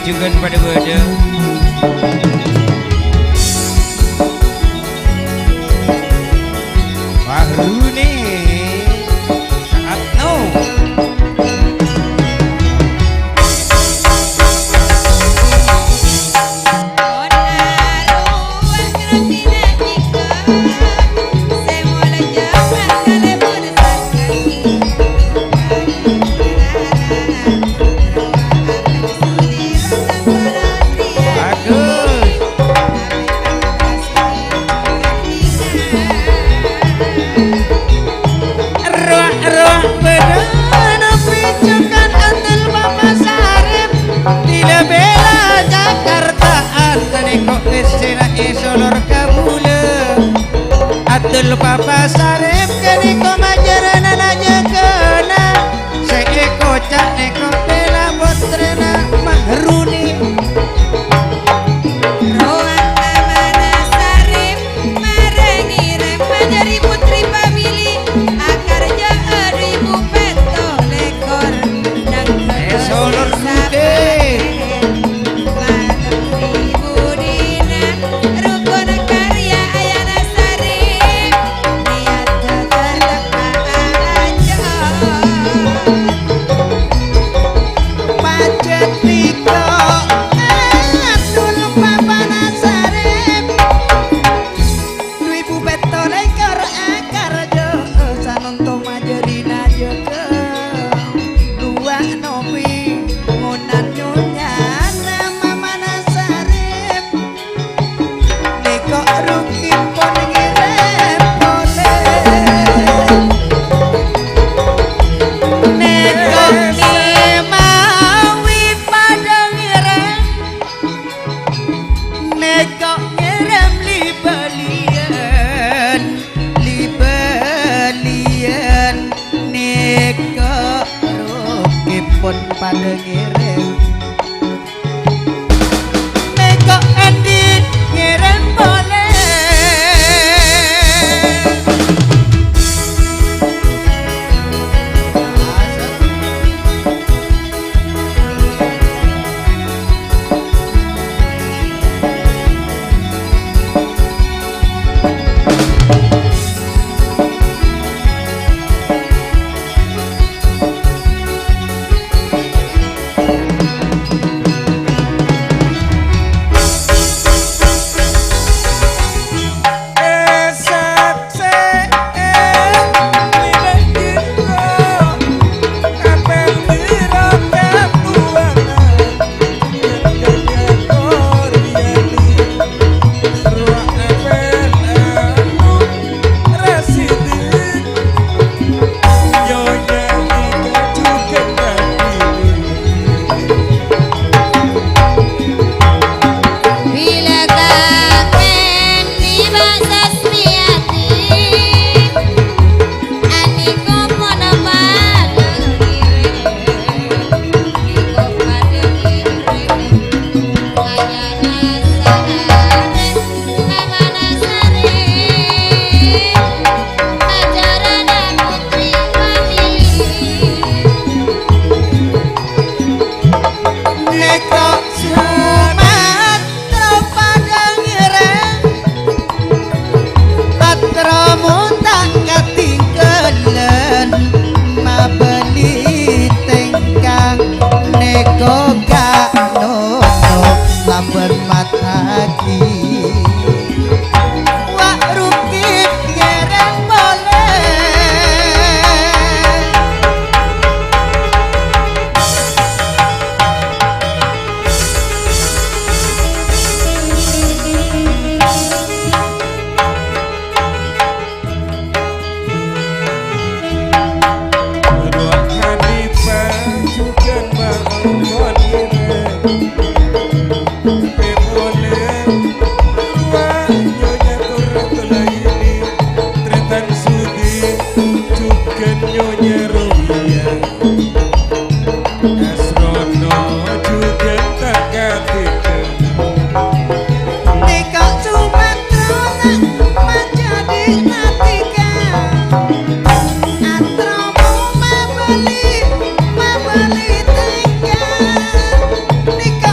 Jughân padâ bâdâ. Fahruni Atno. Bagus. Rowa-rowa bâdâna pèccokan Abdul Papa Sarip. Lila bela Jakartaan, nèko essèna è solor kabulâ. Abdul Papa Sarip ghânèka majârâna jâgâna. Sè èkoca' nèko bela pottrèna Mahruni. Rowan Amana Sarip marèngè rèng majâri putri pamili, akarjâ'â dhu èbu pètto lèkor. Nang è solor Rute. Malem è budina rukun karya Ayana Sarip. Niat tetep aja. Pajhât nèko ngatur papana Sarip. Dhu èbu pètto lèkor akarjâ'â sanonto majâri jâgâ. Duwâ' nobi ngonan nyonyana mamana Sarip. Nèko rukipon ngèrèm polè. Nèko nèmawi padâ ngèrèm. Nèko ngèrèm li-bâliyân, li-bâliyân. Nèko rukipon padâ ngèrèm. Nèko andi' ngèrèm polè. Nèko Sumatera padâ ngèrèm, atro mon ta' katinggalan, mabâli tèngka nèko ga' nono labân matagi. Wa' rukip ngèrèm polè. Pepole, Nyonya Turratulaini, Tretan Sudi, jugan Nyonya Rohia. Asrono jugan tak katiga. Nèko Sumatera majâdi natika. Atromo mabâli, mabâli tèngka. Nèko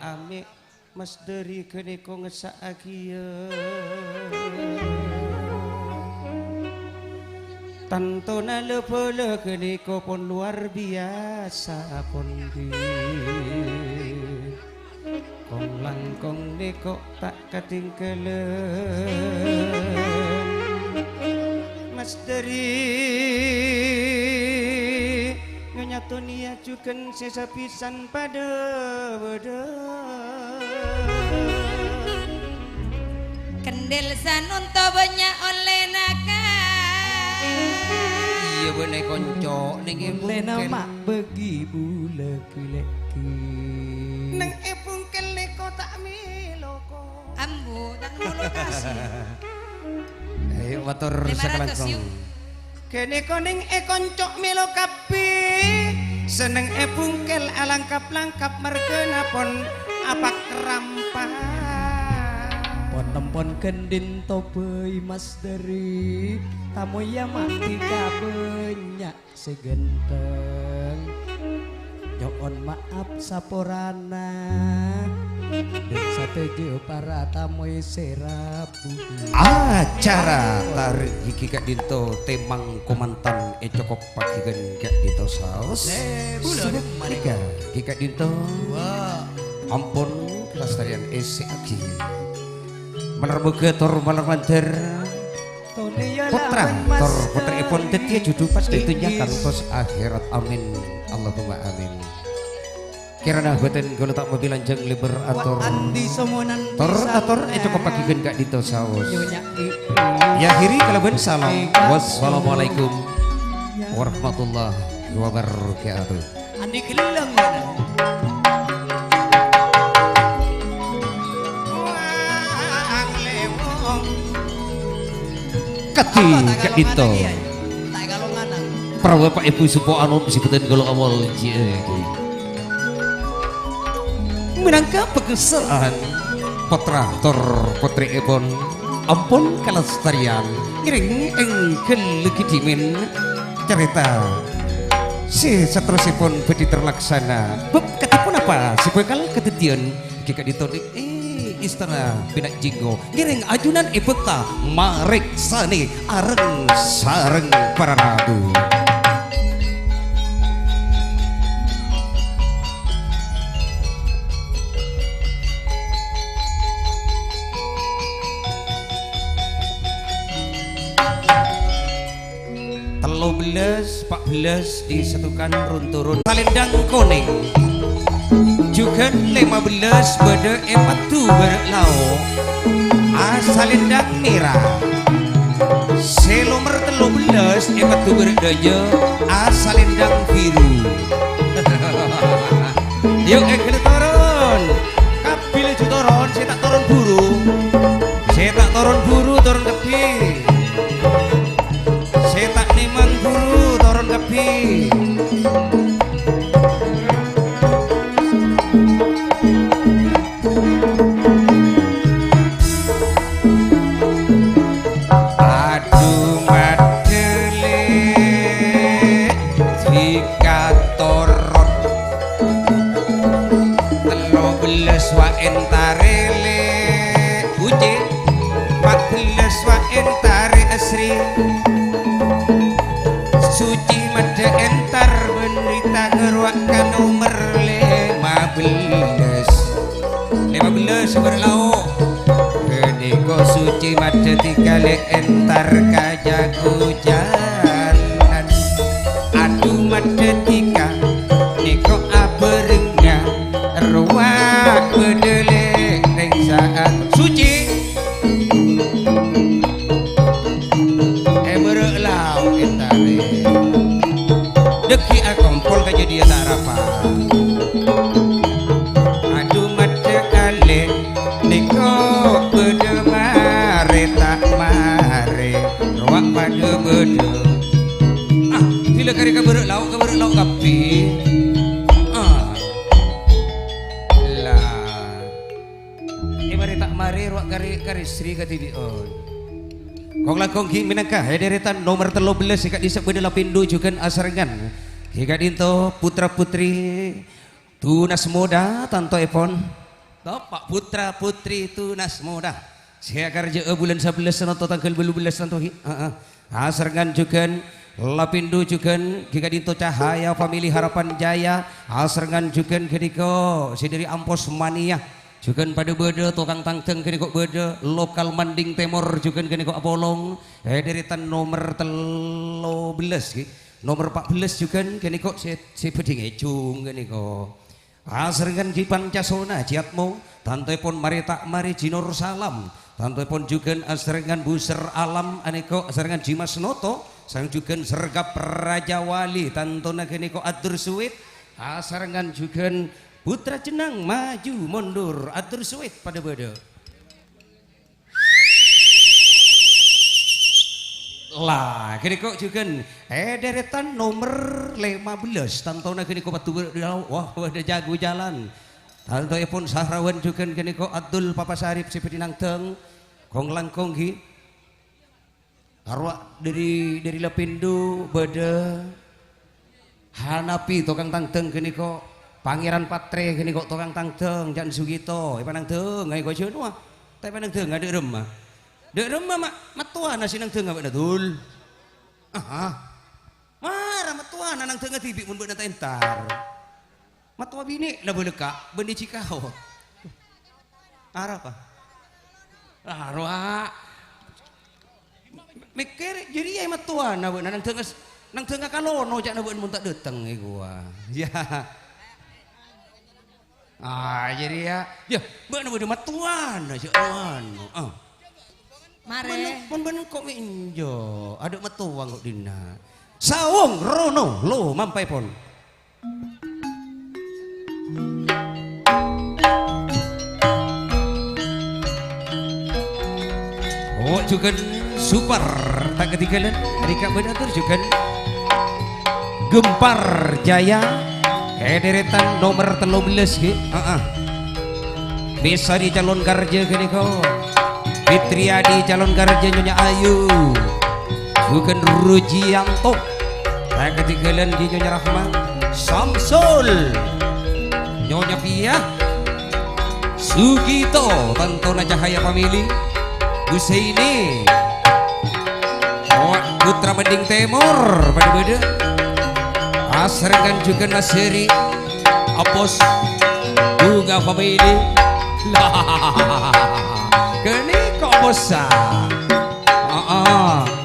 Ame' Mas Deri ghânèka ngessa'aghiyâ. Tantona la-bhâlâ ghânèka pon lowar biyasa pon ghi. Kong-langkong nèko ta' katèngghâlân. Mas Deri, nyonya Tonia jhughân sè sapisan padâ bâdâ. Kendel sanonto bannya' ollèna ka. Iyâ, bâ'na konco nèng è Ollèna bungkel. Ma' bâgi bulâ ghi-lèghi. Nèng è bungkel nèko ta' mèlo ko. Ambu, ta' mèlo kasih. Ayo, mator Lima ratus, sakalangkong. Yuk. Ghânèka nèng è konco mèlo kabbhi, sè nèng è bungkel alangkap-langkap marghâna pon apakrampa. Pon-tempon ghândhin tobâi Mas Deri, tamoyya mati ka bânnya' sè ghântheng. Nyo'on ma'ap saporana, dhâ' sadhâjâ para tamoy sè rabu. Acara tarèk ghi ka'dinto tèmang komantan ècokoppaghi ghân ka'dinto saos. Eh, bulâ, Sudah Malik. Tiga ghi ka'dinto. Wah. Ampon kalastarian èssè'aghi. Manar moghâ tor malar lancar. Potra tor pottrèèpon dhâddhiyâ judhu pas è dhunnya kantos akhèrat. Amin. Allahumma amin. Kèrana bhâdhân kaulâ ta' mabi lanjhâng lèbâr ator. Tor ator ècokoppaghi ghân ka'dinto saos. Èakhiri kalabân salam. Wassalamualaikum warahmatullahi wabarakatuh. Andi gelleng mana? Kadhi ka'dinto. Para bapa' èbhu sepo anom sè bhâdhân kaulâ amoljâ'aghi. Mènangka pagghâsserran pottra tor pottrèèpon ampon kalastarian, ngèrèng èngghâllaghi dhimèn carèta sè saterrossèpon bhâdhi terlaksana. Bâb kadhi ponapa sè bhâkal kadhâddhiyân ghi ka'dinto è Istana Bina Jenggo. Ngèrèng ajunan èbhâkta marèksanè areng-sareng para rabu. Tello bellâs, pa' bellâs, èsatukan run-turun. Salendhâng konèng. Jhughân lèma bellâs bâdâ è paddhu bârâ' lao'. Asalendhâng mèra. Sè nomer tello bellâs è paddhu bârâ' dâjâ, asalendhâng biru. Yo, èngghâl toron. Kabbhi laju toron, sè ta' toron buru. Sè ta' toron buru, toron kabbhi. Sè ta' nèmang buru, toron kabbhi. Adu madhele dikatorot. Tello bellâs wa' entarele. Uci. Pat bellâs wa' entare asri. Suci madha entar bân rita ngeruak ka nomer lèma bellâs. Lèma bellâs bârâ' lao'. Ghânèka suci madha dikale entar ka jago jalan. Adu madha dika nèko abârengnga rowa bâdâ lè rèng saat suci. È bârâ' lao' entare. Dâggi' akompol ka jâdiyâ ta' rapa. Adu madha kale nèko bâdâ mare ta' mare. Rowa padâ bâdâ. Ah, dila kare ka bârâ' lao', ka bârâ' lao' kabbhi. Ah. La. È mare ta' mare rowa kare, kare sri kadhibi'ân. Kong-langkong ghi' mènangka è deretan nomer tello bellâs sè ka'dissa' bâdâ Lapindhu jhughân asarengngan. Ghi' ka'dinto putra-putri tunas moda tantoèpon. Topa' putra-putri tunas moda. Sè akarjâ'â bulân sabellâs tanto tangghâl bâllu bellâs tanto ghi. Heeh. Asarengngan jhughân, Lapindhu jhughân, ghi ka'dinto Cahaya Family Harapan Jaya. Asarengngan jhughân ghânèka sè dhâri Ampos Mania. Jhughân padâ bâdâ, tokang tangdâng ghânèka bâdâ, lokal Manding Tèmor jhughân ghânèka apolong. È dârètan nomer tello bellâs ghi. Nomer pa' bellâs jhughân ghânèka sè, sè bâdhi ngèjhung ghânèka. Asarengngan Ji Pancasona, Ji Atmo, tantoèpon Marè Ta' Marè Ji Nur Salam, tantoèpon jhughân asarengngan Buser Alam anèka asarengngan Ji Mas Noto, sareng jhughân Sergap Raja Wali, tantona ghânèka atur suwit, asarengngan jhughân Putra Jennang maju mondur, atur suwit padâ bâdâ. La, ghânèka jhughân, è dârètan nomer lèma bellâs, tantona ghânèka padâ bâdâ, wah, padâ jago jalan. Tantoèpon Sahrawan jhughân ghânèka Abdul Papa Sarip sè bâdhi nangdâng, kong-langkong ghi. Arowa dâri, dâri Lapindhu bâdâ. Hanapi tokang tangdâng ghânèka, Pangèran Patrè ghânèka tokang tangdâng, can Sugito, èpanangdhâng, ayo, kojhâ nowa. Ta' èpanangdhâng, adâ' remma. Dâ' remma, ma', mattowana sè nangdhângnga bâ'na, Dul? Aha. Mara mattowana nangdhângnga dhibi' mon bâ'na ta' entar. Mattowa binè'na bâlâkka', bânnè jikaot. Arapa? Arowa. Mèkkèrè jârèya mattowana bâ'na nangdhângnga s-, nangdhângnga kalono ca'na bâ'na mon ta' dâteng è kowa. Yâ. Ah, jârèya. Yâ, bâ'na bâdâ mattowana ca'na anu. Ah. Marè. Mon, mon bâ'na engko' mè' enjâ'. Adâ' mattowa engko' dinna'. Saong rono lo mampaèpon. Oh, jhughân Supar, ta' ketinggalan. Rèka bâdâ atur jhughân Gempar Jaya. È dârètan nomer tello bellâs, ghi. Heeh. Besari calon karja ghânèka. Fitriadi calon karja Nyonya Ayu. Jhughân Rujianto. Ta' ketinggalan ghi Nyonya Rahma. Samsul. Nyonya Pia. Sugito, tantona Cahaya Family. Husaini. Oh, Putra Manding Tèmor, padâ bâdâ. Asarengngan jhughân Mas Heri. Apos. Bunga Family. Lah. Ghânèka Apos, ah. Heeh.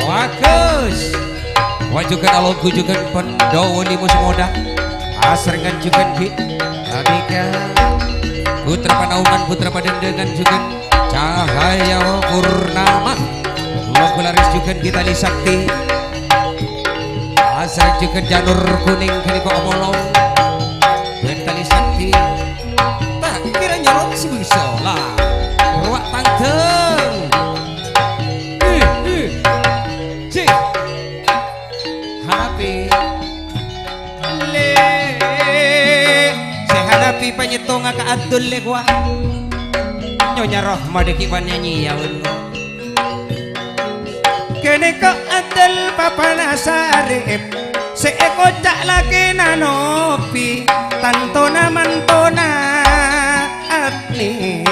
Bagus. Wah, jhughân alonggu jhughân Pandhawa limo samoda. Asarengngan jhughân ghi. Abika. Putra Panaungan, Putra Padendhengan jhughân Cahaya Purnama. Longgu laris jhughân ghi Tali Sakti. Asareng jhughân Janur Kuning ghânèka apolong. Bân Tali Sakti. Ta' kèra nyolong sè bisa la. Rowa tangdhâng. Hi, hi. Ci. Hanapi. Le. Sè hanapi panyèttongnga ka Abdul lè kowa. Nyonya Rahma dhâggi' panyanyi ya, Ghânèka Abdul papana Sarip, sè èkoca' lakèna Nopi, tantona mantona Atni.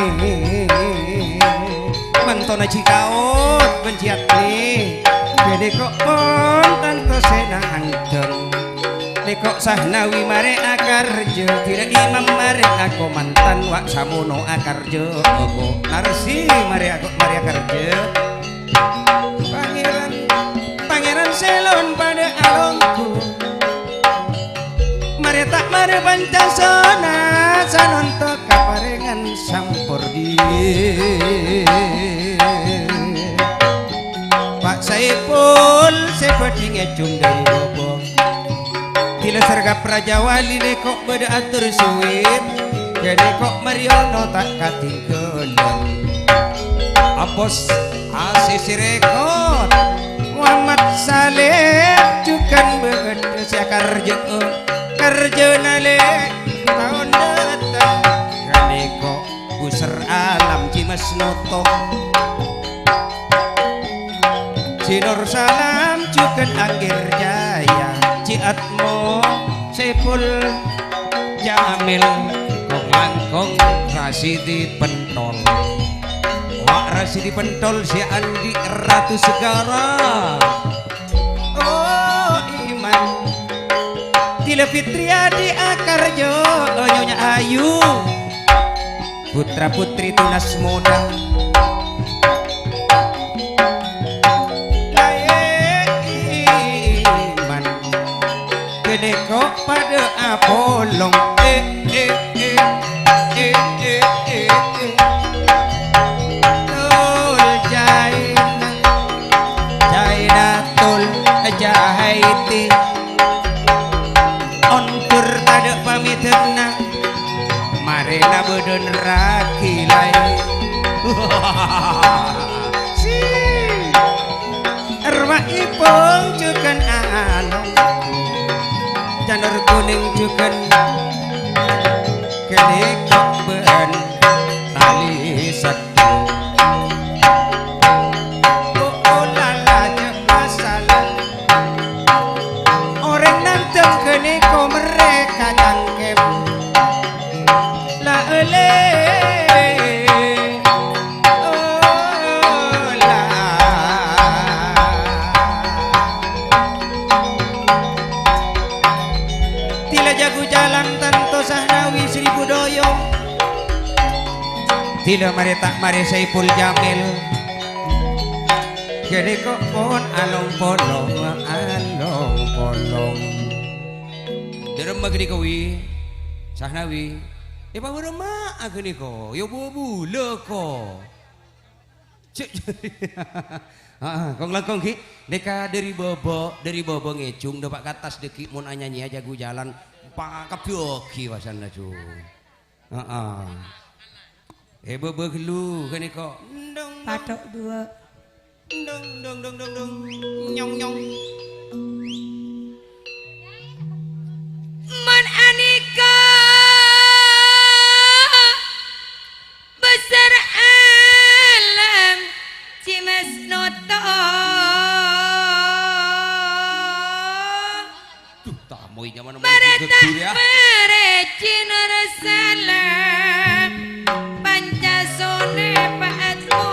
Mantona Ji Kaot bân Ji Atni, ghânèka pon tanto sè nangdhâng. Nèko Kok Sahnawi marè akarjâ, dhila imam marè akomantan, wa' samono akarjâ, kok Narsi marè ako-, marè akarjâ. Pangèran, Pangèran Selon padâ alongghu. Marè ta' marè Pancasona, sanonto kaparèngan sampordi. Pa' Saipul sè bâdhi ngèjhung dhâri bâbâ. Dhila Sergap Rajawali nèko bâdâ ator suwit, ghânèko Mariono ta' katinggalan. Apos A C C Record, Muhammad Saleh jhughân bâdâ sè akarjâ'â, karjâna lè' taon dâteng. Ghânèko Buser Alam Cimas Noto. Ci Nur Salam jhughân Anggir Jaya, Ci Atmo, Saiful Jamil, kong-langkong Rasidi Pentol. Wa' Rasidi Pentol sè andi' Ratu Segara. Oh, Iman. Dhila Fitriadi akarjâ, Nyonya Ayu. Putra-putri tunas muda. Laè iman. Ghânèko padâ apolong. Eh, eh, eh. Eh, eh, eh, eh. Tul Jaina. Jainatul Jahaiti. Ondur tadâ' pamèdânna. Marèna bâdâ nerraghi laè. Si. Erwa'ipun jhughân along. Janur kuning jhughân. Ghânèko bân tali seddhu. Oh, oh, la, la, jhâ' masalah. Orèng nandhâng ghânèko merrè ka cangkem. La ele. Oh, la. Dhila jago jalan tanto Sahnawi Seribu Doyong. Dhila marè ta' marè Saiful Jamil. Ghânèko pon along-polong, along-polong. Dâremma ghânèko, Wi? Sahnawi. È, pa bârâmma'a ghânèko? Yâ, bu-, bulâ, ko. Cè', heeh, kong-langkong, ghi. Nèka dâri bâbâ, dâri bâbâ ngèjhung, dâpa' ka attas, dâgghi' mon anyanyèa jago jalan, pakabbhi ogi wasanna, Ju. Heeh. È, bâbâ ghâllu ghânèko. Ndong, ndong. Patok dua. Ndong, ndong, ndong, ndong, ndong. Nyong, nyong. Mon anèka besar alam Cimas Noto. Duh, tamoy nyamana. Marè ta' geddur, ya. Marè Cinarasala Pancasona Pak Atmo.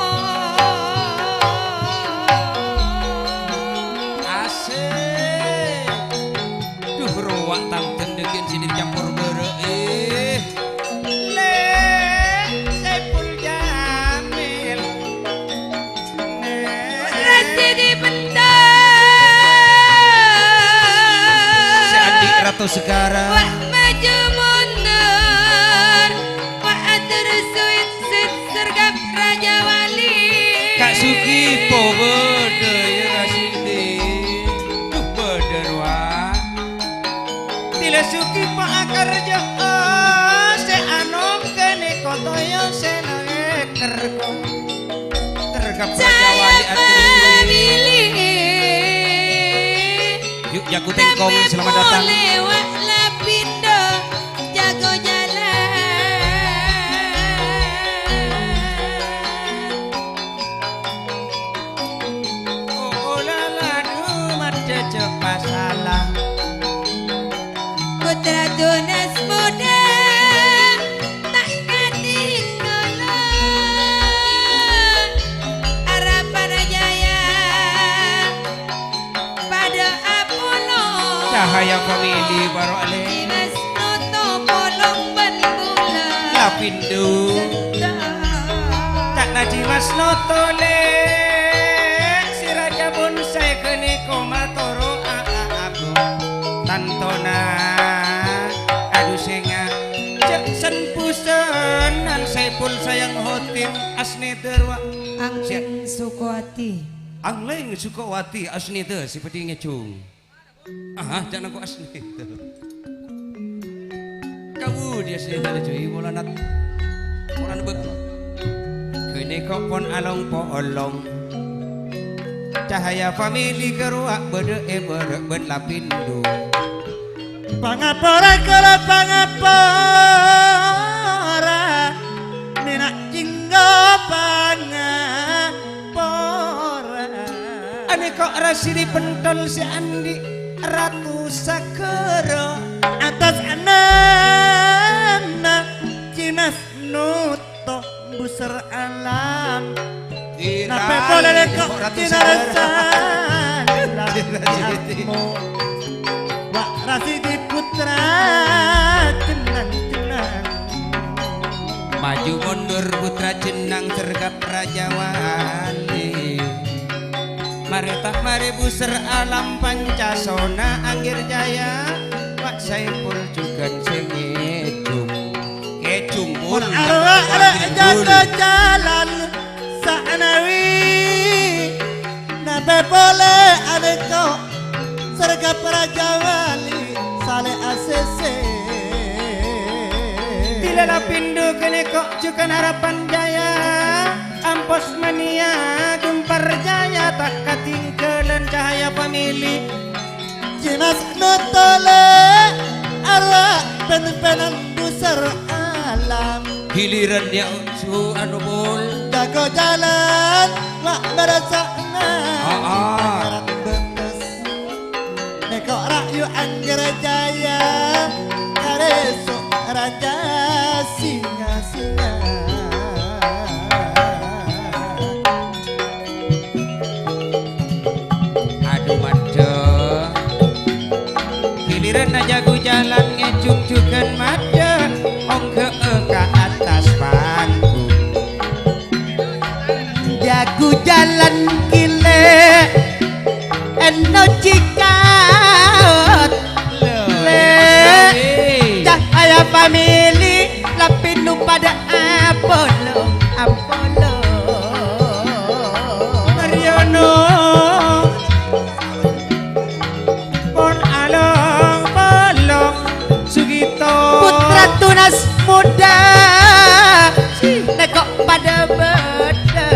Asik. Duh, rowa' tang dendegin sini dicampur bârâ', eh. Lè' Saiful Jamil. Raja di Benteng. Sè andi' Rato Segara. Wa' maju mundur. Wa' atur suit-suit sergap Raja Wali. Ka' Sugipo bâdâ, ya, Rasidi. Duh, bâdâ rowa. Dhila Sugipo akarjâ, oh, sè anong kènè kotoyo sè naèk kerko. Tergap Raja Wali atur. Yuk, Jago Tengkong, selamat datang. Lewat Lapindo, jago jalan. Oh, oh, la, la, du, madja, jhâ' masalah. Putra tunas muda, ta' katinggalan. Arapana Jaya, padâ apolong. Cahaya Family, Pindhu. Ca'na Dimas Notole, si raja bonsai ghânèka matoro' a-, a-, abu. Tantona, adu senga', cè' sen-busen, Ang Saipul sayang hotin, asnèdhâ rowa. Ang Sukowati. Ang Leng Sukowati, asnèdhâ, sè bhâdhi ngèjhung. Aha, ca'na ko' asli. Kawu dia sini tadi cuy, molanat. Molan bek. Kene ko' pon along po olong. Cahaya famili keruak bede e berek ben lapindu. Pangapora kala pangapora. Mena jinggo panga- pora. Anèka rasidi pentol sè andi' Ratu Sagara. Atas ana'na Cimas Nuto Buser Alam. Kira Nape pole leko' Ratu Sagara. Cinarsa. Wa' rasidi putra jenang-jenang. Maju mundur putra jenang sergap Raja Wali. Mare ta' mare buser alam Pancasona Anggir Jaya. Pak Saipul jugan sing ngejung. Ngejung pun. Arwah arek jaga jalan sa'anawi. Nabe pole aleko sergap Raja Wali sale asese. Dilala pindu kene kok jugan Harapan Jaya. Ampos mania Gumpar Jaya tak katinggalan cahaya famili. Jimas notole arwah ben-benan buser alam. Giliran ya su anu bol. Jago jalan wa merasa Ah, ah. Pangeran betes. Neko rayu Anggir Jaya, kareso Raja Singa-singa. Adu madhe. Giliran ajagu jalan ngejung-jugan madhe, ongge'e ka attas panggung. Jagu jalan kile, eno cikat. Le, cahaya famili, lapinu pada apolong, apolong. Mariono. Pon along-polong Sugito. Putra tunas muda. Neko pada bedeng.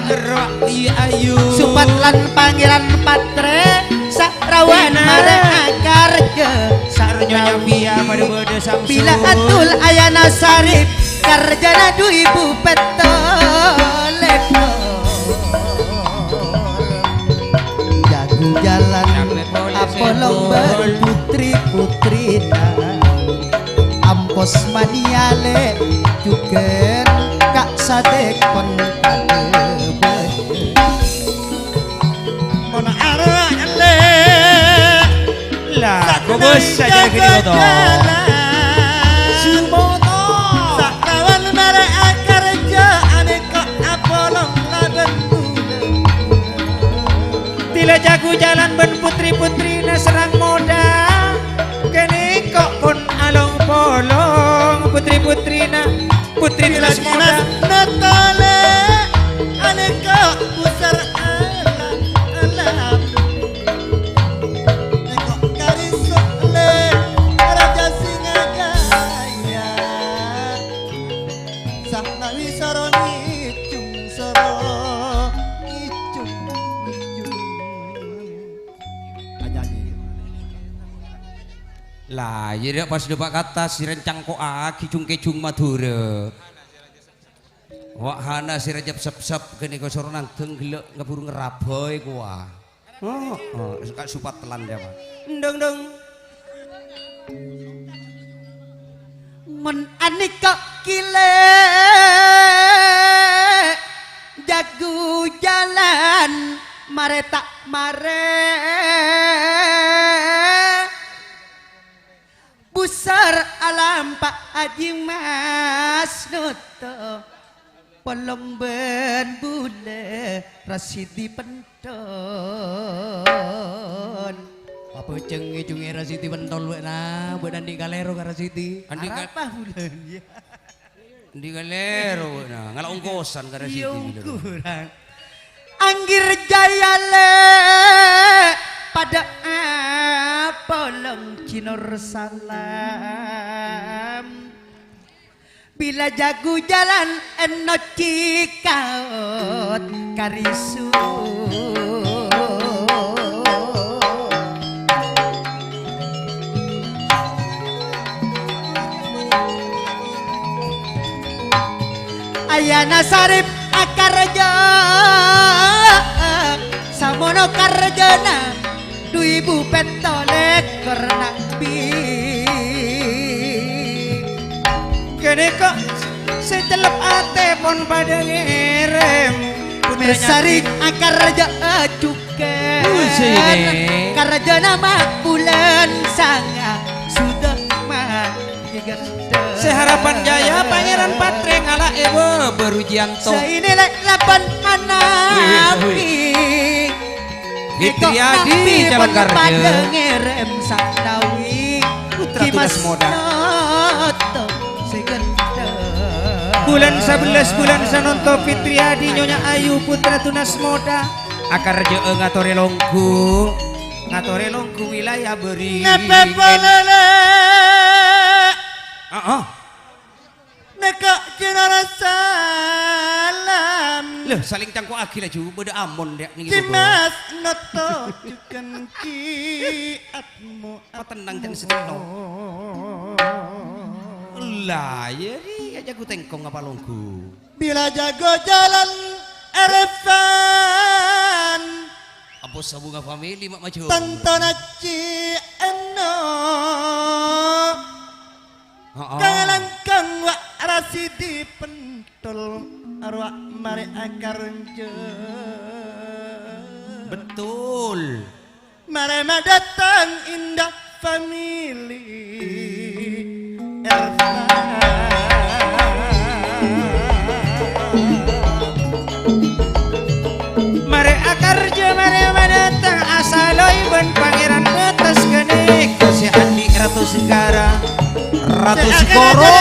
Ro'i ayu. Supat lan Pangeran Patre. Sarawan Ina. Mare akarja. Sarnyonya Pia pada beda samsu. Bila atul ayana sarip. Karjana du ibu petto leko. Jagu jalan apolong berputri-putrina. Ampos maniale jugan kak sadek pon. Mon arwah elek. Lah, kobus saja gini koto. Sumoto. Sakawan mare akarja aneka apolong ladan. Tila jagu jalan ben putri-putrina serang moda. Kene kok pon along-polong putri-putrina. Putri Dimas Moda. Natale, aneka pusar alam-alam. Neko karisuk le, Raja Singa Jaya. Sahnawi soro ngicung soro ngicung ngicung. Anyanyi. Lah, iya dak pas depak kata si rencang kok agi jung-kejung Madura. Wak hana si Rajab sep-sep kene ko soro nandeng gelek ngeburu ngerabai kowa. Oh, oh, suka supat telan dia, Pak. Ndong, ndong. Mon anika kile jagu jalan mare tak mare. Busar alampa Aji Mas Noto, polong bân bulâ Rasidi Pentol. Apa cengngè-cungngè Rasidi Pentol, bâ'na? Bâ'na andi' kalèro ka Rasidi? Andi' ka- Arapa bulâ, yâ? Andi' kalèro, bâ'na? Ngala' ongkosan ka Rasidi, Iyâ, bilâ. Ongkosan. Anggir jaya lè' padâ apolong Cinor Salam. Bilâ jagu jalan ènocè kaot karisu. Ayana sarip akarja, samono karjana du èbu pètto lèkor nabbi. Ghânèka sè cellep atè pon padâ ngèrèm. Mèsarè akarja ajughân. Bujiné. Karjana ma' bulân sanga' sudâ ma' Sè Harapan Jaya, Pangèran Patrè ngala' è bâbâ Rujianto. Sainè lè' laban anabi. Wih, wih. Fitriadi, Calon Karja. Padâ ngèrèm sanawi. Putra Tunas Moda. Noto sè ghânteng. Bulân sabellâs bulân sanonto Fitriadi, Nyonya Ayu, Putra Tunas Moda. Akarjâ'â ngatorè longghu. Ngatorè longghu wilayah bâri. Napa polè, lè'? Heeh. Nèka' Cinor Salam. Lho, salèng cangko'aghi laju, bâdâ amon, Dek, nèng Cimas Noto jhughân Ki Atmo. Patennang, jhân sètèno. La, yâ, ri, ya jago tèngkong apa longghu? Bilâ jago jalan Ervan. Apa sabunga famili ma' maju? Tantona ci' enno. Heeh. Kalangkang wa' Rasidi Pentol arwa' marè akarja. Betul. Marè madâteng Indah Family Ervan. Marè akarja, marè madâteng asaloi bân Pangèran Bates ghânèka sè andi' Ratu Segara, Ratu Segoro,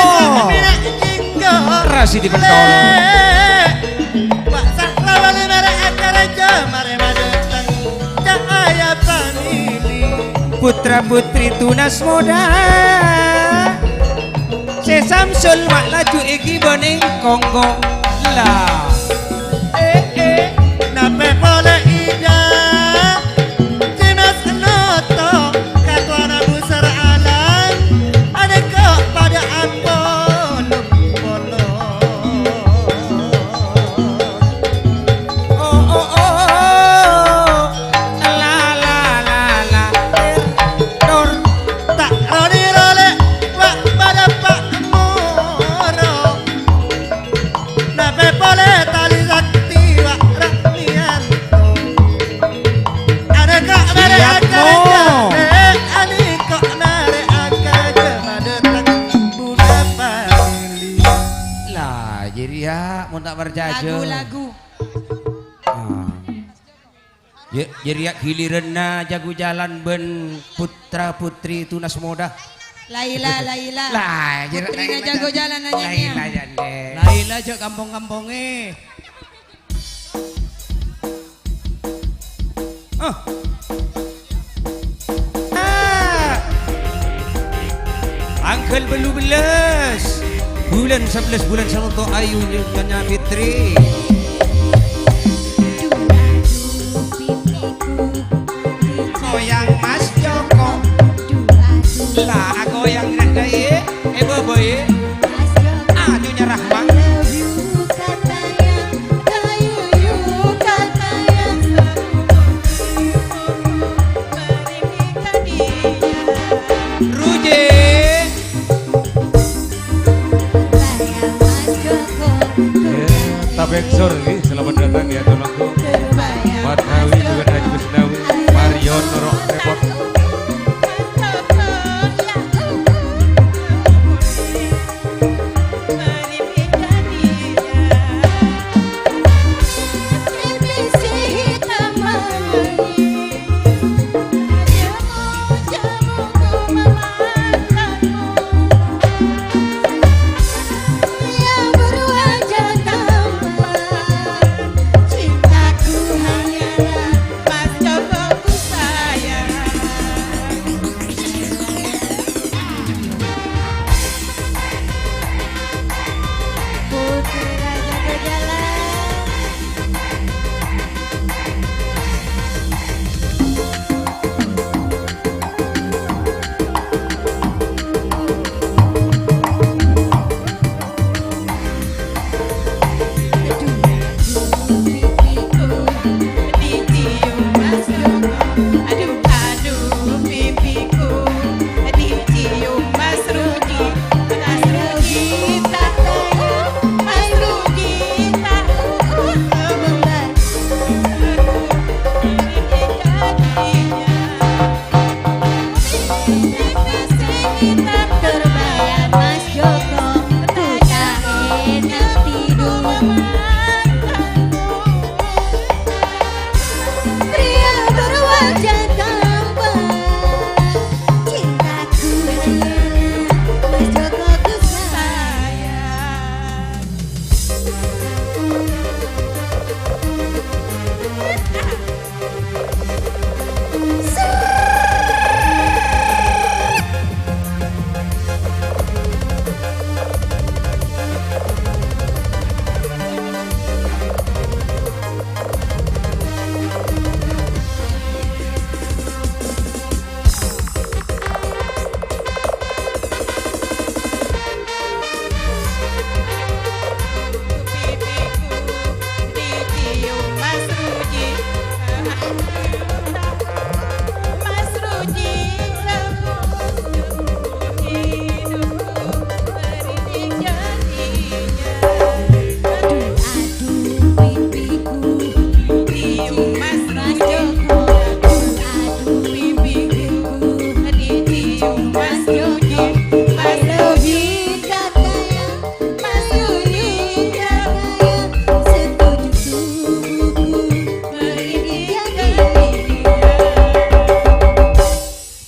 Rasidi Pentol. Wa' Sahrawali marè akarja, marè madâteng Cahaya Family. Putra-putri tunas moda. Sè Samsul ma' laju èghibâ nèng kongko. La. Eh, eh. Napè polè Ida, Cimas Noto, katowana Busar Alang, anèka padâ apolong-polong. Oh, oh, oh, oh. La, la, la, la. Tor. Ta' ronè rolè, wa' padâ pa' moro. Napè polè Tali Sakti wa' Rahmianto. Anèka marè akarja, eh, anèka marè akarja madâteng Buddha Pali. La, jârèya mon ta' parcajâ. Lagu, lagu. Ah. Yâ, jârèya ghiliranna jago jalan bân putra-putri tunas moda. Laila, Laila. La, jârèya putrina Laila, jago jalan nanya Laila, nia. Jandè. Laila jhâ' kampong-kampongè. Ah. Ah. Tangghâl bâllu bellâs bulân sabellâs, bulân sanonto ayu Nyonya Fitri. Akoyang Mas Joko. La akoyang nèka, yè. Eh, Bobo, yè. Ah, Nyonya Rahma. Rujè. Ya, Tabek Sur, nggih, selamat datang ya, Tuanku. Fathawi juga ada Haji Kusnawi, Marion, Rok Repot.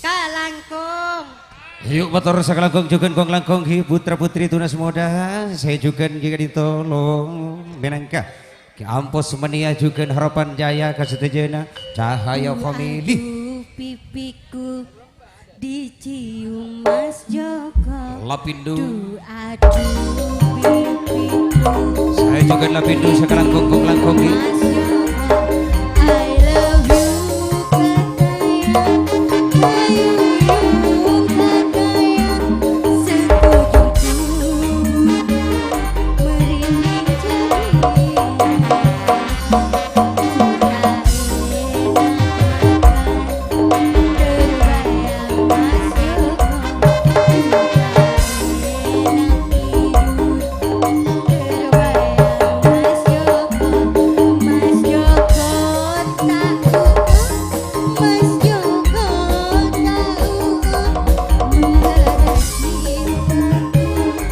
Kalangkong. Ayo, mator sakalangkong jhughân kong langkong ghi, putra putri tunas moda. Sè jhughân ghi ka'dinto lo mènangka. Ghi ampos mania jhughân Harapan Jaya ka sadhâjâna Cahaya Family. Aduh, pipiku dicium Mas Joko. Lapindo. Duh, aduh, pipiku. Saya juga Lapindo sakalangkong kong langkong ghi. Mas Joko, I love you, katanya. Ayo, you, katanya. Setuju tuh. Merinding jadi.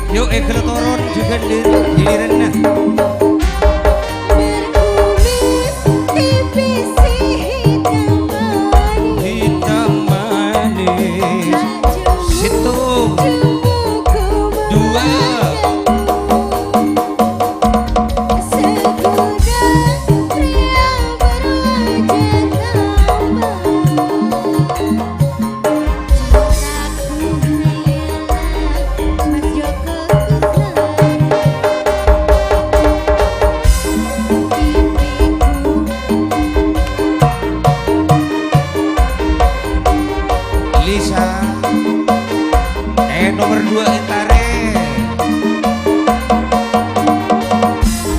Yuk, eh, kalau turun juga gilirannya. Berkumis tipis hitam manis. Hitam manis. Situ. Dua. Segudang pria berwajah tampan. Lisa. Eh, nomor dua Entare.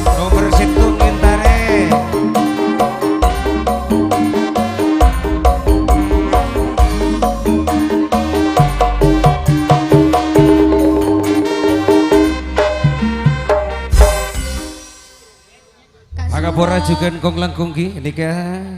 Nomor sèttong Entare. Kak Suro. Mangapora jhughân kong langkong ghi, nèka,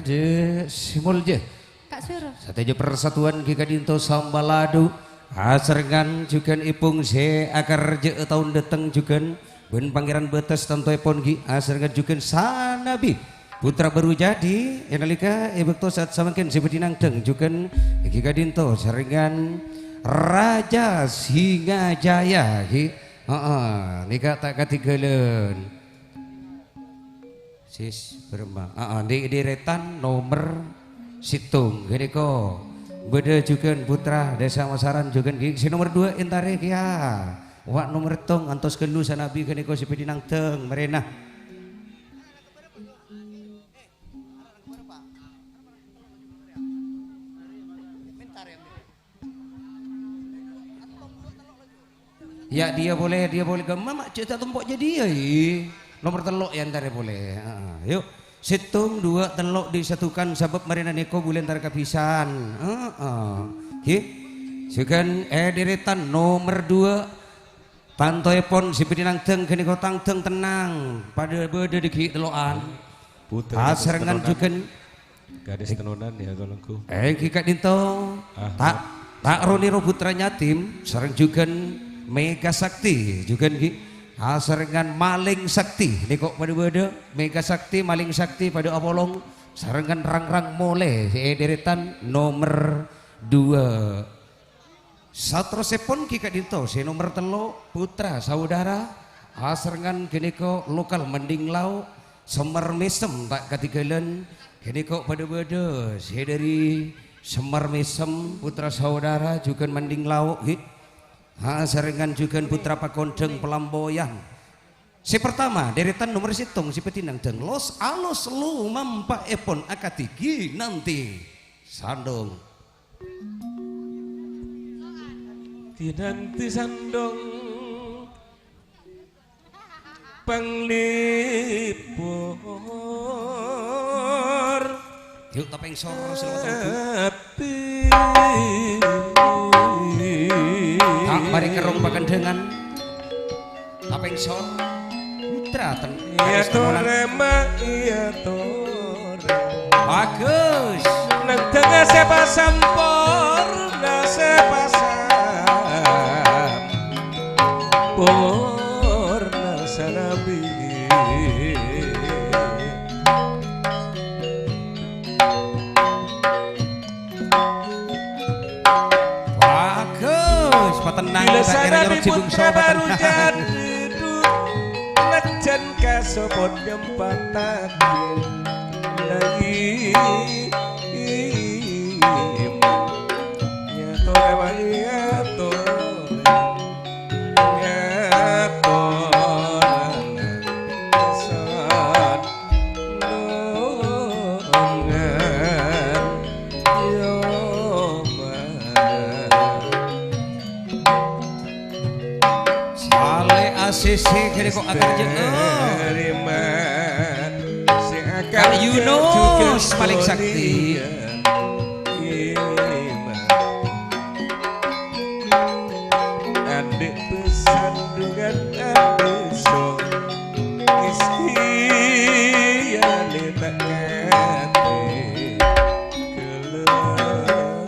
Dè' Simulja. Kak Suro. Sadhâjâ persatuan ghi ka'dinto sambaladu. Asarengngan jhughân èpong sè akarjâ'â taon dhâteng jhughân, bân Pangèran Bâtes tantoèpon ghi' asarengngan jhughân sanabhi. Putra baru jadi, è nalika è bâkto saat samangkèn sè bhâdhi nangdhâng jhughân ghi' ka'dinto sarengngan Raja Singajaya ghi'. Heeh, nèka ta' kadhingghâlân. Sis, bârâmma? Aa, di-, dèrètan nomer sèttong. Ghânèka bâdâ jhughân putra Desa Masaran jhughân ghi-, sè nomer duwâ' èntarè kèya. Wa' nomer sèttong ngantos ghâllu sanabhi ghânèka sè bhâdhi nangdhâng marèna. Yâ, dhiyâ polè, dhiyâ polè. Ghâmma, ma' jhâ' ta' tempo jâ dhiyâ, i. Nomer tello' èntarè polè. Heeh, yu. Sèttong, duwâ', tello' disatukan sabâb marèna nèko bulâ èntar kabisân. Heeh. Ghi. Jhughân è dèrètan nomer duwâ'. Tantoèpon sè bhâdhi nangdhâng ghânèka tangdhâng tennang. Padâ bâdâ dhâggi' tello'an. Putra Asarengngan Setonan. Jhughân Gadis tenonan ya, tolongku. Èngghi ka'dinto. Ah, ta', ta' ro-nèro putrana Tim, sareng jhughân Mega Sakti, jhughân ghi. Asarengngan Maling Sakti, nèko padâ bâdâ. Mega Sakti, Maling Sakti padâ apolong, sarengngan Rang-rang Molè, sè è dèrètan nomer duwâ'. Saterrossèpon ghi ka'dinto sè nomer tello', putra saudara, asarengngan ghânèka lokal Mending Lao', Semar Mèsem ta' kadhingghâlân, ghânèka padâ bâdâ sè dhâri Semar Mèsem, putra saudara, jhughân Mending Lao', ghi. Asarengngan jhughân putra pakondhâng Pelamboyan. Sè partama, dèrètan nomer sèttong sè bhâdhi nangdhâng, los-alos lomampa'èpon akadhi Ginanti Sandong. Dinanti Sandong Panglipur. Yuk, tapèng sor, selamat pagi. Ati. Tak mari kerong pakendhengan. Tapèng sor. Putra ten-, Iya, Tore, Ma, iya, Tore. Bagus. Neng tengah sepa sampurna, sepa sampurna sanabi. Bagus, patenang. Bila Pak Kira sanabi Nyoro Cibung putra Sobat baru tenang. Jadi, najan kasopot nyempatake. Lagi iman. Nyato, nyato. Ngatorana pesan nongan Yoma. Sale A C C kene kok atar je-, oh. Terima. Sing Kak akan Yunus paling sakti. Terima. Andek pesandungan adeso, iskiyane tak kate kelem.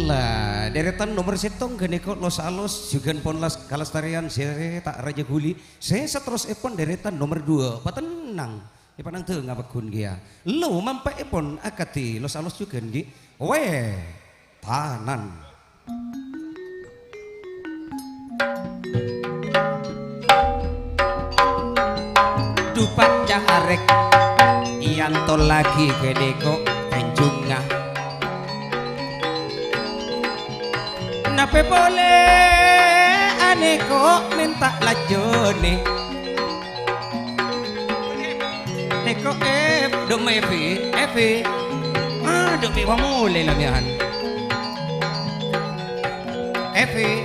Lah, deretan nomor settong ganeka los-alos, jugan pon las-, kalestarian sere tak raja guli. Se saterrosepon deretan nomor dua, patenang. Epanang dengngabeggun kèya. Lo mampa'epon akadhi los-alos jugan, ghi. Weh. Tanan. Dupat carek iyantollagi kene kok enjunga. Nape pole ane kok menta lajone? Neko, eh, dum Evi, Evi. Ah, dum Evi, wa mole la miyan. Evi.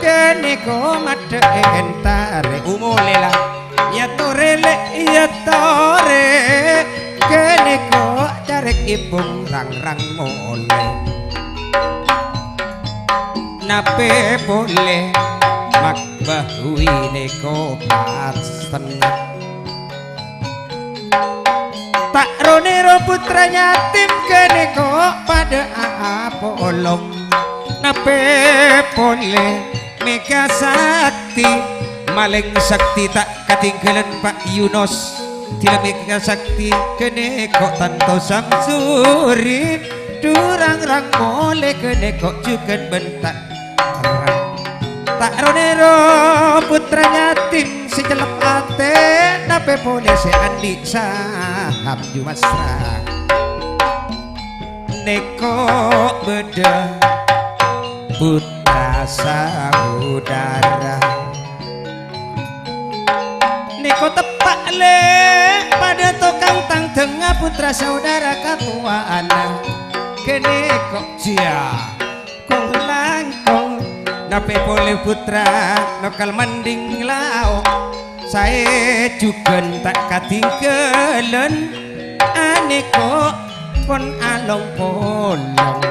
Keneko madhe entare umole la. Ya tore le, ya tore. Keneko carek ipung rang-rang mole. Nape pole mak Bahuine kopas tenang. Ta' ro-nero putra yatim kene kok padha apolong. Napè polè Mega Sakti, malèng sakti ta' katèngghâlân Pa' Yunus. Dhilâ Mega Sakti ghânèka tanto Samsuri, du-rangrang polè ghânèka jhughân bân ta' ta' ro-nèro pottra yatim sè cellep atè, napè polè sè andi' saham jumastra. Nèko bâdâ pottra saudara. Nèko teppa' lè padâ tokang tangdhângnga pottra saudara katowaanna. Ghânèko jiyâ kong-langkong, napè polè pottra nokal manding lao'. Saè jhughân ta' katèngghâlân, anèko pon along-polong.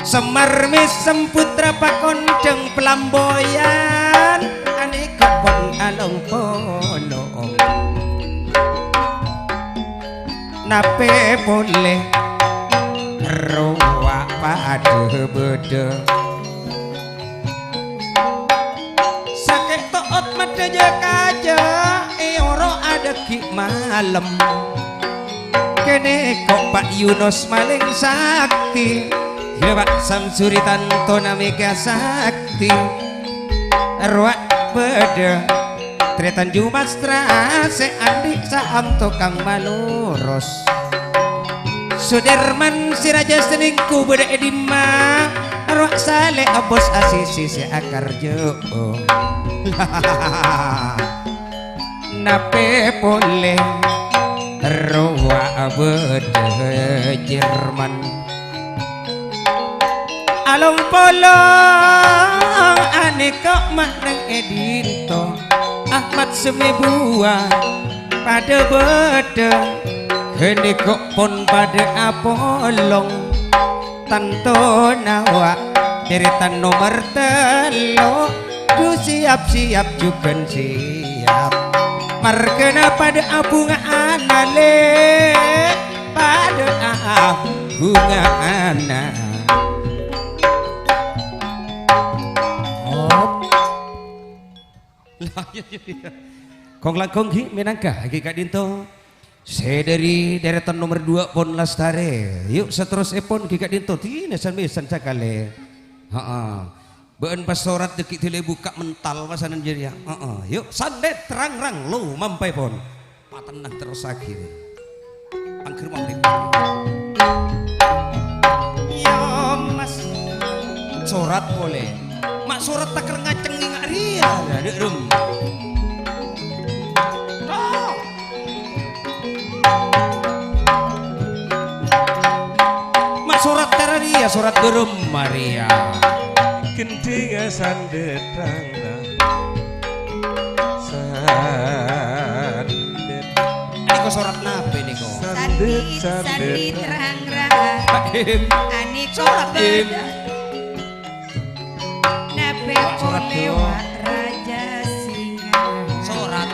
Semar mèsem pottra pakondhâng palamboyan, anèko pon along-polong. Napè polè rowa padâ bâdâ. Sakè' to'ot maddhâjâ kajâ, è oro' adâggi' malem. Ghânèko Pa' Yunus malèng sakti, ghâbâ' Samsuri tantona Mega Sakti. Rowa bâdâ Trè Tanjung Mastra sè andi' saham tokang maloros. Sudirman si Raja Selingkuh bâdâ è dimma? Rowa salè' Bos Asisi sè akarjâ'â. Napè polè rowa bâdâ Jerman. Along-polong anèko ma' neng è dinto, Ahmad Semebuwa padâ bâdâ, ghânèko pon padâ apolong. Tantona wa' dèrètan nomer tello', du siyap-siyap jhughân siyap. Marghâna padâ abhunga'ana lè', padâ abhunga'ana. Op. Lah, iyâ, iyâ, iyâ. Kong-langkong ghi' mènangka ghi' ka'dinto. Sè dâri dèrètan nomer dua pon lastarè. Yu', saterrossèpon ghi' ka'dinto. Dinah san-mèsan sakalè. Heeh. Bâ'ân pas sorat dâggi' dilè bukka' mental pasanan jârèya. Heeh. Yu', sandhit rang-rang lo mampaèpon. Patennang terrossaghi. Angghâr magrib. Iyâ, Mas. Sorat polè. Ma' sorat takèr ngacengngi nga' rèya, la, dâ' rem. Oh. Ma' sorat tara rèya, sorat bârâmma rèya. Gendhingnga sandhit rang-rang. Sandhit. Nèko sorat napè nèko? Sandhit, sandhit, sandhit rang-rang. Anèko sorat, Dim. Bâdâ. Napè polè wa' Raja Singa. Sorat.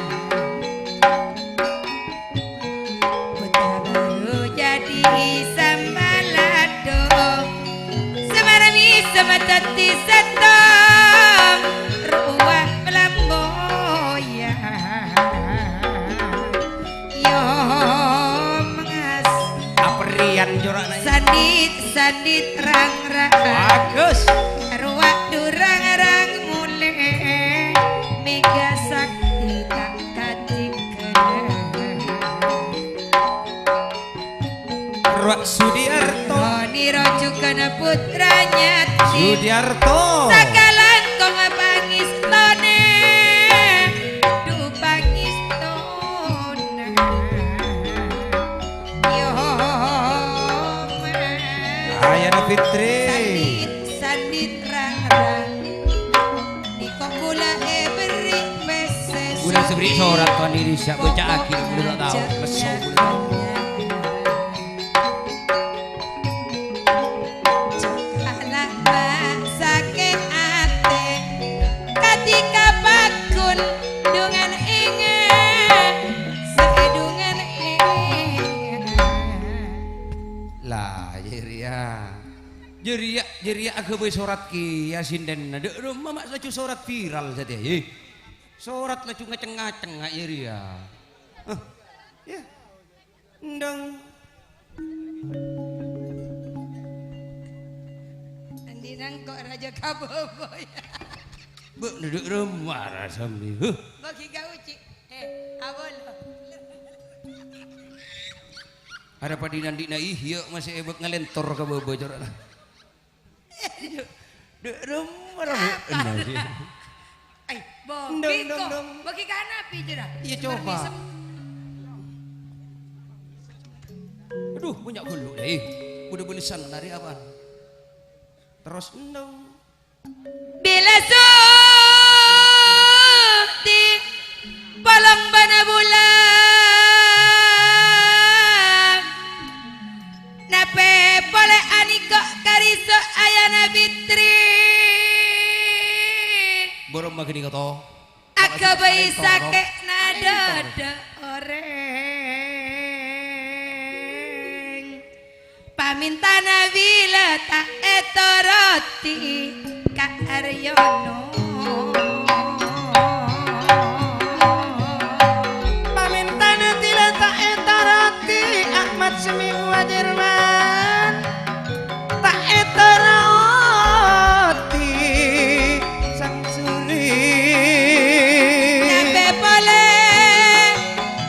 Pottra bhuru jadi sambalado. Semar mèsem dhâddhi sèttong rowa palamboyan. Yo, mengas. Aperrèyan cora'na, ya. Sandhit, sandhit rang-rang. Bagus. Rowa du rang-rang molè. Mega Sakti ta' katinggalan. Rowa Sudiarto. Roniro jhughân pottra nyati. Sudiarto. Sakalangkong pangestanè. Du pangesta. Ayana Fitri. Sandhit, sandhit rang-rang. Nèko kaulâ èberri' pèssè. Kaulâ sè berri' sorat, Tuan Indonesia, bâca'aghi, kaulâ ta' tao. Messo kaulâ. Alama sakè' atè, kadhi kapaggun dungan ènga', sè dungan ènga'. Lah, iyâ rèya. Jârèya, jârèya aghâbây sorat kèya sèndhâna. Dâ' remma ma' laju sorat viral satèya, yè. Sorat laju ngaceng-ngaceng, yâ, rèya. Hah, yâ. Endong. Andi' nangko' rajâ kabâbâ, yâ. Bâ'na dâ' remma ra sambi. Huh. Bâgi ka uci. Eh, abâlâ. Arapa dhin-andhi'na iyâ masè èbâk ngalentor ka bâbâ cora'na. Dâ' remma ra bâ'na, yâ. Ai, Ndong, bâgi ndong, ko. Ndong. Bâgi kana pi jârâ. Iyâ, coba. Permisi. Adhu, bânnya' ghâllu, eh. Bâdâ bâlessan nari apaan? Terros, ndong. Bilâ sodi polong bâna bulân, napè polè anèko' kariso ayana Fitri. Bârâmma ghânèka, to? Aghâbây sakè'na dâdâ orèng. Pamèntana bilâ ta' ètoroti ka Aryono. Pamèntana bilâ ta' ètoroti Ahmad Semi Wajerman. Ta' ètoroti Sang Suri. Nyampe polè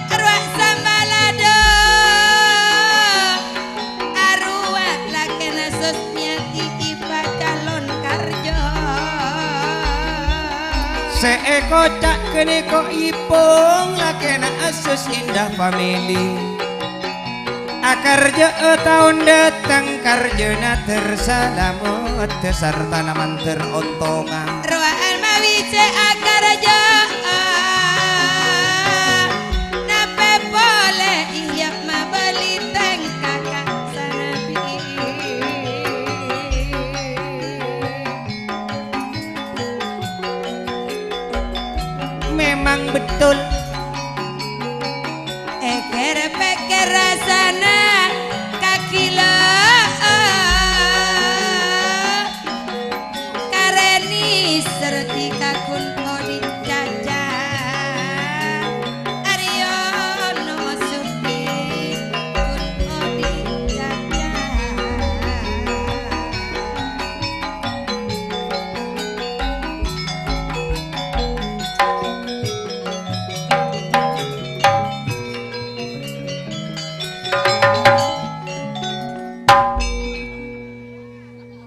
arowa sambalado. Arowa lakèna Susmiyati Ipa calon karjo. Sè èkoca' ghânèko' ipong lakèna Asus Indah Family. Akarjâ'â taon dâteng karjâna ter salamet sartana mandhâr ontongan. Rowa mawi sè akarjâ'â, napè polè iyâ mabâli tèngka ka sanabi. Memang betul. Èkèr-pèkèr rassana kaghilâ. Kareni serti kaghun odi' caca. Aryono Sugi ghun odi' caca.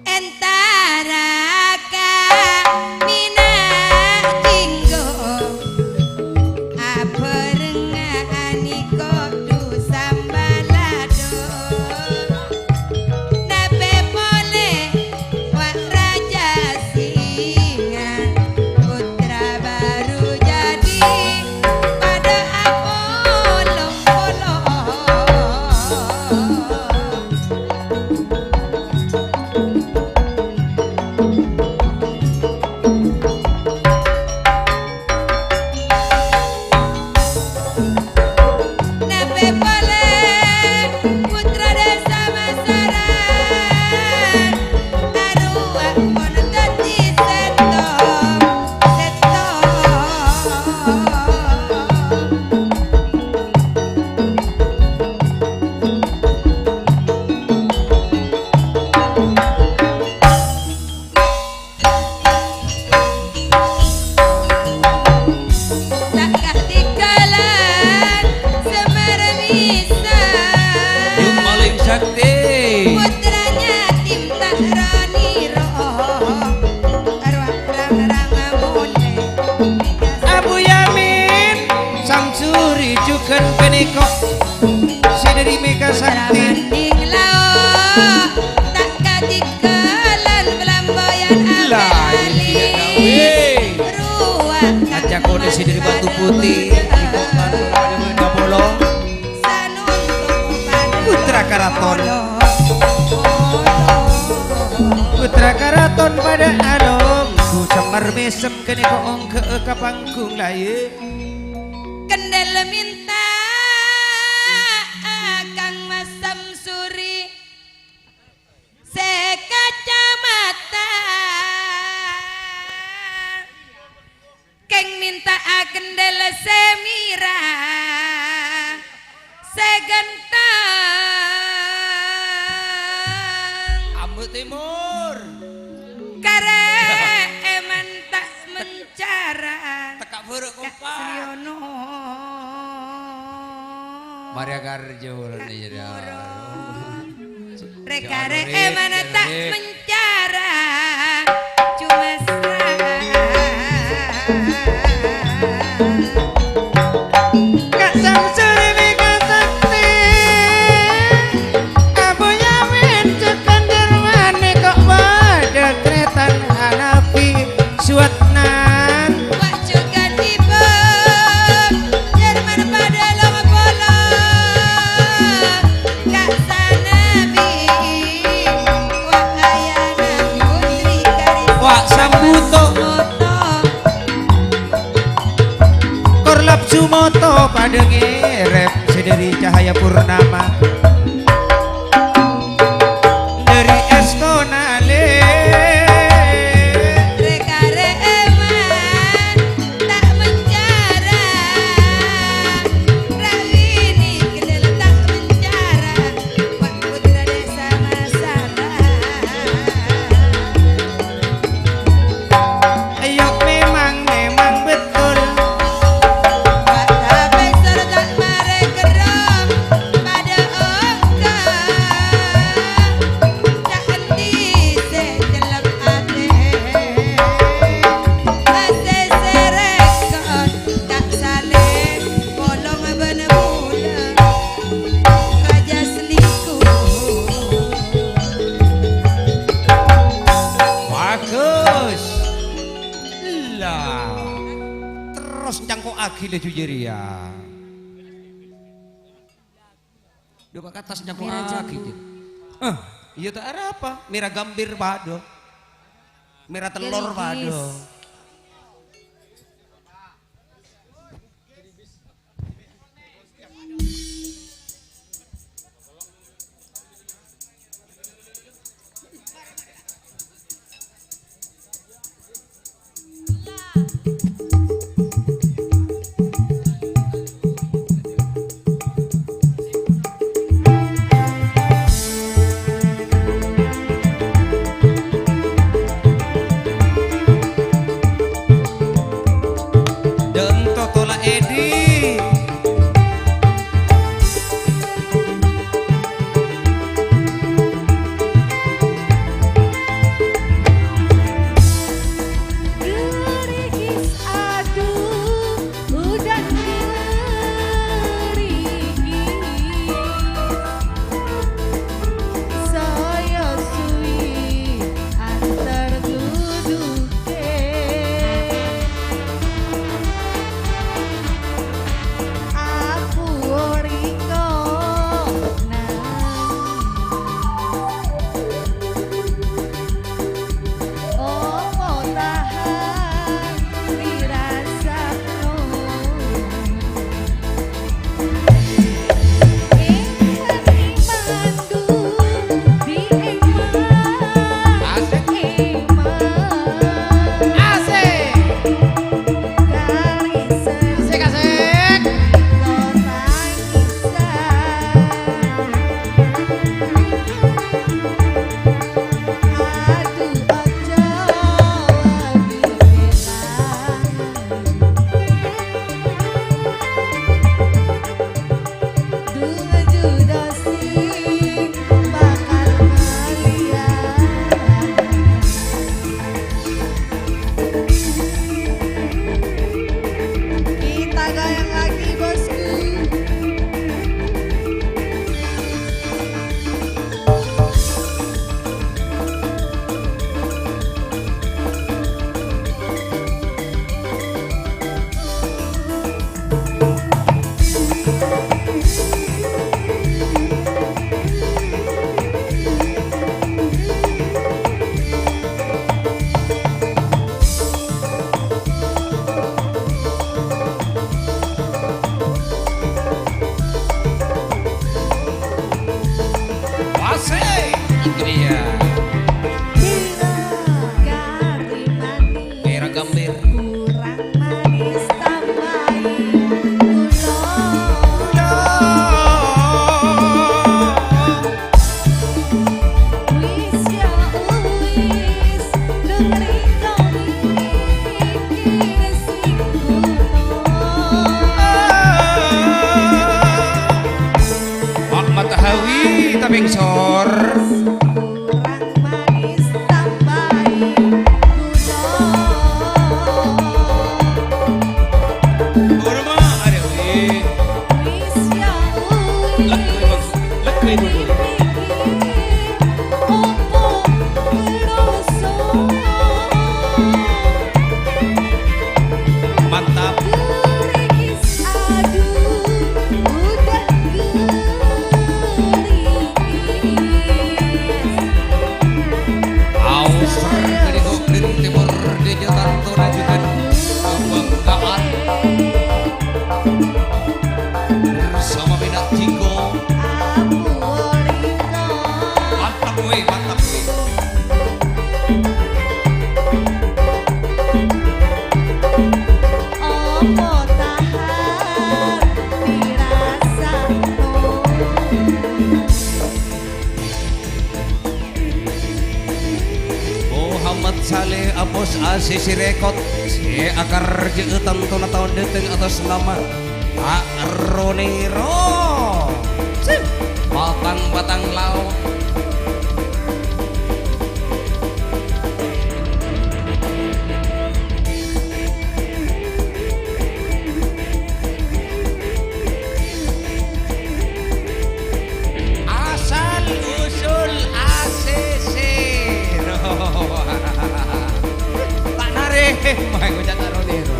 Entara ka Mina Jinggo, abhârengnga aniko du sambalado. Napè polè Wa' Raja Singa, putra baru jadi padâ apolong-polong. Napè polè putra desa Masaran, arowa pon dhâddhi sèttong, sèttong. Ta' katinggalan Semar Misa. Yuk, paling sakti. Putranya Tim Tak Roniro. Arwah rang-rang molè. Abu Yamin, Samsuri jhughân panèka. Sè dhâri Mega Sakti. Mending lao, ta' katinggalan pelambayan. Lah, Abel Ali. Iya, weh. Ruwak Aja kone sè dhâri Batu Putih. Iko mantun ada bolong. Putra Karaton. Putra Karaton padâ alongghu, Semar Mèsem kènè ko' ongghâ'â ka panggung laèn. Kendel minta Kang Mas Samsuri. Sè ka Ta' akendel sè mèra, sè ghânteng. Ambu Timur. Karè èman ta' mencara. Tekka' buru', Kompa. Suliono. Marè karjo, Ron, iyâ, dah. Rè-karè èman ta' mencara, cuma sra. Ka' Samsuri mèka sakti, Abu Yamin Sukandar Mani kok padâ trètan Hanafi Suwatnan. Wa' jhughân Ibu, Jerman padâ long polo. Ka' Sanabi, wa' ayana Putri Karisma. Wa' Sambuto. Korlap Sumoto padâ ngèrèp sè dâri Cahaya Purnama. Dâri Estonale. Rè-karè èman ta' mencara, rawini gendel ta' mencara, wa' putra desa Masala. Ayo, memang, memang betul. Wa' tapè soro ta' marè kerrong, padâ ongka. Ca'èndi sè cellep atè, asè sèrèkon ta' salè, polong bân bulâ, raja selingkuh. Bagus. Lah. Terros cangko'aghi laju jârèya. Dhu ka attas nyangko'aghi, Jin. Eh, iyâ ta' arapa, mèra gambir padâ. Mèra tellor padâ. Pèngsor. Kurang manis tambahi gula. Kurma, aduh, eh. Wis ya wis. Lego, Ibu. Lego, Ibu. Dipikir, opo kerasa. Mantap. Gerimis, aduh, udah gerimis. Aoser kadi koplin timur dija tanto najukan kebanggaan. Bersama Minat Jiko. Mantap, weh, mantap, weh. Opo tahan dirasano. Muhammad Saleh Apus A C C Record, sè akarjâ'â tantona taon dâteng atas nama Ta' Ro-Nèro. Cih, batang-batang lao. Asal usul A C C. Ta' narèma, ngoca' Ta' Ro-Nèro.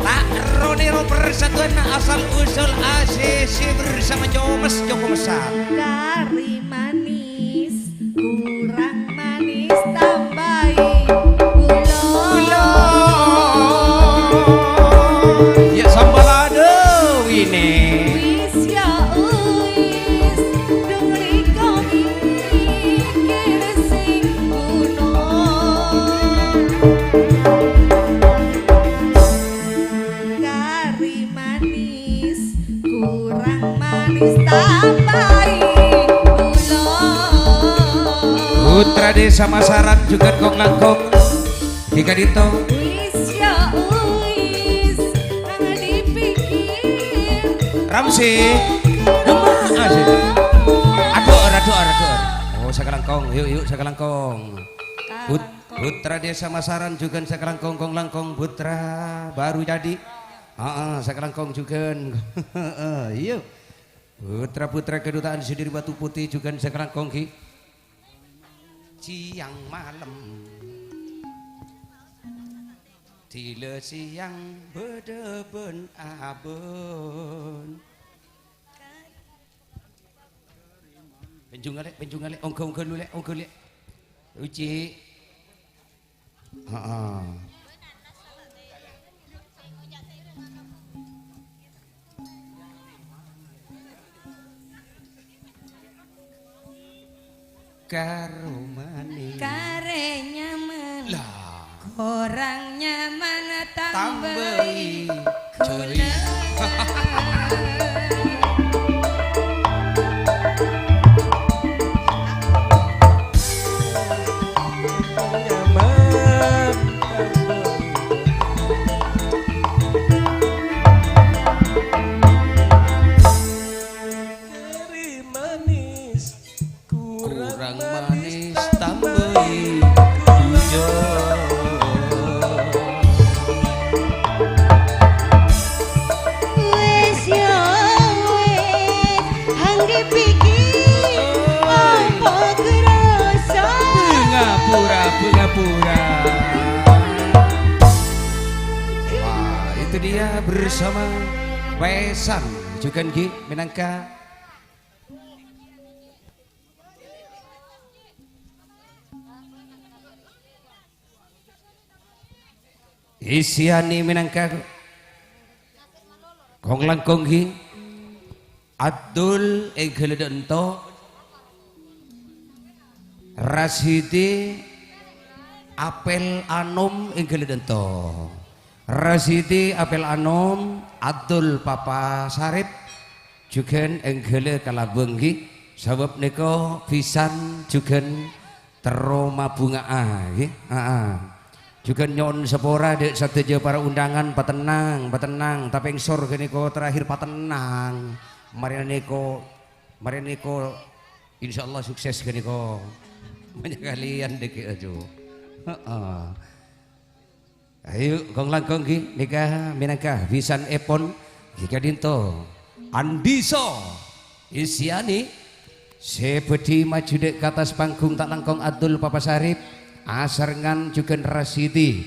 Ta' Ro-Nèro, persatuan asal usul A C C bersama Comes, Cokomesan. Kari manis. Kurang manis tambahi gula. Gula. Ya, sambal ada wine. Wis ya wis, dungli kok mikir sing kuno. Kari manis. Kurang manis tambahi gula. Putra Desa Masaran jhughân kong-langkong. Di kadinto. Wis ya wis, ang dipikir. Ramsi. Demak, asik. Aduh, aduh, aduh, aduh. Oh, sakalangkong. Yuk, yuk, sakalangkong. Put-, Putra Desa Masaran jhughân sakalangkong, kong-langkong putra baru jadi. Heeh, sakalangkong jhughân. Heeh, iyâ. Putra-putra kedutaan Sendiri Batu Putih jhughân sakalangkong, ghi. Siang malem. Dila siang bâdâ bân abân. Penjung alè', penjung alè', ongghâ-ongghâ lu, Lè', ongghâ, Lè'. Uji. Heeh. Karo manis. Karè nyaman. Lah. Korang nyaman tambahi. Tambahi. Gula. Nyaman. Kari manis. Kurang manis tambahi gula. Wis ya wis, hang dipikir apa kerasa. Ngapura, ngapura. Wah, itu dia bersama Wesan jhughân, ghi, mènangka Isianè mènangka kong-langkong, ghi. Abdul èngghâlâ dâ' ento. Rasidi Apel Anom èngghâlâ dâ' ento. Rasidi Apel Anom, Abdul Papa Sarip, jhughân èngghâlâ kalabâng, ghi. Sabâb nèko bhisan jhughân terro mabhunga'a, ghi. Aa. Jhughân nyo'on sapora dâ' sadhâjâ para undangan, patennang, patennang. Tapè èngsor ghânèko terakhir patennang. Marèna nèko Marèna nèko, insyaallah sukses ghânèka. Manyakaliyan dhâggi' laju. Heeh. Ayo, kong-langkong ghi, nèka mènangka bhisanèpon ghi ka'dinto. Andisa Isyani sè bhâdhi maju dhâ' ka attas panggung ta' langkong Adul Papa Sarip, asarengngan jhughân Rasidi.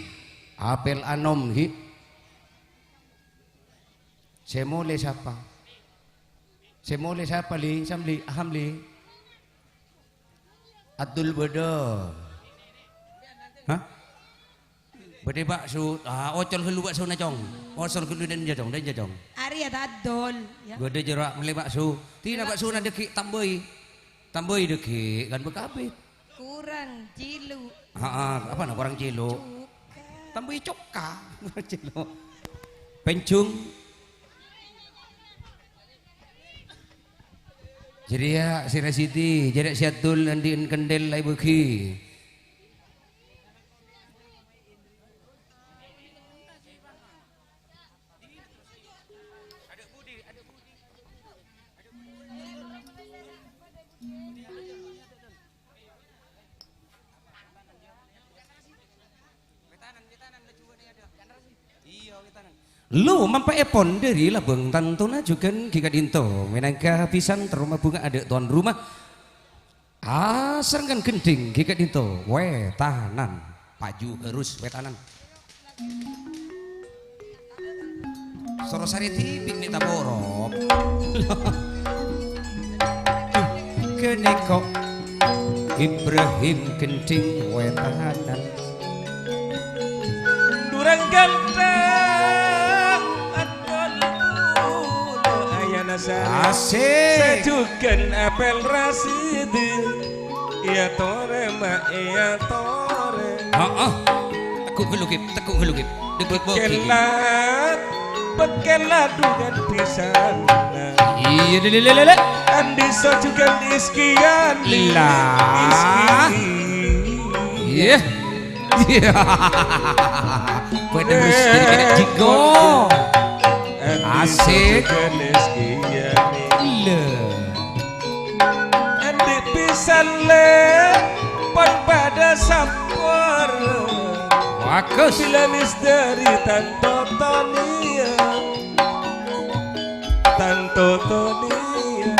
Apel anom ghi. Sè molè sapa? Sè molè sapa, Li? Sam, Li? Aham, Li? Abdul bâdâ. Hah? Bâdâ bakso. Ah, ocol ghâllu baksona, Cong. Ocol ghâllu dânjâ, Cong. Dânjâ, Cong. Arèya ta' Abdul, ya. Bâdâ jârèya mellè bakso. Tina baksona dhâggi' tambâi. Tambâi dhâggi' kan bâkabit. Kurang cilo'. Heeh, apa na kurang cilo'? Cuka. Tambâi cuka. Kurang cilo'. Penjung. Jârèya sè Rasidi, jârèya sè Abdul andi'en kendel la èbâghi. Lo, mampa'èpon dâri labâng tantona jhughân ghi ka'dinto, mènangka bhisan terro mabhunga adâ' towan roma. Asarengngan gendhing ghi ka'dinto, wètanan. Paju harus wètanan. Soro sarè dhibi' mè' taporop. Ghânèka Ibrahim gendhing wètanan. Durang ganteng, adol kula ayana sarè. Asik. Sajugan apel Rasidi. Iya tore, ma', iya tore. Heeh. Teggu' ghâllu, Gib. Teggu' ghâllu, Gib. Degdeg bagi. Pekella, pekella dungan pisan. Iya, lè, lè, lè, lè, lè. Andi sajugan Iskian. Lah. Iski. Iya. Iya. Padha mesti kena jinggo. Andi Asik. Sajugan Iskian. Lè. Andi pisan, lè, pon padha sampor. Bagus. Bila misteri tanto toniya. Tanto toniya.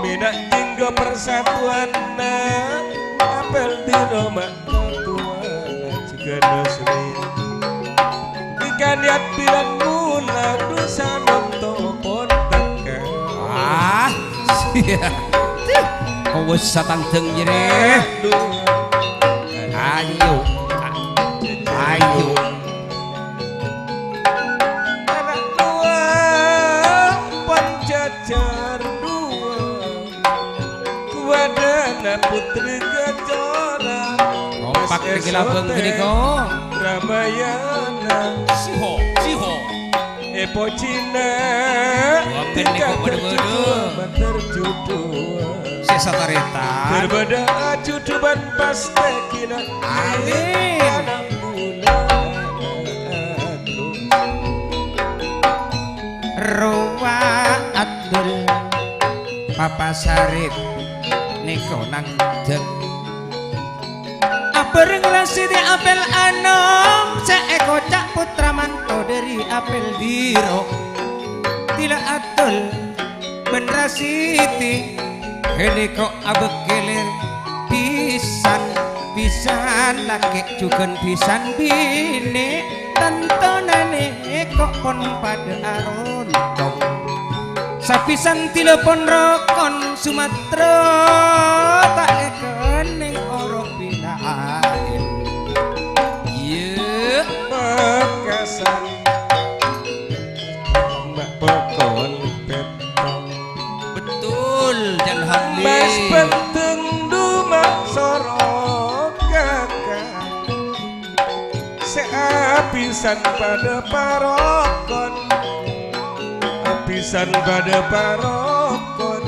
Mèna jinggo persatuanna. Apel dino ma' Ketua Jegana Seni. Ikan yat bilang mula dusa nonto pon teka. Ah, iya. Kowes satangdeng jere. Aduh. Ayo. Ayo. Anak tua pancacar dua. Kuadana putri Kecora. Kompak niki labang ghânèka. Ramayana. Siho, siho. Epo Cina. Wonten niku tingkah bhâdhâ-bhâdhâ. Berjudul Mater Judul. Sè satarètan. Berbeda judul ban pas tekina. Amin. Anak mula. Rowa Abdul Papa Sarip nèko nangdhâng. Abhâreng Rasidi Apel Anom sè èkoca' pottra manto dâri Apel Diro. Tila Abdul bân Rasidi. Ghânèka abâkkèlè bhisan, bhisan lakè' jhughân bhisan binè', tantona nèko pon padâ arontong. Sabhisan tila pon rokon Sumatera, ta' èkennèng orok bina'en. Iyâ. Pekasan. Mbak pokon pettong. Betul, Jan Hamdi. Mas pentung duma soro kakak. Sè abhisan padâ parokon. Abhisan padâ parokon.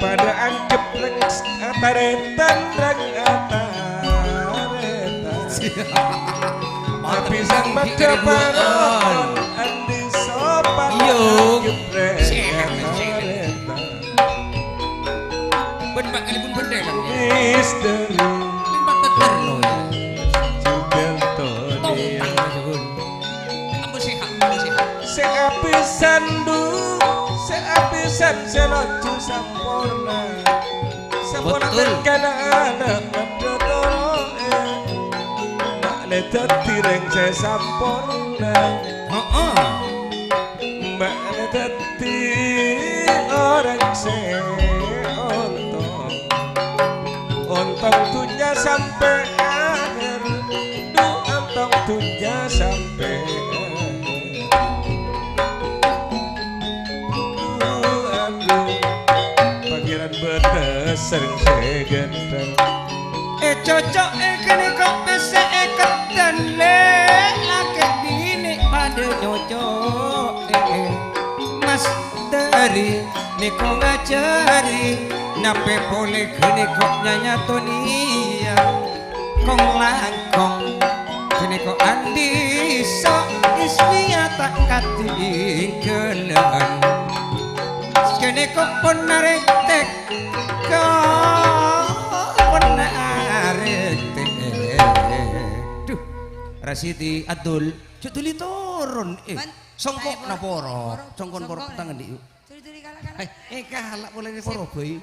Padâ anggep reng ataretan, reng ataretan. Abhisan padâ parokon. Andi sopan. Iyo. Anggep reng. Misteri. Empat bener, loh, ya. Jugan Tony. Tompang, Gun. Ambu sehat, ambu sehat. Sè abhisan, Du, sè abhisan, sè laju samporna. Samporna. Betul. Terkana anak ngadha toro'e. Ma'na dhâddhi rèng sè samporna. Heeh. Ma'na dhâddhi orèng sè ontong. Ontong dhunnya sampè' aher. Du, ontong dhunnya sampè' aher. Du, adu, Pangèran Bâtes sareng sè ghânteng. È cocok è kènè kok pèssè è keddhân lè, lakè binè padâ nyocok è, è. Mas Dhâri nèko ngajhâri, napè polè ghânè kok nyanyatoni, ya. Kong-langkong ghânè kok andi so, isniya ta' kadhi èngghâlân. Ghânè kok pon narèk tèk, kok pon narèk tèk. Duh, Rasidi Adul, jhâ' dhuli toron, eh. Songko' na poro. Songko' poro. Tangan di, yuk. Duli-duli kala'-kala'. Eh, eh, kala' polè ni poro, boy.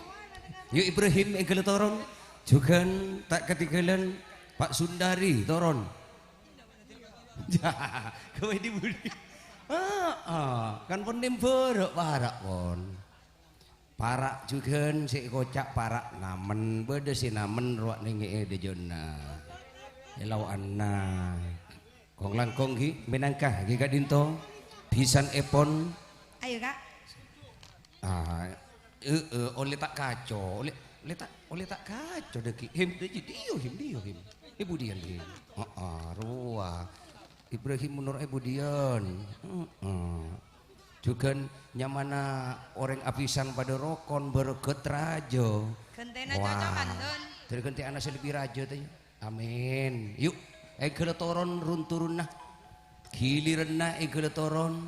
Yuk, Ibrahim, èngghâl toron. Jughân ta' katèngghâlân, Pak Sundari, toron. Kawè di budi. Heeh, kan pon nèmbârâ' para' pon. Para' jughân sè èkoca' para' namen, bâdâ sè namen rowa nèngè'è dâjâna. Èlao'anna. Kong-langkong ghi, mènangka ghi ka'dinto. Bhisan èpon. Ayo, Kak. Ah, eh, eh, ollè ta' kaco, ollè, ollè ta', ollè ta' kaco dâggi'. Him, dâggi' diyo, Him, diyo, Him. È budiyân, Him? Heeh, rowa. Ibrahim Nur è budiyân? Heeh. Jughân nyamana orèng abhisan padâ rokon, bârâgât rajâ. Ghântèna cocok, Kak, Don. Wah, dâri ghântè'anna sè lebbi rajâ, ta, yâ? Amin. Yuk, èngghâl toron run-turunna. Ghiliranna èngghâl toron.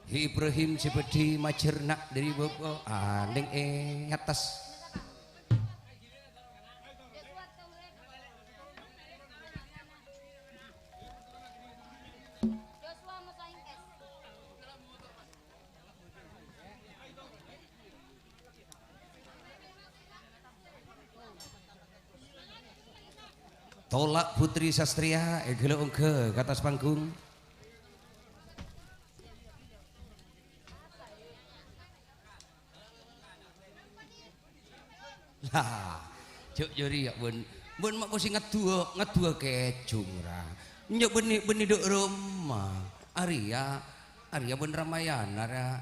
Hi Ibrahim sè bâdhi majârna dâri bâbâ. Ah, nèng è attas. Tola' Putri Sastria, èghâlâ' ongghâ ka attas panggung. Lah, jhâ' jârèya, bân, bân ma' kosè ngaduwâ, ngaduwâ kèjung, ra. Nyè' bânnè, bânnè dâ' roma. Arèya, arèya bân Ramayana, ra.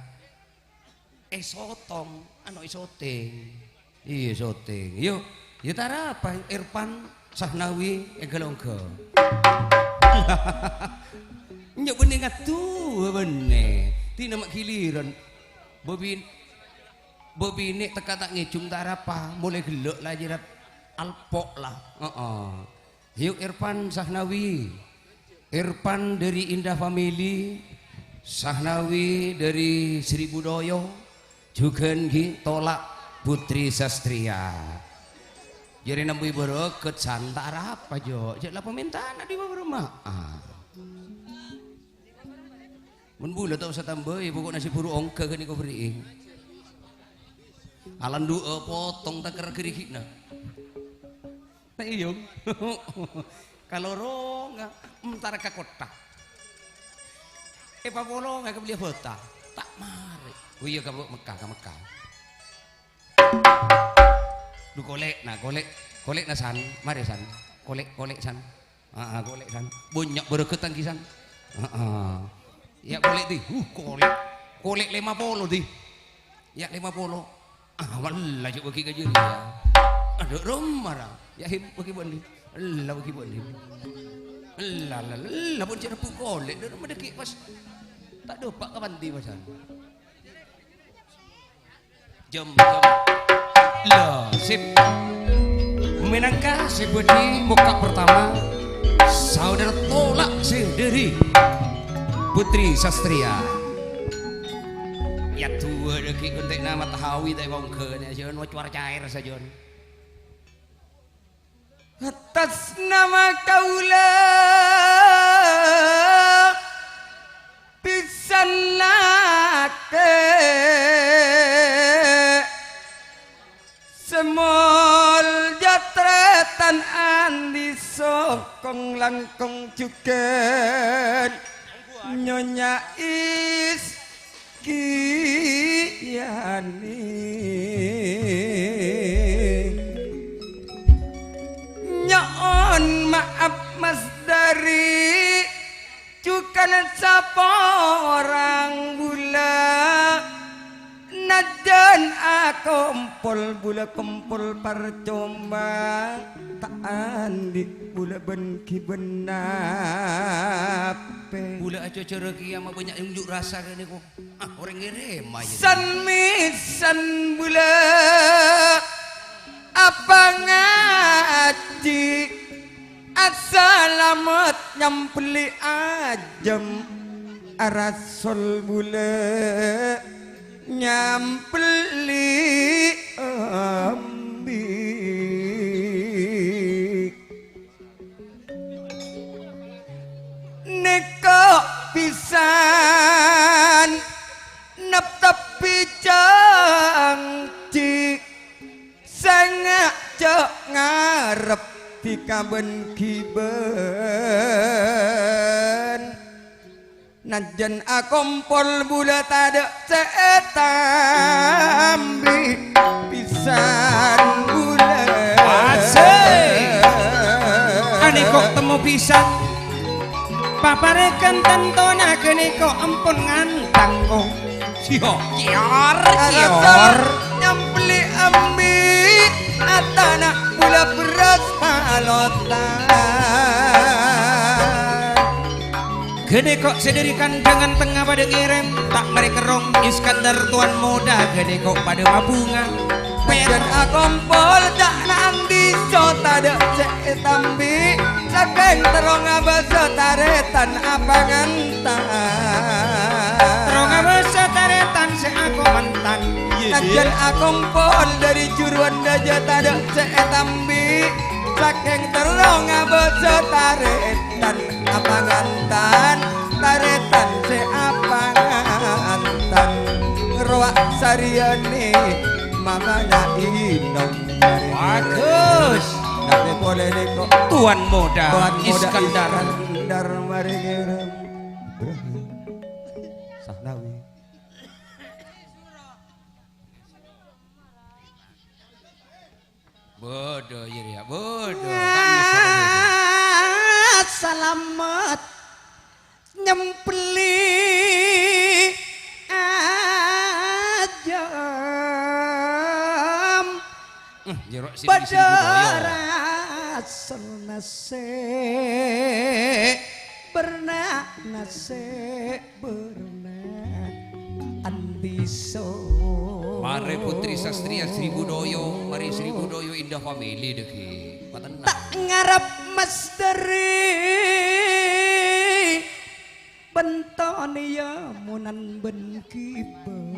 È sotong, ano è soteng. Iyâ, soteng. Yo, yâ ta' arapa, Irfan, Sahnawi, èghâlâ' ongghâ. Nyè' bânnè ngaduwâ bânnè. Dinah ma' ghiliran. Bâbin-, bâbinè' tekka ta' ngèjung ta' arapa, molaè ghellâ' la jârât alpo' la. Heeh. Yuk, Irfan Sahnawi. Irfan dâri Indah Family, Sahnawi dâri Seribu Doyo, jughân ghi' Tola' Putri Sastria. Jârèya nambuwi bârâgât, san ta' arapa, Jo. Jhâ' la pamèntana dhi' bâbârâmma'a. Mon bulâ ta' osa tambâi, poko'na sè buru ongghâ ghânèka bherri'i. Alandu'â potong taker ghârighina. Iyâ. Kaloronga, entara ka kottha. Èpapolonga ka bâliyâ bâta. Ta' marè. Oh iyâ, ka Mekkah, ka Mekkah. Dhu, kolè'na, kolè', kolè'na, San. Marè, San. Kolè', kolè', San. Aa, kolè', San. Bânnya' bârâgâtan ghi', San. Aa. Yâ, kolè', dhi. Uh, kolè'. Kolè' lèma polo, dhi. Yâ, lèma polo. Ah, walla, jhâ' bâgi ka jârèya. Adhu, roma, ra. Yâ, Him, bâgi bân, Him. Ella, bâgi bân, Him. Ella, la, la, ella, pon jhâ' rebbhu kolè'. Dâ' roma dâggi' pas. Ta' dâpa' ka pandi, pasan. Jam, jam. Lah, sip. Mènangka sè bâdhi mokka' pertama, saudara Tola' sè dâri Putri Sastria. Yâ, duwâ' dâggi' ghântè'na Matahari ta' èpongghâ, nè, jân, wâ cuar caèr sajân. Atas nama kaula pisan ake', semol jatretan andi' sokong langkong jugan Nyonya Is Giyani. Nyo'on ma'ap, Mas Dari, jukan saporang bulâ. Najjhân akompol bulâ kompol parcoma, ta' andi' bulâ bân ghibânna pè. Bulâ ajhâjhârâ kèya ma' bânnya' unjuk rasa kènè, ko'. Ah, orèng ngèrèm, ayo. San-mèsan bulâ apangajhi, asalamet nyambelli ajâm, arasol bulâ nyambelli embi'. Nèko' pisan neptebbi janji, sènga' jhâ' ngarep dhika bân ghibân. Najjhân akompol bulâ tadâ' sè ètambi' pisan bulâ. Asik. Anèko' temmo pisan. Paparèkan tantona ghânèko' ampon ngantang, ko'. Siyo. Cior, cior. Nyambelli embi', atana bulâ berrâs palotan. Ghânèko' sè dhâri kandhângan tengnga padâ ngèrèm, ta' marè kerrong Iskandar towan modhâ ghânèko' padâ mabhunga. Pèr akompol ca'na andi' so tadâ' sè ètambi', sakèng terro ngabâsa tarètan apangantan. Terro ngabâsa tarètan sè akomantan. Iyâ, Dik. Najjhân akompol dhâri juruwân rajâ tadâ' sè ètambi', sakèng terro ngabâsa tarètan apangantan, tarètan sè apangantan. Rowa sarèyanè mamana inom. Bagus. Nabi polè nèko'. Tuan Muda Tuan Muda Iskandar. Iskandar marè ngèrèm. Sahnawi. Bâdâ, iyâ, rèya. Bâdâ. Salamet nyambelli ajâm. Eh, jerok sini, sini, Budoyo. Padâ rassana sè bernana sè Pernah andiso. Marè Putri Sastria Sri Budoyo, marè Sri Budoyo Indah Family dhâggi'. Patenna. Ta' ngarep masteri, bentona ya monan bân ghibân.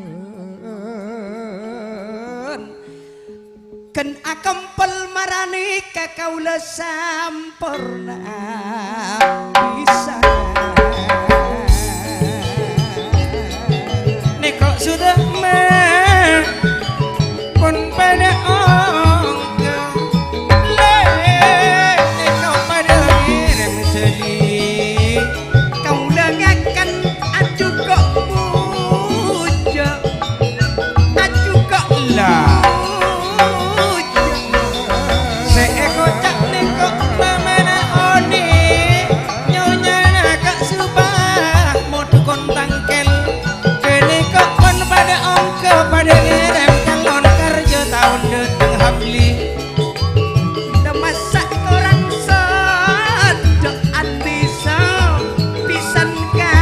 Ghân akompol marani ka kaula samporna pisan. Nèko' sodâ, Ma', pon padâ ongghâ. Lè, nèko' padâ ngèrèm sèdi. Kaulâ ngakan ajhuko' puja, ajhuko' la puja. Sè èkoca' nèko' mamana onè, nyonyana ka' subah modhu kon tangkèl. Kènèko' kon padâ ongghâ padâ ngèrèm kalon karjâ taon dâteng habli. Lemassa korang sodâ andisa pisan kaulâ.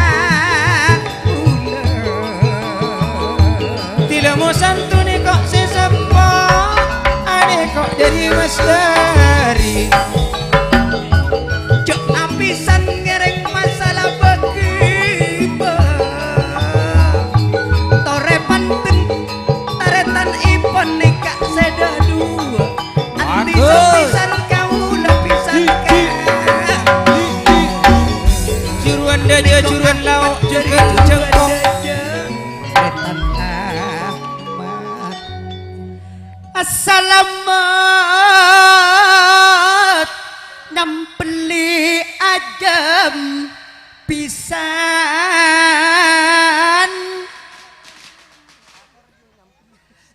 Tila mosan tu nèko' sè seppo, anèko' dhâri masteri. Jhâ' apisan ngèrèng masalah bâghi bâ. Torè panten tarètan ipon nèka' sèdhâ duwâ'. Andi Bagus. Sapisan kaulâ Lao' jârèya jângkong. Rètan Ahmad. Asalamet nyambelli ajâm pisan.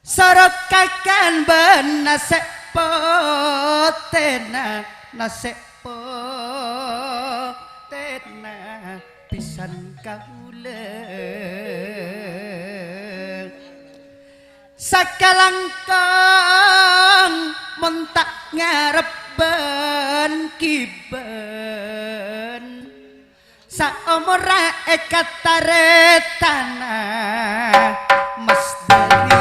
Soro kakan bân nasè' potèna, nasè' potèna pisan kaulâ. Sakalangkong mon ta' ngarep bân-kibân. Saomorra èkatarètana Mas Deri.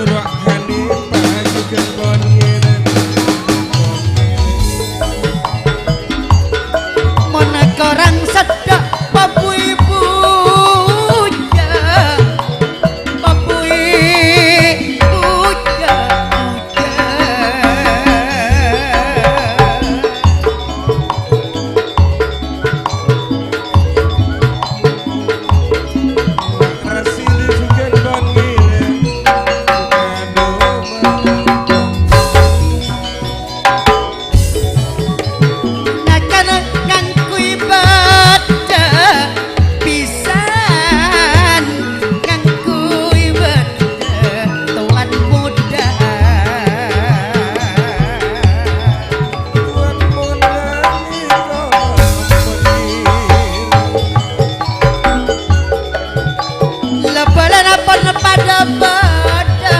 Rohani pasukan bonyen. Mon korang sedda' pabu-ibu, ya. Pabu-ibu, ya, ya. Ngakan ngangghuy bâdâ pisan, ngangghuy bâdâ towan modâ. Towan modâ nèka. La bâlâna pon padâ bâdâ.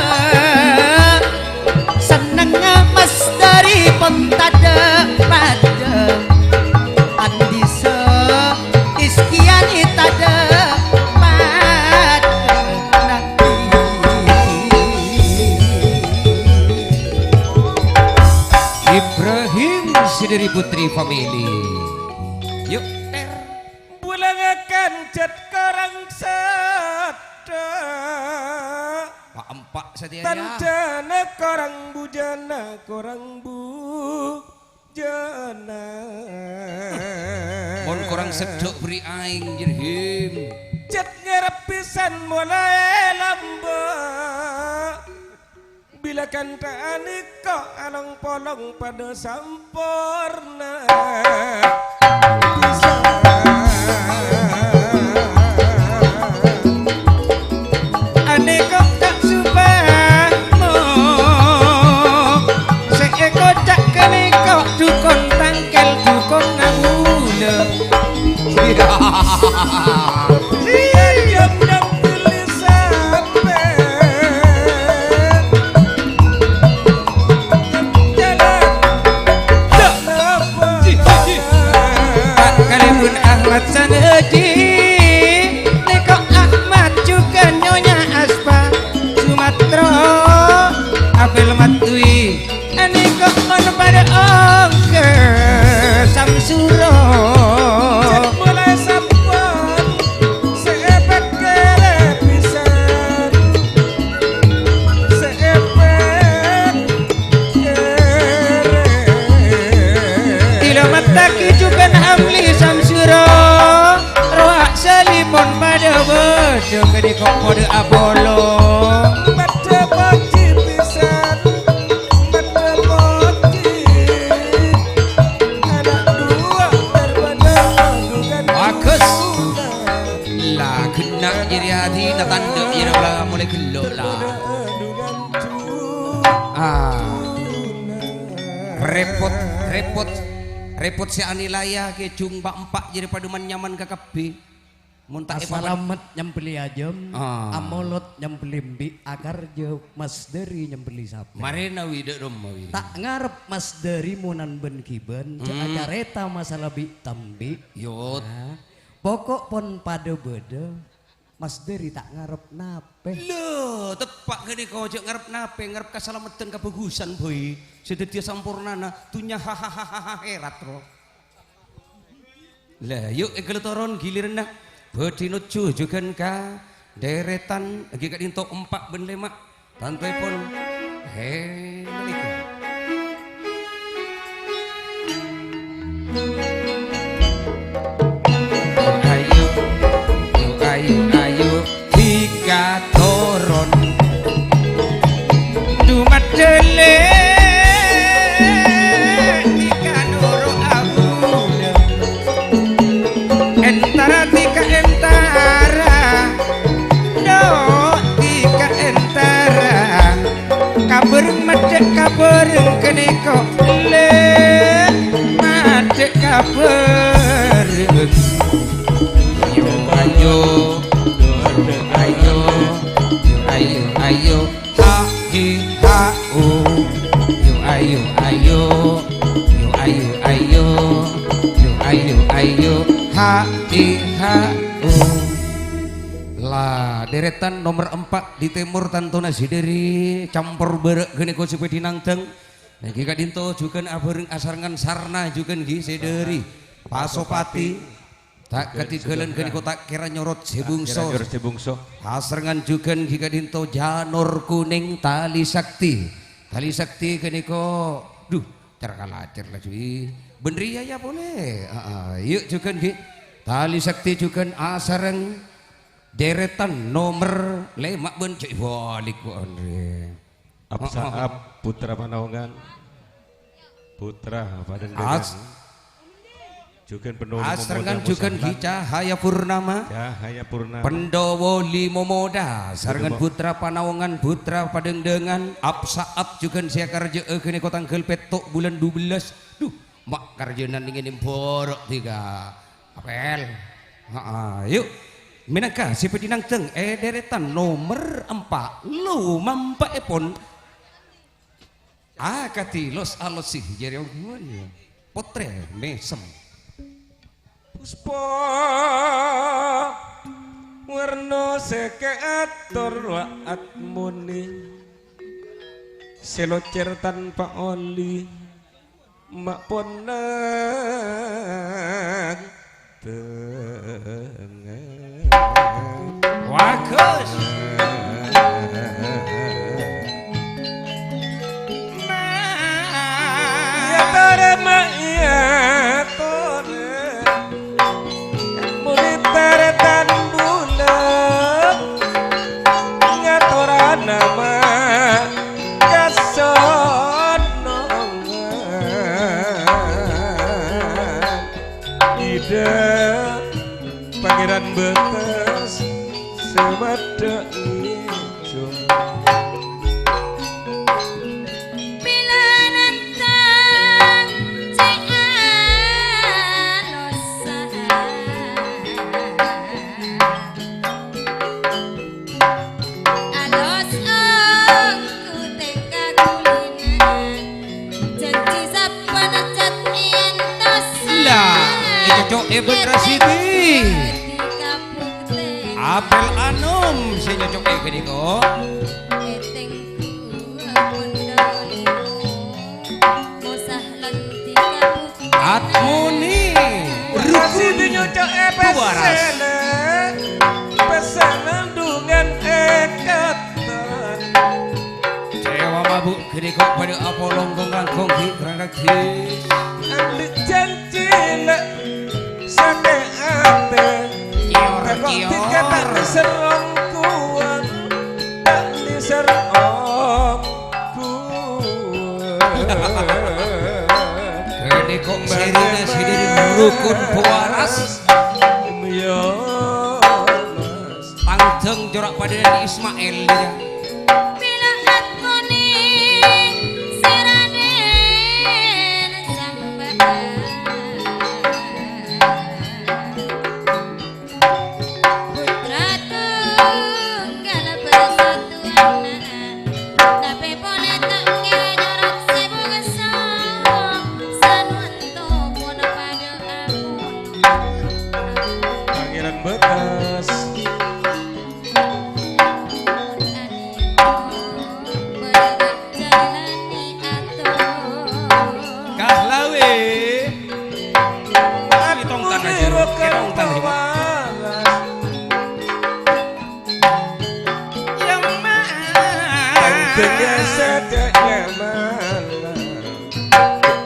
Sennengnga Mas Deri pon tadâ' padâ. Andisa Istiani tadâ' padâ. Ibrahim Sideri Putri Family. Yuk, ter. Bulangakan jhât korang sadhâ'. Pa'-empa' sadhâjâ. Tandhâna korang bujâna, korang bujâna. Mon korang sedhâ' bâri' aèng, Jirhim. Jhât ngarep pisan molaè lambâ'. Bilâ kantha anèka along-polong padâ samporna. Anèka ta' supamo sè èkoca' ghânèka dhukon tangkèl dhukonna bulâ. Kalèbun Ahmad Sanadi, nèko Ahmad jhughân Nyonya Aspa, Sumatro, Apel Matui, Anèko mon padâ ongghâ Samsuro. Cè' molaè sabbhân sè èpèkkèrè pisan. Sè èpèkkèrè. Ila mattaki jhughân Hamli Samsuro. Rowa' salèpon padâ bâdâ ghânèko padâ apolong. Padâ pojhi pisan. Bagus. La, ghenna' jârèya adina tandhâ jârèya la molaè ghellu' la. Ah. Rèpot, rèpot, rèpot sè anilaya kè jhung pa'-empa' jârèya padâ man-nyaman ka kabbhi. Mon ta' èpawan- Asalamet nyambelli ajâm, Ah. amolot nyambelli embi', akarjâ Mas Dâri nyambelli sapè. Marèna wi dâ' roma wi. Ta' ngarep Mas Dâri monan bân ghibân, jhâ' Hmm. acarèta masalah bi' tambi'. Yot. Nah, poko' pon padâ bâdâ, Mas Dâri ta' ngarep napè. Lho, teppa' ghânèka jhâ' ngarep napè, ngarep kasalameddhân kabhâghusân, Boy. Sè dhâddhiyâ sampornana dhunnya, hahaha, hèrat, ro. La, yu', èghâllu toron giliranna. Bâdhi nojjhu jhughân ka dèrètan, èngghi ka'dinto empa' bân lèma'. Tantoèpon, he, nèka. Ayo, ayo, ayo, ayo, dhika toron. Dumadhâlè dhika noro' abuna. Entara dhika entara. Dho'dhi ka entara, ka bâreng maddhâ' ka bâreng ghânèka, lè, maddhâ' ka bâreng. Yo ayo, yo ayo, yo ayo, ayo, ha hi ha u. Yo ayo, ayo, yo ayo, ayo, yo ayo, ayo, ha hi ha u. La, dèrètan nomer empa' di tèmor tantona sè dhâri Campor Bârâ' ghânèka sè bhâdhi nangdhâng. Nèka ka'dinto jhughân abhâreng asarengan sarna jhughân ghi sè dhâri Pasopati. Ta' katinggalan ghânèka ta' kèra nyorot sè bungso. Kèra nyorot sè bungso. Asarengan jhughân ghi ka'dinto Janur Kunèng Tali Sakti. Tali Sakti ghânèka, duh, cer-kalacèr laju, i. Bân rèya, ya, polè. Heeh, yu' jhughân ghi. Tali Sakti jhughân asareng. Dèrètan nomer lèma' bân cè' bâlik, Bu Andre. Ap Sa'ap, Putra Panaongan. Putra Padengdengan. As-, jhughân penolong asarengan pemuda jhughân ghi Musahan. Cahaya Purnama. Cahaya Purnama. Pandhawa Limo Moda, sarengan Limo. Putra Panaongan, Putra Padengdengan. Ap Sa'ap jhughân sè akarjâ'â ghânèka tangghâl pètto' bulân dubellâs. Duh, ma' karjâna nèng-ennèng bârâ' dhika. Apel. Heeh, yu'. Mènangka sè bhâdhi nangdhâng è dèrètan nomer empa', lo mampa'èpon akadhi los-alos sè jârèya ongghuwân, ya. Potrè Mèsem. Puspa warna sè kaator wa'at muni, sè locèr tanpa oli. Ma' pon nang tengnga. Bagus. Ma' ya tore, ma' ya tore. Muli taretan bulâ ngatorana ma' kasonongan. Ida Pangèran Batas sè maddhâ ngèjhung. Bilâ nantang cè' alossa. Alos ongghu tèngka kulina, janji sabbhân jhât èyentosa. Lah, ècoco'è bân Rasidi. Apel anom sè nyoco'è ghânèka. Ètènggu pondhâ limo, mosah lan dhika Atmoni Rukun Duwaras. Pèssèna dhungan èkatan. Cèwa mabuk ghânèka padâ apolong kong-langkong ghi' rang-raghi. Andi' janji la' sakè' atè. Cior, cior. Tèkok dhika ta' nèser ongguwân, ta' nèser ong- Ghânèka sèrina sè dhâri Rukun Buwaras. Tangdhâng cora' padâna Ismail, ya. Mila atmoni sè Raden sambâ. Putra tunggal persatuan, tapè polè ta' kèra nyorat sè bungso, sanuan topona padâ apono. Pangèran Batas. Sadhâjâ malam.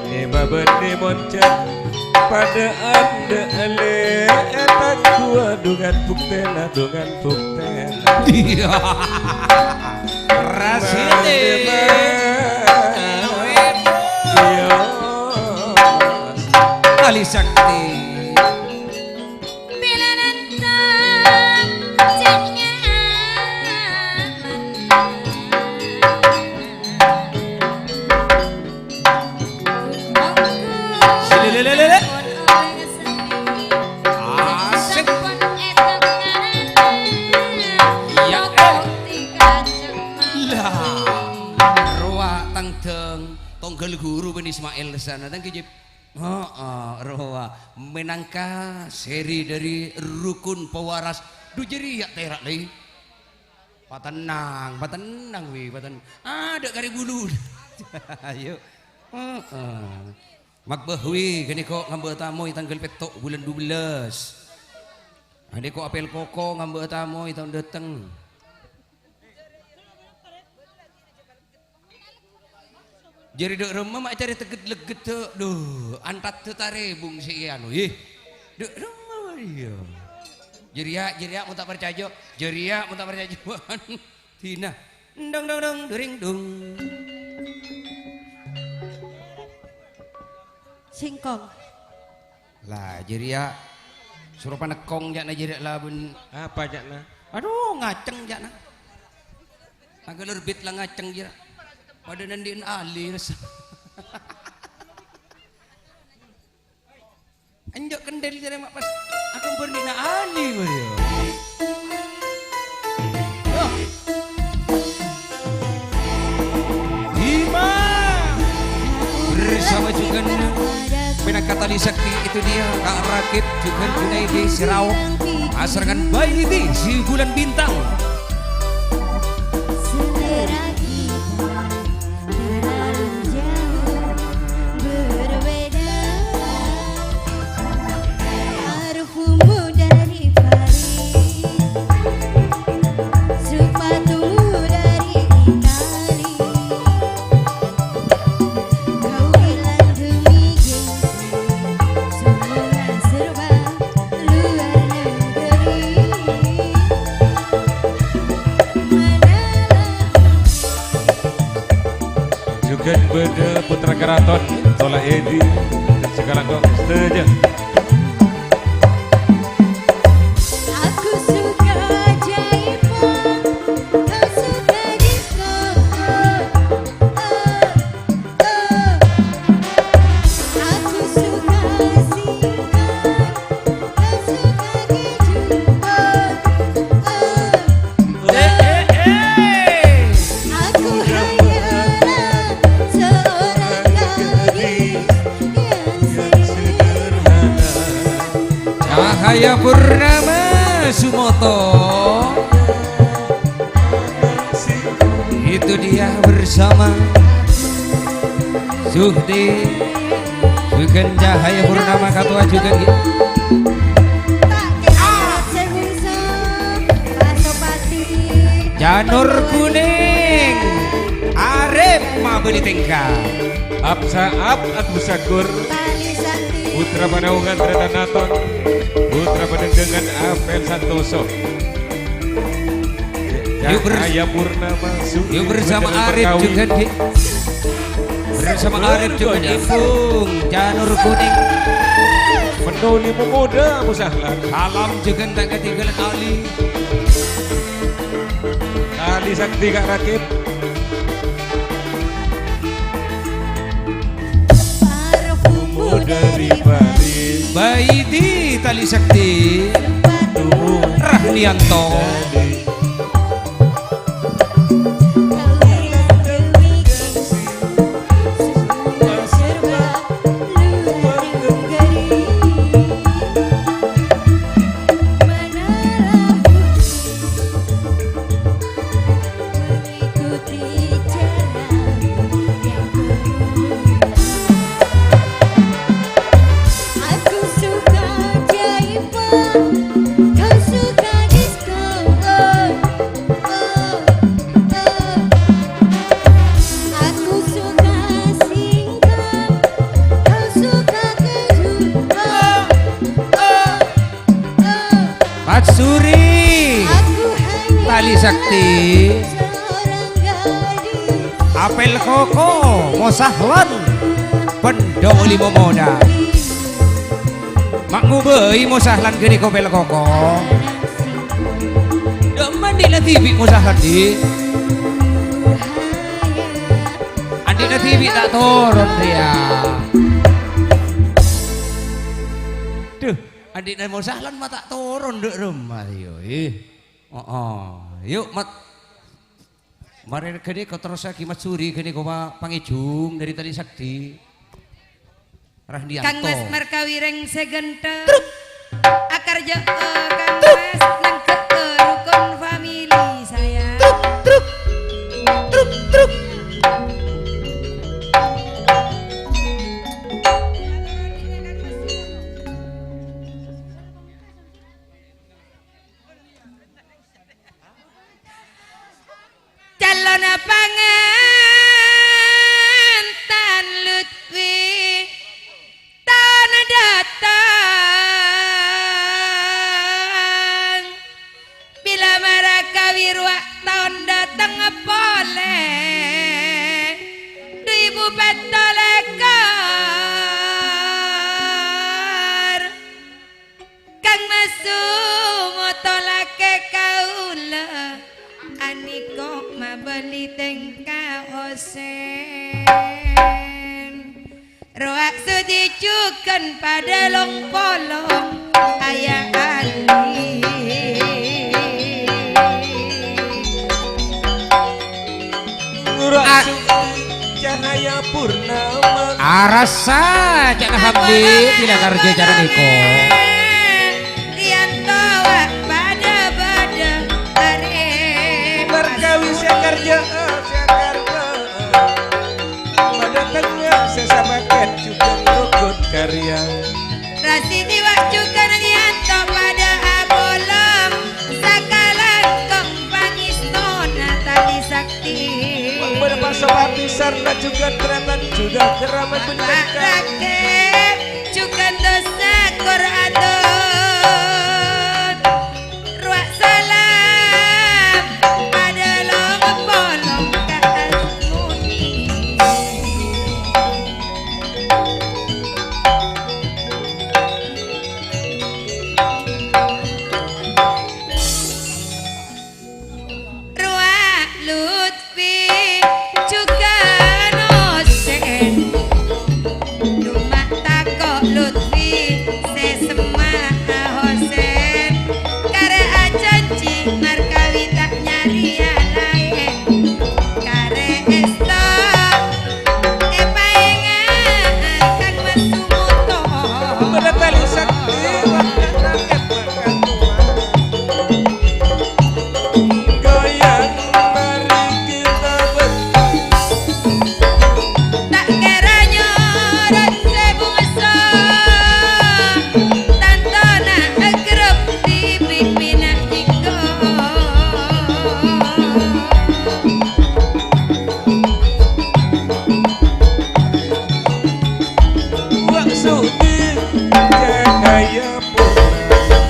È bâbâna monca padâ andhâ' alè, è tangguwa dhungan buktèna, dhungan buktèna. Iyâ. Rasidi. Iyâ. Tali Sakti. Bilâ nantang cè'na aman. Sililililili. Asik. Iyâ, eh. Lah, rowa tang dâng tongghâl ghuru bân Ismail sana tang kejep. Heeh, rowa. Mènangka sèri dhâri rukun pewaris. Dhu jârèya tèra', Lè. Patennang, patennang, wi, paten-, adâ' karè bulu. Ayo. Heeh. Mak Bahwi, ghânèka ngambâ' tamoy tangghâl pètto' bulân dubellâs. Ghânèka Apel Koko ngambâ' tamoy taon dâteng. Jârèya dâ' remma ma' carè tegghât-legghet, dâ'. Dhu, antaddhâ tarèbung sè èanu, yè. Dâ' remma, iyâ. Jârèya, jârèya, mon ta' parcajâ. Jârèya, mon ta' parcajâ, bân. Dina. Dong, dong, dong, during, dung. Singkong. Lah, jârèya soro panèkong ca'na jârèya labân. Apa ca'na? Adu, ngaceng ca'na. Anggalor bit la ngaceng jârèya. Padâ nandi'en ali rassa. Enjâ' kendel jârèya ma' pas akembhâr dina ali, Maria. Bima bersama Jugan Pinaka Tali Sakti, itu dia Kak Rakib, Jugan Junaidi Sirao, pasarangan Baiti Si Bulan Bintang. Selera kita terlalu jauh berbeda. Parfummu dari Paris, sepatumu dari Itali. Kau bilang demi gengsi, semua serba luar negeri. Manalah Jugan bâdâ putra karaton, Tola Edi, dan sakalangkong sadhâjâ. Aku suka jaipongan, kau suka diskon. Oh, oh, oh. Aku suka singkong. Eh, eh, eh. Cahaya Purnama Sumoto. Itu dia bersama Suhdi, Jugan Cahaya Purnama, Katua Jugan, Janur Kuning, Arif Mabeli Tengka, Absa Ab Agus Sakur, Putra Panaungan Tretanaton, Putra Panenggangan Apel Santoso. Yuk ber-, Cahaya Purnama, Sugi, yuk bersama Arif Perkawi. Juga, Dik. Bersama Arif juga, Dik. Bung Janur Kuning. Menuli Pemuda Musahlan. Salam juga tak ketinggalan Ali. Tali Sakti Kak Rakib. Parfummu dari Paris. Baiti Tali Sakti. Rahlianto. Aku suka jaipongan, kau suka diskon. Sakti. Apel koko, mosahlan. Pendhuli momoda. Ma' ngobâi mosahlan ghânèka pel koko. Dâ' emma andi'na dhibi' mosahlan, Di'? Andi'na dhibi' ta' toron rèya. Dhu, andi'na mosahlan ma' ta' toron dâ' remma rèya, eh. Oh, yu', Mat. Marè ghânèka terrossaghi Mat Suri ghânèka pa-, pangèjhung dâri Tali Sakti. Rahdianto. Kang Mas Markawi rèng sè ghântheng. Truk. Akarjâ'â Kang Truk. Mas nangghâ'â rukun famili saya. Truk, truk. Truk, truk. Calonna pangantan Lutfi taonna dâteng. Bilâ marakawi rowa taon dâteng polè. Dhu èbu pètto lèkor. Kang Mas Sumoto lakè kaulâ, anèko mabâli tèngka Husèn. Rowa sudi jhughân padâ long-polong, Ayah Ali. Nurut A- Suci Cahaya Purnama. Arassa ca'na Hamdi, bilâ karjâ cara nèko. Riyanto wa' padâ-padâ arè. Markawi sè karjâ'â, sè karjâ'â. Padâ tengnga sè sapakèt jhughân rukun karya. Rasidi wa' jhughân Riyanto padâ apolong sakalangkong pangèstona Tali Sakti. Bâdâ Pasopati sarta jhughân Ratan Judha Keramat Bendeka. Rakè jhughân dosa kor aton. Rowa salam padâ long-polong ka Asmuni. Rowa Lutfi jhughân Husèn. Coma tako' Lutfi sè semma' Husèn. Karè ajhânjhi markawi ta' nyarèya laèn. Karè èsto èpaènga' Kang Mas Sumoto. Bâdâ Tali Sakti, waktu nangkep makan tuan. Goyang mari kita ber- Ta' kèra nyorot sè bungso, tantona agrep dhibi' mèna jinggo. Wa' Sudi Cahaya Purnama.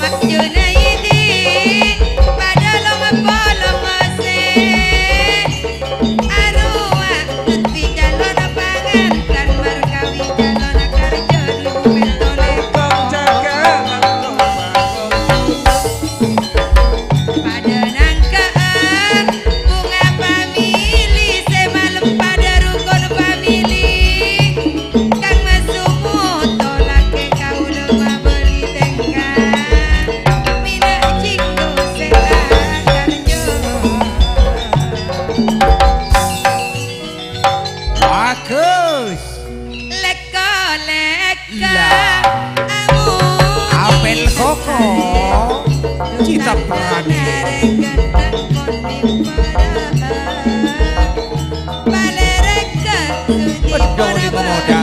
Pak Junaidi, padâ long-polong sè arowa, Lutfi calon pangantan markawi calon karjâ dhu pètto lèkor. Padâ nangghâ'â bhunga famili sè malem padâ rukun famili. Kang Mas Sumoto lakè kaulâ mabâli tèngka. Mèna jinggo sè akarjâ. Bagus. Lèko-lèko. Lah. Apel koko. Citaprani. Beddhong di pemuda.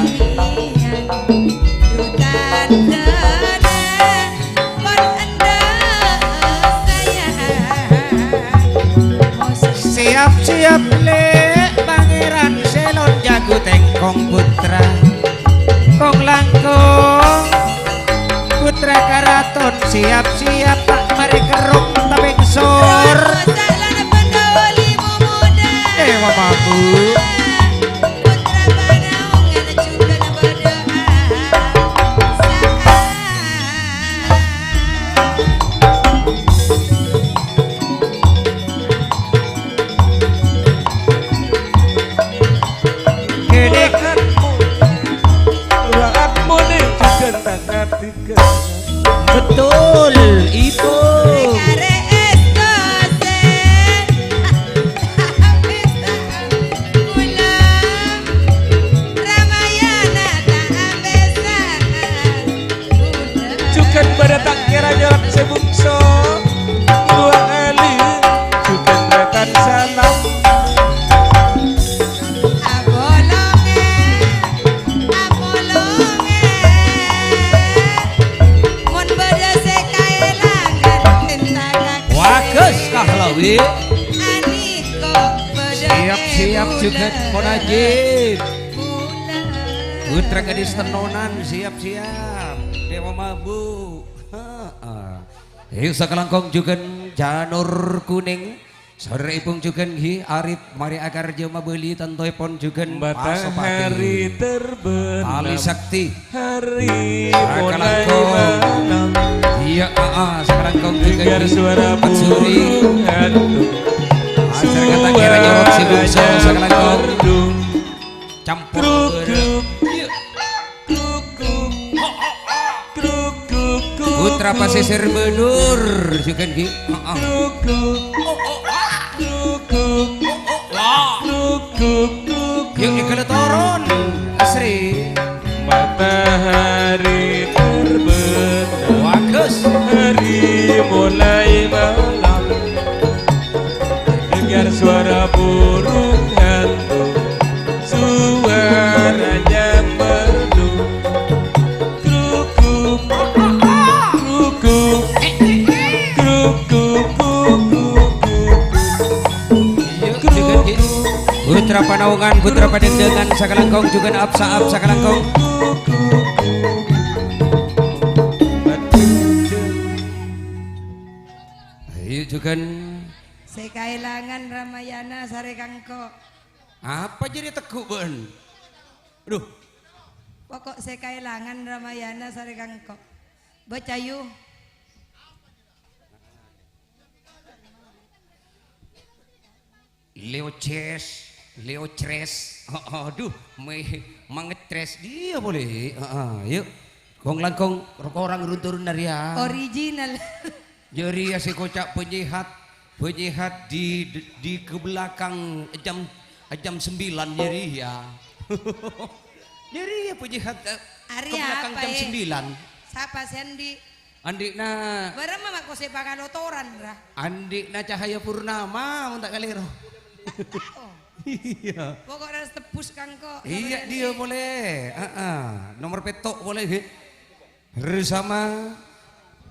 Siap-siap, Lè', Pangèran Sèlon jago tèngkong putra. Kong-langkong putra karaton, siap-siap, ta' marè kerrong, tapè Rosak lan Pandhawa limo modal. Eh, Mama, Bu. Putra Panaungan juga berdoa. Kene. Doa atmo, doa atmo ning jugan tangatiga. Betul, Ibu. Kare es dosen. Kula Ramayana ta' ambesa. Jugan bâdâ ta' kèra nyorot sè bungso. Dua kali jugan rekan salam. Apolonge, apolonge. Mon bâdâ sè kaèlangan, minta ka Wages Kahlawi. Ani kok bâdâ. Siap-siap jugan, Pon Ajib. Putra gadis Tenonan, siap-siap. Dewa Mabuk. Heeh. Ayo, sakalangkong jugan Janur Kuning. Saudara Ipung jugan ghi, Arif, mari akarja mabâli tantoèpon jugan Pasopati. Matahari terbenam. Tali Sakti. Hari mulai malam. Iya, aa, sakalangkong jugan ghi. Dengar suara burung hantu. Masyarakat akhirnya nyorot si bungsu, sakalangkong. Campur. Kruk, kruk. Iya. Kruk, kruk. Kruk, kruk, kruk. Putra Pasisir Bedur, jugan ghi. Heeh. Kruk, kruk. Kruk, kruk. Kruk, kruk, kruk. Yuk, yuk, kalau turun, Sri. Matahari terbenam. Bagus. Hari mulai malam. Dengar suara burung hantu. Suaranya merdu. Kruk, kruk, kruk, kruk, kruk, kruk, kruk. Iya, kruk, kruk. Putra Panaungan, Putra Padengdengan, sakalangkong jugan apsa-ap sakalangkong. Ayo, jugan. Sè kaèlangan Ramayana sarè kangko. Apa jadi teggu', bân? Aduh. Pokok sè kaèlangan Ramayana sarè kangko. Baca, yu. Leo Ces, Leo Tres. Oh, oh, aduh, me-, mangetres dia boleh. Heeh, yuk. Kong langkong, korang run-turun dari ya. Original. Jârèya sè koca' penyihat, penyihat di, di ke belakang jam, jam sembilan jârèya. Jârèya penyihat, eh, ke belakang jam sembilan. Sapa sè andi'? Andi'na. Bârâmma ma' kosè pangalotoran, ra? Andi'na Cahaya Purnama, mon ta' kalèro. Ta' tao. Iya. Pokoknya harus tebus kangko. Iya, dia boleh. Heeh. Nomor petok boleh, ghi. Bersama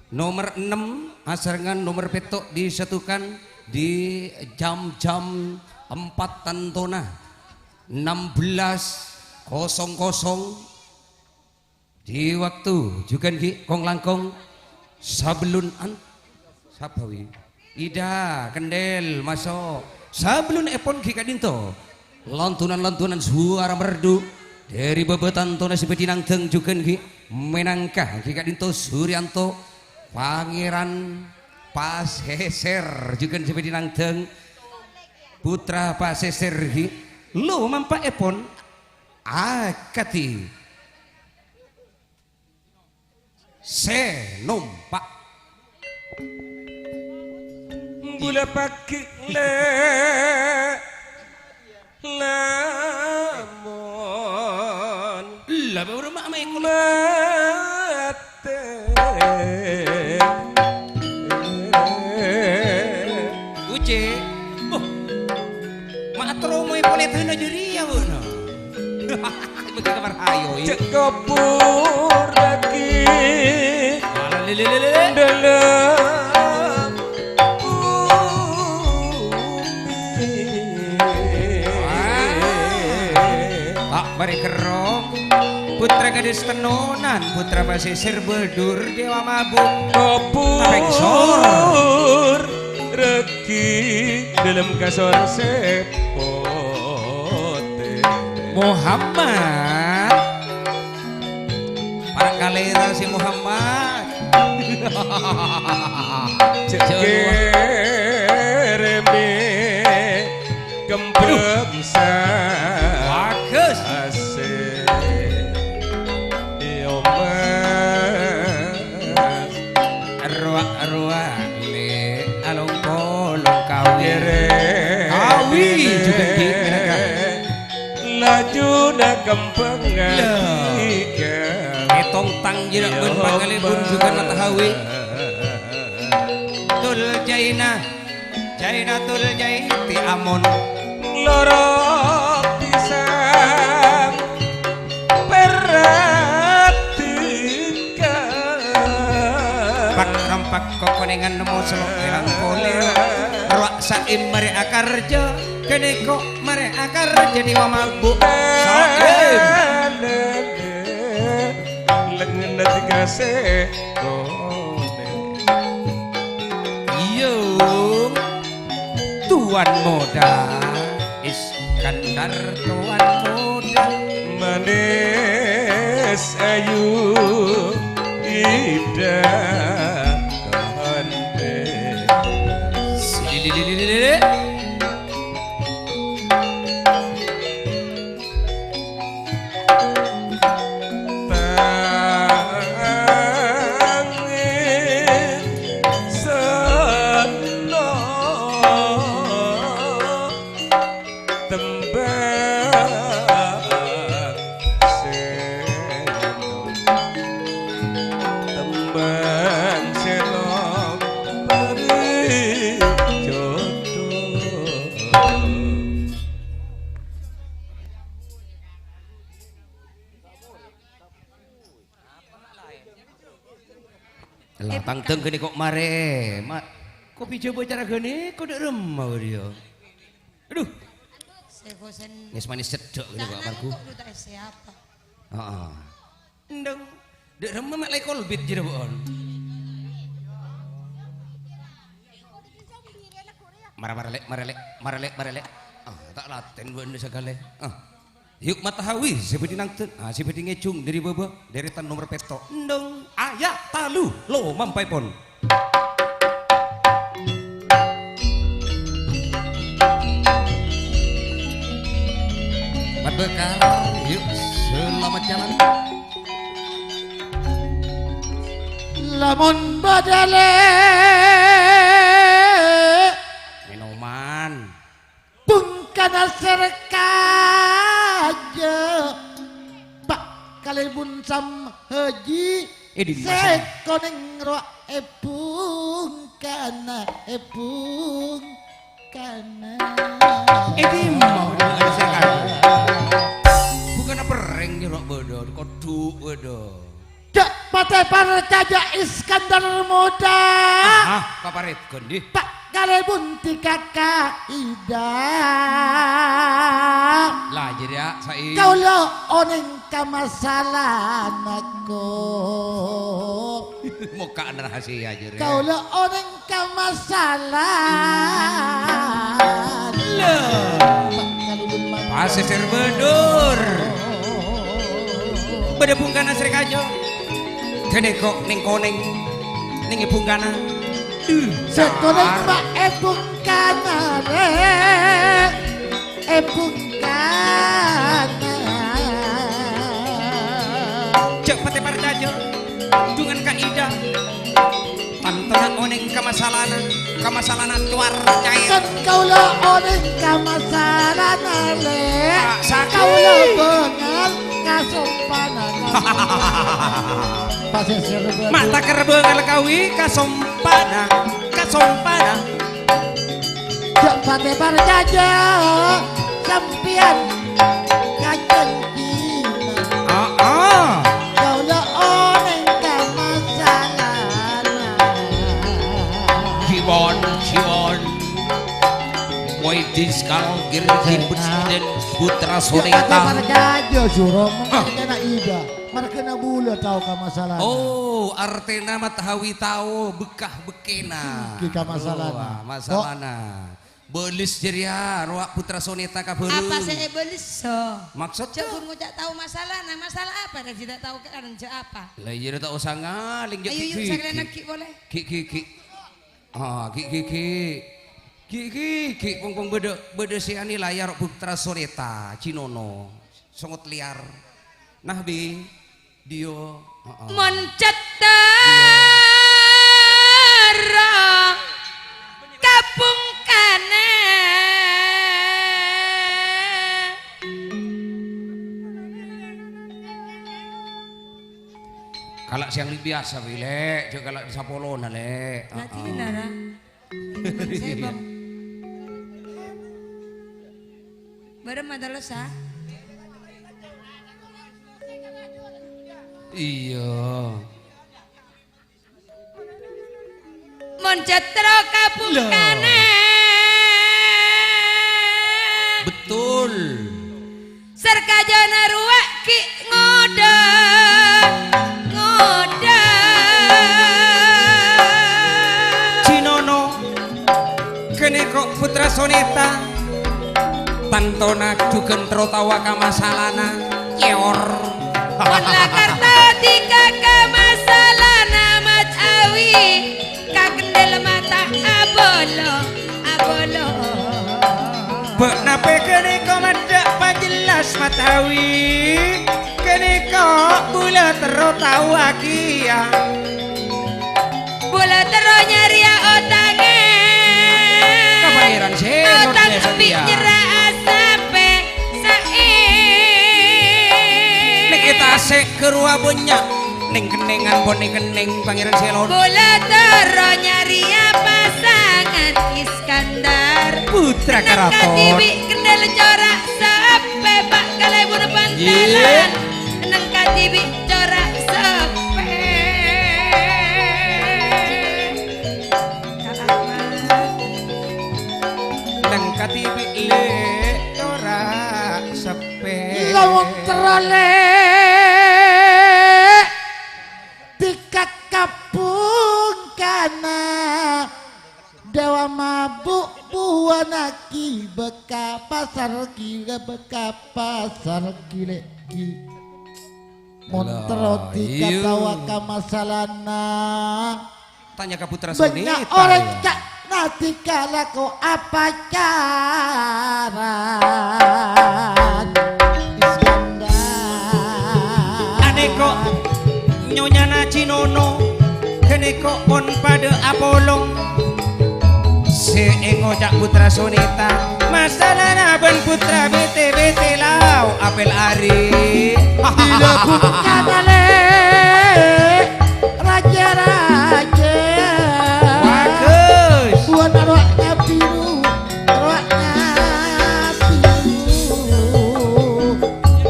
nomor enam, asarengan nomor petok disatukan di jam-jam empat tantona, enam belas kosong kosong, di waktu jugan ghi kong-langkong sabellun an-, sapa wi? Ida, Kendel, maso'. Sabellun èpon ghi ka'dinto. Lantunan-lantunan suara merdu dhâri bâbâ tantona sè bhâdhi nangdhâng jugan ghi mènangka ghi ka'dinto Suryanto Pangèran Pasèsèr jugan sè bhâdhi nangdhâng Putra Pasèsèr ghi lo mampa'èpon akadhi. Sè nompa'. Bulâ paghi' lè lamon. Lah, baru mak main kulit. Matè. Ucè. Oh. Ma' atoro moy polè dhâna jârèya, bâ'na. Begitu marhayo, ya. Cek kopur lagi. Alah, lè, lè, lè, lè. Dalam bumi. Wah. Tak bari kerong. Putra gadis tenonan, putra pasisir bedur, dewa mabuk. Kopur. Tapeng sor. Regi dalam kasor sè potè. Muhammad. Para' kalèra si Muhammad. Cè' kèrèmè kembhâng sa. Bagus. Asè. Yo, Mas. Rowa-rowa lè alongko-longkawi. Kawi jhughân ghi' mènangka. Lajuna kembhâng. Lho. Ètong tang jhâ' bân pangalèbun jhughân matahari. Tul jaina. Jainatul Jaiti amon. Loro pisang perhatikan. Pak rampak kokonengan nemo selok erang polè. Rowa saim marè akarja, kènè ko' marè akarja di mabuk. Saim. Lengngenna dikasè. Iyâ, Tuan Muda Iskandar, Tuan Muda. Manis ayu, indah kandhe. Silililililili. Tangèng seno tembhâng seno, tembhâng seno bâri' jodho. Lah, tang dâng ghânèka marè, Ma'. Kopi Jhâbâ cara ghânèka dâ' remma, wâ, rèya. Adhu. Sè bosen. Nges manis cedhak ghânèka, Margu. Kok duta es siapa? Heeh. Endheng. Dâ' remma ma' la èkolbit jârèya, Bon. Mara, mara, Lè', mara, Lè', mara, Lè', mara, Lè'. Ah, ta' latèn bâ'na sakalè. Ah. Yuk, Matahawi, sè bâdhi nangdhâ, ah, sè bâdhi ngèjhung dâri bâbâ, dâri tan nomer pètto'. Endheng, aya, talu, lo, mampaèpon. Mat bekal, yuk, selamat jalan. Lamon bâdâ lè'. Mènoman. Bungkana sè rèkajâ, Pa' Kalèbun Sam Haji. È dimma sè sèna? Konèng rowa è bungkana, è bungkana. È dimma bungkana sè rèkajâ? Bungkana perrèng nyèro' bâdâ, kodhu' bâdâ. Jhâ' patè parcajâ Iskandar Muda. Aha, paparèt ghândhi. Pa' Kalèbun ti kaka ida. Lah, jârèya, saè. Kaulâ onèng ka masalana, ko. Moka'an rahasia, jârèya. Kaulâ onèng ka masalana. Lho. Pasisir Bedur. Bâdâ bungkana sè rèkajâ. Ghânèka nèng-konèng nèng è bungkana. Duh, sè konèng car. Ma' è bungkana, rè. È bungkana. Jhâ' patè parcajâ. Dhungan kaidah. Tantona onèng ka masalana, ka masalana cowar caèr. Kan kaulâ onèng ka masalana, Lè'. Pak Saki. Kaulâ bângal kasompana. Pasisir Bedur. Ma' takèr bângal kawi kasompana, kasompana. Jhâ' patè parcajâ sampèyan ka janjina. Aa. Kaulâ onèng ka masalana. Jiwon, jiwon. Woi, Iskal Girgin Bes-, dan Putra Soneta. Marga aja, Suro. Hah? Margana Ida. Margana bulâ tao ka masalana. Oh, artèna Mathawi tao bhâkah bhâkkèna. Ki ka masalana. Wah, masalana. Bâles jârèya, rowa Putra Soneta ka bâreng. Apa sè èbâles, so? Maksud Jâ' to? Bun ngoca' tao masalana. Masalah apa? Tadi ta' tao kan, jâ' apa? Lah, iyâ, ta' osa ngalèng, jâ' Ayo, yuk, ghi-, sakalian ghi-, lagi, boleh. Ghi-, ghi-, ghi-. Ah, ghi-, ghi-, ghi-. Ghi-, ghi-, ghi-, pong-pong bâdâ, bâdâ sè anilai aro Putra Soneta, Cinono. Songot lèyar. Nah, Bi, Dio. Heeh. Mon cèttèro kapungkana. Kala' sè yang lebih biasa, Bi, Lè'. Jâ' kala' sapolona, Lè'. Heeh. Latihna, ra. Sèbâ. Bârâmma tello, sa? Iyâ. Mon cèttèro kapungkana. Betul. Sarkajana rowa ghi' ngodâ, ngodâ. Cinono, ghânèka Putra Soneta, tantona jhughân terro taowa ka masalana, cèor. Mon la karta dhika ka masalana Mathawi, ka kendel mata abolo. Abolo. Bâ'na pèkkèr kok maddhâ' pajellas Mathawi. Ghânèka bulâ terro taowaghi, yâ. Bulâ terro nyarèya otangnga. Ka Pangèran sè Otang luar biasa bi' dia. Nyerra'a sampè' saè. Nèka tasè' ghâruwa bânnya'. Nèng-kennèngan pon nèng-kennèng, Pangèran Selon. Bulâ terro nyarèya pasangan Iskandar. Putra Karaton. Nèng kadhibi' kendel cora' sappè, Pa' Kalèbun Pantalan. Iyâ. Nèng kadhibi' cora' sappè. Nèng kadhibi' lè' cora' sappè. Lawang terro lè'. Dhika kapungkana, dâwâ mabu' buwâna ghi' bâkka' pasar ghi' bâkka' pasar ghi' lè' ghi'. Mon terro dhika taowa ka masalana. Tanya ka Putra Soneta, orèng ya. Ka Nadhika lako apacaran Iskandar. Ghânèka nyonyana Cinono, ghânèka pon padâ apolong. Sè èngoca' Putra Soneta, masalana bân Putra bètè-bètè lao apèl arè. Bilâ bhungkana lè'. Rajâ-rajâ. Bagus. Buwâna rowa biru, rowa biru.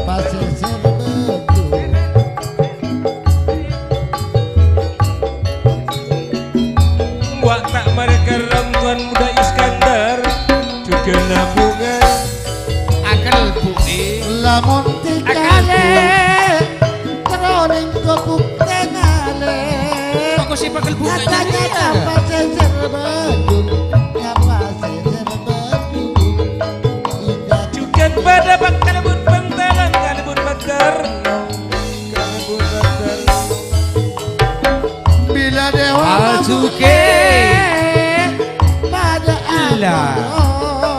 Pasèsèr bâdhu. Wa' ta' marè kerrem Tuan Muda Iskandar, jhughân bhungana. Akel, Bu, eh. Lamon Akel, Bu. Tikalè, terro nèng kobuk tengalè. Kok sih pakel Bu? Katanya kapa sèsèr bâdhu, kapa sèsèr bâdhu. Ida. Jhughân padâ pakel bun pantalan, kalèbun pager. Kalèbun pager. Bilâ dâwâ Ajuke. Padâ Lah, apodo.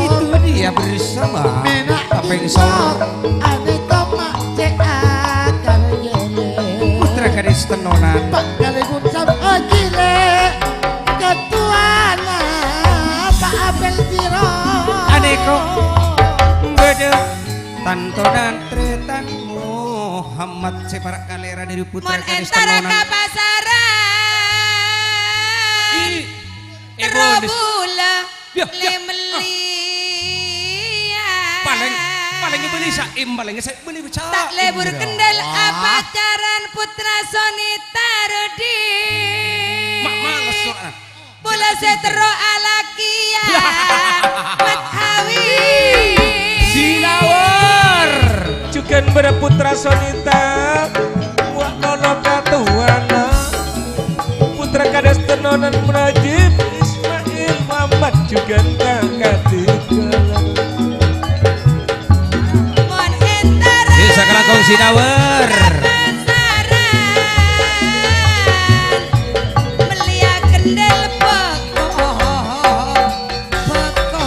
Itu dia bersama Mena Kapeng Solo. Ane tomak cek akar jele. Putra gadis tenonan. Pak Kalibun sam agile. Ketuana Pak Abel Tiro. Ane kok beda tantonan tretan Muhammad separa kalera dari putra gadis tenonan. Mon entara ka pasaran. I- Terro bula lè-mellèyan. Palèng, palèng bâli sa'em, palèng sè bâli beca. Ta' lebur kendel apacaran putra Sonita Rudi. Ma' males so'an. Bula sè terro alakiyan. Mat Sinawar. Jhughân bârâ' putra Sonita, wa' nono katowana. Putra kadhâstèna Najib, Ismail, Muhammad, jhughân ta' kadhi. Mon entara. Yuk, sakalangkong sinawar. Pasaran. Mellèya kendel beko. Beko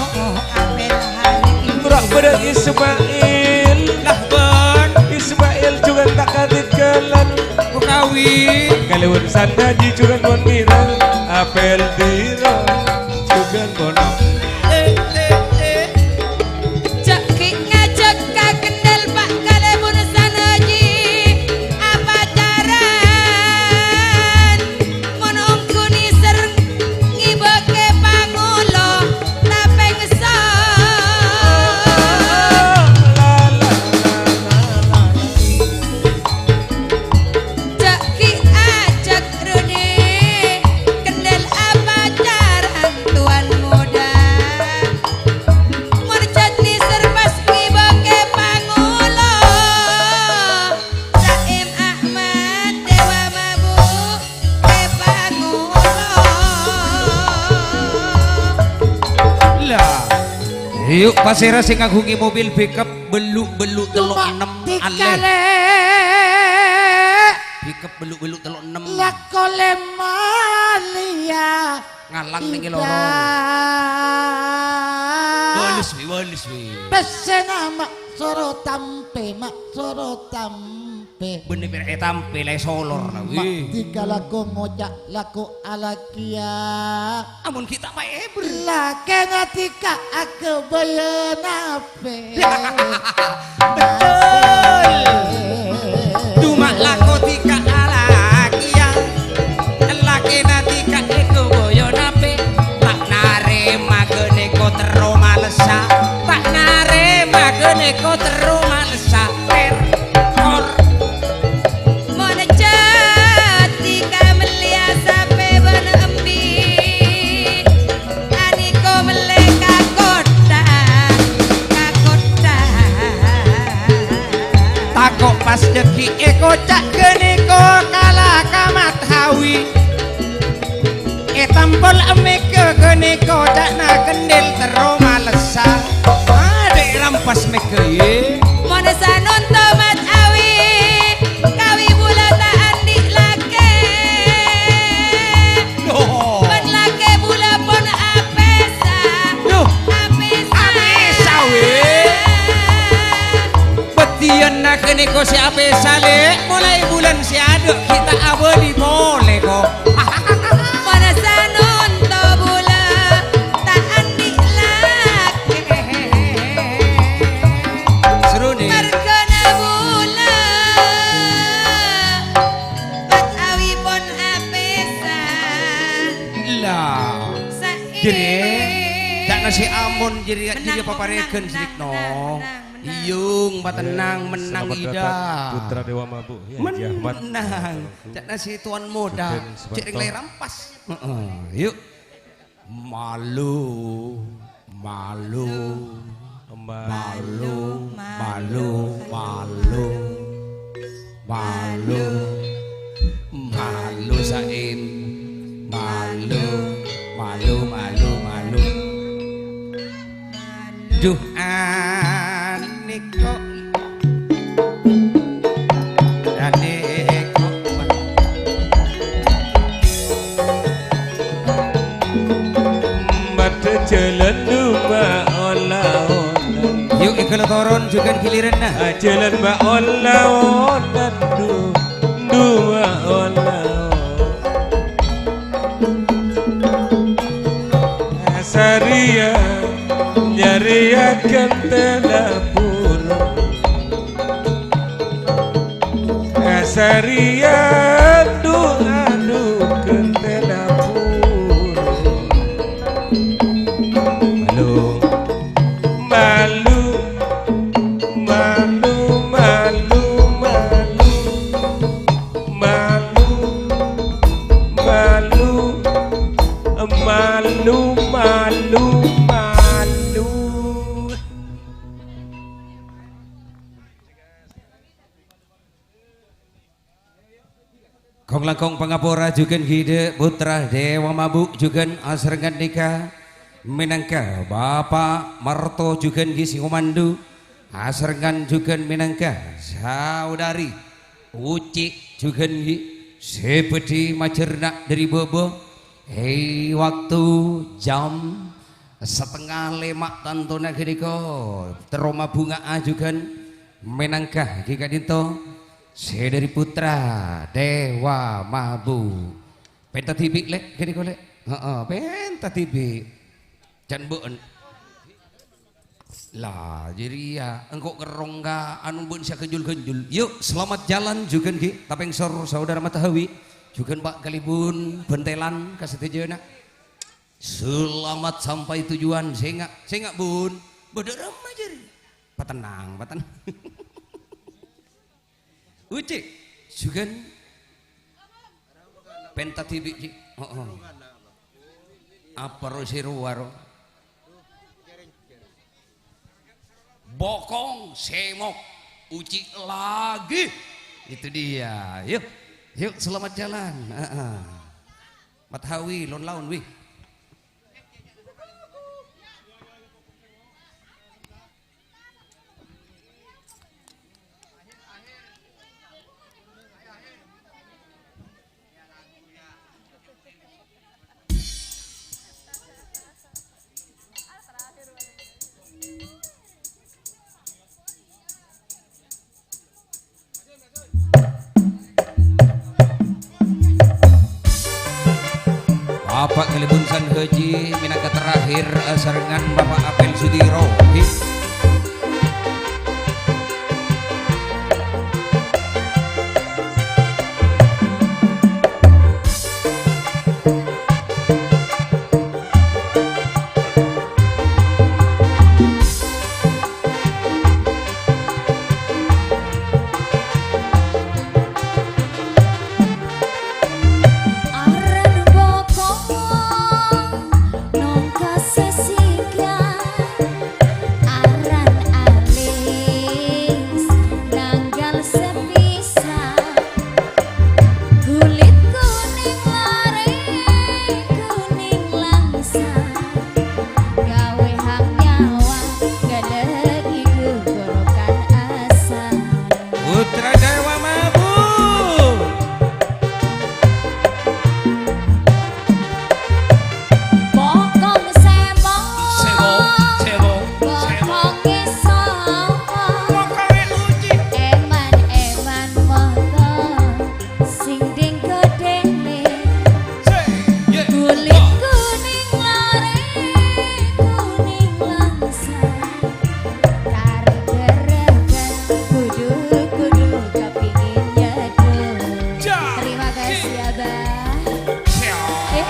apel hari. Rak bâdâ Ismail. Lah, bân. Ismail jhughân ta' kadhi ghâlân. Utawi. Kalèbun San Haji jhughân mon mèra. Apel dira jhughân mon. Eh, eh, eh. Jhâ' ghi' ngajhâk ka kendel, Pa', kalèbun San Haji apacaran. Mon ongghu nèser ngibâ'âghi pangolo, tapèng so. Jhâ' ghi' ajhâk Rudi, kendel apacaran tuan muda. Mon jhât nèser pas ngibâ'âghi pangolo, Saim Ahmad Dewa mabuk. Lah, yuk, pasèra sè ngaghungè mobil pickup bellu'-bellu' tello' ennem, alè. Pickup bellu'-bellu' tello' ennem. Lako lè malèya. Ngalang nèng è lorong. Walus, wi, walus, wi. Pèssèna ma' soro tampè, ma' soro tampè. Bânnè pèra' ètampè la èsolor la, wi. Ma' dhika lako ngoca' lako alakèya. Amon ghi' ta' maèbâr. Lakèna dhika aghâbâyâ napè? Betul. Duma' lako dhika alakèya. Lakèna dhika èghâbâyâ napè? Ta' narèma ghânèka terro malessa. Ta' narèma ghânèka terro malessa. Ter-, tor. Mon jhât dhika mellèya sapè bân embi', anèko mellè ka kottha, ka kottha. Tako' pas jhâghi' èkoca' ghânèka kala ka Mathawi. Ètampol mèghâ ghânèka ca'na kendel terro malessa. Adè' rampas mèghâ, yè. Mon sanonto Mathawi, kawi bulâ ta' andi' lakè. Loh. Bân lakè bulâ pon apèsa. Loh. Apèsa. Apèsa, wè. Bâdhiyânna ghânèka sè apèsa, Lè'. Molaè bulân sè adâ' ghi' ta' abâli polè, ko'. Mon sanonto bulâ ta' andi' lakè. Serone. Marghâna bulâ Mathawi pon apèsa. Lah. Saè. Jârèya, ca'na sè amon jârèya, jârèya paparèghân, Srikno. Mennang, mennang, mennang. Iyung, matennang, mennang, Ida. Putra Dewa Mabuk, ya, Haji Ahmad. Mennang. Ca'na sè tuan modâ, cè' rèng la èrampas. Heeh, yuk. Malu, malu, malu, malu, malu, malu, malu, Sain. Malu, malu, malu, malu. Duh, anèko. Anèko. Maddhâ jhâlân dhu ma' ola-ola. Yuk, èghâlâ toron jhughân ghiliranna. Jhâlân ma' ola-ola dhu, dhu ma' ola-ola. Sarèya nyarèya ghântèna pura. Sarèya adu-adu ghântèna pura. Malu, malu, malu, malu, malu. Malu, malu, malu, malu, malu. Kong-langkong pangapora jhughân ghi' dâ' pottra Dewa Mabuk jhughân asarengngan nèka mènangka Bapa' Marto jhughân ghi' sè ngomandhu asarengngan jhughân mènangka saodari Uci' jhughân ghi' sè bhâdhi majârna dhâri bâbâ è bâkto jam satengnga lèma' tantona ghânèka terro mabhunga'a jhughân mènangka ghi' ka'dinto sè dhâri pottra Dewa Mabuk. Pènta dhibi', Lè', ghânèka, Lè'. Heeh, pènta dhibi'. Can bâ'en. Lah, jârèya engko' kerrong ka anu bâ'en sè aghânjul-ghânjul. Yu, selamat jalan jhughân ghi', tapèngsor saudara Matahwi. Jhughân Pa' Kalèbun, Bhântelan ka sadhâjâna. Selamat sampai tujuan, sènga', sènga', Bun. Bâdâ ramma jârèya. Patennang, patennang. Uci', jhughân. Pènta dhibi', Ci'. Heeh. Apa ro sè rowa ro? Bokong, sèmok, Uci' lagi. Itu dia. Yuk, yuk, selamat jalan. Heeh. Matahwi, lon-laon, wi. Bapa' Kalèbun San Haji mènangka terakhir, eh, sarengngan Bapa' Apel Sudiro. Hi. Aran bokong nongka sè sèngka, aran alis nanggal sè pisa. Kulit kuning larè, kuning langsa. Gawè hang nyawa, galagi gugorokan asa. Putra Dewa Mabuk. Bokong sèmok. Sèmok, sèmok, sèmok. Bokong èsok. Bokong èuji. Èman, èman mokong. Sing dingko dene. Kulit kuning larè, kuning langsa. Tarep-tarepan, kudu-kudu kapingin nyedot. Terima kasih, Abah. Eh.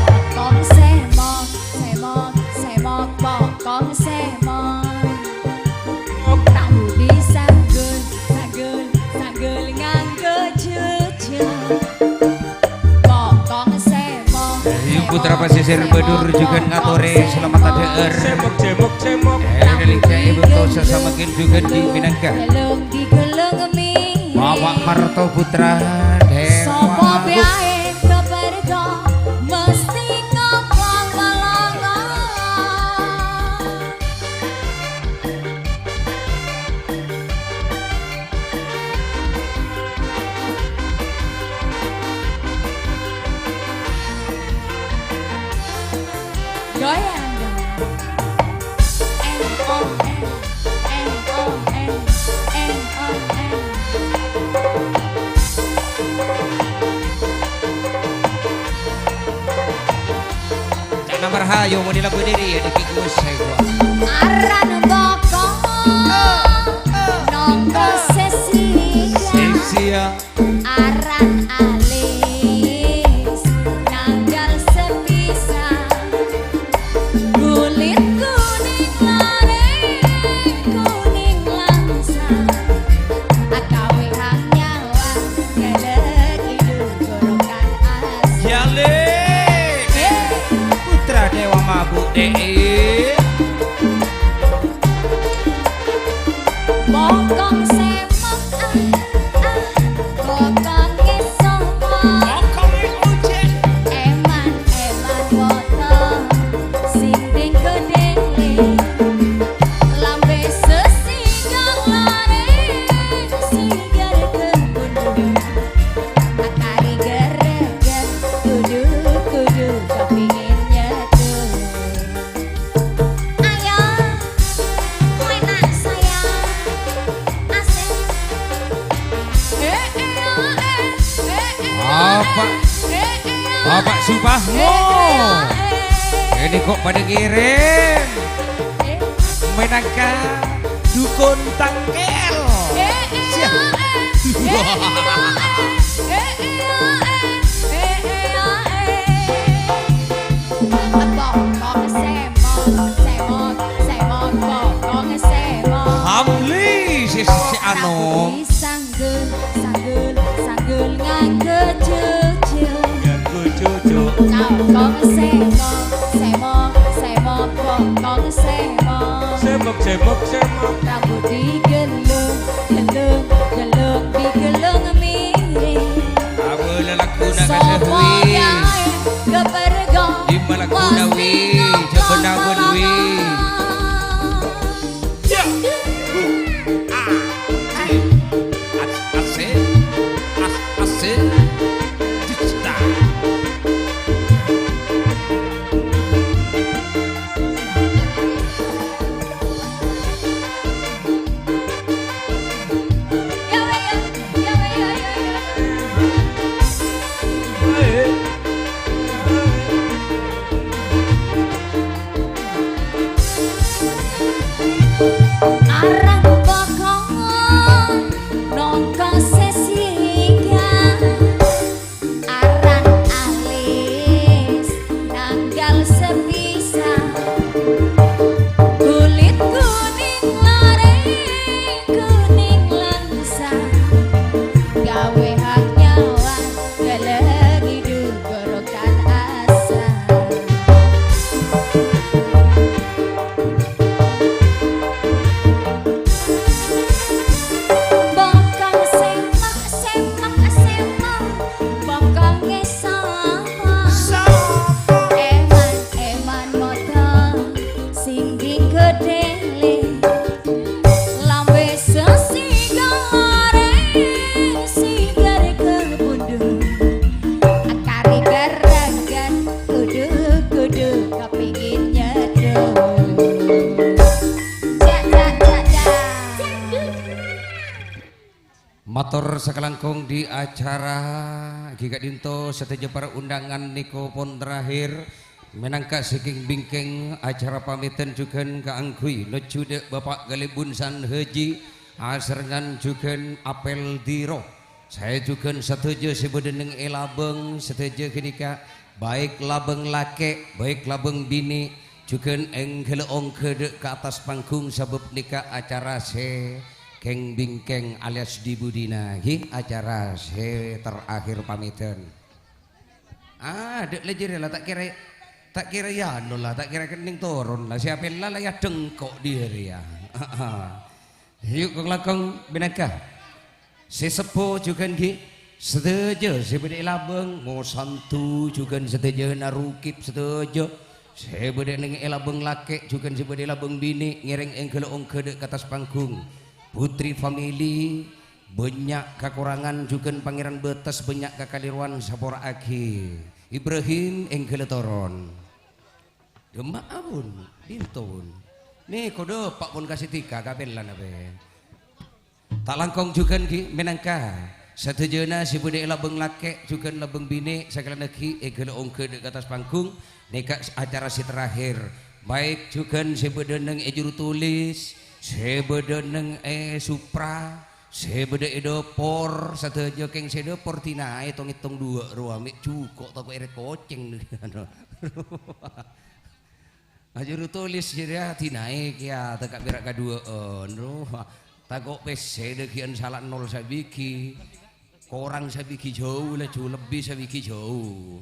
Bokong sèmok, sèmok, sèmok, bokong sèmok. Tang budi sanggul, sanggul, sanggul nganggo jujur. Bokong sèmok. Ayo, Putra Pasisir Badur juga ngatorè selamat adhâ'âr. Sèmok, sèmok, sèmok. Eh, dâlika ibu tosa samakin juga di Minangka. Gelung di gelung mi. Bapak Marto Putra Dewa Sapa Agung. Bhâi kepergo mesti ngapa malanga. Goyang dong. N O N, N O N, N O N. Ca'na marhayu, mon èlagu diri, ya, dikit gue sego. Aran bokong, nongko sesi. Sesi, ya. Aran alis, nanggal sepisan. Bokong sèmok, ah, ah, bokong èsomok. Èman, èman bokong sing dinggo dèlè. Lambè sesinggang larè, singgang kebun. Akali gereger, kudu, kudu kepingin nyeduh. Ayo, kowe nak sayang. Asik. Eh, eh, eh, eh, eh, Bapak, eh, eh, Bapak eh, Suparno. Eh, eh, eh. Ini kok pada ngirim? Eh. Mènangka dukun tangkèl. Eh, eh, Siap. Eh, eh, eh, eh, eh, eh, eh, eh, eh, eh. Bokong sèmok, sèmok, sèmok, bokong sèmok. Hamli, si, si Anom. Sanggul, sanggul, sanggul nganggo cucuk. Nganggo cucuk. Bokong sèmok, sèmok, sèmok, bokong sèmok. Sèmok, sèmok, sèmok. Rambut digellung, gellung, gellung, digellung miring. Apa lalakuna Sopo kasehui? Yae kepergok Di malakuna wi, jaban-jaban wi. Ya. Ah. As-, asik. As-, asik. Cita. Arang bokong nongko sesika. Aran alis nanggal sepisan. Kulit kuning lare, kuning langsang. Gawe hak nyawa, galengi du gorokan asal. Bokong semak, semak, semak. Bokong e sapa? Sapa? Eman, eman motong sing dinggo dele. Lambe sesi galare, sigar ke bundu. Akari geregan, kudu, kudu kepingin nyeduh. Jak, jak, jak, jak. Mator sakalangkong di acara ghi ka'dinto sadhâjâ para undangan nèko pon terakhir. Mènangka sè kèng-bingkèng acara pamèdhân jhughân kaangghuy nojjhu dâ' Bapa' Galebun San Haji asarengngan jhughân apel diro. Saè jhughân sadhâjâ sè bâdâ neng è labâng sadhâjâ ghânèka, baik labâng lakè', baik labâng binè', jhughân èngghâlâ ongghâ dâ' ka attas panggung sabâb nèka acara sè kèng-bingkèng alias di budina, ghi, acara sè terakhir pamèdhân. Ah, dâ' lajâriyâ la, ta' kèra, ta' kèra yâ anu la, ta' kèra kennèng toron la, sè apella la yâ dengko' dhi' rèya. Yu, kong-langkong binèka. Sè seppo jhughân ghi, sadhâjâ sè bâdâ è labâng, mosantu jhughân sadhâjâna rukib sadhâjâ, sè bâdâ neng è labâng lakè' jhughân sè bâdâ è labâng binè', ngèrèng èngghâlâ ongghâ dâ' ka attas panggung. Putri Family, bânnya' kakorangan jhughân Pangèran bâtes, bânnya' kakalèrowan, sapora'aghi. Ibrahim èngghâlâ toron. Dâmma'a pon, dinto pon. Nèko dâpa' pon ka sè dhika kapellana bhâi. Ta' langkong jhughân ghi mènangka sadhâjâna sè bâdâ è labâng lakè' jhughân labâng binè' sakalèyan aghi èghâlâ ongghâ dâ' ka attas panggung. Nèka acara sè terakhir. Baik jhughân sè bâdâ neng è juru tulis, sè bâdâ neng è Supra, sè bâdâ è dâpor, sadhâjâ kèng sè dâpor dinaè tong-èttong duwâ' rowa mè' jhuko' tako' èrèt kocèng. Ajuru tulis jârèya dinaè kèya tèka pèra' kaduwâ'ân, roh. Tako' pèssè dhâghi'ân sala nol sabighi. Korang sabighi jhâu laju lebbi sabighi jhâu.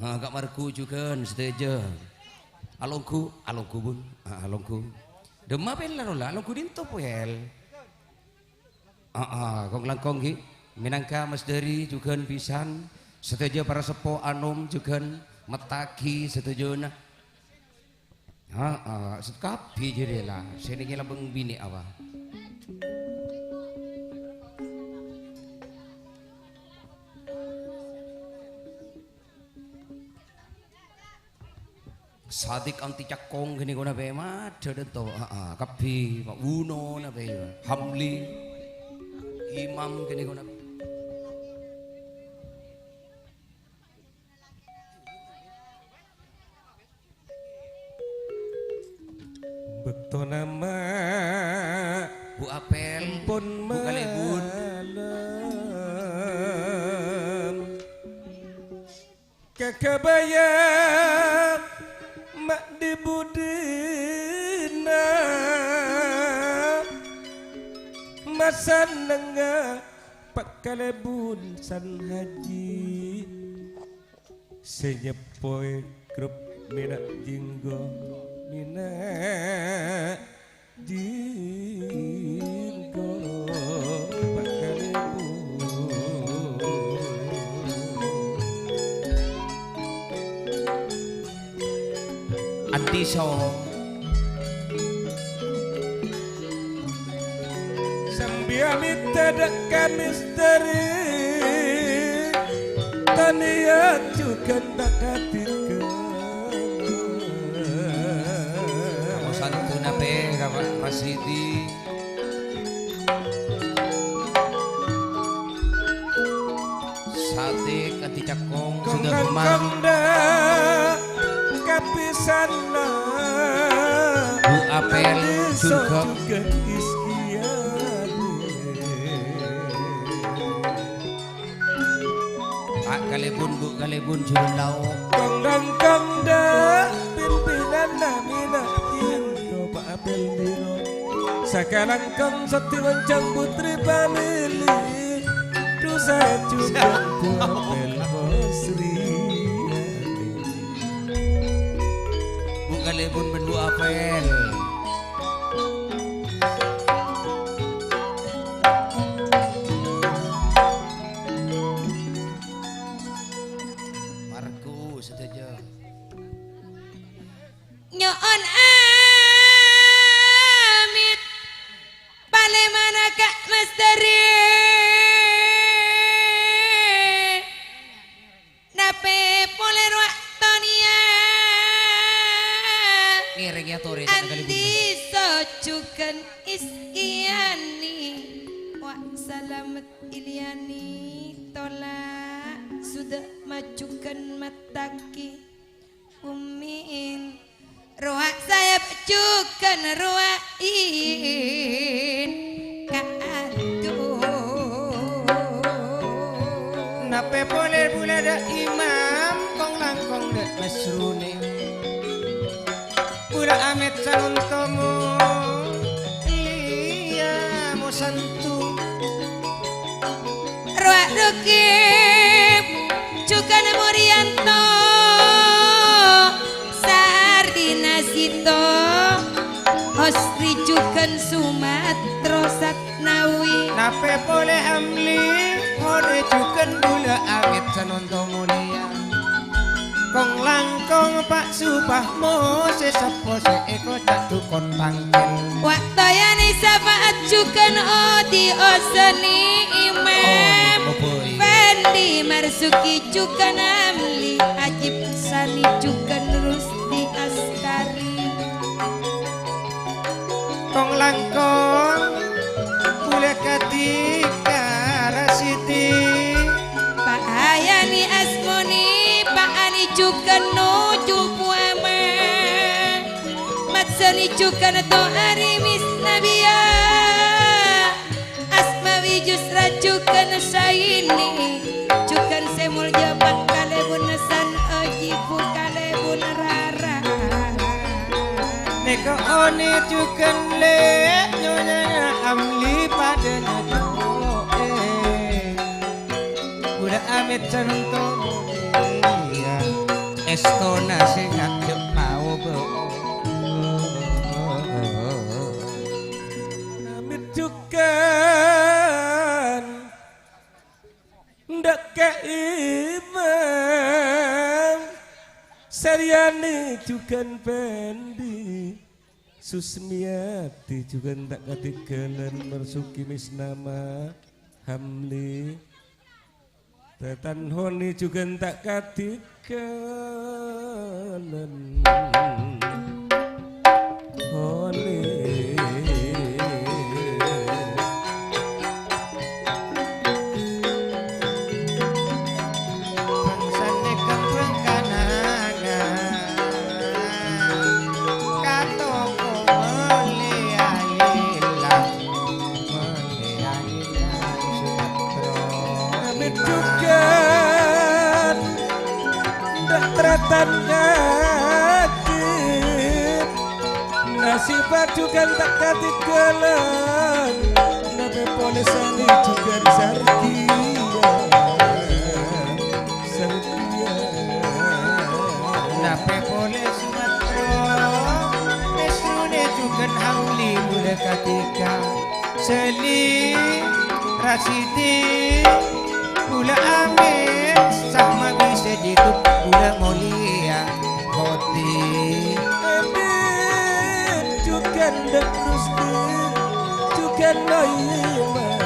Nah, Ka' Margu jhughân sadhâjâ. Alongghu, alongghu, Bun. Ah, alongghu. Dâmma pèl la rola, alongghu dinto pèl. Ah, ah, kong-langkong ghi. Mènangka Mas Dari jhughân bhisan, sadhâjâ para seppo anom jhughân mettaghi sadhâjâna. Ah, ah, sè kabbhi jârèya la, sè nèngè labâng binè' apa? Sadik anti cakong ghânèka napa, maddhâ dânto. Heeh, kabbhi, Pak Wuno napa, Hamli, Imam ghânèka napa. Bâkto nama Bu Apel, pon Bu Kalèbun. Malem. Kagabâyâ ma' dhi-budhina, masennengnga Pa' Kalèbun san haji, sè nyeppoè grup mèna' jinggo, mèna' Dinggo pakalèbun. Andi so. Sambi amèta dâ' ka misteri, taniya jhughân ta' kadhi. Kamu santuna pe ka Pak Rasidi. Sate kadhi cakong sudah kemang. Kong langkong dâ' kapisanna. Bu Apel juga. Juga Iskiyani. Pa' Kalèbun, Bu Kalèbun, jurun lao'. Kong langkong dâ' pimpinanna mèna' jinggo Pa' Apel Dino. Sakalangkong sè èonjhâng putri pamèlè. Dhusa jhughân Bu Apel Kosri. Bu Kalèbun bân Bu Apel. Margo sadhâjâ. Nyo'on amit palèmana ka' Mas Dâri. Napè polè rowa toniya. Ngèrèng ya torè, Andi Sojugan Iskiyani. Wa' salamet Ilyani tola'. Suda majugan mattaki. Ummiin. Rowa' sayap jugan rowa' in ka'addu. Napè polè bulâ dâ' imam kong-langkong dâ' masrune. Bulâ amèt sanontomo. Iyâ, mo santu. Rowa' Rukib jugan Moriyanto, Sardina Sito, Hosri jugan Sumatro Satnawi. Napè polè Amli, Hore jugan bulâ amèt sanonto molèya. Kong-langkong Pa' Supahmo sè seppo sè èkoca' dukon tangkèl. Wa' toyani sapa'at jugan odi oseni imam. Oh, nèko bhâi. Fendi Marzuki jugan Amli, Ajib Sani jugan Rusdi Askari. Kong-langkong bulâ kadhi ka Rasidi. Pa' Hayani Asmoni, Pa' Ani jugan nuju Puama. Matsoni jugan To'ari Misnabiya. Asmawi Jusra jugan Saini, jugan sè molja Pa' Kalèbun San Oji Bu Kalèbun Rara. Nèko Oni jugan lè' nyonyana Amli padâ nyoco'è. Bulâ amèt sanonto molèya. Èstona sè ngajhâk mao bâ. Dâ' ka Imam Saryani jhughân Pendi, Susmiyati jhughân ta' kadhingghâlân, Marsuki Misnama, Hamli, Tetan Honi jhughân ta' kadhingghâlân. Honi. Bangsane kembang kanangan, katoko moleyai lang. Amit jhughân, dâ' tarètan ngajib. Nasibâ jhughân ta' kadhingghâlân. Napè polè Sani jhughân Sargiya. Sargiya. Napè polè Sumatro, èsrone jhughân Hamli bulâ kadhika. Sali, Rasidi, bulâ Amit, Sahmadi, Sajidub, bulâ Molèya, Hoti. Amit, jhughân Dâk Rusdi, jhughân Noiman.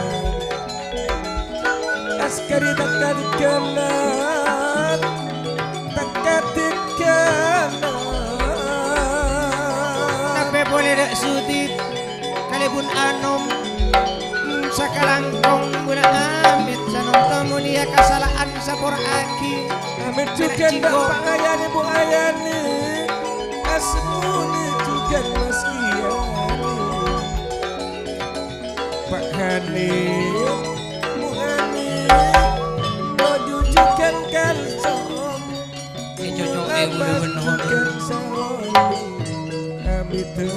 Askari ta' kadhingghâlân, ta' kadhingghâlân. Tapè polè Dâk Sudi, kalèbun Anom, sakalangkong bulâ Amit, sanonto molèya kasala'an sapora'aghi. Amit jhughân Dâk Pak Ayani, Bu Ayani, Asmuni jhughân Mas Iyani. Pak Hani, Bu Hani, bâju jhughân kalsong. Ècoco'è bulâ bân Honi. Amit panè.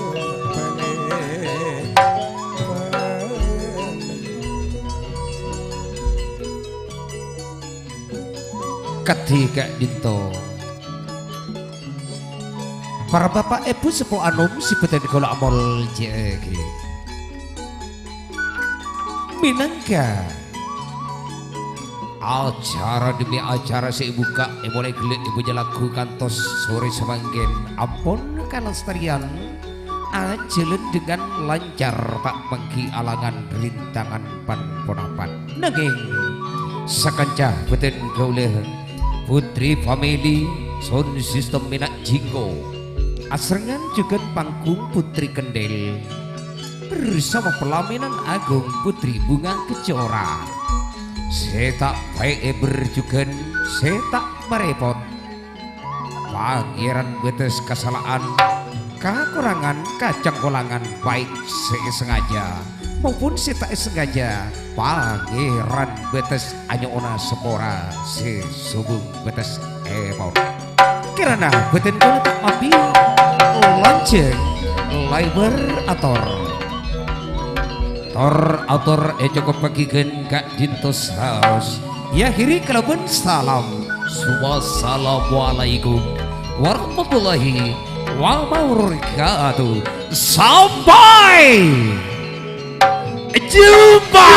Kadhi ka'dinto. Para bapa', èbhu, seppo anom sè bhâdhân kaulâ amoljâ'aghi. Mènangka acara dhemmi acara sè èbukka', èmolaè ghellâ' èbâca lagu kantos sore samangkèn ampon kalastarèyan ajhâlân dengan lancar, ta' mangghi alangan, rintangan, pan-ponapan. Nangèng sakanca bhâdhân kaulâ, Putri Family Sound System Mena' Jingko, asarengngan jhughân panggung Putri Kendel, bersama pelaminan agung Putri Bunga Kejora. Sè ta' paèbâr jhughân, sè ta' marèpot. Pangèran bâtes kasala'an, kakorangan, kacangkolangan, baik sè èsengaja maupun sè ta' èsengaja, Pangèran bâtes anyo'ona sapora sè sobung bâtes èpon. Kèrana bhâdhân kaulâ ta' mabi lanjhâng, lèbâr ator. Tor-ator ècokoppaghi ghân ka'dinto saos. Èakhiri kalabân salam. Wassalamualaikum warahmatullahi wabarakatuh. Sampai jumpa.